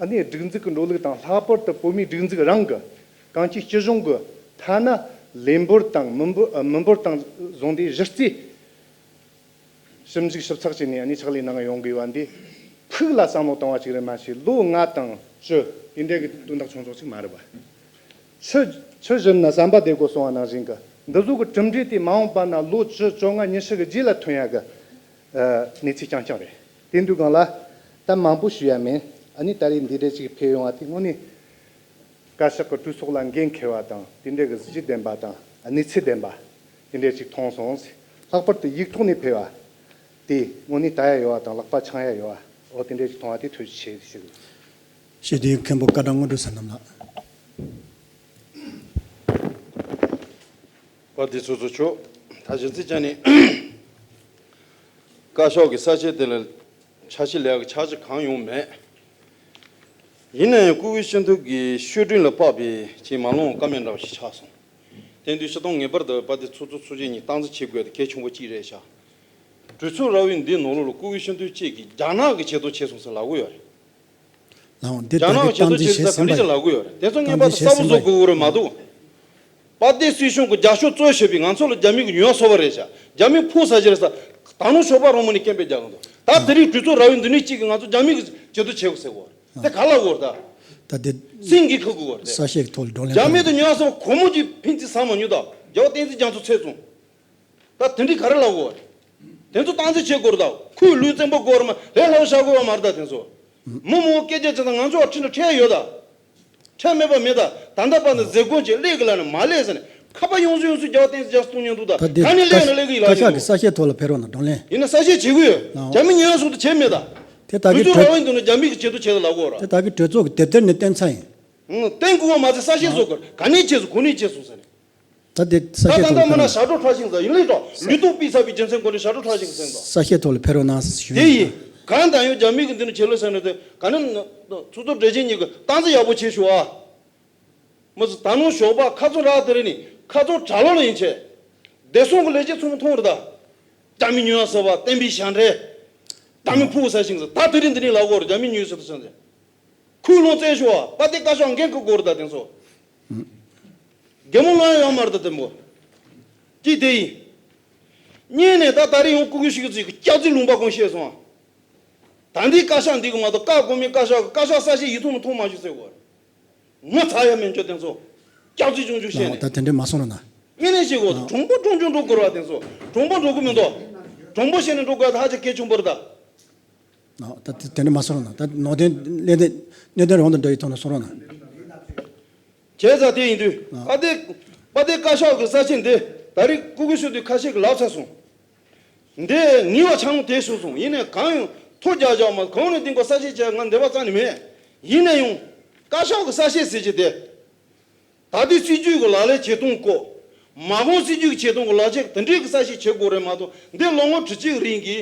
ཨ་ནི་སྒྲིག་འཛུགས་ཀྱི་འགྲོ་ལུགས་དང་། ལྷག་པར་དུ་བོད་མིའི་སྒྲིག་འཛུགས་རང་གི་གང་ཅིའི་སྤྱི་གཞུང་གི་ཐ་ན་ལས་འབོར་དང་མི་འབོར། ཨ། མི་འབོར་དང་བཟུང་སྟེ་གཞི་རྩའི་ཞིབ་འཇུག་ཞིབ་ཚགས་བྱས་ནས་ཨ་ནི་ཕྱག་ལས་གནང་ཡོང་དགོས་པ་འདི་ཕུགས་ལ་བསམ་བློ་བཏང་བ་ཅིག་རེད་མ་གཏོགས། ལོ་ལྔ་དང་བཅུ་དེ་འདྲའི་གི་དོན་དག་ཆུང་ཆུང་ཅིག་མ་རེད་པ། ཆུ་ཆུ་བཞུར་ན་ཟམ་པ་བདེ་དགོས་གསུངས་པ་ནང་བཞིན་གི། འདི་ཚོ་གི་གྲུབ་འབྲས་དེ་མ་འོངས་པ་ན་ལོ་བཅུ་བཅོ་ལྔ་ཉི་ཤུ་གི་རྗེས་ལ་ཐོན་ཡ་གི། ཨ། གནས་ཚུལ་རྐྱང་རྐྱང་རེད། དེ་འདུག་སྒང་ལ་ད་མང་པོ་ཞུ་ཡ་མེད། ཨ་ནི་ད་རེས་འདི་འདྲ་ཅིག་ཕེབས་ཡོང་བ་དེ་དངོས་གནས་བཀའ་ཤག་གི་གྲོས་ཚོགས་ལ་འགན་འཁེལ་བ་དང་། དེ་འདྲའི་གི་གཟི་བརྗིད་ལྡན་པ་དང་གནས་ཚུལ་ལྡན་པ་དེ་འདྲ་ཅིག་མཐོང་སོང་། ལྷག་པར་དུ་ཡིག་ཐོག་ནས་ཕེབས་པ་དེ་དངོས་གནས་ལྟ་ཡ་ཡོད་པ་དང་ལག་པ་འཆང་ཡ་ཡོད་པ། འོ། དེ་འདྲ་ཅིག་མཐོང་བ་དེ་ཐུགས་རྗེ་ཆེ་ཞུ། ཞུ་དེ་མཁན་པོ་བཀའ་དྲིན་དངོས་གྲུབ་བསོད་ནམས་ལགས། པ་དེ་ཚོ་ཚོ་ཆོག་ད་གཞི་རྩའི་ཆ་ནས་བཀའ་ཤག་གི་ས་བཅད་དེ་ལ་ཆ་ཤས་ལས་ཀ་ཆ་ཆ་གང་ཡོང་མེད། ཡིན་ན་ཡང་སྐུ་སྒེར་སྤྱི་འཐུས་ཀྱི་ཤོད་སྒྲིག་ལ་དཔག་པའི་ཆེས་མ་ལོངས་བཀའ་མོལ་འདྲ་བ་ཞིག་ཆགས་སོང་། དེ་དུས་སྤྱི་བཏང་ངེས་པར་དུ་པ་དེ་ཚོ་ཚོ་ཚོ་ཆེ་གཉིས་སྟངས་འཛིན་བྱེད་དགོས་དེ་གལ་ཆེན་པོ་གཅིག་རེད་ཤག་གྲོས་ཚོགས་ར་བའི་འདི་ནང་ལོགས་ལ་སྐུ་སྒེར་སྤྱི་འཐུས་གཅིག་གིས་རྒྱ་ནག་གི་ཆེད་དུ་བྱས་སོང་ཟེར་ལབ་གི་ཡོད་རེད། ལའང་འདི་རྒྱ་ནག་གི་ཆེད་དུ་བྱས་ཟེར་ག་འདྲ་ཞིག་ལབ་གི་ཡོད་རེད། དེ་ཚོ་ངེས་པར་དུ་གསལ་པོ་བཟོ་དགོས་ཀྱི་རེད་མ་གཏོགས། པ་ཏི་སྲིད་གཞུང་གི་རྒྱབ་སྐྱོར་གཙོ་བྱས་པའི་ང་ཚོ་ལ་རྒྱ་མི་གི་ཉོ་བ་སོ་པ་རེད་ཤག་རྒྱ་མི་ཕུགས་ཟ་གི་རེད་ས། ད་ནུ་ཞོགས་པ་རོང་མོ་ནས་སྐད་འབོད་རྒྱག་གི་འདུག་ད་དེ་རིང་གྲོས་ཚོགས་ར་བའི་འདི་ནས་གཅིག་གིས་ང་ཚོ་རྒྱ་མི་གི་ཆེད་དུ་བྱེད་དགོས་ཟེར་གོ། དེ་ག་ལ་འོར་ད། ད་ ད་དེ་སེང་གེ་ཁ་དགོས་པ་རེད། ས་སྐྱའི་ཐོག་ལ་བགྲོ་གླེང་རྒྱ་མི་དང་ཉོ་ས་གོ་མོ་གྱི་ཕན་ཚུན་ཟ་མ་ཉོ་ད། རྒྱལ་བ་བསྟན་འཛིན་རྒྱ་མཚོ་ཚེ་བཙོང་། ད་དེ་འདྲའི་ག་རེ་ལབ་དགོས་པ་རེད། དེ་ཚོ་སྟངས་འཛིན་བྱེད་དགོས་རེད་ད། ཁོས་ལུས་བཙན་པོ་དགོས་རེད་མ་ལས་སླ་བོ་བཞག་དགོས་པ་མ་རེད་ད་དེ་ཚོ། མི་མང་པོ་སྐད་ཆ་བྱེད་ད་ང་ཚོ་བ་ཁྲིད་ན་ཁྲལ་ཡོད་ད། ཁྲལ་མེད་པ་མེད་ད། ད་ལྟ་བར་དུ་ཟས་གོན་བྱེད་ཀླད་ཀྱི་ལ་ནས་མ་ལས་ཟེར་ནས་ཁ་པ་ཡོང་སུ་ཡོང་སུ་རྒྱལ་བ་བསྟན་འཛིན་རྒྱ་མཚོ་གཏོང་མྱོང་འདུག་ད། ད་འདི་ག་ནས་ཀ་ཀླད་ཀྱི་ལ་ཀླད་ཀྱི་ལ་ཀ་ཤག་གི་ས་སྐྱའི་ཐོག་ལ་ཕེབས་རོགས་གནང་བགྲོ་གླེང་། ཡིན་ན་ས་སྐྱའི་བྱེད་དགོས་ཡོད། རྒྱ་མི་ཉོ་ཡ་སོང་དུ་བྱེད་མེད་ད། དེ་ད་གི་གྲོས་ཚོགས་ཀྱི་དེབ་ཐེར་ནས་གཏན་ཚིགས་བྱེད་དུ་ལབ་དགོས་ར། དེ་ད་གི་གྲོས་ཚོགས་ཀྱི་དེབ་ཐེར་ནས་གཏན་ཚིགས་ཡིན། ཨང་། གཏན་དགོས་པ་མ་ཚད་ས་སྐྱའི་བཟོ་དགོས། ག་ནས་བྱས་སོང་གོ་ནས་བྱས་སོང་ཟེར་ནས། ད་དེ་ས་ད་སྐྱའི་ད་ཐོག་ལ་ད་མ་ན་ཕེབས་རོགས། ཞབས་བྲོ་འཁྲབ་ཤིང་ཟེར་ཡིན་ལེ་དྲོ་ལུས་སྟོབས་སྤུས་ཚགས་པའི་རྒྱུ་མཚན་སྐོར་ནས་ཞབས་བྲོ་འཁྲབ་ཤིང་ཟེར་ད། ས་སྐྱའི་ཐོག་ལ་ཕེབས་རོགས་གནང་ཞུ་དེ་ཡིན། ཡིན། གང་ལྟར་ཡང་རྒྱ་མི་གི་འདི་ནས་བྱེད་ལོ་ཟེར་ནས་དེ་ག་ནས་ཚོགས་གཙོ་སྦྲེལ་ཆེན་གཉིས་ཀྱི་སྟངས་འཛིན་ཡག་པོ་བྱེད་ཤོག་ཨ། མི་ཚོ་ད་ནང་ཞོགས་པ་ཁ་ཚོན་རག་དེ་རེད་ནི་ཁ་ཚོན་གྲ་ལོག་ལ་ཡིན་ཆེ། བདེ་སྲུང་གི་ལས་བྱེད་ཚོ་མཐོང་རེད་ད། རྒྱ་མི་ཉོ་ཡ་ཟེར་བ་བསྟན་པའི་ཞབས་འདྲེན། རྒྱ་མི་ཕུག་ཟ་ཤིང་ཟེར་ད་དེ་རིང་འདི་ནས་ལབ་དགོས་རེད། རྒྱ་མི་ཉོས་ཟེར་དུ་ཟེར་ནས། ཁོས་ལོང་བཙན་ཤོག་པ་དེ་བཀའ་ཤག་འགན་ཁུར་དགོས་རེད་ད་དེ་ཚོ། རྒྱལ་མོ་ལོང་ཡ་ཡོང་མ་རེད་ད་དེ་མོ། ཅི་དེ་ཡིན། གཉིས་ནས་ད་ད་རེས་ཡང་སྐུ་སྒེར་ཞིག་གི་ཚིག་གི་སྐྱག་རྫུན་ལུང་པ་གང་བཤད་སོང་ཨ། ད་འདི་བཀའ་ཤག་འདི་གི་མ་གཏོགས་བཀའ་དགོས་མིན་བཀའ་ཤག་གི་བཀའ་ཤག་ས་ཞིག་ཡིད་ཐུང་ནས་མཐོང་མ་ཞུ་ཟེར་བ། ངོ་ཚ་ཡ་མེད་འཇོ་དེ་ཚོ། སྐྱག་རྫུན་ཆུང་ཆུང་བཤད་ནས། ད་དེ་འདྲས་མ་སོང་ར་ན། དངོས་གནས་བཤད་དགོས་ད་གྲུང་པོ་གྲུང་ཆུང་འགྲོ་དགོས་ར་དེ་ཚོ། གྲུང་པོ་འགྲོ་གི་མི་འདུག་གྲུང་པོ་བཤད་ནས་འགྲོ་དགོས་ད་ཧ་ཅང་གལ་ཆེན་པོ་རེད་ད། ད་དེ་འདྲས་མ་སོང་ར་ན། ད་ནོར་དོན་གནད་དོན་གནད་དོན་རང་དུ་འདྲ་ཡི་ཐོག་ནས་སོང་ར་ན། བྱས་ཙང་དེ་ཡིན་དུས་ཨ་པ་དེ་པ་དེ་བཀའ་ཤག་གི་ས་ཆེན་འདི་ད་རེས་སྐུ་སྒེར་ཞུ་དུས་ཁ་ཤས་ཀྱི་ལབ་ཚར་སོང་། འདི་ངེས་པ་ཆགས་ཡོང་དེ་ཞུ་སོང་། ཡིན་ནའི་གང་ཡང་ཐོ་རྒྱག་རྒྱག་མ་གང་ནས་འདི་འགོ་ས་ཆེན་བྱས་ང་འདི་པ་རྩ་ནས་མེད། ཡིན་ན་ཡང་བཀའ་ཤག་གི་ས་ཆེན་ཟེར་གྱི་དེ། ད་ལྟའི་སྲིད་ཇུས་ཀྱི་ལག་ལེན་བྱེད་སྟངས་སྐོར། མ་འོངས་སྲིད་ཇུས་ཀྱི་བྱེད་སྟངས་ཀྱི་ལག་ཆ་དེ་འདྲའི་གི་ས་ཆེན་བྱེད་དགོས་རེད་མ་གཏོགས་འདི་ལོ་ངོ་དྲུག་ཅུའི་རིང་གི་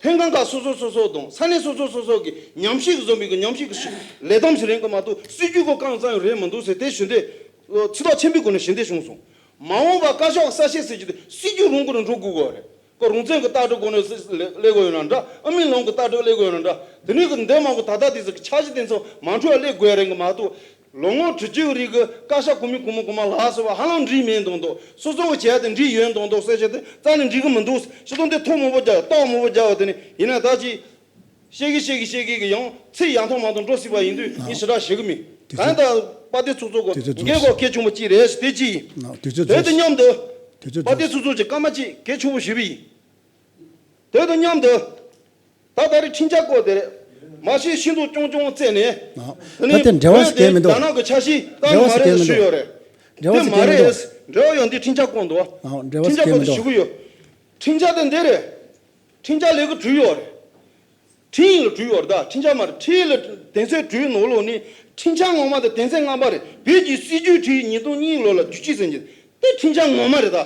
ལྷན་ཁང་ཁག་སོ་སོ་སོ་སོ་དང་ས་གནས་སོ་སོ་སོ་སོ་གི་ཉམས་ཞིབ་ཀྱི་བཟོ་མི་གི་ཉམས་ཞིབ་ཀྱི་ལས་སྟངས་ཤིག་རེད་གི་མ་གཏོགས་སྲིད་ཇུས་ཀྱི་རྐང་ཙམ་རེད་མི་འདུག་ཟེར་དེ་ཞུ་འདོད། ཚིག་ཐག་ཆེན་པོའི་སྒོ་ནས་ཞུ་འདོད་བྱུང་སོང་། མ་འོངས་པ་བཀའ་ཤག་གི་ས་ཆེན་ཟེར་རྒྱུ་དེ་སྲིད་ཇུས་རང་སྒོ་ནས་འགྲོ་དགོས་གི་རེད། ཀོ་རང་བཙན་གྱི་ལྟ་གྲུབ་སྒོ་ནས་སྲིད་ལས་ལས་དགོས་ཡོད་ན་འདྲ། ཨ་མི་ལོང་གི་ལྟ་གྲུབ་ལས་དགོས་ཡོད་ན་འདྲ། དེ་ནས་གི་འདས་མ་གི་ད་ལྟ་དེ་ཚོ་གི་འཆར་གཞི་དེ་ཚོ་མ་འཁྲུལ་བ་ལས་དགོས་ཡ་རེད་གི་མ་གཏོགས། ལོ་ངོ་དྲུག་ཅུའི་རིང་གི་བཀའ་ཤག་གོ་མི་གོ་མ་གོ་མ་ལ་སོགས་པ་ཧ་ལམ་འགྲིག་མེད་མདོག་མདོག་སོ་སོ་གི་བྱས་ཏེ་འགྲིག་ཡོད་མདོག་མདོག་ཟེར་བྱས་ཏེ་རྩ་ནས་འགྲིག་གི་མི་འདུག་སྤྱི་དོན་དེ་ཐོག་མང་པོ་རྒྱག་ཡ་རྟགས་མང་པོ་རྒྱག་པ་དེ་ནི་ཡིན་ན་ད་ཅི། བཤད་གི་བཤད་གི་བཤད་གི་གི་ཡང་ཚེ་ཡང་ཐོག་མ་ཐོག་འགྲོ་སྲིད་པ་ཡིན་དུས་ངས་ཞེ་དྲག་ཞུ་གི་མིན། དེ་ཚོ་གང་ལྟར་དཔལ་ལྡན་ཚོགས་གཙོ་གི་དེ་ཚོ་འགན་འཁོར་གལ་ཆེན་པོ་གཅིག་རེད་ཞེས་དེ་གཅིག་ཡིན། དེ་ཚོ་དེ་དང་མཉམ་དུ་དེ་ཚོ་དཔལ་ལྡན་ཚོགས་གཙོ་གི་སྐར་མ་གཅིག་གལ་ཆེན་པོ་ཞུས་པ་ཡིན། དེ་དང་མཉམ་དུ། ད་ད་རེས་འཕྲིན་བཅར་སྐོར་དེ་རེད། མ་གཞི་ཤིན་ཏུ་རྐྱང་རྐྱང་བཙལ་ནས། ཨ། དེ་ད་ནི་དེ་འབྲེལ་བ་བོད་ཞིག་དེ་གལ་མི་འདུག་རྒྱ་ནག་གི་ཆ་ཤས་བཏང་འབྲེལ་བ་མ་ཞིག་རེད་གལ་མི་ཞུས་ཡོད་རེད། འབྲེལ་བ་དེ་ཞིག་མ་གལ་མི་རེད། འདུག་འབྲེལ་བ་ཡོད་འདི་འཕྲིན་བཅར་སྐོར་འདུག་ཨ། འབྲེལ་བ་འཕྲིན་ཞིག་བཅར་གལ་མི་སྐོར་དེ་འདུག་ཞུ་གི་ཡོད། འཕྲིན་བཅར་དེ་འདི་རེད། འཕྲིན་བཅར་ལས་ཀ་གྲུབ་ཡོད་རེད། འཕྲིན་ཡིག་ལ་གྲུབ་ཡོད་རེད་ད། འཕྲིན་བཅར་མ་རེད། འཕྲིན་ཡིག་ལ་དོན་ཚན་གྲུབ་ནོར་ལོག་ནི་འཕྲིན་བཅར་ངོ་མ་དེ་དོན་ཚན་ལྔ་པ་རེད། བོད་ཀྱི་སྲིད་ཇུས་བྲིས་ཉིས་སྟོང་གཉིས་ལོ་ལ་བཅུ་གཅིག་ཟིན་གྱི། དེ་འཕྲིན་བཅར་ངོ་མ་རེད་ད།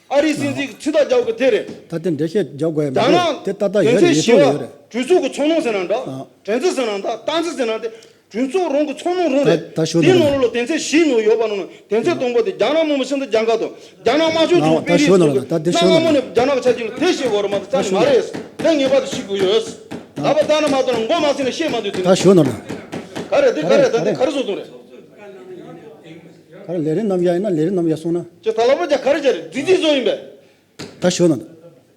ཨ་རིའི་སྲིད་འཛིན་གྱི་ཚིག་ཐག་རྒྱག་གི་དེ་རེད། ད་དེ་འགྲེལ་བཤད་རྒྱག་དགོས་ཡ་མ་རེད། དེ་ཏག་ཏག་ཡོད་རེད། ཡིད་ཆེས་ཡོད་རེད། གྲོས་ཚོགས་ཀྱི་ཚོགས་ནང་ཟེར་ན་འདྲ། དྲན་ཚུལ་ཟེར་ན་འདྲ། སྟངས་འཛིན་ཟེར་ན་དེ། གྲོས་ཚོགས་རང་གི་ཚོགས་ནང་རང་རེད། ད་ད་ཞུ་དེའི་ནང་ལོགས་ལ་དོན་ཚན་བཞི་ནང་ཡོད་པ་ནང་ནས་དོན་ཚན་དང་པོ་དེ་རྒྱ་ནག་མི་དམངས་སྤྱི་མཐུན་རྒྱལ་ཁབ་དང་རྒྱ་ནག་དམར་ཤོག་ཚོགས་པའི་ལས་ཚོགས་ཀྱི་གནའ་སྔ་མོ་ནས་རྒྱ་ནག་གི་ཆ་རྐྱེན་ལ་དེ་བཤད་དགོས་རེད་མ་གཏོགས་རྩ་ནས་མ་རེད། དེ་ངེས་པར་དུ་ཤེས་དགོས་ཡོད། ལབ་པ་ལྟ་ན་མ་གཏོགས་ལ་མགོ་མ་ཚོས་ན་བཤད་མ་འདོད་དེ། ད་ཞུ་ནོར་ན། ག་རེ་དེ་ག་རེ་ད་དེ་ག་རེ་བཟོ་ཐུབ་རེད། ག་རེ་ལས་རིམ་རྣམ་གཞག་ཡིན་ན་ལས་རིམ་རྣམ་གཞག་སོང་ན། ཅེས་ད་ལབ་པ་ཅག་ག་རེ་བྱ་རེད། རྫི་རྫི་བཟོ་ཡིན་པས། ད་ཞུ་ན།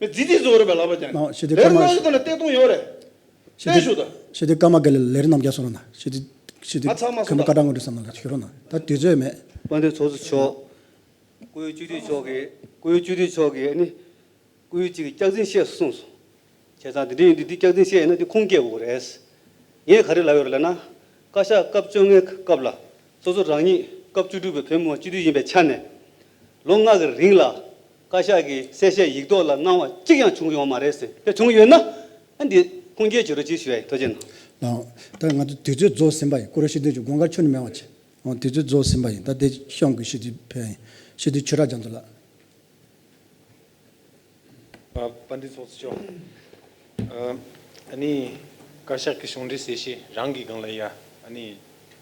མི་རྫི་རྫི་བཟོ་རེད་པས་ལབ་པ་ཅག་ཨ་ཞེ་དེ་ལས་རིམ་རྣམ་གཞག་ཐོག་ནས་བལྟས་སྟངས་ཡོད་རེད། ཞེ་དེ་བལྟས་ཤོག་ད། ཞེ་དེ་སྐར་མ་དགེ་ལས་ལས་རིམ་རྣམ་གཞག་སོང་ན། ཞེ་དེ་ཞེ་དེ་ང་ཚང་མ་ཁོ་མོ་སོང་ད། བཀའ་དྲང་ངོ་འདྲི་བསམ་ན་ལ་ཞུ་རོགས་ན། ད་དུས་ཚོད་མེད། དཔལ་ལྡན་ཚོགས་གཙོ་མཆོག་སྐུ་ཡོད་སྤྱི་འཐུས་མཆོག་གིས་སྐུ་ཡོད་སྤྱི་འཐུས་མཆོག་གིས་ཨ་ནི། སྐུ་ཡོད་གཅིག་གིས་སྐྱག་རྫུན་བཤད་གསུངས་སོང་། བྱས་ཙང་འདི་འདྲ་ཡིན་དུས་འདི་སྐྱག་རྫུན་བཤད་ཡིན་ན་འདི་ཁུངས་སྐྱེལ་དགོས་རེད། ངས་ག་རེ་ལབ་ཡོད་རེད་ལབ་ན། བཀའ་ཤག་སྐབས་བཅོ་ལྔའི་སྐབས་ལ་སོ་སོ་རང་ཉིད་སྐབས་བཅུ་དྲུག་པའི་བོད་མི་མང་སྤྱི་འཐུས་ཡིན་པའི་ཆ་ནས། ལོ་ལྔ་གི་རིང་ལ་བཀའ་ཤག་གི་གསལ་བཤད་ཡིག་ཐོག་ལ་གནང་བ་གཅིག་ཀྱང་བྱུང་ཡོད་མ་རེད་ཟེར། དེ་བྱུང་ཡོད་ན། ཨ་འདི་ཁུངས་སྐྱེལ་བྱེད་རོགས་གྱིས་ཞུ་ཡ་ཡིན། ཐུགས་རྗེ་གནང་། ལགས། ད་ང་ཚོ་དུས་ཚོད་རྫོགས་ཟིན་པ་ཡིན། སྐུ་རབ་སྤྱི་འཐུས་ཀྱི་དགོངས་ཀ་ཁྱོན་ནས་མེད་པ་བྱས། འོ་དུས་ཚོད་རྫོགས་ཟིན་པ་ཡིན། ད་དེ་གཤམ་གྱི་སྤྱི་འཐུས་ཕེབས་ཡིན། སྤྱི་འཐུས་ཆོས་གྲགས་རྒྱ་མཚོ་ལགས། ཨ། དཔལ་ལྡན་ཚོགས་གཙོ་མཆོག་ཨ་ནི་བཀའ་ཤག་གི་གཞུང་འབྲེལ་གསལ་བཤད་རང་གི་སྒང་ལ་ཡ་ཨ་ནི་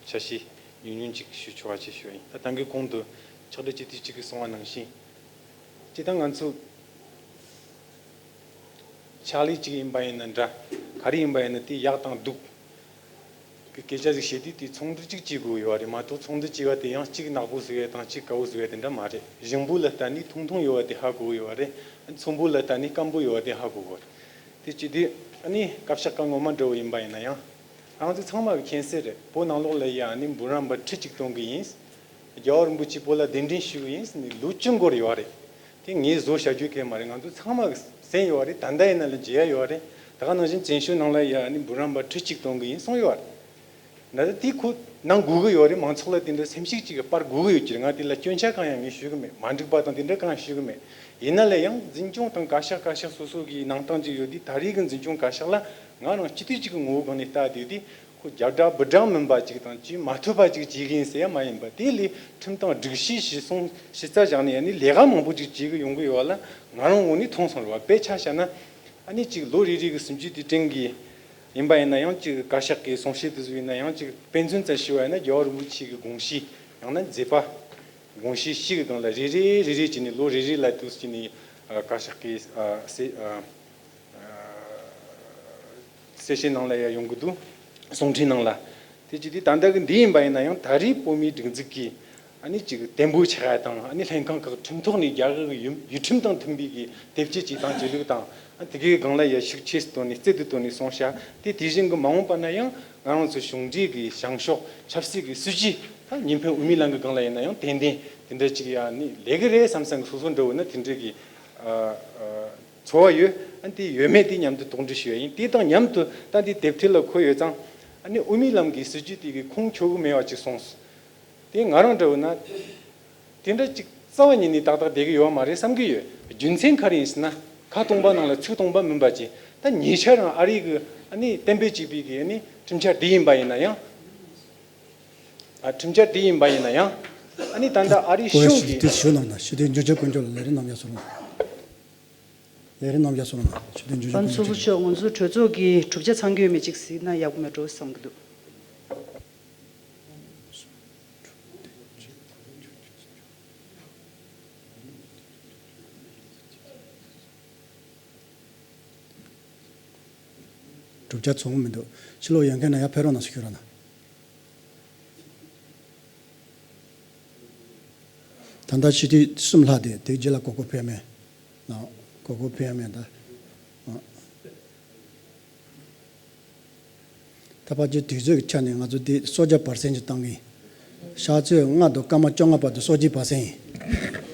ཆ་ཤས་ཉུང་ཉུང་ཅིག་ཞུ་ཆོག་པ་ཅིག་ཞུ་ཡིན། ད་ད་གིན་གོང་དུ་ཕྱག་སྦྲེལ་སྤྱི་འཐུས་གཅིག་གིས་གསུངས་པ་ནང་བཞིན། སྤྱིར་བཏང་ང་ཚོ་ཕྱག་ལས་གཅིག་ཡིན་པ་ཡིན་ན་འདྲ། ག་རེ་ཡིན་པ་ཡིན་ན་དེ་ཡག་དང་སྡུག་གི་སྐད་ཆ་ཟིག་བཤད་དུས་དེ་ཚོགས་འདུ་གཅིག་བྱེད་དགོས་ཡོད་རེད་མ་གཏོགས། ཚོགས་འདུ་བྱེད་པ་དེ་ཡང་གཅིག་ནག་པོ་བཟོ་ཡས་དང་གཅིག་དཀར་པོ་བཟོ་ཡས་དེ་འདྲ་མ་རེད། ཞིམ་པོ་ལ་ལྟ་ནས་ཐུང་ཐུང་ཡོད་པ་དེ་ཧ་གོ་གི་ཡོད་རེད། ཚོན་པོ་ལ་ལྟ་ནས་སྐམ་པོ་ཡོད་པ་དེ་ཧ་གོ་གི་ཡོད་རེད། དེ་བྱེད་དུས་ཨ་ནི་བཀའ་ཤག་བཀའ་ངོ་མ་འདྲ་བོ་ཡིན་པ་ཡིན་ན་ཡང་། ང་ཚོ་ཚང་མ་གི་མཁྱེན་གསལ་རེད། བོད་ནང་ལོགས་ལ་ཡ་ནི་འབུམ་རམས་པ་ཁྲི་གཅིག་གཏོང་གི་ཡིན། རྒྱལ་བ་རིན་པོ་ཆེ་བོད་ལ་གདན་འདྲེན་ཞུ་གི་ཡིན་ཟེར་ནས་ལོ་བཅུ་འགོར་ཡོད་རེད། དེ་ངས་བཟོ་བྱ་རྒྱུ་གལ་མ་རེད། ང་ཚོ་ཚང་མ་གི་གསན་ཡོད་རེད། ད་ལྟ་ཡིན་ན་ལ་མཇལ་ཡ་ཡོད་རེད། ད་ག་ནང་བཞིན་བཙན་བྱོལ་ནང་ལ་ཡ་ནི་འབུམ་རམས་པ་ཁྲི་གཅིག་གཏོང་གི་ཡིན་གསུངས་ཡོད་རེད། ད་ལྟ་དེ་ཁོ་གནང་དགོས་ཀྱི་ཡོད་རེད། མང་ཚོགས་ལ་དེ་འདྲ་སེམས་ཤུགས་ཅིག་སྤར་དགོས་ཀྱི་ཡོད་ཀྱི་རེད། ང་དེ་ལ་སྐྱོན་ཆ་གང་ཡང་ངས་ཞུ་གི་མེད། མ་འགྲིག་པ་དང་དེ་འདྲ་གང་ཡང་ཞུ་གི་མེད། ཡིན་ན་ལས་ཡང་འཛིན་སྐྱོང་དང་བཀའ་ཤག་བཀའ་ཤག་སོ་སོ་གི་གནང་སྟངས་ཅིག་ཡོད་དུས། ད་རེས་ཀྱི་འཛིན་སྐྱོང་བཀའ་ཤག་ལ་ང་རང་སྤྱི་འཐུས་ཅིག་གི་ངོ་བོ་སྒང་ནས་ལྟ་དུས་དེ་ཁོ་རྒྱབ་བསྒྲགས་འབུ་བསྒྲགས་མིན་པ་ཅིག་དང་། བྱེད་མ་ཐུབ་པ་ཅིག་བྱེད་ཀྱི་ཡིན་ཟེར་ཡ་མ་ཡིན་པ། དེ་ལས་ཁྲིམས་དང་སྒྲིག་གཞི་གཞི་བཟུང་གཞི་རྩ་བཞག་ནས་ཡ་ནི་ལས་ཀ་མང་པོ་ཅིག་བྱེད་ཀྱི་ཡོང་གི་ཡོད་ལ། ང་རང་ངོས་ནས་མཐོང་སོང་རེད་བ། དཔེ་ཆ་བཞག་ན། ཨ་ནི་ཅིག་ལོ་རེ་རེ་གི་སྲིད་ཇུས་དེ་སྒྲིང་གི་ཡིན་པ་ཡིན་ན་ཡང་། ཅིག་བཀའ་ཤག་གི་གསུང་བཤད་དེ་ཚོ་ཡིན་ན་ཡང་། ཅིག་དཔེ་མཚོན་ཙམ་ཞུ་བ་ཡིན་ན། རྒྱལ་བ་རིན་པོ་ཆེ་གི་དགོངས་གཞི། ཡང་ན་མཛད་པ། དགོངས་གཞི་བཞི་གི་སྒང་ལ་རེ་རེ་རེ་རེ་བྱས་ནས། ལོ་རེ་རེ་ལ་དུས་བྱས་ནས་ཨ་བཀའ་ཤག་གི་ཨ་གསལ་ཨ་གསལ་བཤད་ནང་ལ་ཡ་ཡོང་གི་འདུག། གསུང་འཕྲིན་ནང་ལ། དེ་བྱས་དུས་ད་ལྟ་གི་འདི་ཡིན་པ་ཡིན་ན་ཡང་། ད་རེས་བོད་མིའི་སྒྲིག་འཛུགས་ཀྱི་ཨ་ནི་ཅིག་བརྟན་པོ་ཆགས་ཡ་དང་། ཨ་ནི་ལྷན་ཁང་ཁག་ཁྲིམས་ཐོག་ནས་རྒྱ་གར་གྱི་ཡུལ་ཡུལ་ཁྲིམས་དང་མཐུན་པའི་གི་དེབ་སྐྱེལ་བྱེད་སྟངས་བྱེད་ལུགས་དང་། ཨ་དེ་གའི་སྒང་ལ་ཡ་ཤུགས་ཆེ་བཏོན་ནས་རྩལ་དུ་བཏོན་ནས་སོང་ཤག། དེ་དེ་བཞིན་གྱི་མ་འོངས་པ་ན་ཡང་ང་རང་ཚོ་གཞུང་འབྲེལ་གྱི་བྱང་ཕྱོགས་ཆབ་སྲིད་ཀྱི་སྲིད་ཇུས། ད་གཉིས་ཕན་དབུ་མའི་ལམ་གྱི་སྒང་ལ་ཡིན་ན་ཡང་ཏན་ཏན་དེ་འདྲ་ཅིག་ཡ་ནི་ལས་ཀྱི་རེད་བསམ་བསམ་གྱི། སོ་སོ་འདྲ་བོ་ན་དེ་འདྲ་གི་ཨ་ཨ་ཚོར་བ་ཡོད། ཨ་དེ་ཡོད་མེད་དེ་མཉམ་དུ་དོགས་འདྲི་ཞུ་ཡ་ཡིན། དེ་དང་མཉམ་དུ་ད་འདི་དེབ་ཐེར་ལ་འཁོད་ཡོད་ཙང་། ཨ་ནི་དབུ་མའི་ལམ་གྱི་སྲིད་ཇུས་དེ་གི་ཁུངས་འཁྱོལ་གི་མེད་པ་ཅིག་སོང་། དེ་ང་རང་འདྲ་བོ་ན་དེ་འདྲ་ཅིག་རྩ་བ་ཉིད་ནས་ཏག་ཏག་བསྡད་ཀྱི་ཡོད་མ་རེད་བསམ་གྱི་ཡོད། རྒྱུ་མཚན་ག་རེ་ཡིན་ཟེར་ན། ཁ་སྟོང་པ་ནང་ལ་ཚིག་སྟོང་པ་མིན་པ་ཅིག། ད་ཉེ་ཆར་རང་ཨ་རི་གི་ཨ་ནི་གཏན་འབེབས་བྱས་པའི་གི་ཨ་ནི་ཁྲིམས་འཆར་དེ་ཡིན་པ་ཡིན་ན་ཡང་། ཨ་ཁྲིམས་འཆར་དེ་ཡིན་པ་ཡིན་ན་ཡང་། ཨ་ནི་ད་ལྟ་ཨ་རི་གོ་ཡ་གཞུང་ཞུ་གི་དེ་ཞུ་གནང་ན། ཞུ་དེ་འཇུ་ཆོག་དཀོན་མཆོག་ལ་ལས་རིམ་རྣམ་གཞག་སོང་ལ། ལས་རིམ་རྣམ་གཞག་སོང་ལ། ཞུ་དེ་འཇུ་ཆོག་པ་དཀོན་མཆོག་ཚོགས་གཙོ་མཆོག། ང་ཚོ་གྲོས་ཚོགས་ཀྱི་གྲུབ་ཆ་ཚང་གི་ཡོད་མེད་ཅིག་གཟིགས་ན་ཡག་པོ་མེད་འགྲོ་བསམ་གྱི་འདུག། གྲུབ་ཆ་ཚང་མི་འདུག། ཕྱི་ལོགས་ཡོད་མཁན་ན་ཡར་ཕེབས་རོགས་གནང་ཞུ་རོགས་གནང་། ད་ལྟ་སྤྱི་འཐུས་གསུམ་ལྷག་དེ་དེའི་རྗེས་ལ་གོ་སྐབས་ཕེབས་མེད། ན་གོ་སྐབས་ཕེབས་མེད་ད། ཨ། ད་ཕལ་ཆེར་དུས་ཚོད་ཀྱི་ཆ་ནས་ང་ཚོ་འདི་སོ་བརྒྱ་བར་གསེང་ཅིག་བཏང་གི་ཡིན། ཕྱག་ཚོད་ལྔ་དང་སྐར་མ་བཅོ་ལྔ་བར་དུ་སོ་བརྒྱད་བར་གསེང་ཡིན།